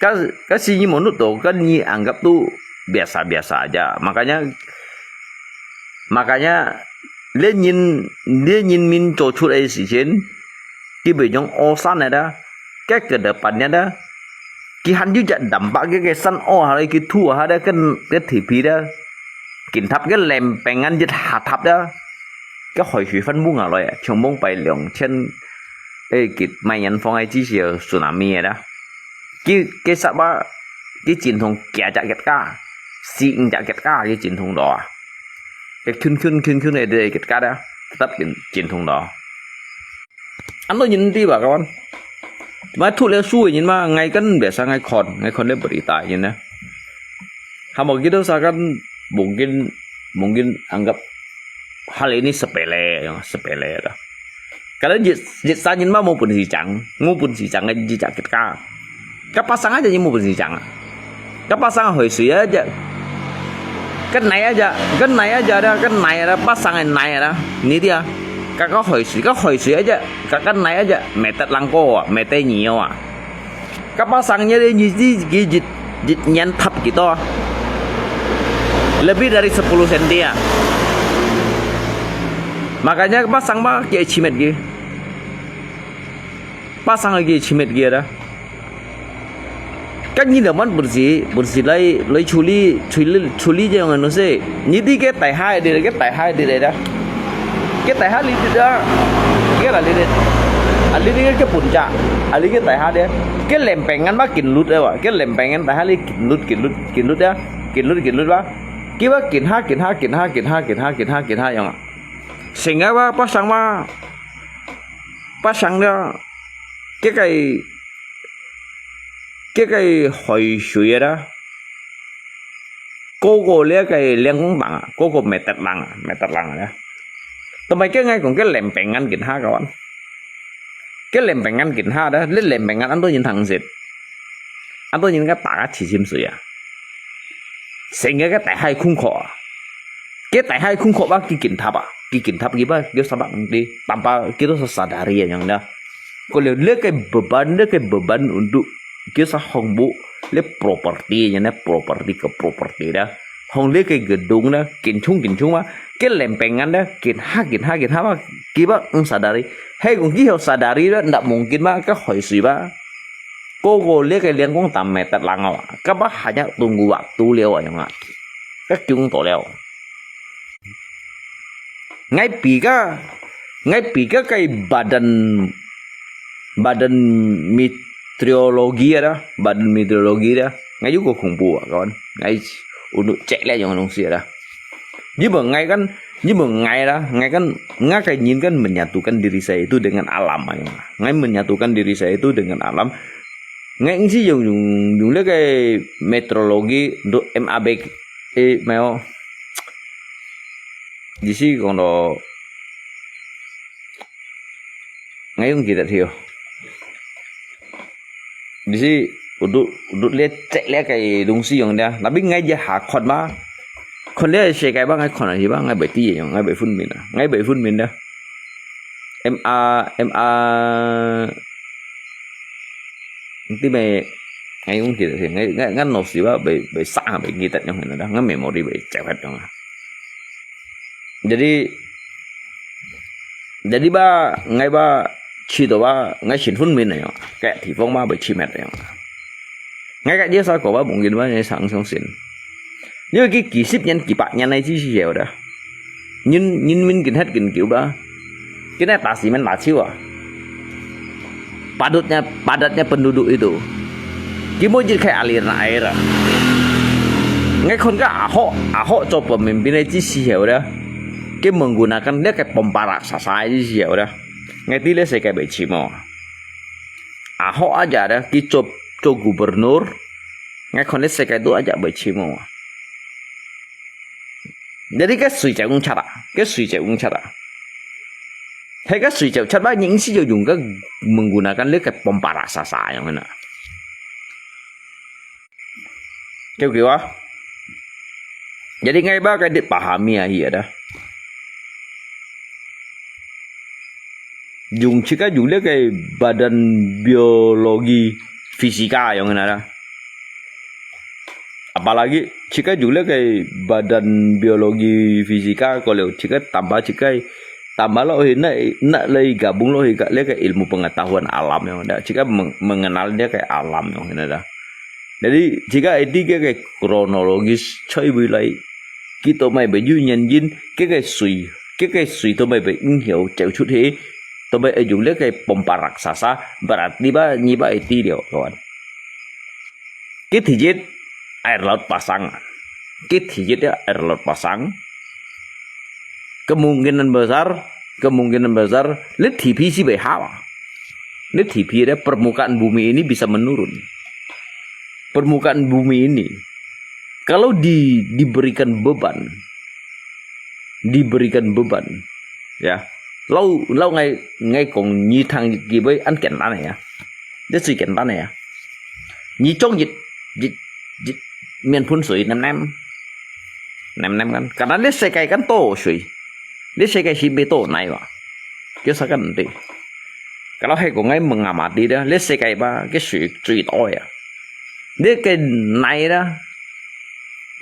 Cái cái si như một nút to cái ni anggap tu biasa-biasa aja. Makanya makanya lê nhìn lê nhìn mình cho chút ấy sự chén. Cái bị nhóm ô san này đó. Cái cái đợt bản này đó. Cái hẳn như chặt đầm bạc cái cái săn ô hả cái thu hả đó cái cái thị phi đó. Kín thập cái lem bèn ngăn dịch hạ thập đó. Cái hỏi suy phân bung à rồi, chống bông bay lượng chân. Ê, cái mai nhắn phong ai chỉ siêu tsunami đó. Cái cái sắp á, cái chiến thông kia chặt cái cả. Xịn chặt cái cả cái chiến thông đó. Cái khuyên khuyên khuyên khuyên này đây cái cả đó. Tập cái chiến thông đó. Ăn tôi nhìn đi bà con. Mà thu lẽ su nhìn mà ngay cân bé sang ngay con, ngay con lẽ beri ta nhìn nè. Hàm một kita usahakan mungkin mungkin anggap hal ini sepele, ya, sepele dah. Kalau jit jit sa nhìn mà một phần gì chẳng, một phần gì chẳng cái gì chẳng cái cả. Cái pasang aja như một phần gì chẳng. Cái pasang hơi suy aja. Cái này aja, cái này aja đó, cái này đó, pasang cái này đó. Ni dia. Cái có hơi suy, cái hơi suy aja. Cái cái này aja, mẹ tết lăng cô à, mẹ tết nhiều à. Cái pasang như đi như gì, cái dịch, dịch nhắn thập gì đó. Lebih dari sepuluh senti ya. Makanya pasang mah kiai cimet ki. Pasang lagi cimet ki ada. Kan ni daman bersih, bersih lai, lai culi, culi, culi je yang anu se. Ni di ke tai hai di, ke tai hai di dah. Ke tai hai li di dah. Ke lah li di. Ali di ke puncak. Ali ke tai hai di. Ke lempengan mah kinlut ya, wa. Ke lempengan tai hai li kinlut, kinlut, kinlut ya. Kinlut, kinlut ba. Kiba kinha, kinha, kinha, kinha, kinha, kinha, kinha yang. Sehingga ba pasang ba, pasang dia, ke kai, ke kai hoi sui ada. Koko lia kai liang kong tang, koko meter lang, meter lang ada. Temai ke ngai kong ke lempengan kinha kawan. Ke lempengan kinha ada, le lempengan ando nyin thang sit. Ando nyin ka ta ka chi sim sui ya. Sehingga ke tai hai khung kho. Ke tai hai khung kho ba ki kin thap a. Ki kin thap ki ba ki sama nti. Tanpa kita sadari ya yang dah. Kalau le ke beban, le ke beban untuk kita hong bu, le property ya na property ke property dah. Hong le ke gedung dah, kin chung kin chung ba. Ke lempengan dah, kin ha kin ha kin ha ba. Ki ba eng sadari. Hei kong ki hau sadari dah, ndak mungkin ba, ke hoi sui ba. Koko le ke liang kong tam meter lang a. Kaba hanya tunggu waktu liao a yang a. Ka kiung to liao. Ngai pi ka, ngai pi ka kai badan, badan meteorologi ada, badan meteorologi ada. Ngai juga khong bu a kawan. Ngai untuk cek lihat yang nong si ada. Ni bang ngai kan, ni bang ngai lah, ngai kan, ngai kai nyin kan menyatukan diri saya itu dengan alam a yang. Ngai menyatukan diri saya itu dengan alam. Ngai eng si yung yung yung le kai meteorologi do M A B eh, 没有. Di si kong do ngai yung kita thiu. Di si udut udut le cek le kai dong si yung dia. Tapi ngai je ha khon ba. Khon le se kai ba ngai khon a hi ba ngai bai ti yung ngai bai phun min a. Ngai bai phun min da. M A M A Nti mai ngai ung kita si ngai ngai ngan no si ba bai bai sa bai ngi tat nyong na da ngan memory bai chau hat nyong. Jadi jadi ba ngai ba chi to ba ngai sin phun min na nyong. Kai thi phong ba bai chi met nyong. Ngai kai je sa ko ba mungkin ba ngai sang song sin. Ni ki ki sip nyan ki pak nyan nai chi si yau da. Nyin nyin min kin hat kin kiu ba. Kena tasi men laciu ah. Padatnya padatnya penduduk itu. Kimo jit kai alir na air. Ngai kon ka Ahok Ahok co pemimpin ai ci siau da. Ki menggunakan dia kai pompa raksasa ai ci siau da. Ngai ti le se kai bai cimo. Ahok aja da ki co co gubernur. Ngai kon le se kai tu aja bai cimo. Jadi ke sui cai ung cara, ke sui cai ung cara. Hai ke sui cai cara ni si yo yung ke menggunakan le ke pompa raksasa yang na. Kêu kêu ah. Jadi ngai ba ke dit pahami ahi ada. Yung chika yung le ke badan biologi fisika yang na ada. Apalagi chika juga kai badan biologi fisika ko leo chika tambah chika tambah lo hi na na lagi gabung lo hi ka le kai ilmu pengetahuan alam yang ada chika mengenal dia kai alam yang ada. Jadi chika eti ke kai kronologis choi bui lai kita mai baju nyan jin ke kai sui ke kai sui to mai bai ing hiau chau chut he to mai aju le kai pompa raksasa berarti ba ni ba eti leo kawan. Kit hijit air laut pasang. Kit hijit ya air laut pasang. Kemungkinan besar, kemungkinan besar, let T P si behawa. Let T P ada permukaan bumi ini bisa menurun. Permukaan bumi ini kalau di diberikan beban, diberikan beban, ya. Lau lau ngai ngai kong ni thang kibai an kentan ya. Dia sui kentan ya. Ni chong jit jit jit mian phun sui nem nem. Nem nem kan. Karena le se kai kan to sui. Le se kai si be to nai wa. Kio sa kan ti. Kalau hai kong ngai mengamati dia, le se kai ba ke sui sui to ya. Le ke nai da.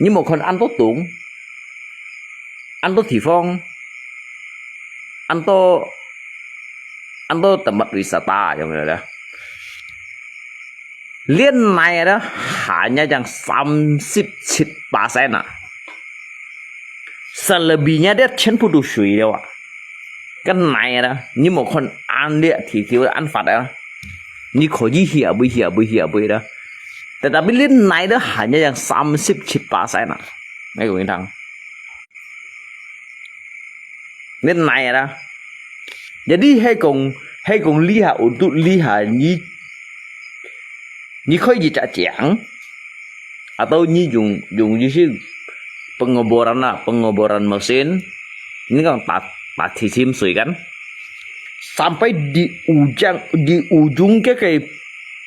Ni mo kon an to tung. 恁多地方，恁多，恁多tempat wisata，有没有的？連奶的，hanya yang三十七persen啊，selebihnya的全部都水了啊。个奶的，你莫看恁烈，地球恁發的，你可以去啊，不去啊，不去啊，不去的。Tetapi連奶的，hanya yang三十七persen啊。 Ngai kong intang. Nên nai ada. Jadi hai kong, hai kong liha untuk liha ni, ni koi ji cak ciang, atau ni jung, jung ji si pengoboran lah, pengoboran mesin. Ni kong ta, ta cicim sui kan. Sampai di ujung, di ujung ke ke,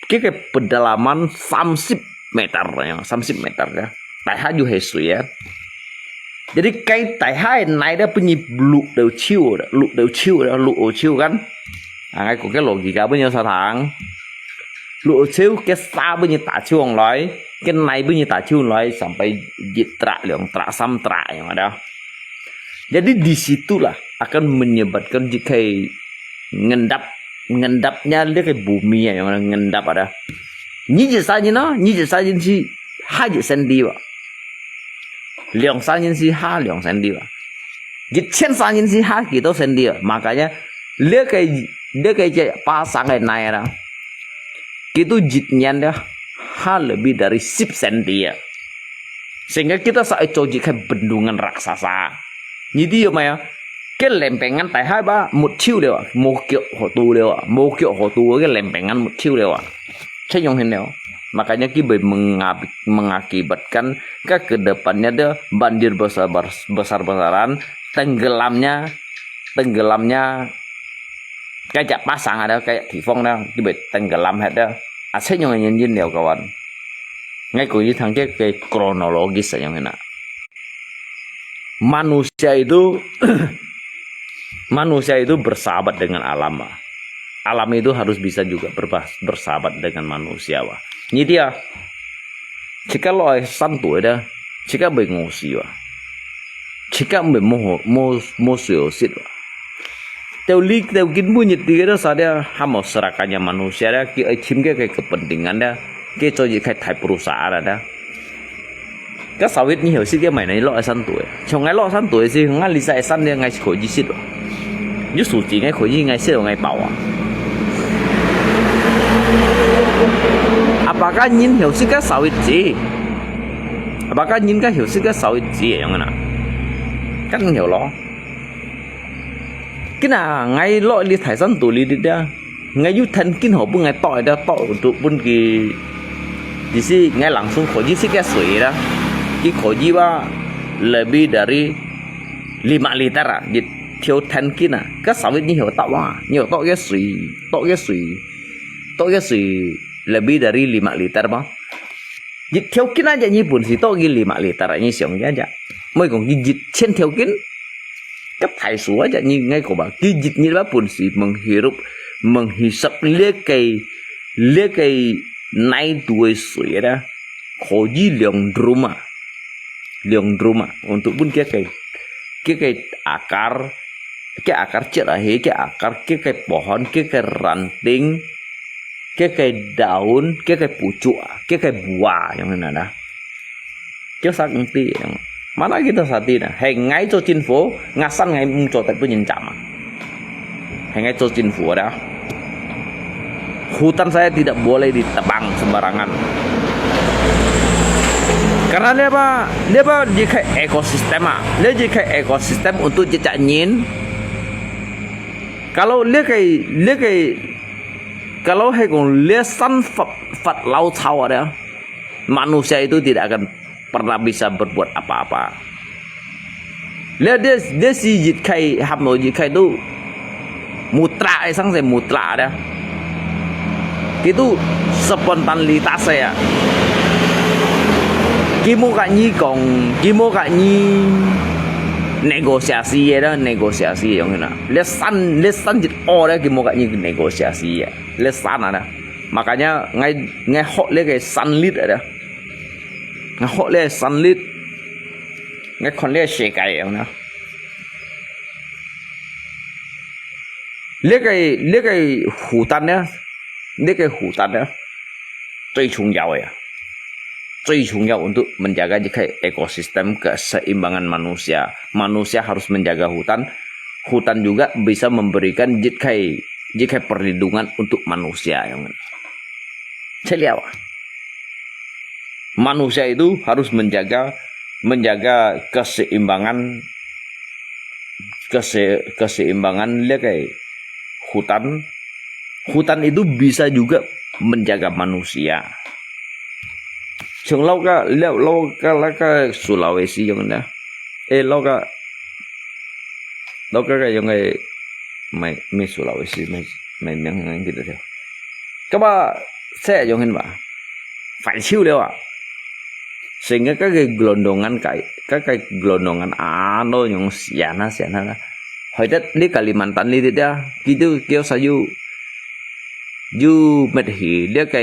ke ke pedalaman 三十 meter ya, 三十 meter ya. 底下就係水啊。Jadi cái底下个泥咧，分你摝到手，摝到手，摝到手kan。啊，𠊎講个logika分你啥聽。摝到手，个沙分你打手上來，个泥分你打手上來，sampai一truk、兩truk、三truk樣ada. Jadi di situlah akan menyebabkan 一个 ngendap, ngendapnya 這个 bumi啊，樣ngendap ada。二十三年咯，二十三年是下一 senti吧。兩三年是下兩 senti吧。一千三年是下幾多 senti吧。Makanya 這个，這个這巴生个泥啦，佢都一年了，下lebih dari 十 senti啊。Sehingga kita sa做一个 bendungan raksasa。你知有沒有？ Cái lempengan tai hai ba, một triệu liao à, một triệu hổ tu liao à, một triệu hổ tu cái lempengan một triệu liao à. Saya yang hendak. Makanya kita menga-, mengakibatkan ke kedepannya ada banjir besar, besar-besaran, tenggelamnya, tenggelamnya, kayak pasang ada, kayak tifong ada, kita tenggelam ada. Asal yang nyen liao kawan. Ngai kong ji thang ke, ke kronologis yang hendak. Manusia itu, manusia itu bersahabat dengan alam, ah. Alam itu harus bisa juga berba-, bersahabat dengan manusia, wah. Ni dia, jika lo ai san tu ada, jika bai ngosi, wah. Jika bai mo, mo, mo sio sit, wah. Teo li, teo kin bu nyet di kata sa dia, hamo serakannya manusia dia, ki ai chim ke, ke kepentingan dia, ke cho ji kai thai perusahaan ada. Ka sawit ni heo sit ke mai na ni lo ai san tu e. Chong ngai lo san tu e si, ngai li sa ai san dia ngai ko ji sit lo. Yu su ji ngai ko ji ngai sit lo ngai pao a. Apakah nyin heo sit ka sawit ji? Apakah nyin ka heo sit ka sawit ji e yang na? Kan heo lo. Kina ngai lo li thai san tu li di dia. Ngai yu then kin ho pun ngai tok ada tok untuk pun ki. Di si ngai langsung ko ji sit ke sui da. Ki ko ji ba lebih dari lima liter ah. Di theo then kin ah. Ka sawit ni ho tok wa. Ni ho tok ke sui. Tok ke sui. Tok ke sui lebih dari lima liter ba. Jit theo kin aja ni pun si tok ki lima liter ni siang aja. Moi kong ki jit chen theo kin. Ka thai su aja ni ngai ko ba. Ki jit ni ba pun si menghirup, menghisap le kai, le kai nai dua sui ada. Ko ji liang drum ah. Liang drum ah. Untuk pun kia kai, kia kai akar, kia akar cit ahi, kia akar, kia kai pohon, kia kai ranting. Cái cái daun, cái cái pucuk, cái cái buah yang na da. Kyo sa ngerti yang. Mana kita sati na? Hai ngai cho chính phủ, ngasan ngai mung cho tet tu nyin jam. Hai ngai cho chính phủ da. Hutan saya tidak boleh ditebang sembarangan. Karena dia apa? Dia apa? Dia kayak ekosistem ah. Dia jadi kayak ekosistem untuk jejak nyin. Kalau dia kayak, dia kayak Kalau hai kong le san fat, fat lau chau ada, manusia itu tidak akan pernah bisa berbuat apa-apa. Le dia, dia si jit kai, ham lo jit kai tu, mutlak, eh, sang se mutlak ada. Itu spontanitas ya. Kimo ka ni kong, kimo ka ni negosiasi ya, negosiasi yang na. Le san, le san jit o le kimo ka ni negosiasi ya. Le san ada. Makanya ngai, ngai hok le ke san lit ada. Ngai hok le san lit. Ngai kon le se kai yang na. 这个，这个hutan呢，这个hutan呢，最重要的啊，最重要untuk menjaga这个ekosistem keseimbangan manusia. Manusia harus menjaga hutan. Hutan juga bisa memberikan 这个，这个 perlindungan untuk manusia yang 这了啊。Manusia itu harus menjaga menjaga keseimbangan kese, keseimbangan 这个 hutan. Hutan itu bisa juga menjaga manusia. 像老个，老，老个那个 Sulawesi 样的，诶，老个，老个个样个，没，没 Sulawesi，没，没名，没记得了。咁啊，这样个吧，坏手了啊！ Sehingga 个个 gelondongan 个，个个 gelondongan ano yang siana siana啦。Hoy det 你 Kalimantan 你 det 啊，佢都叫啥有，有乜去，你个，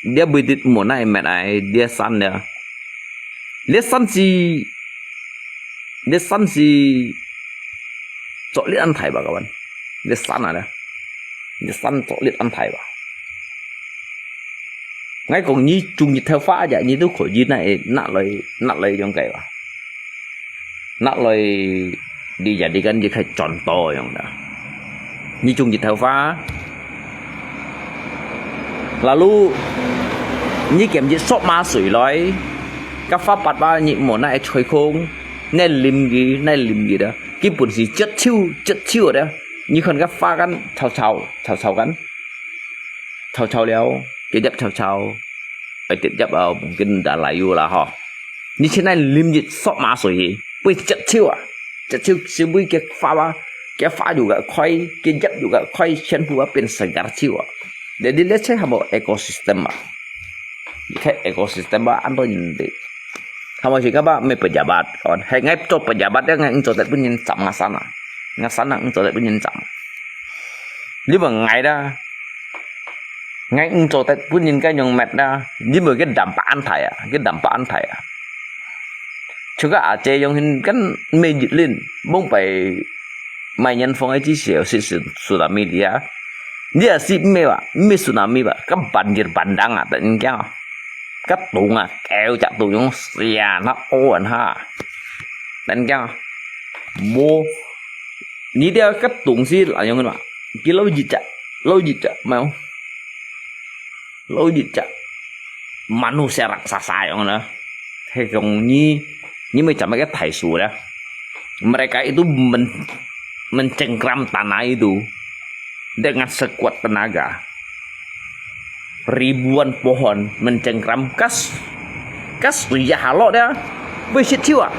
你不dit mona 乜 ai，你 san 了。你 san 是，你 san 是，做你安排吧，kawan。你 san 啊，你 san 做你安排吧。 𠊎讲你种日头花呀，你都可以拿，拿来，拿来用个哇。拿来，你家己跟你开转多用的。你种日头花，lalu，你捡一索马水来，个花拔拔，你莫拿来吹空，拿淋佢，拿淋佢的，佢本是接触，接触的，你看个花干，吵吵，吵吵干。 吵吵了，佢入吵吵，哎，直接啊，mungkin dah layu lah ho。你现在淋一索马水，会接触啊，接触是会个花啊，个花有个开，个叶有个开，全部啊变成个球啊。Jadi let's say 还冇 ekosistem 啊，你看 ekosistem 啊，安到人哋。 Hamo si kaba may pejabat, kawan. Hay ngai cho pejabat ya, ngai eng cho tet pun nyin cham ngasan ah. Ngasan ah eng cho tet pun nyin cham. Li ba ngai da. Ngai eng cho tet pun nyin kai nyong met da. Li ba cái dampak an thai ah, cái dampak an thai ah. Chuka ache yong hin kan may jit lin, bong pai may nyan phong ai chi siu si tsunami dia. Dia si may ba, may tsunami ba, ka banjir bandang ah, tan kiang ah. Ka tung ah, kêu chak tung yong sia na o an ha. Tan kiang ah. Mo, ni dia ka tung si la yong ma. Ki lo jit chak, lo jit chak, mau. Lo jit chak. Manusia raksasa yong na. He kong ni, ni may cham ka thai su da. Mereka itu men, mencengkram tanah itu dengan sekuat tenaga. Ribuan pohon mencengkram kas, kas suya halok dia. Bui sit chiu ah.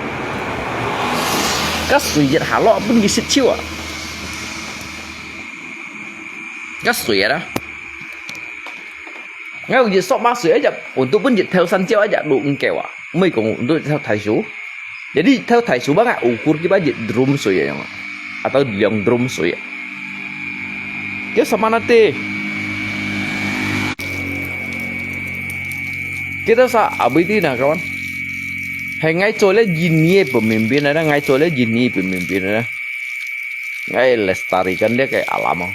Kas suya halok pun bui sit chiu ah. Kas suya dah. Ngai ung jit sok ma sui aja, untuk pun jit thau san chiu aja lu engkeu ah. Mui kong untuk jit thau thai su. Jadi thau thai su bang ah ukur kiba jit drum sui yang. Atau liang drum sui. Kaya sama nanti. Kita sa abui ti na kawan. Hai ngai cho le jin ni pemimpin ada, ngai cho le jin ni pemimpin ada. Ngai lestarikan dia kaya alam.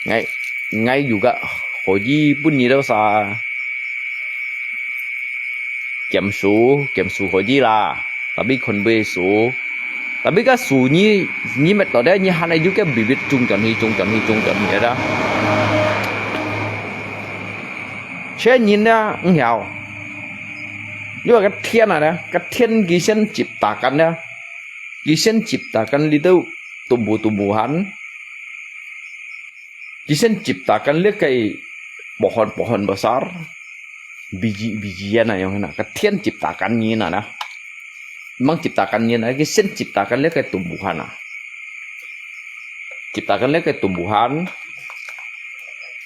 Ngai, ngai juga hoji pun ni tau sa. Kiam su, kiam su hoji lah. Tapi kon bui su. Tapi ka su ni, ni met to dia ni han ai ju ke bibit chung chon hi, chung chon hi, chung chon hi ada. Che nyin dia, eng hiao. Yua ka thien ada, ka thien ki sen ciptakan dia. Ki sen ciptakan li tau tumbuh-tumbuhan. Ki sen ciptakan le kai pohon-pohon besar, biji-bijian na yong na, ka thien ciptakan ni na na. Mang ciptakan ni na, ki sen ciptakan le kai tumbuhan na. Ciptakan le kai tumbuhan,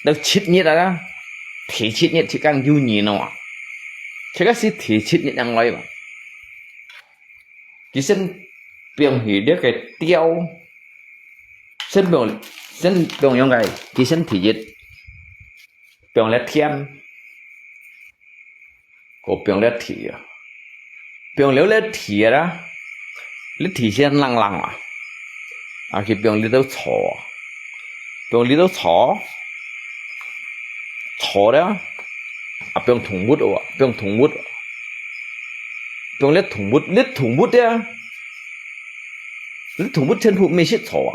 tau chit ni na na, thi chit ni thi kang yu ni no. Cheka si thi chit ni yang loi ba. Ki sen piang hi dia kai tiau. Sen piang, sen piang yong kai, ki sen thi jit. Piang le thien. Ko piang le thi ah. Piang liu le thi ah. Le thi sen lang lang ah. A ki piang li tau cho. 放這兜草，草了，啊，放動物哦，放動物，放這動物，這動物了，這動物全部毋識食草啊。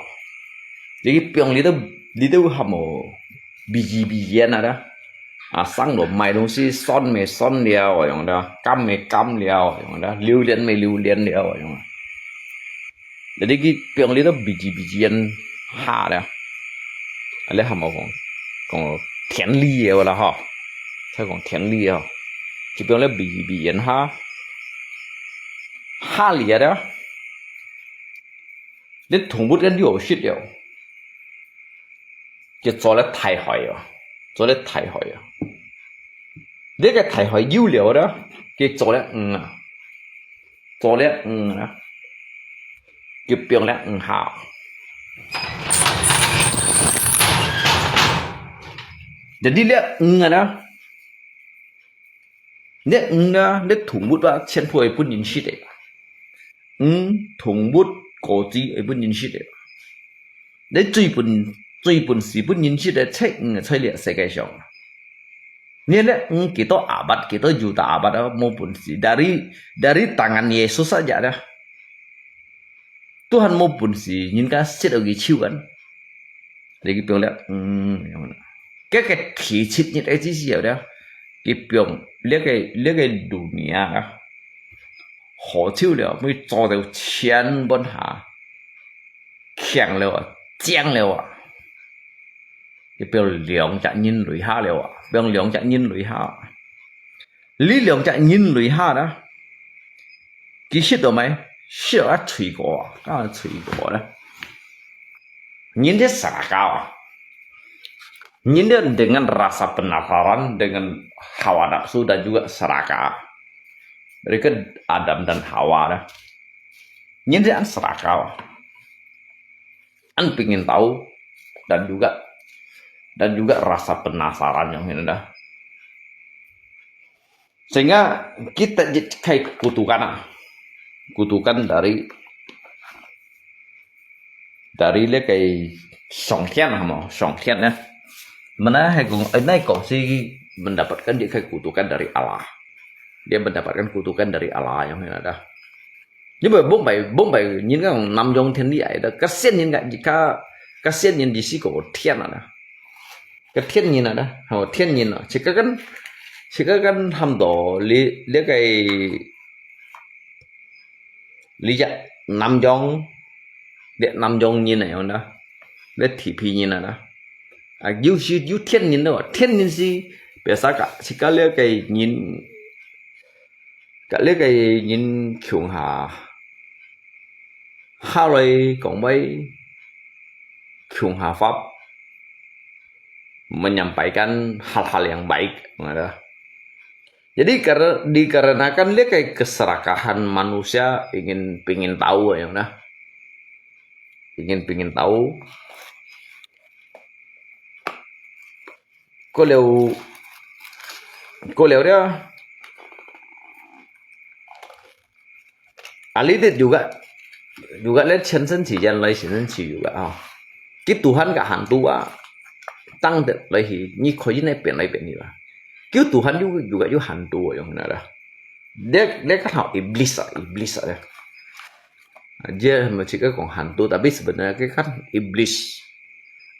這个放這兜，這兜喊哦，鼻子鼻煙啊，這。啊，上路買東西，蒜乜蒜了，用的，柑乜柑了，用的，榴槤乜榴槤了，用的。 這个佢放這兜鼻子鼻子煙下了，啊，這還無講，講田裡个啦吼，再講田裡个吼，佢放這鼻子鼻煙下，下了了，這動物跟有食了，就做了大海哦，做了大海哦。這个大海有了了，佢做了魚啊。 做了魚啊，佢放了魚下。Jadi這魚啊，這魚啊，這動物啊，全部會分人食个。魚、動物、果子會分人食个。這最分，最分係分人食个，就魚在這世界上。 你這魚幾多abad，幾多juta abad啊，無本事。Dari，dari tangan Yesus saja dah。Tuhan無本事，人家食到佢手啊。你去放了，嗯，該个體積你愛知識了，佢放這个，這个dunia啊，好手了，會做到千本下，強了啊，靚了啊。 佢放兩隻人類下了啊，放兩隻人類下。這兩隻人類下啦，佢食到無？食到啊，罪過啊，啊，罪過啦。人這seraka啊，人這dengan rasa penasaran, dengan hawa nafsu dan juga seraka. Mereka Adam dan Hawa lah. Nyen dia seraka, an pingin tahu, dan juga, dan juga rasa penasaran yang ini dah. Sehingga kita jadi kayak kutukan ah. Kutukan dari, dari 這个上天啊，係無？上天呢？Mana係講，哎，那講係 mendapatkan dia kayak kutukan dari Allah. Dia mendapatkan kutukan dari Allah yang ini dah. 因為毋係，毋係人家講南洋天理來的，該仙人个，佢，該仙人意思講天啊啦，該天人啊啦，吼，天人啊，自家kan，自家kan喊到這，這个，這隻南洋，這南洋人啊，樣啦，這地皮人啊啦，啊，有時有天人咯，天人係，biasa个，自家這个人 甲這个人共下，下來講話，共下法，menyampaikan hal-hal yang baik, ngono. Jadi, kar-, dikarenakan 這个 keserakahan manusia ingin, pingin tahu, ya, nah. Ingin, pingin tahu. Có điều, có điều đó. Ahli itu juga, juga 咧全身起见来，全身起 juga啊。佢 Tuhan 个 hantu 啊，当得来去，你可以那边来边去吧。佢 Tuhan 又 juga 又 hantu 啊，用那个。 Dia, dia kan hak iblis ah, iblis ah dia. Dia macam ke kong hantu, tapi sebenarnya ke kan iblis.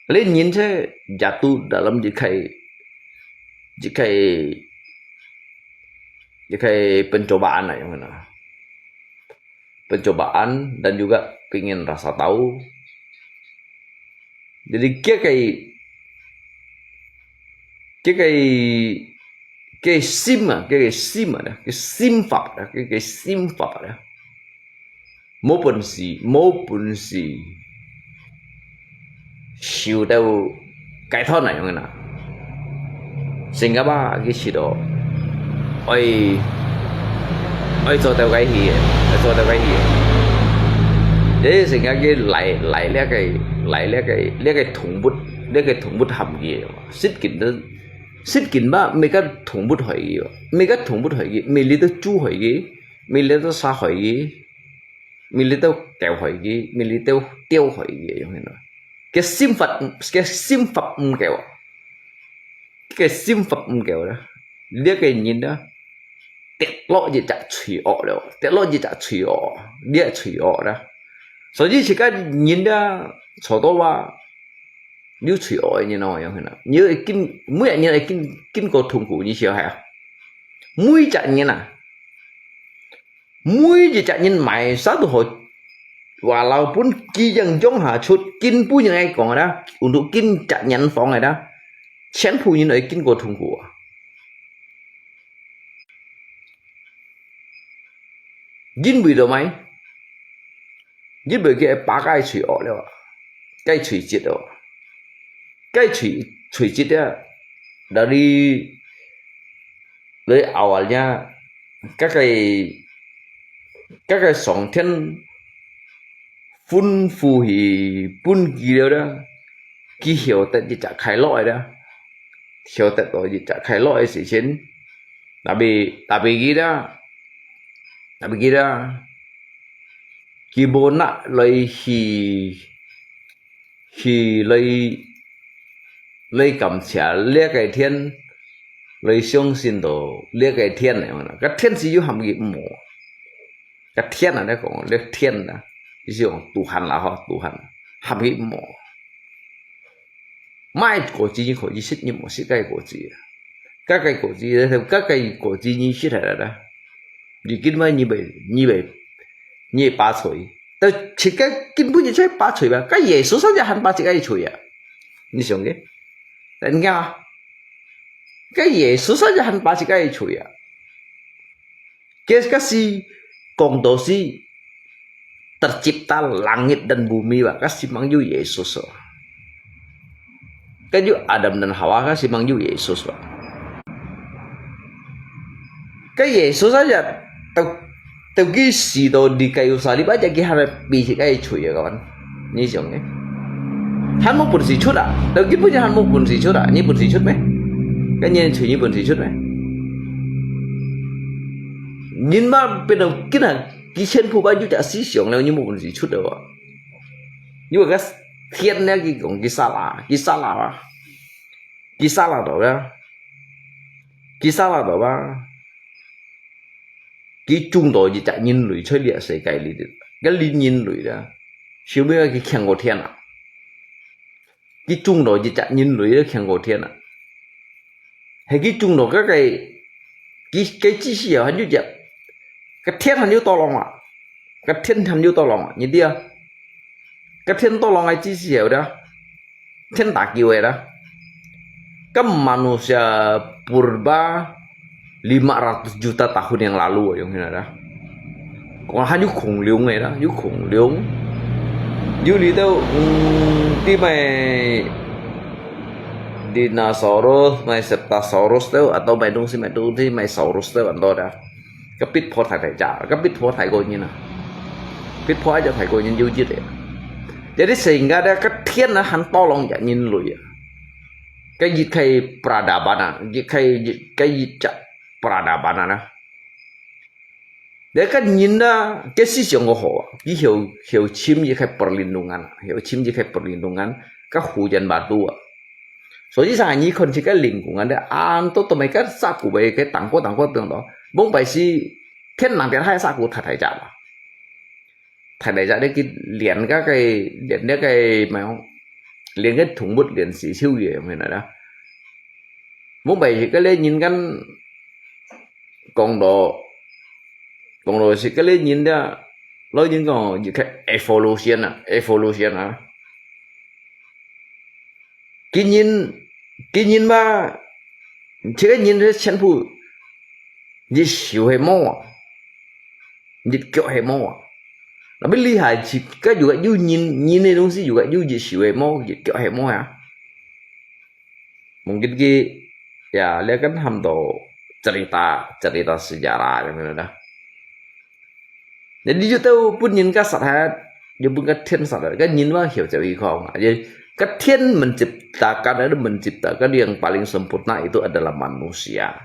Lain nyin je jatuh dalam jikai, jikai, jikai pencobaan lah yang mana. Pencobaan dan juga pingin rasa tahu. Jadi, cái, cái, cái, cái, cái sim à, cái, cái sim à, cái sim pháp à, cái, cái sim pháp à. Mô bun si, mô bun si. Siu tau cái thon này, không nè. Singapore cái chế độ, ôi, ôi, cho tao cái gì, cho tao cái gì. Thế Singapore cái lại, lại 這个, lại 這个, 這个動物, 這个動物含義, 食緊都, 食緊吧, 每个動物害佢, 每个動物害佢, 每日都豬害佢, 每日都蛇害佢, 每日都狗害佢, 每日都鳥害佢，用那个。个心法，个心法毋夠啊，个心法毋夠啦。這个人啊，跌落一隻罪惡了，跌落一隻罪惡，這罪惡啦。所以自家人啊，坐到啊，有罪惡个人哦，樣形啦。你會經，每一日會經，經過痛苦，你曉得啊？每一日啊，每一隻人買啥都好，walau pun佢樣樣下出，根本人愛講个啦，untuk經隻人講个啦，全部人會經過痛苦啊。因為做麼？因為佢把該罪惡了，該罪質了，該罪，罪質啊，dari，dari awalnya，該个，該个上天吩咐去分佢了啦，佢曉得一隻快樂个啦，曉得到一隻快樂个事情，tapi，tapi佢啦，tapi佢啦，佢無拿來去，去來，來感謝這个天，來相信到這个天个，該天係有喊佢無？該天啊，你講，這天啊，你係講Tuhan啦吼，Tuhan，喊佢無？ 麼个果子你可以食，你莫食該个果子啊。該个果子，該个果子你食下來啦。你今晡日會，你會，你會把罪，但自家根本就在把罪吧？該耶穌上就還把自家个罪啊。你想个？人家啊，該耶穌上就還把自家个罪啊。 Kasi，kasi講到係tercipta langit dan bumi吧，kasi mang有Yesus吧。Kasi有Adam dan Hawa，kasi mang有Yesus吧。Kasi Yesus saja，到，到佢死到di kayu salib aja，佢還會比起該罪啊，kawan。 你想呢？還無本事出啊！到今晡日還無本事出啊！你本事出咩？該你出，你本事出咩？人嘛變到今下幾千步吧，有隻思想了，你無本事出了啊！你話該天呢，佢講佢salah，佢salah啊！佢salah到啊！佢salah到啊！ 佢種到一隻人類在這世界裡，該人類啦，後尾佢牽過天啊！佢種到一隻人類牽過天啊！係佢種到該个，佢，佢之時啊，還有隻，該天還有多浪啊！該天還有多浪啊！你知啊？該天多浪个之時啊，有的啊。 天打救个啦。Kan manusia purba lima ratus juta tahun yang lalu，用起來啦。講還有恐龍个啦，有恐龍。有裡頭，嗯，知麼dinosaurus都，atau麼東西，麼東西，麼saurus都很多的。該Pitbull大大隻，該Pitbull大過人啊。Pitbull一隻大過人有一隻。Jadi sehingga呢，該天啊，還多浪一人類啊。Kaya kay peradaban na, kay, kay peradaban na. Dahil kan ninda, kay si siyang ko ho, ki hiyo, hiyo chim yi kay perlindungan, hiyo chim yi kay perlindungan, ka hujan batu. So, di sa ni kon si kay lingkungan da, anto to may ka saku bay kay tangko, tangko tong to. Bong bay si, ken nang tiyan hay saku tatay jaba. Tatay jaba ki lian ka kay, lian da kay, mayo, lian kay tungmut, lian si siu ye, may na da. Mông bai si kale nyin kan kong do, kong do si kale nyin da, lo nyin kong yi kay evolution a, evolution a. Ki nyin, ki nyin ba, si kay nyin da qian pu, yi siu he mo a, yi kiok he mo a. Tapi li hai si kay yu kay yu nyin, nyin he dong si yu kay yu yi siu he mo, yi kiok he mo a. Mungkin ki, ya, lia kan ham to cerita, cerita sejarah yang mana dah. Jadi, yu tau pun nyin ka sat hat, yu pun ka tien sat hat, kan nyin ma hiu jauh i kong. Jadi, ka tien menciptakan, ada menciptakan yang paling sempurna itu adalah manusia.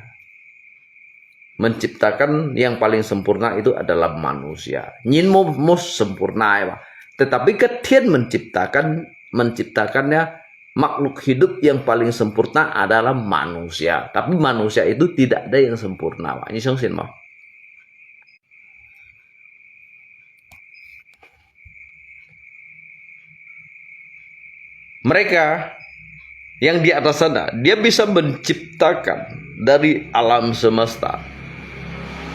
Menciptakan yang paling sempurna itu adalah manusia. Nyin mo, mo sempurna ya, ba. Tetapi ka tien menciptakan menciptakan ya, makhluk hidup yang paling sempurna adalah manusia. Tapi manusia itu tidak ada yang sempurna, Pak. Ini 相信吗？ Mereka yang di atas sana, dia bisa menciptakan dari alam semesta.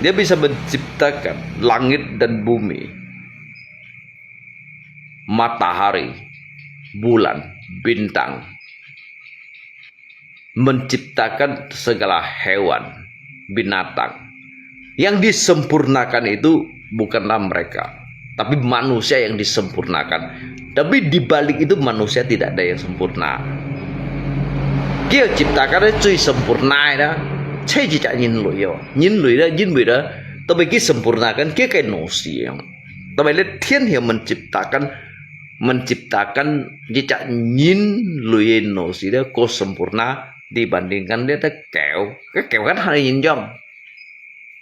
Dia bisa menciptakan langit dan bumi, matahari, bulan, bintang, menciptakan segala hewan, binatang. Yang disempurnakan itu bukanlah mereka, tapi manusia yang disempurnakan. Tapi di balik itu manusia tidak ada yang sempurna. 佢 ciptakan 最 sempurna 个啦，就係隻人類哦。人類啦，因為啦，特別佢 sempurnakan 佢个腦屎哦。特別咧，天曉 menciptakan menciptakan 一隻人類个腦屎咧，過 sempurna dibandingkan 這隻狗。該狗kan還人樣，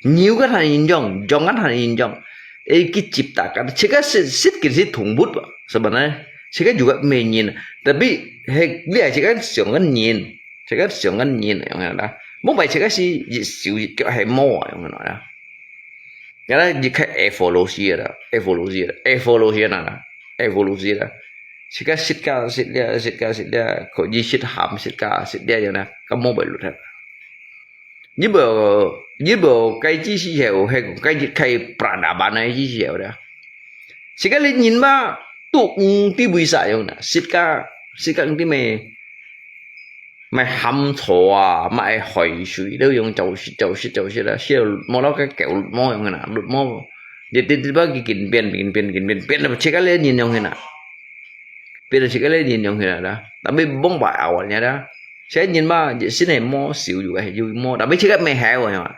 牛kan還人樣，羊kan還人樣。誒，佢 ciptakan，自家實，實際係動物吧，係吧呢？自家juga 咩人，tapi係，你係自家想个人，自家想个人，樣啦。無擺自家係一手一腳係無啊，樣啦。 Ngala 一个 evolusi 啦，evolusi 啦，evolusi 啦，evolusi 啦。自家食个食了，食个食了，可以食鹹，食个食了樣啦，該無會落忒。你無，你無該隻時候，係講該隻个 peradaban 个時候啦。自家你人嘛，都毋知為啥樣啦，食个，食个毋知咩， 麼鹹草啊，麼海水，都用走食走食走食啦，食無落个狗綠毛樣个啦，綠毛。日日日把佢緊變緊變緊變，變到自家个人樣个啦，變到自家个人樣个啦。Tapi 罔擺awalnya啦，自家人嘛，一身係毛，手又係有毛，tapi自家乜係會啊，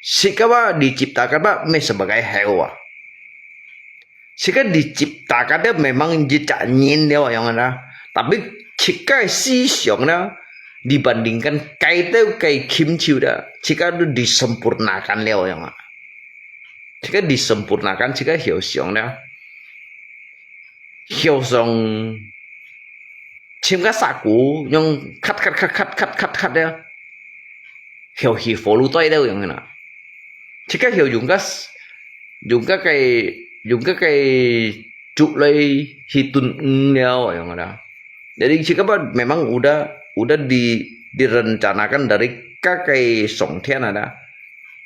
自家嘛，你 ciptakan 嘛，乜係麼个係啊。 自家 diciptakan 个 memang 一隻人了樣啦，tapi自家个思想啦，dibandingkan 該兜个禽獸啦，自家都 disempurnakan 了樣啊。自家 disempurnakan，自家曉想啦，曉想 尋个石牯，用cut cut cut cut cut cut cut了，曉去follow對了樣啦。自家曉用个，用个个，用个个竹來去燉魚了樣啦。Jadi自家吧，memang udah，udah di direncanakan dari 个个上天啊啦。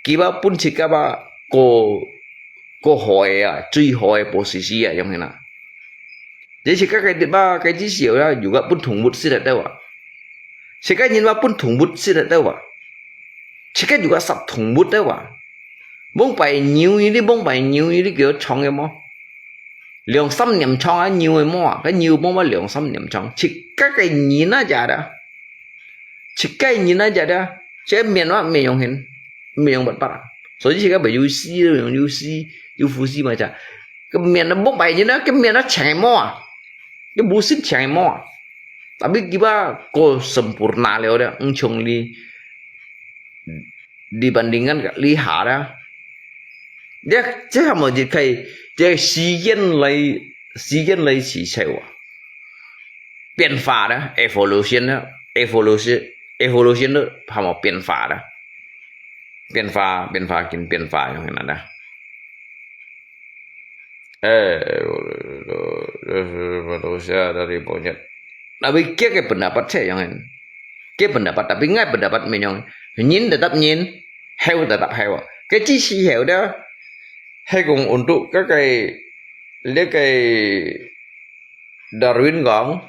佢吧分自家吧，過，過好个啊，最好个 posisi 啊，樣啦。 這自家个地方，該隻時候啊，又个分動物食得到啊。自家人話分動物食得到啊。自家又个殺動物得啊。往擺牛，你往擺牛，你叫佢長个無？兩三年長啊，牛个無啊？該牛無話兩三年長，自家个人啊，食得。自家人啊，食得。這面話，面用形，面用物物啊。所以自家袂有死，有死，有呼吸嘛，食。 个面都無擺人啊，个面都青个毛啊，个無識青个毛啊。Tapi佢話過sempurna了了，毋像你，你bandingkan个你下啦。你這係無一个，這時間來，時間來時勢啊，變化啦，evolution啦，evolution，evolution都係無變化啦，變化，變化緊變化樣个啦。 Eh, manusia dari monyet. Tapi kia ke pendapat saya yang lain. Kia pendapat, tapi ngai pendapat menyong. Nyin tetap nyin, heo tetap heo. Ke ci si heo dah. Hai kong untuk ke kai, le kai Darwin kong.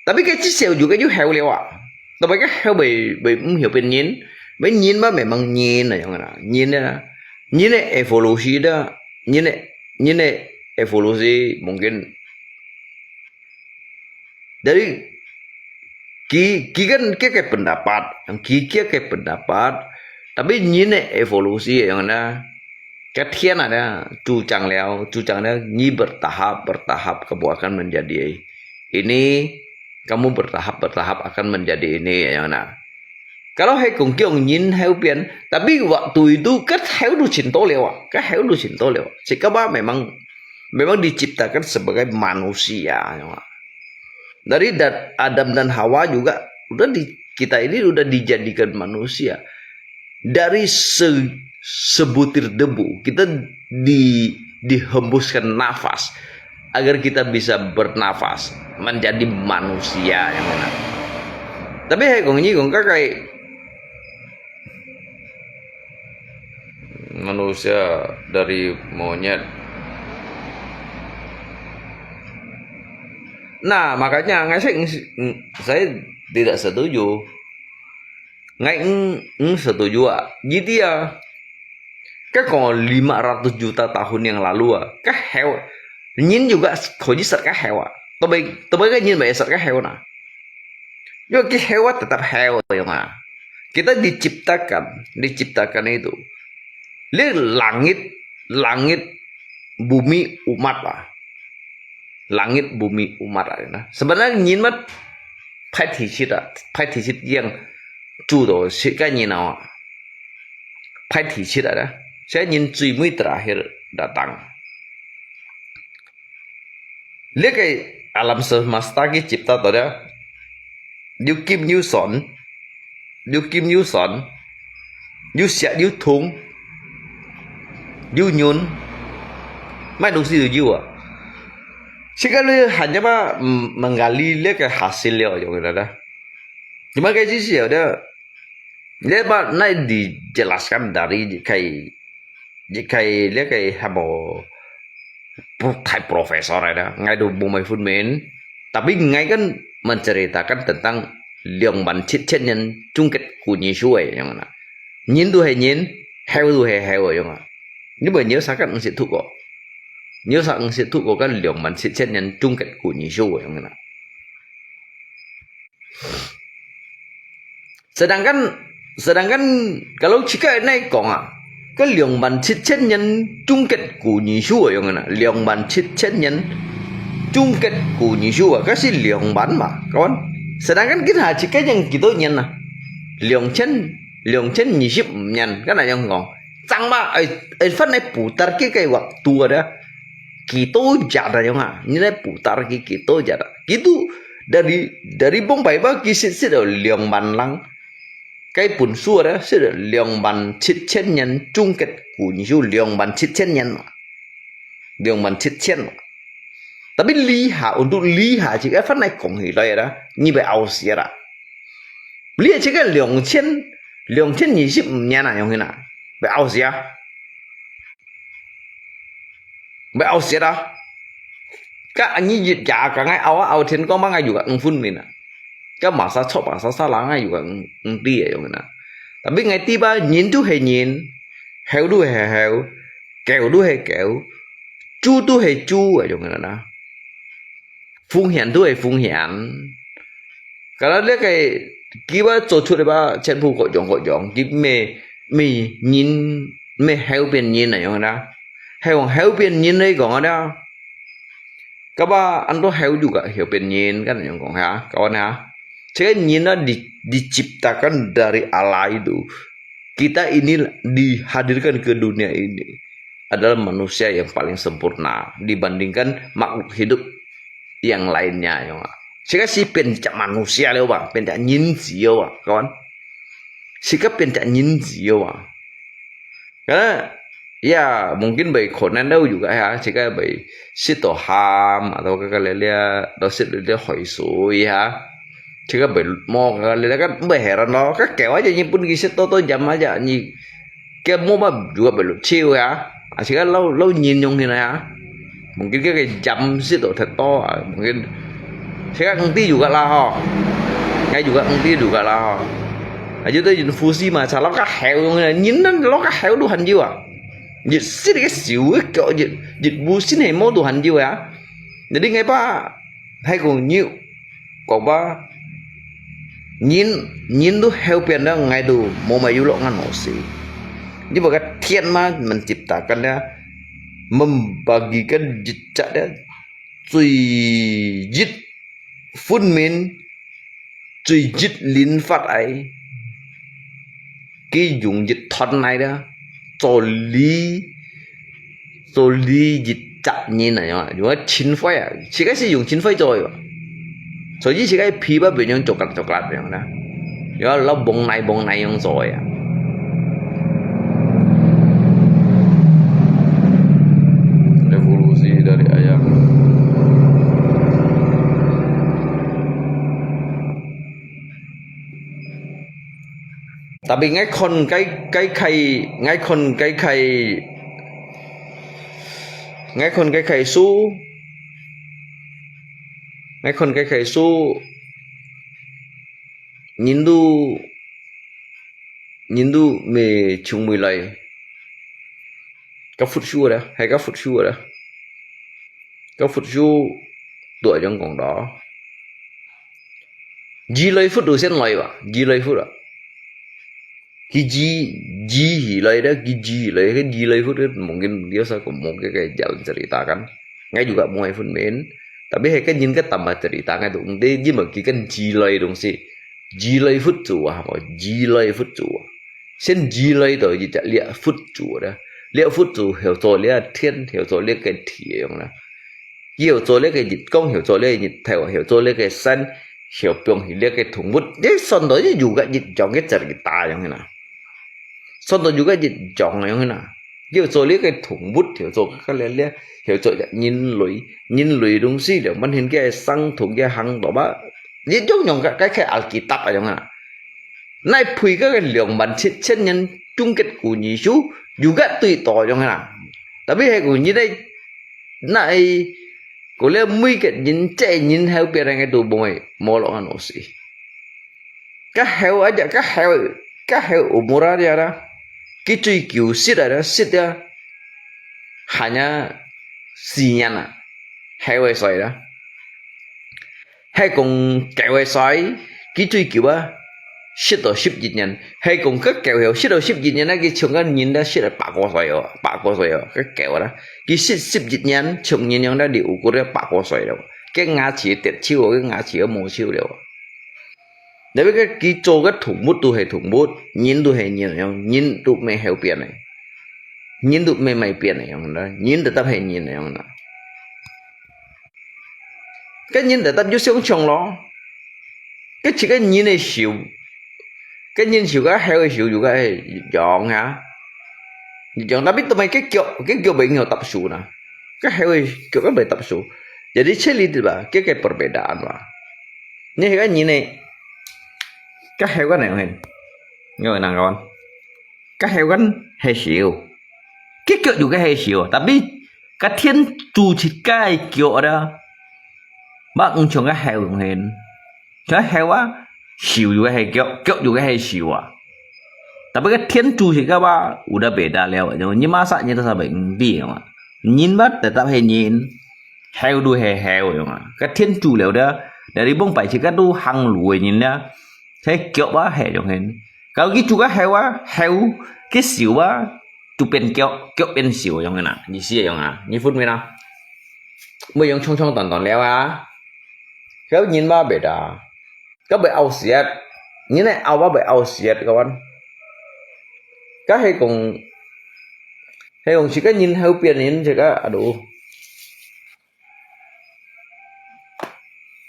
Tapi ke ci seo juga ju heo liao ah. Tapi ke heo bai, bai, mm, heo pen nyin. Bai nyin ba memang nyin na yang na. Nyin na. Nyin na evolusi dah. Nyin na, nyin na evolusi mungkin. Jadi, ki, ki kan ke ke pendapat. Yang ki ke ke pendapat. Tapi nyin na evolusi yang na. Ke thiên ada, 主张了, 主张了, ni bertahap, bertahap kamu akan menjadi ini, kamu bertahap, bertahap akan menjadi ini, yang na. Kalau hai kong kiong nyin hai pian, tapi waktu itu kan hai lu cinta liao, kan hai lu cinta liao. Sikapa memang, memang diciptakan sebagai manusia, yang na. Dari dat Adam dan Hawa juga udah di kita ini udah dijadikan manusia. Dari se sebutir debu kita di dihembuskan nafas agar kita bisa bernafas menjadi manusia yang benar. Tapi hai kong ini kong kakai manusia dari monyet. Nah, makanya ngai saya, saya tidak setuju. Ngai ng, ng setuju ah. Jadi ah, kan kalau lima ratus juta tahun yang lalu ah, kan heo, nyin juga kau ji sat kan heo ah. Tapi tapi kan nyin bai sat kan heo nah. Yo ki heo ah tetap heo yo ah. Kita diciptakan, diciptakan itu. Li langit, langit, bumi umat lah. Langit, bumi, umat lah. Nah. Sebenarnya nyin mat pai tisit ah, pai tisit yang 主導世界人啊，pai tisit ah. Saya nyin cui mui terakhir datang. 這個 alam semesta ki cipta to dia. 有金有酸，有金有酸，有石有铜，有銀，麼東西都有啊。Sekali hanya apa menggali 這個 hasil 了，有个啦。Cuma 个意思有的，你把那 dijelaskan dari 一個一個那個什麼 太 professor 來的，ngai 都無麼分明。Tapi ngai kan menceritakan tentang 兩萬七千年終結古人數个樣啊。人都係人，猴都係猴个樣啊。你問有啥个毋識讀過？有啥毋識讀過个兩萬七千年終結古人數个樣啊？Sedangkan sedangkan kalau 自家來講啊，个兩萬七千年終結古人數个樣啊，兩萬七千年終結古人數啊，該係兩萬嘛，kawan。Sedangkan kita 自家人幾多年啊？兩千兩千二十五年，kan 恁樣講。正嘛，哎哎，反正 putar 个个 waktu ada。Kita jat ada yang ah, nilai putar ki kita jat ada. Gitu dari dari bông bai ba ki sit sit ada 兩萬 lang. Cái 本數 ada sit ada 兩萬七千年終結古人數 兩萬七千年嘛。兩萬七千嘛。Tapi 這下 untuk 這下 自家 反正講起來 ada, 你會 ao 死 ada. 這自家兩千兩千二十五年啊，用去哪？會 ao 死啊？ Bai ao siat ah. Ka anyi yit ya ka ngai ao ao thiên có mang ngai juga ng phun min ah. Ka masa chok masa salah ngai juga ng ti ya yong na. Tapi ngai ti ba nyin tu he nyin, heu tu he heu, keu tu he keu, chu tu he chu ya yong na. Phung hian tu he phung hian. Ka la le kai ki ba cho chu le ba chen phu ko yong ko yong ki me me nyin me heu pian nyin na yong na. Heu heu pian nyin le gong na. Ka ba an to heu juga heu pian nyin kan yong gong ha. Ka wan ha. Che nyin na di diciptakan dari Allah itu. Kita ini dihadirkan ke dunia ini adalah manusia yang paling sempurna dibandingkan makhluk hidup yang lainnya, ya. Sika si 變隻 manusia liao ba, 變隻人子了啊，kawan。Sika 變隻人子了啊。Karena ya mungkin bai khôn nan dau juga ya, sika bai sit to ham atau ka ka le le, to sit le le hoi sui ha. Sika bai mo ka le le kan bai heran lo, ka keu aja nyi pun ki sit to to jam aja nyi. Keu mo ba juga bai lut chiu ya. Asika lau lau nyin yong hin ya. Mungkin ka ka jam sit to that to, mungkin sika ng ti juga lah ho. Ngai juga ng ti juga lah ho. Aja to yin fu si ma cha lau ka heu yong hin, nyin nan lau ka heu lu han jiu a. Jit sit ka siu ka jit jit fu sin he mo tu han jiu ya. Jadi ngai pa hai kong nyiu kong ba nyin nyin tu heu pian da ngai tu mo mai yu lok ngan no si. Ni ba ka thian ma menciptakan da membagikan jit cha da cui jit phun min cui jit lin fat ai. Ki yung jit thon nai da. Cho li cho li jit cha nyin na yong, yung chin fai a. Sika si yung chin fai cho yo. 所以自家个皮包變成coklat-coklat樣啦，然後摎繃泥繃泥樣做个啊。Revolusi dari ayam. Tapi ngai看該，該開，ngai看該開，ngai看該開書，ngai看該開書，人都，人都乜衝毋來。 該佛書啦，係該佛書啦。該佛書都恁樣講到，如來佛都先來吧，如來佛啊。佢如，如起來咧，佢如起來，該如來佛个mungkin biasa个，mungkin个jalan cerita kan。Ngai juga無个分明，tapi係个人个tambah cerita，ngai都毋知，因為佢个如來東西，如來佛祖啊，如來佛祖啊。 先如來到一隻這佛祖啦，這佛祖曉做這天，曉做這个地樣啦。佢曉做這个日光，曉做這个日頭，曉做這个山，曉放起這个動物，這算到這有个一樣个cerita樣啦。算到有个一樣樣啦。曉做這个動物，曉做个這這，曉做這人類，人類東西了，滿天个生蟲个行動啊，一樣樣个，个个Alkitab樣啊。 哪配該个兩萬七千年中國古語書，有个對待樣啦。Tapi係古語个，哪个，古了每个人，這人後邊个都無，無落安老師。該後啊，這該後，該後umur啊，這啦，佢最久食啊，食啊，hanya四年啊，後个歲啦。 係講狗个歲，佢最久啊，食到十一年。係講該狗曉食到十一年啊，佢像个人咧食到百過歲哦，百過歲哦，該狗啦，佢食十一年，像人樣咧，你有過咧百過歲了。該牙齒跌手哦，該牙齒都無手了。Tapi該佢做个動物都係動物，人都係人樣，人都毋會變个，人都毋會變个樣啦，人tetap係人樣啦。 該人tetap有想像咯。該自家人个手，該人手个後个手就个樣啊。樣，tapi做麼个該腳，該腳毋曉踏手呢？該後个腳个毋會踏手。Jadi切離對吧？該个perbedaan吧。你係个人呢，該後个哪樣？你有能講？ 該後个係手，該腳就个係手，tapi該天主自家个腳啦，乜毋像該後樣形。該後啊，手就个係腳，腳就个係手啊。Tapi該天主自家話，有得別得了，就你媽殺你都殺袂唔知嘛。人乜tetap係人，後都係後樣啊。該天主了的，dari bông pai自家都行路个人啦，係腳啊係樣形。 Kalau佢做个後啊，後，佢手啊，就變腳，腳變手樣个啦，意思樣啊，你分明啊？毋會樣長長短短了啊。該人嘛袂得，該會拗舌，人个拗啊會拗舌，kawan。該係講，係講自家人後邊人自家，aduh。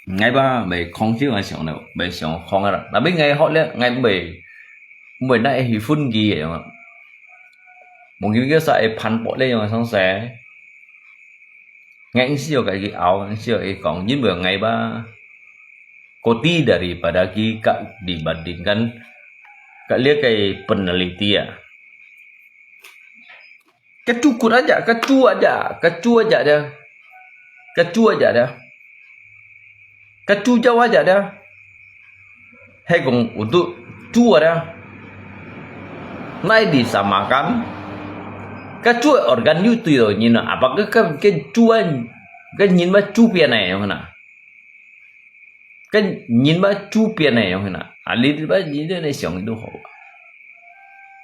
𠊎吧，袂講就𠊎想了，袂想講个啦。Tapi𠊎學了，𠊎袂，袂拿去分佢个嘛。Mungkin佢煞會反駁了樣个上勢。𠊎毋需要甲佢拗，毋需要佢講，因為𠊎吧，koti daripada佢甲dibandingkan甲這个peneliti啊。 Kecuali aja, kecuali aja, kecuali aja dia. Kecuali aja dia. Kecuali aja dia. Hai kong untuk cuba dia. Nai disamakan. Kecuali organ yu tu yo nyin apa ke ke kecuali ke nyin ba cupian ai yang na. 該人嘛主變个樣形啊，啊，你，你，你，你想都好啊。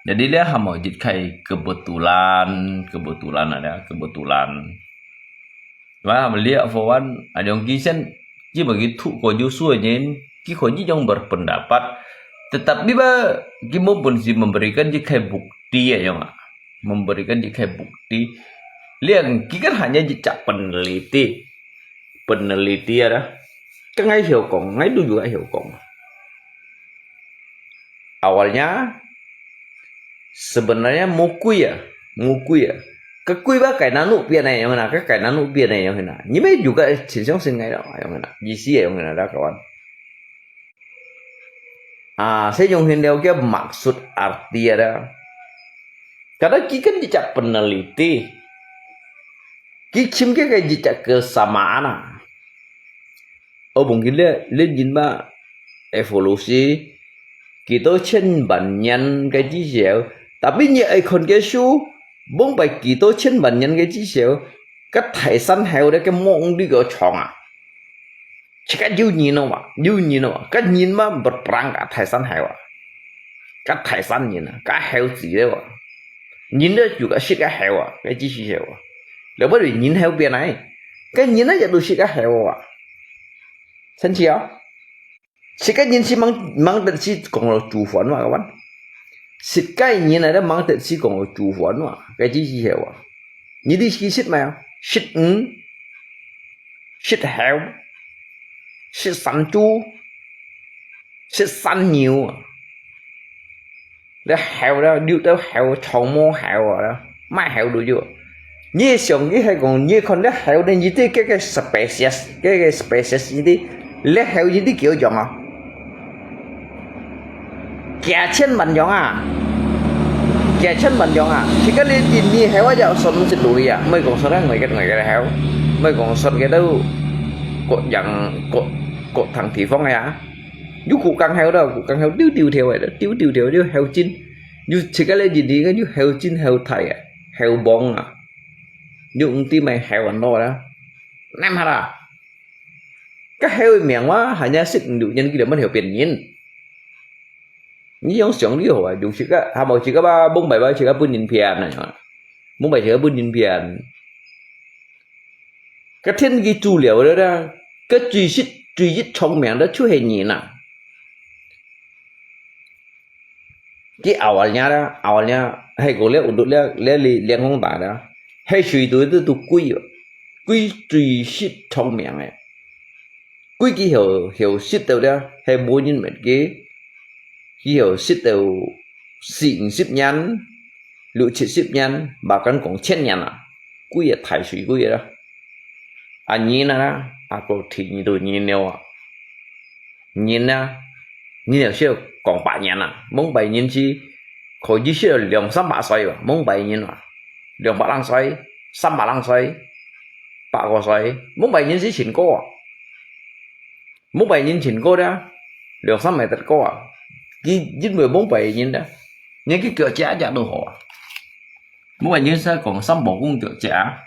Jadi咧，係無一個kebetulan，kebetulan啊，kebetulan。Wah，melihat Fowan，啊，yang kisah，佢bagi tu ko Yusuf nyin，佢可以yang berpendapat，tetapi ba，佢無本事 memberikan一個bukti啊，樣啊，memberikan一個bukti。Liang，佢kan hanya一隻peneliti，peneliti啊。該𠊎曉講，𠊎都有該曉講。Awalnya，sebenarnya無鬼啊，無鬼啊。該鬼吧，該nanu變个樣啦，該該nanu變个樣啦。你們有个請相信𠊎咯，樣啦，意思个樣啦，大家。啊，這樣形了个maksud arti ada。Kada佢kan一隻peneliti，佢尋个个一隻kesamaan啊。哦，mungkin咧，咧人嘛，evolusi，幾多千萬年个之後，tapi你愛看个書，mungkin幾多千萬年个之後，該大山後咧，个望綠个長啊。 自家有人哦哇，有人哦哇，該人嘛berperang个大山後啊，該大山人啊，該猴子了哇，人咧有个識个猴啊，該知識猴啊，了不然人猴變來，該人啊也都識个猴啊，神奇啊！識个人是mang mang得是講到煮飯哇，kawan，識个人啊，都mang得是講到煮飯哇，該知識猴啊，你知識識無啊？識魚。 食猴，食山豬，食山牛啊！這猴了，有兜猴，長毛猴啊，麼猴都有。你想，你係講，你看這猴呢，你知該个species，該个species，你知，這猴你知幾多種啊？ 幾千萬種啊！幾千萬種啊！自家你，你，你係話就算毋識路哩啊！莫講說咱外國，外國个猴，莫講說个都各樣，各，各趟地方个啊！有古江猴咯，古江猴丟丟條个，丟丟條就猴精，有自家你，你，你，有猴精猴大啊，猴王啊，有毋知麼猴安到啦，難下啦！該猴个名話，還係識毋到人，佢就乜猴變人。 你用想就好啊，就自家，還無自家吧，mungkin吧，自家分人騙啊，mungkin自家分人騙。該天氣煮了了啦，該最識，最識聰明个就係人啊。佢awalnya啦，awalnya，係講了，udut了，了，了，了，講大啦，係水肚都，都鬼哦，鬼最識聰明个。 鬼佢曉，曉識到了，係無人滅个，佢曉識到四五十年，六七十年，bahkan講千年啊，鬼啊，大水鬼啊。啊，人啊，啊，個天都人了啊。人啊，人了識講百年啊，mungkin人係可以識到兩三百歲啊，mungkin人啊，兩百零歲，三百零歲，百個歲，mungkin人係盡高啊。 mungkin人盡高啦，兩三米得高啊。佢因為mungkin人啦，連佢腳趾也都好啊。mungkin人係講三寶公腳趾啊，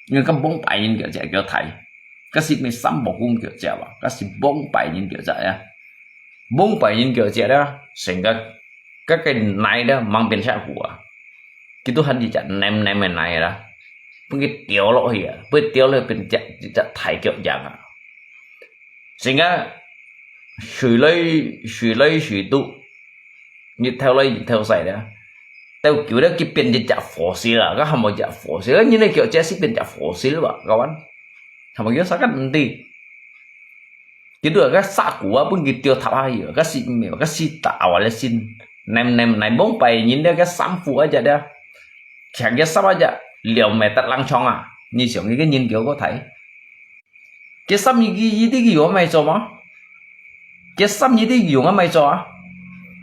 因為該mungkin人腳趾較大，該係毋係三寶公腳趾啊？該係mungkin人腳趾啊。mungkin人腳趾啦，成個，該个泥啦，吂變石虎啊，佢都還一隻黏黏个泥啦，分佢掉落去啊，分佢掉落去變隻，一隻大腳印啊。 成個水來水來水肚，日頭來日頭晒了，到久了佢變一隻fossil啊，該還無隻fossil，該人个腳趾係變隻fossil吧，kawan？還無叫啥个毋知。佢都係該石虎啊，分佢掉塌下去啊，該係毋係，該係打壞了先，黏黏黏，mungkin人了，該衫褲啊隻了，成個衫啊隻，兩米得零長啊，你想佢个人腳个大。 佢衫你，你，你，你用麼做嘛？佢衫你，你用啊麼做啊？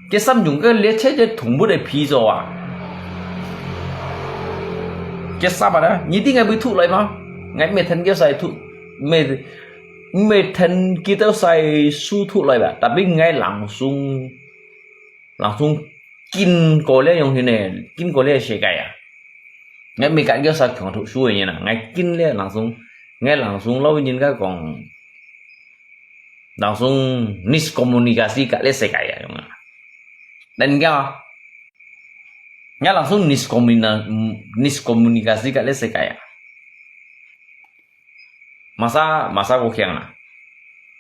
佢衫用个列車个動物个皮做啊？佢衫啊，你知𠊎會吐來嗎？𠊎毋係跈佢儕吐，毋係，毋係跈佢兜儕手吐來吧？Tapi𠊎langsung langsung經過這樣形呢，經過這世界啊。𠊎毋係佮佢儕共讀書个人啊，𠊎經這langsung，𠊎langsung摎人家講，langsung miskomunikasi佮這世界啊，樣啊。Dan佢啊，𠊎langsung miskomuna-，miskomunikasi佮這世界啊。 Masa, masa ko khiang na.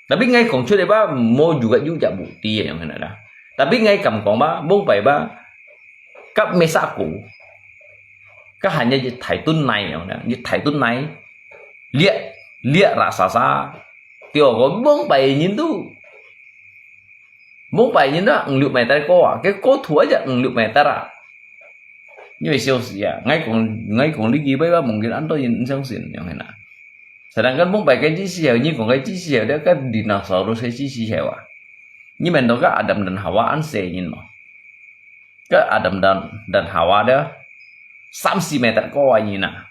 Tapi ngai kong chut e ba, mo juga juga bukti yang hena da. Tapi ngai kam kong ba, bông pai ba, kap mesa ko. Ka hanya ji thai tun nai yang da, ji thai tun nai. Liak, liak raksasa. 對，講往擺人都，往擺人都五六meter高啊，該高度啊，就五六meter啊。你會笑死啊！𠊎講，𠊎講這句話，mungkin恁多人毋相信，樣形啊。Sedangkan往擺該知識係，你講該知識係，該dinosaurus个知識係啊。你問到該Adam dan Hawa恁細人咯。該Adam dan，dan Hawa个三四meter高啊人啊。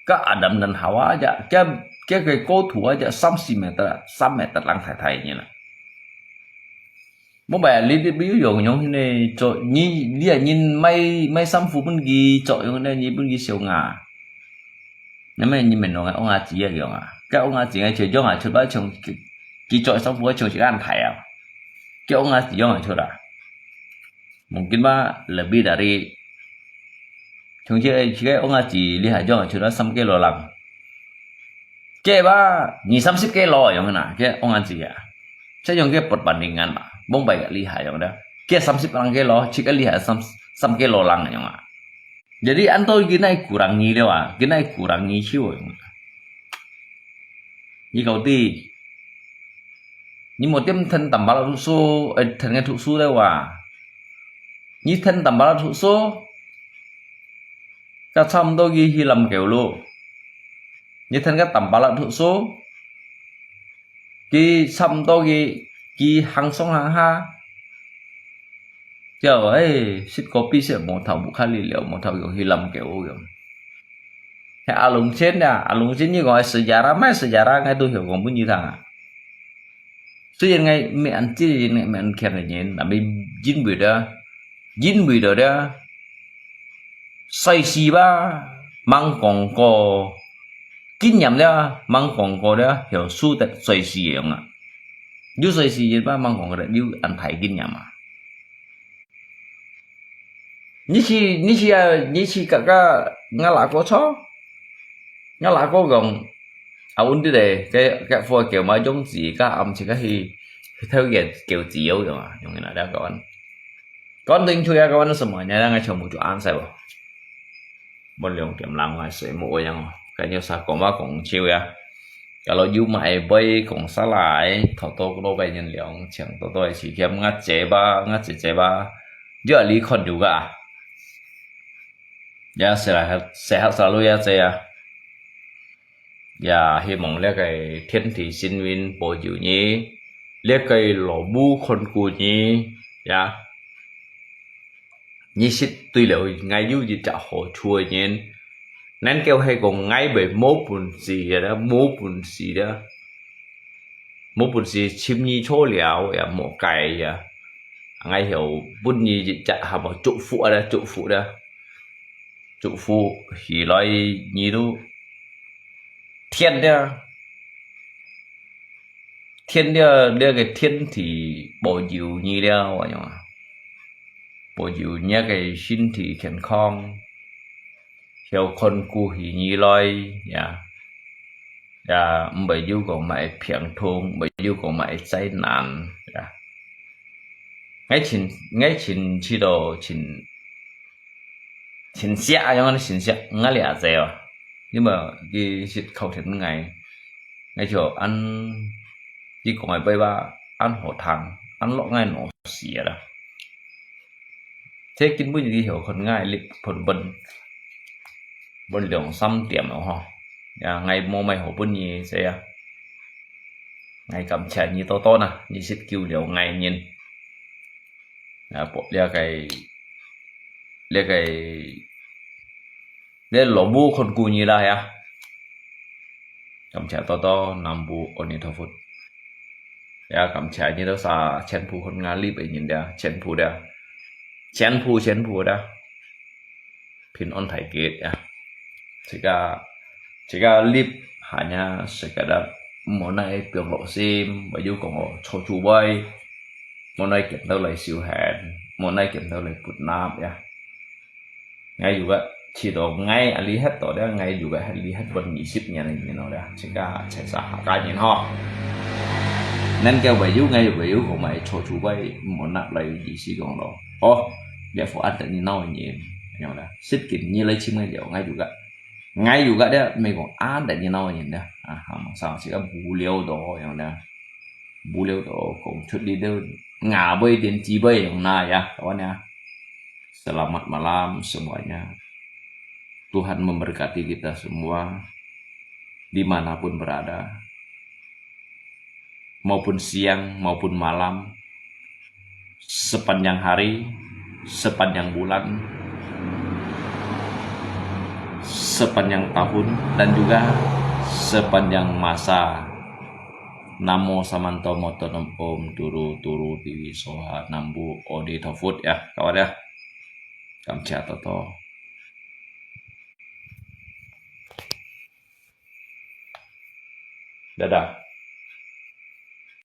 該Adam dan Hawa aja，該，該个高度aja三四meter，三meter lang大大个人啊。Mông擺你，你，你用，用該做，你，你啊，人買，買衫褲分佢著，用該你分佢笑啊。那麼你問我，我阿姊啊用啊，該我阿姊啊就用啊，出來像佢，佢著衫褲像一個人大啊，叫我阿姊用啊出來。 Mungkin ba lebih dari，從這，這个王阿姊厲害，用出來三kilo lang。該ba二三十kilo用啊，該王阿姊啊。這用該perbandingan ba，mông擺个厲害用个。該三十lang kilo，這个厲害三，三kilo lang用啊。Jadi anto佢哪會kurang你了啊，佢哪會kurang你手用啊。你到底 你無點跈Tampalak讀書，誒，跈佢讀書了哇？你跈Tampalak讀書，該差毋多佢去Lamkeu咯。你跈該Tampalak讀書，佢差毋多佢，佢行上行下， 就，誒，食kopi食無頭，無卡哩了，無頭用去Lamkeu用。係阿龍仙啊，阿龍仙你講sejarah，麼sejarah，𠊎都曉講分你聽啊。雖然𠊎毋係恁知，𠊎毋係恁強个人，tapi因為了，因為了了， 世事吧，吂講過，經驗了，吂講過了，曉輸得世事樣啊。有世事人吧，吂講過了，有恁大經驗啊。你去，你去啊，你去甲，甲吾阿哥坐，吾阿哥講，啊，阮這个，該，該副叫麼樣子，甲暗時甲去，去偷个叫子哦，樣啊，用个啦，這个。 講清楚呀，講什麼？你讓我全部就安塞啵？無兩點零啊，誰無樣哦？感覺啥講話講笑呀？Kalau you mai boy講啥來，偷偷落个人兩千，偷偷个時間，我姐吧，我姐姐吧，就你看有个啊？Ya，sehat sehat selalu ya，姐啊。 也希望這个天地神明保佑你，這个老母看顧你，也，你識對了，𠊎有一隻好處个人，能夠係講𠊎會無本事个啦，無本事个，無本事尋你坐了也無計呀，𠊎曉分你一隻好無祝福啊啦，祝福啦。 祝福起來，你都天了，天了，這个天地保佑你了，我講啊，保佑你个身體健康，曉看顧起你來，呀，呀，毋會有講麼个病痛，毋會有講麼个災難，呀。𠊎真，𠊎真試著真 真惜啊，樣仔真惜，𠊎這阿姐哦，因為佢識靠天𠊎，𠊎就恁，佢講个白話，恁好聽，恁落𠊎腦屎啊啦。這根本就係看𠊎力分分，分兩三點咯吼，呀，𠊎無麼个好分你，這啊，𠊎感謝你多多呐，你識救了𠊎人。 啊，保，這个，這个，這老母看顧你啦呀。感謝多多，南無阿彌陀佛。也感謝你兜儕全部看𠊎live个人了，全部了，全部，全部了。 平安大吉呀。自家，自家live下呀，自家都莫拿放落心，莫有講哦，坐住位，莫拿見到來修行，莫拿見到來不納呀。𠊎有个，試著𠊎啊，live到了，𠊎有个係live分二十年个人咯了，自家才儕客家人吼。恁个會友，𠊎會友，講麼个坐住位，無拿來意思講咯。哦，這副恁得你鬧人，樣啦，識緊你來尋𠊎了，𠊎有个，𠊎有个咧，毋係講恁得你鬧人咧，啊，哈，上次个無聊到樣咧，無聊到講出你都牙尾點雞尾樣啦呀，好呢。Selamat malam semuanya. Tuhan memberkati kita semua, dimanapun berada, maupun siang maupun malam, sepanjang hari, sepanjang bulan, sepanjang tahun, dan juga sepanjang masa. Namo samanto motonom om turu turu tiwi soha nambu odi tofut ya, kawan ya. Kamcia toto. Dadah.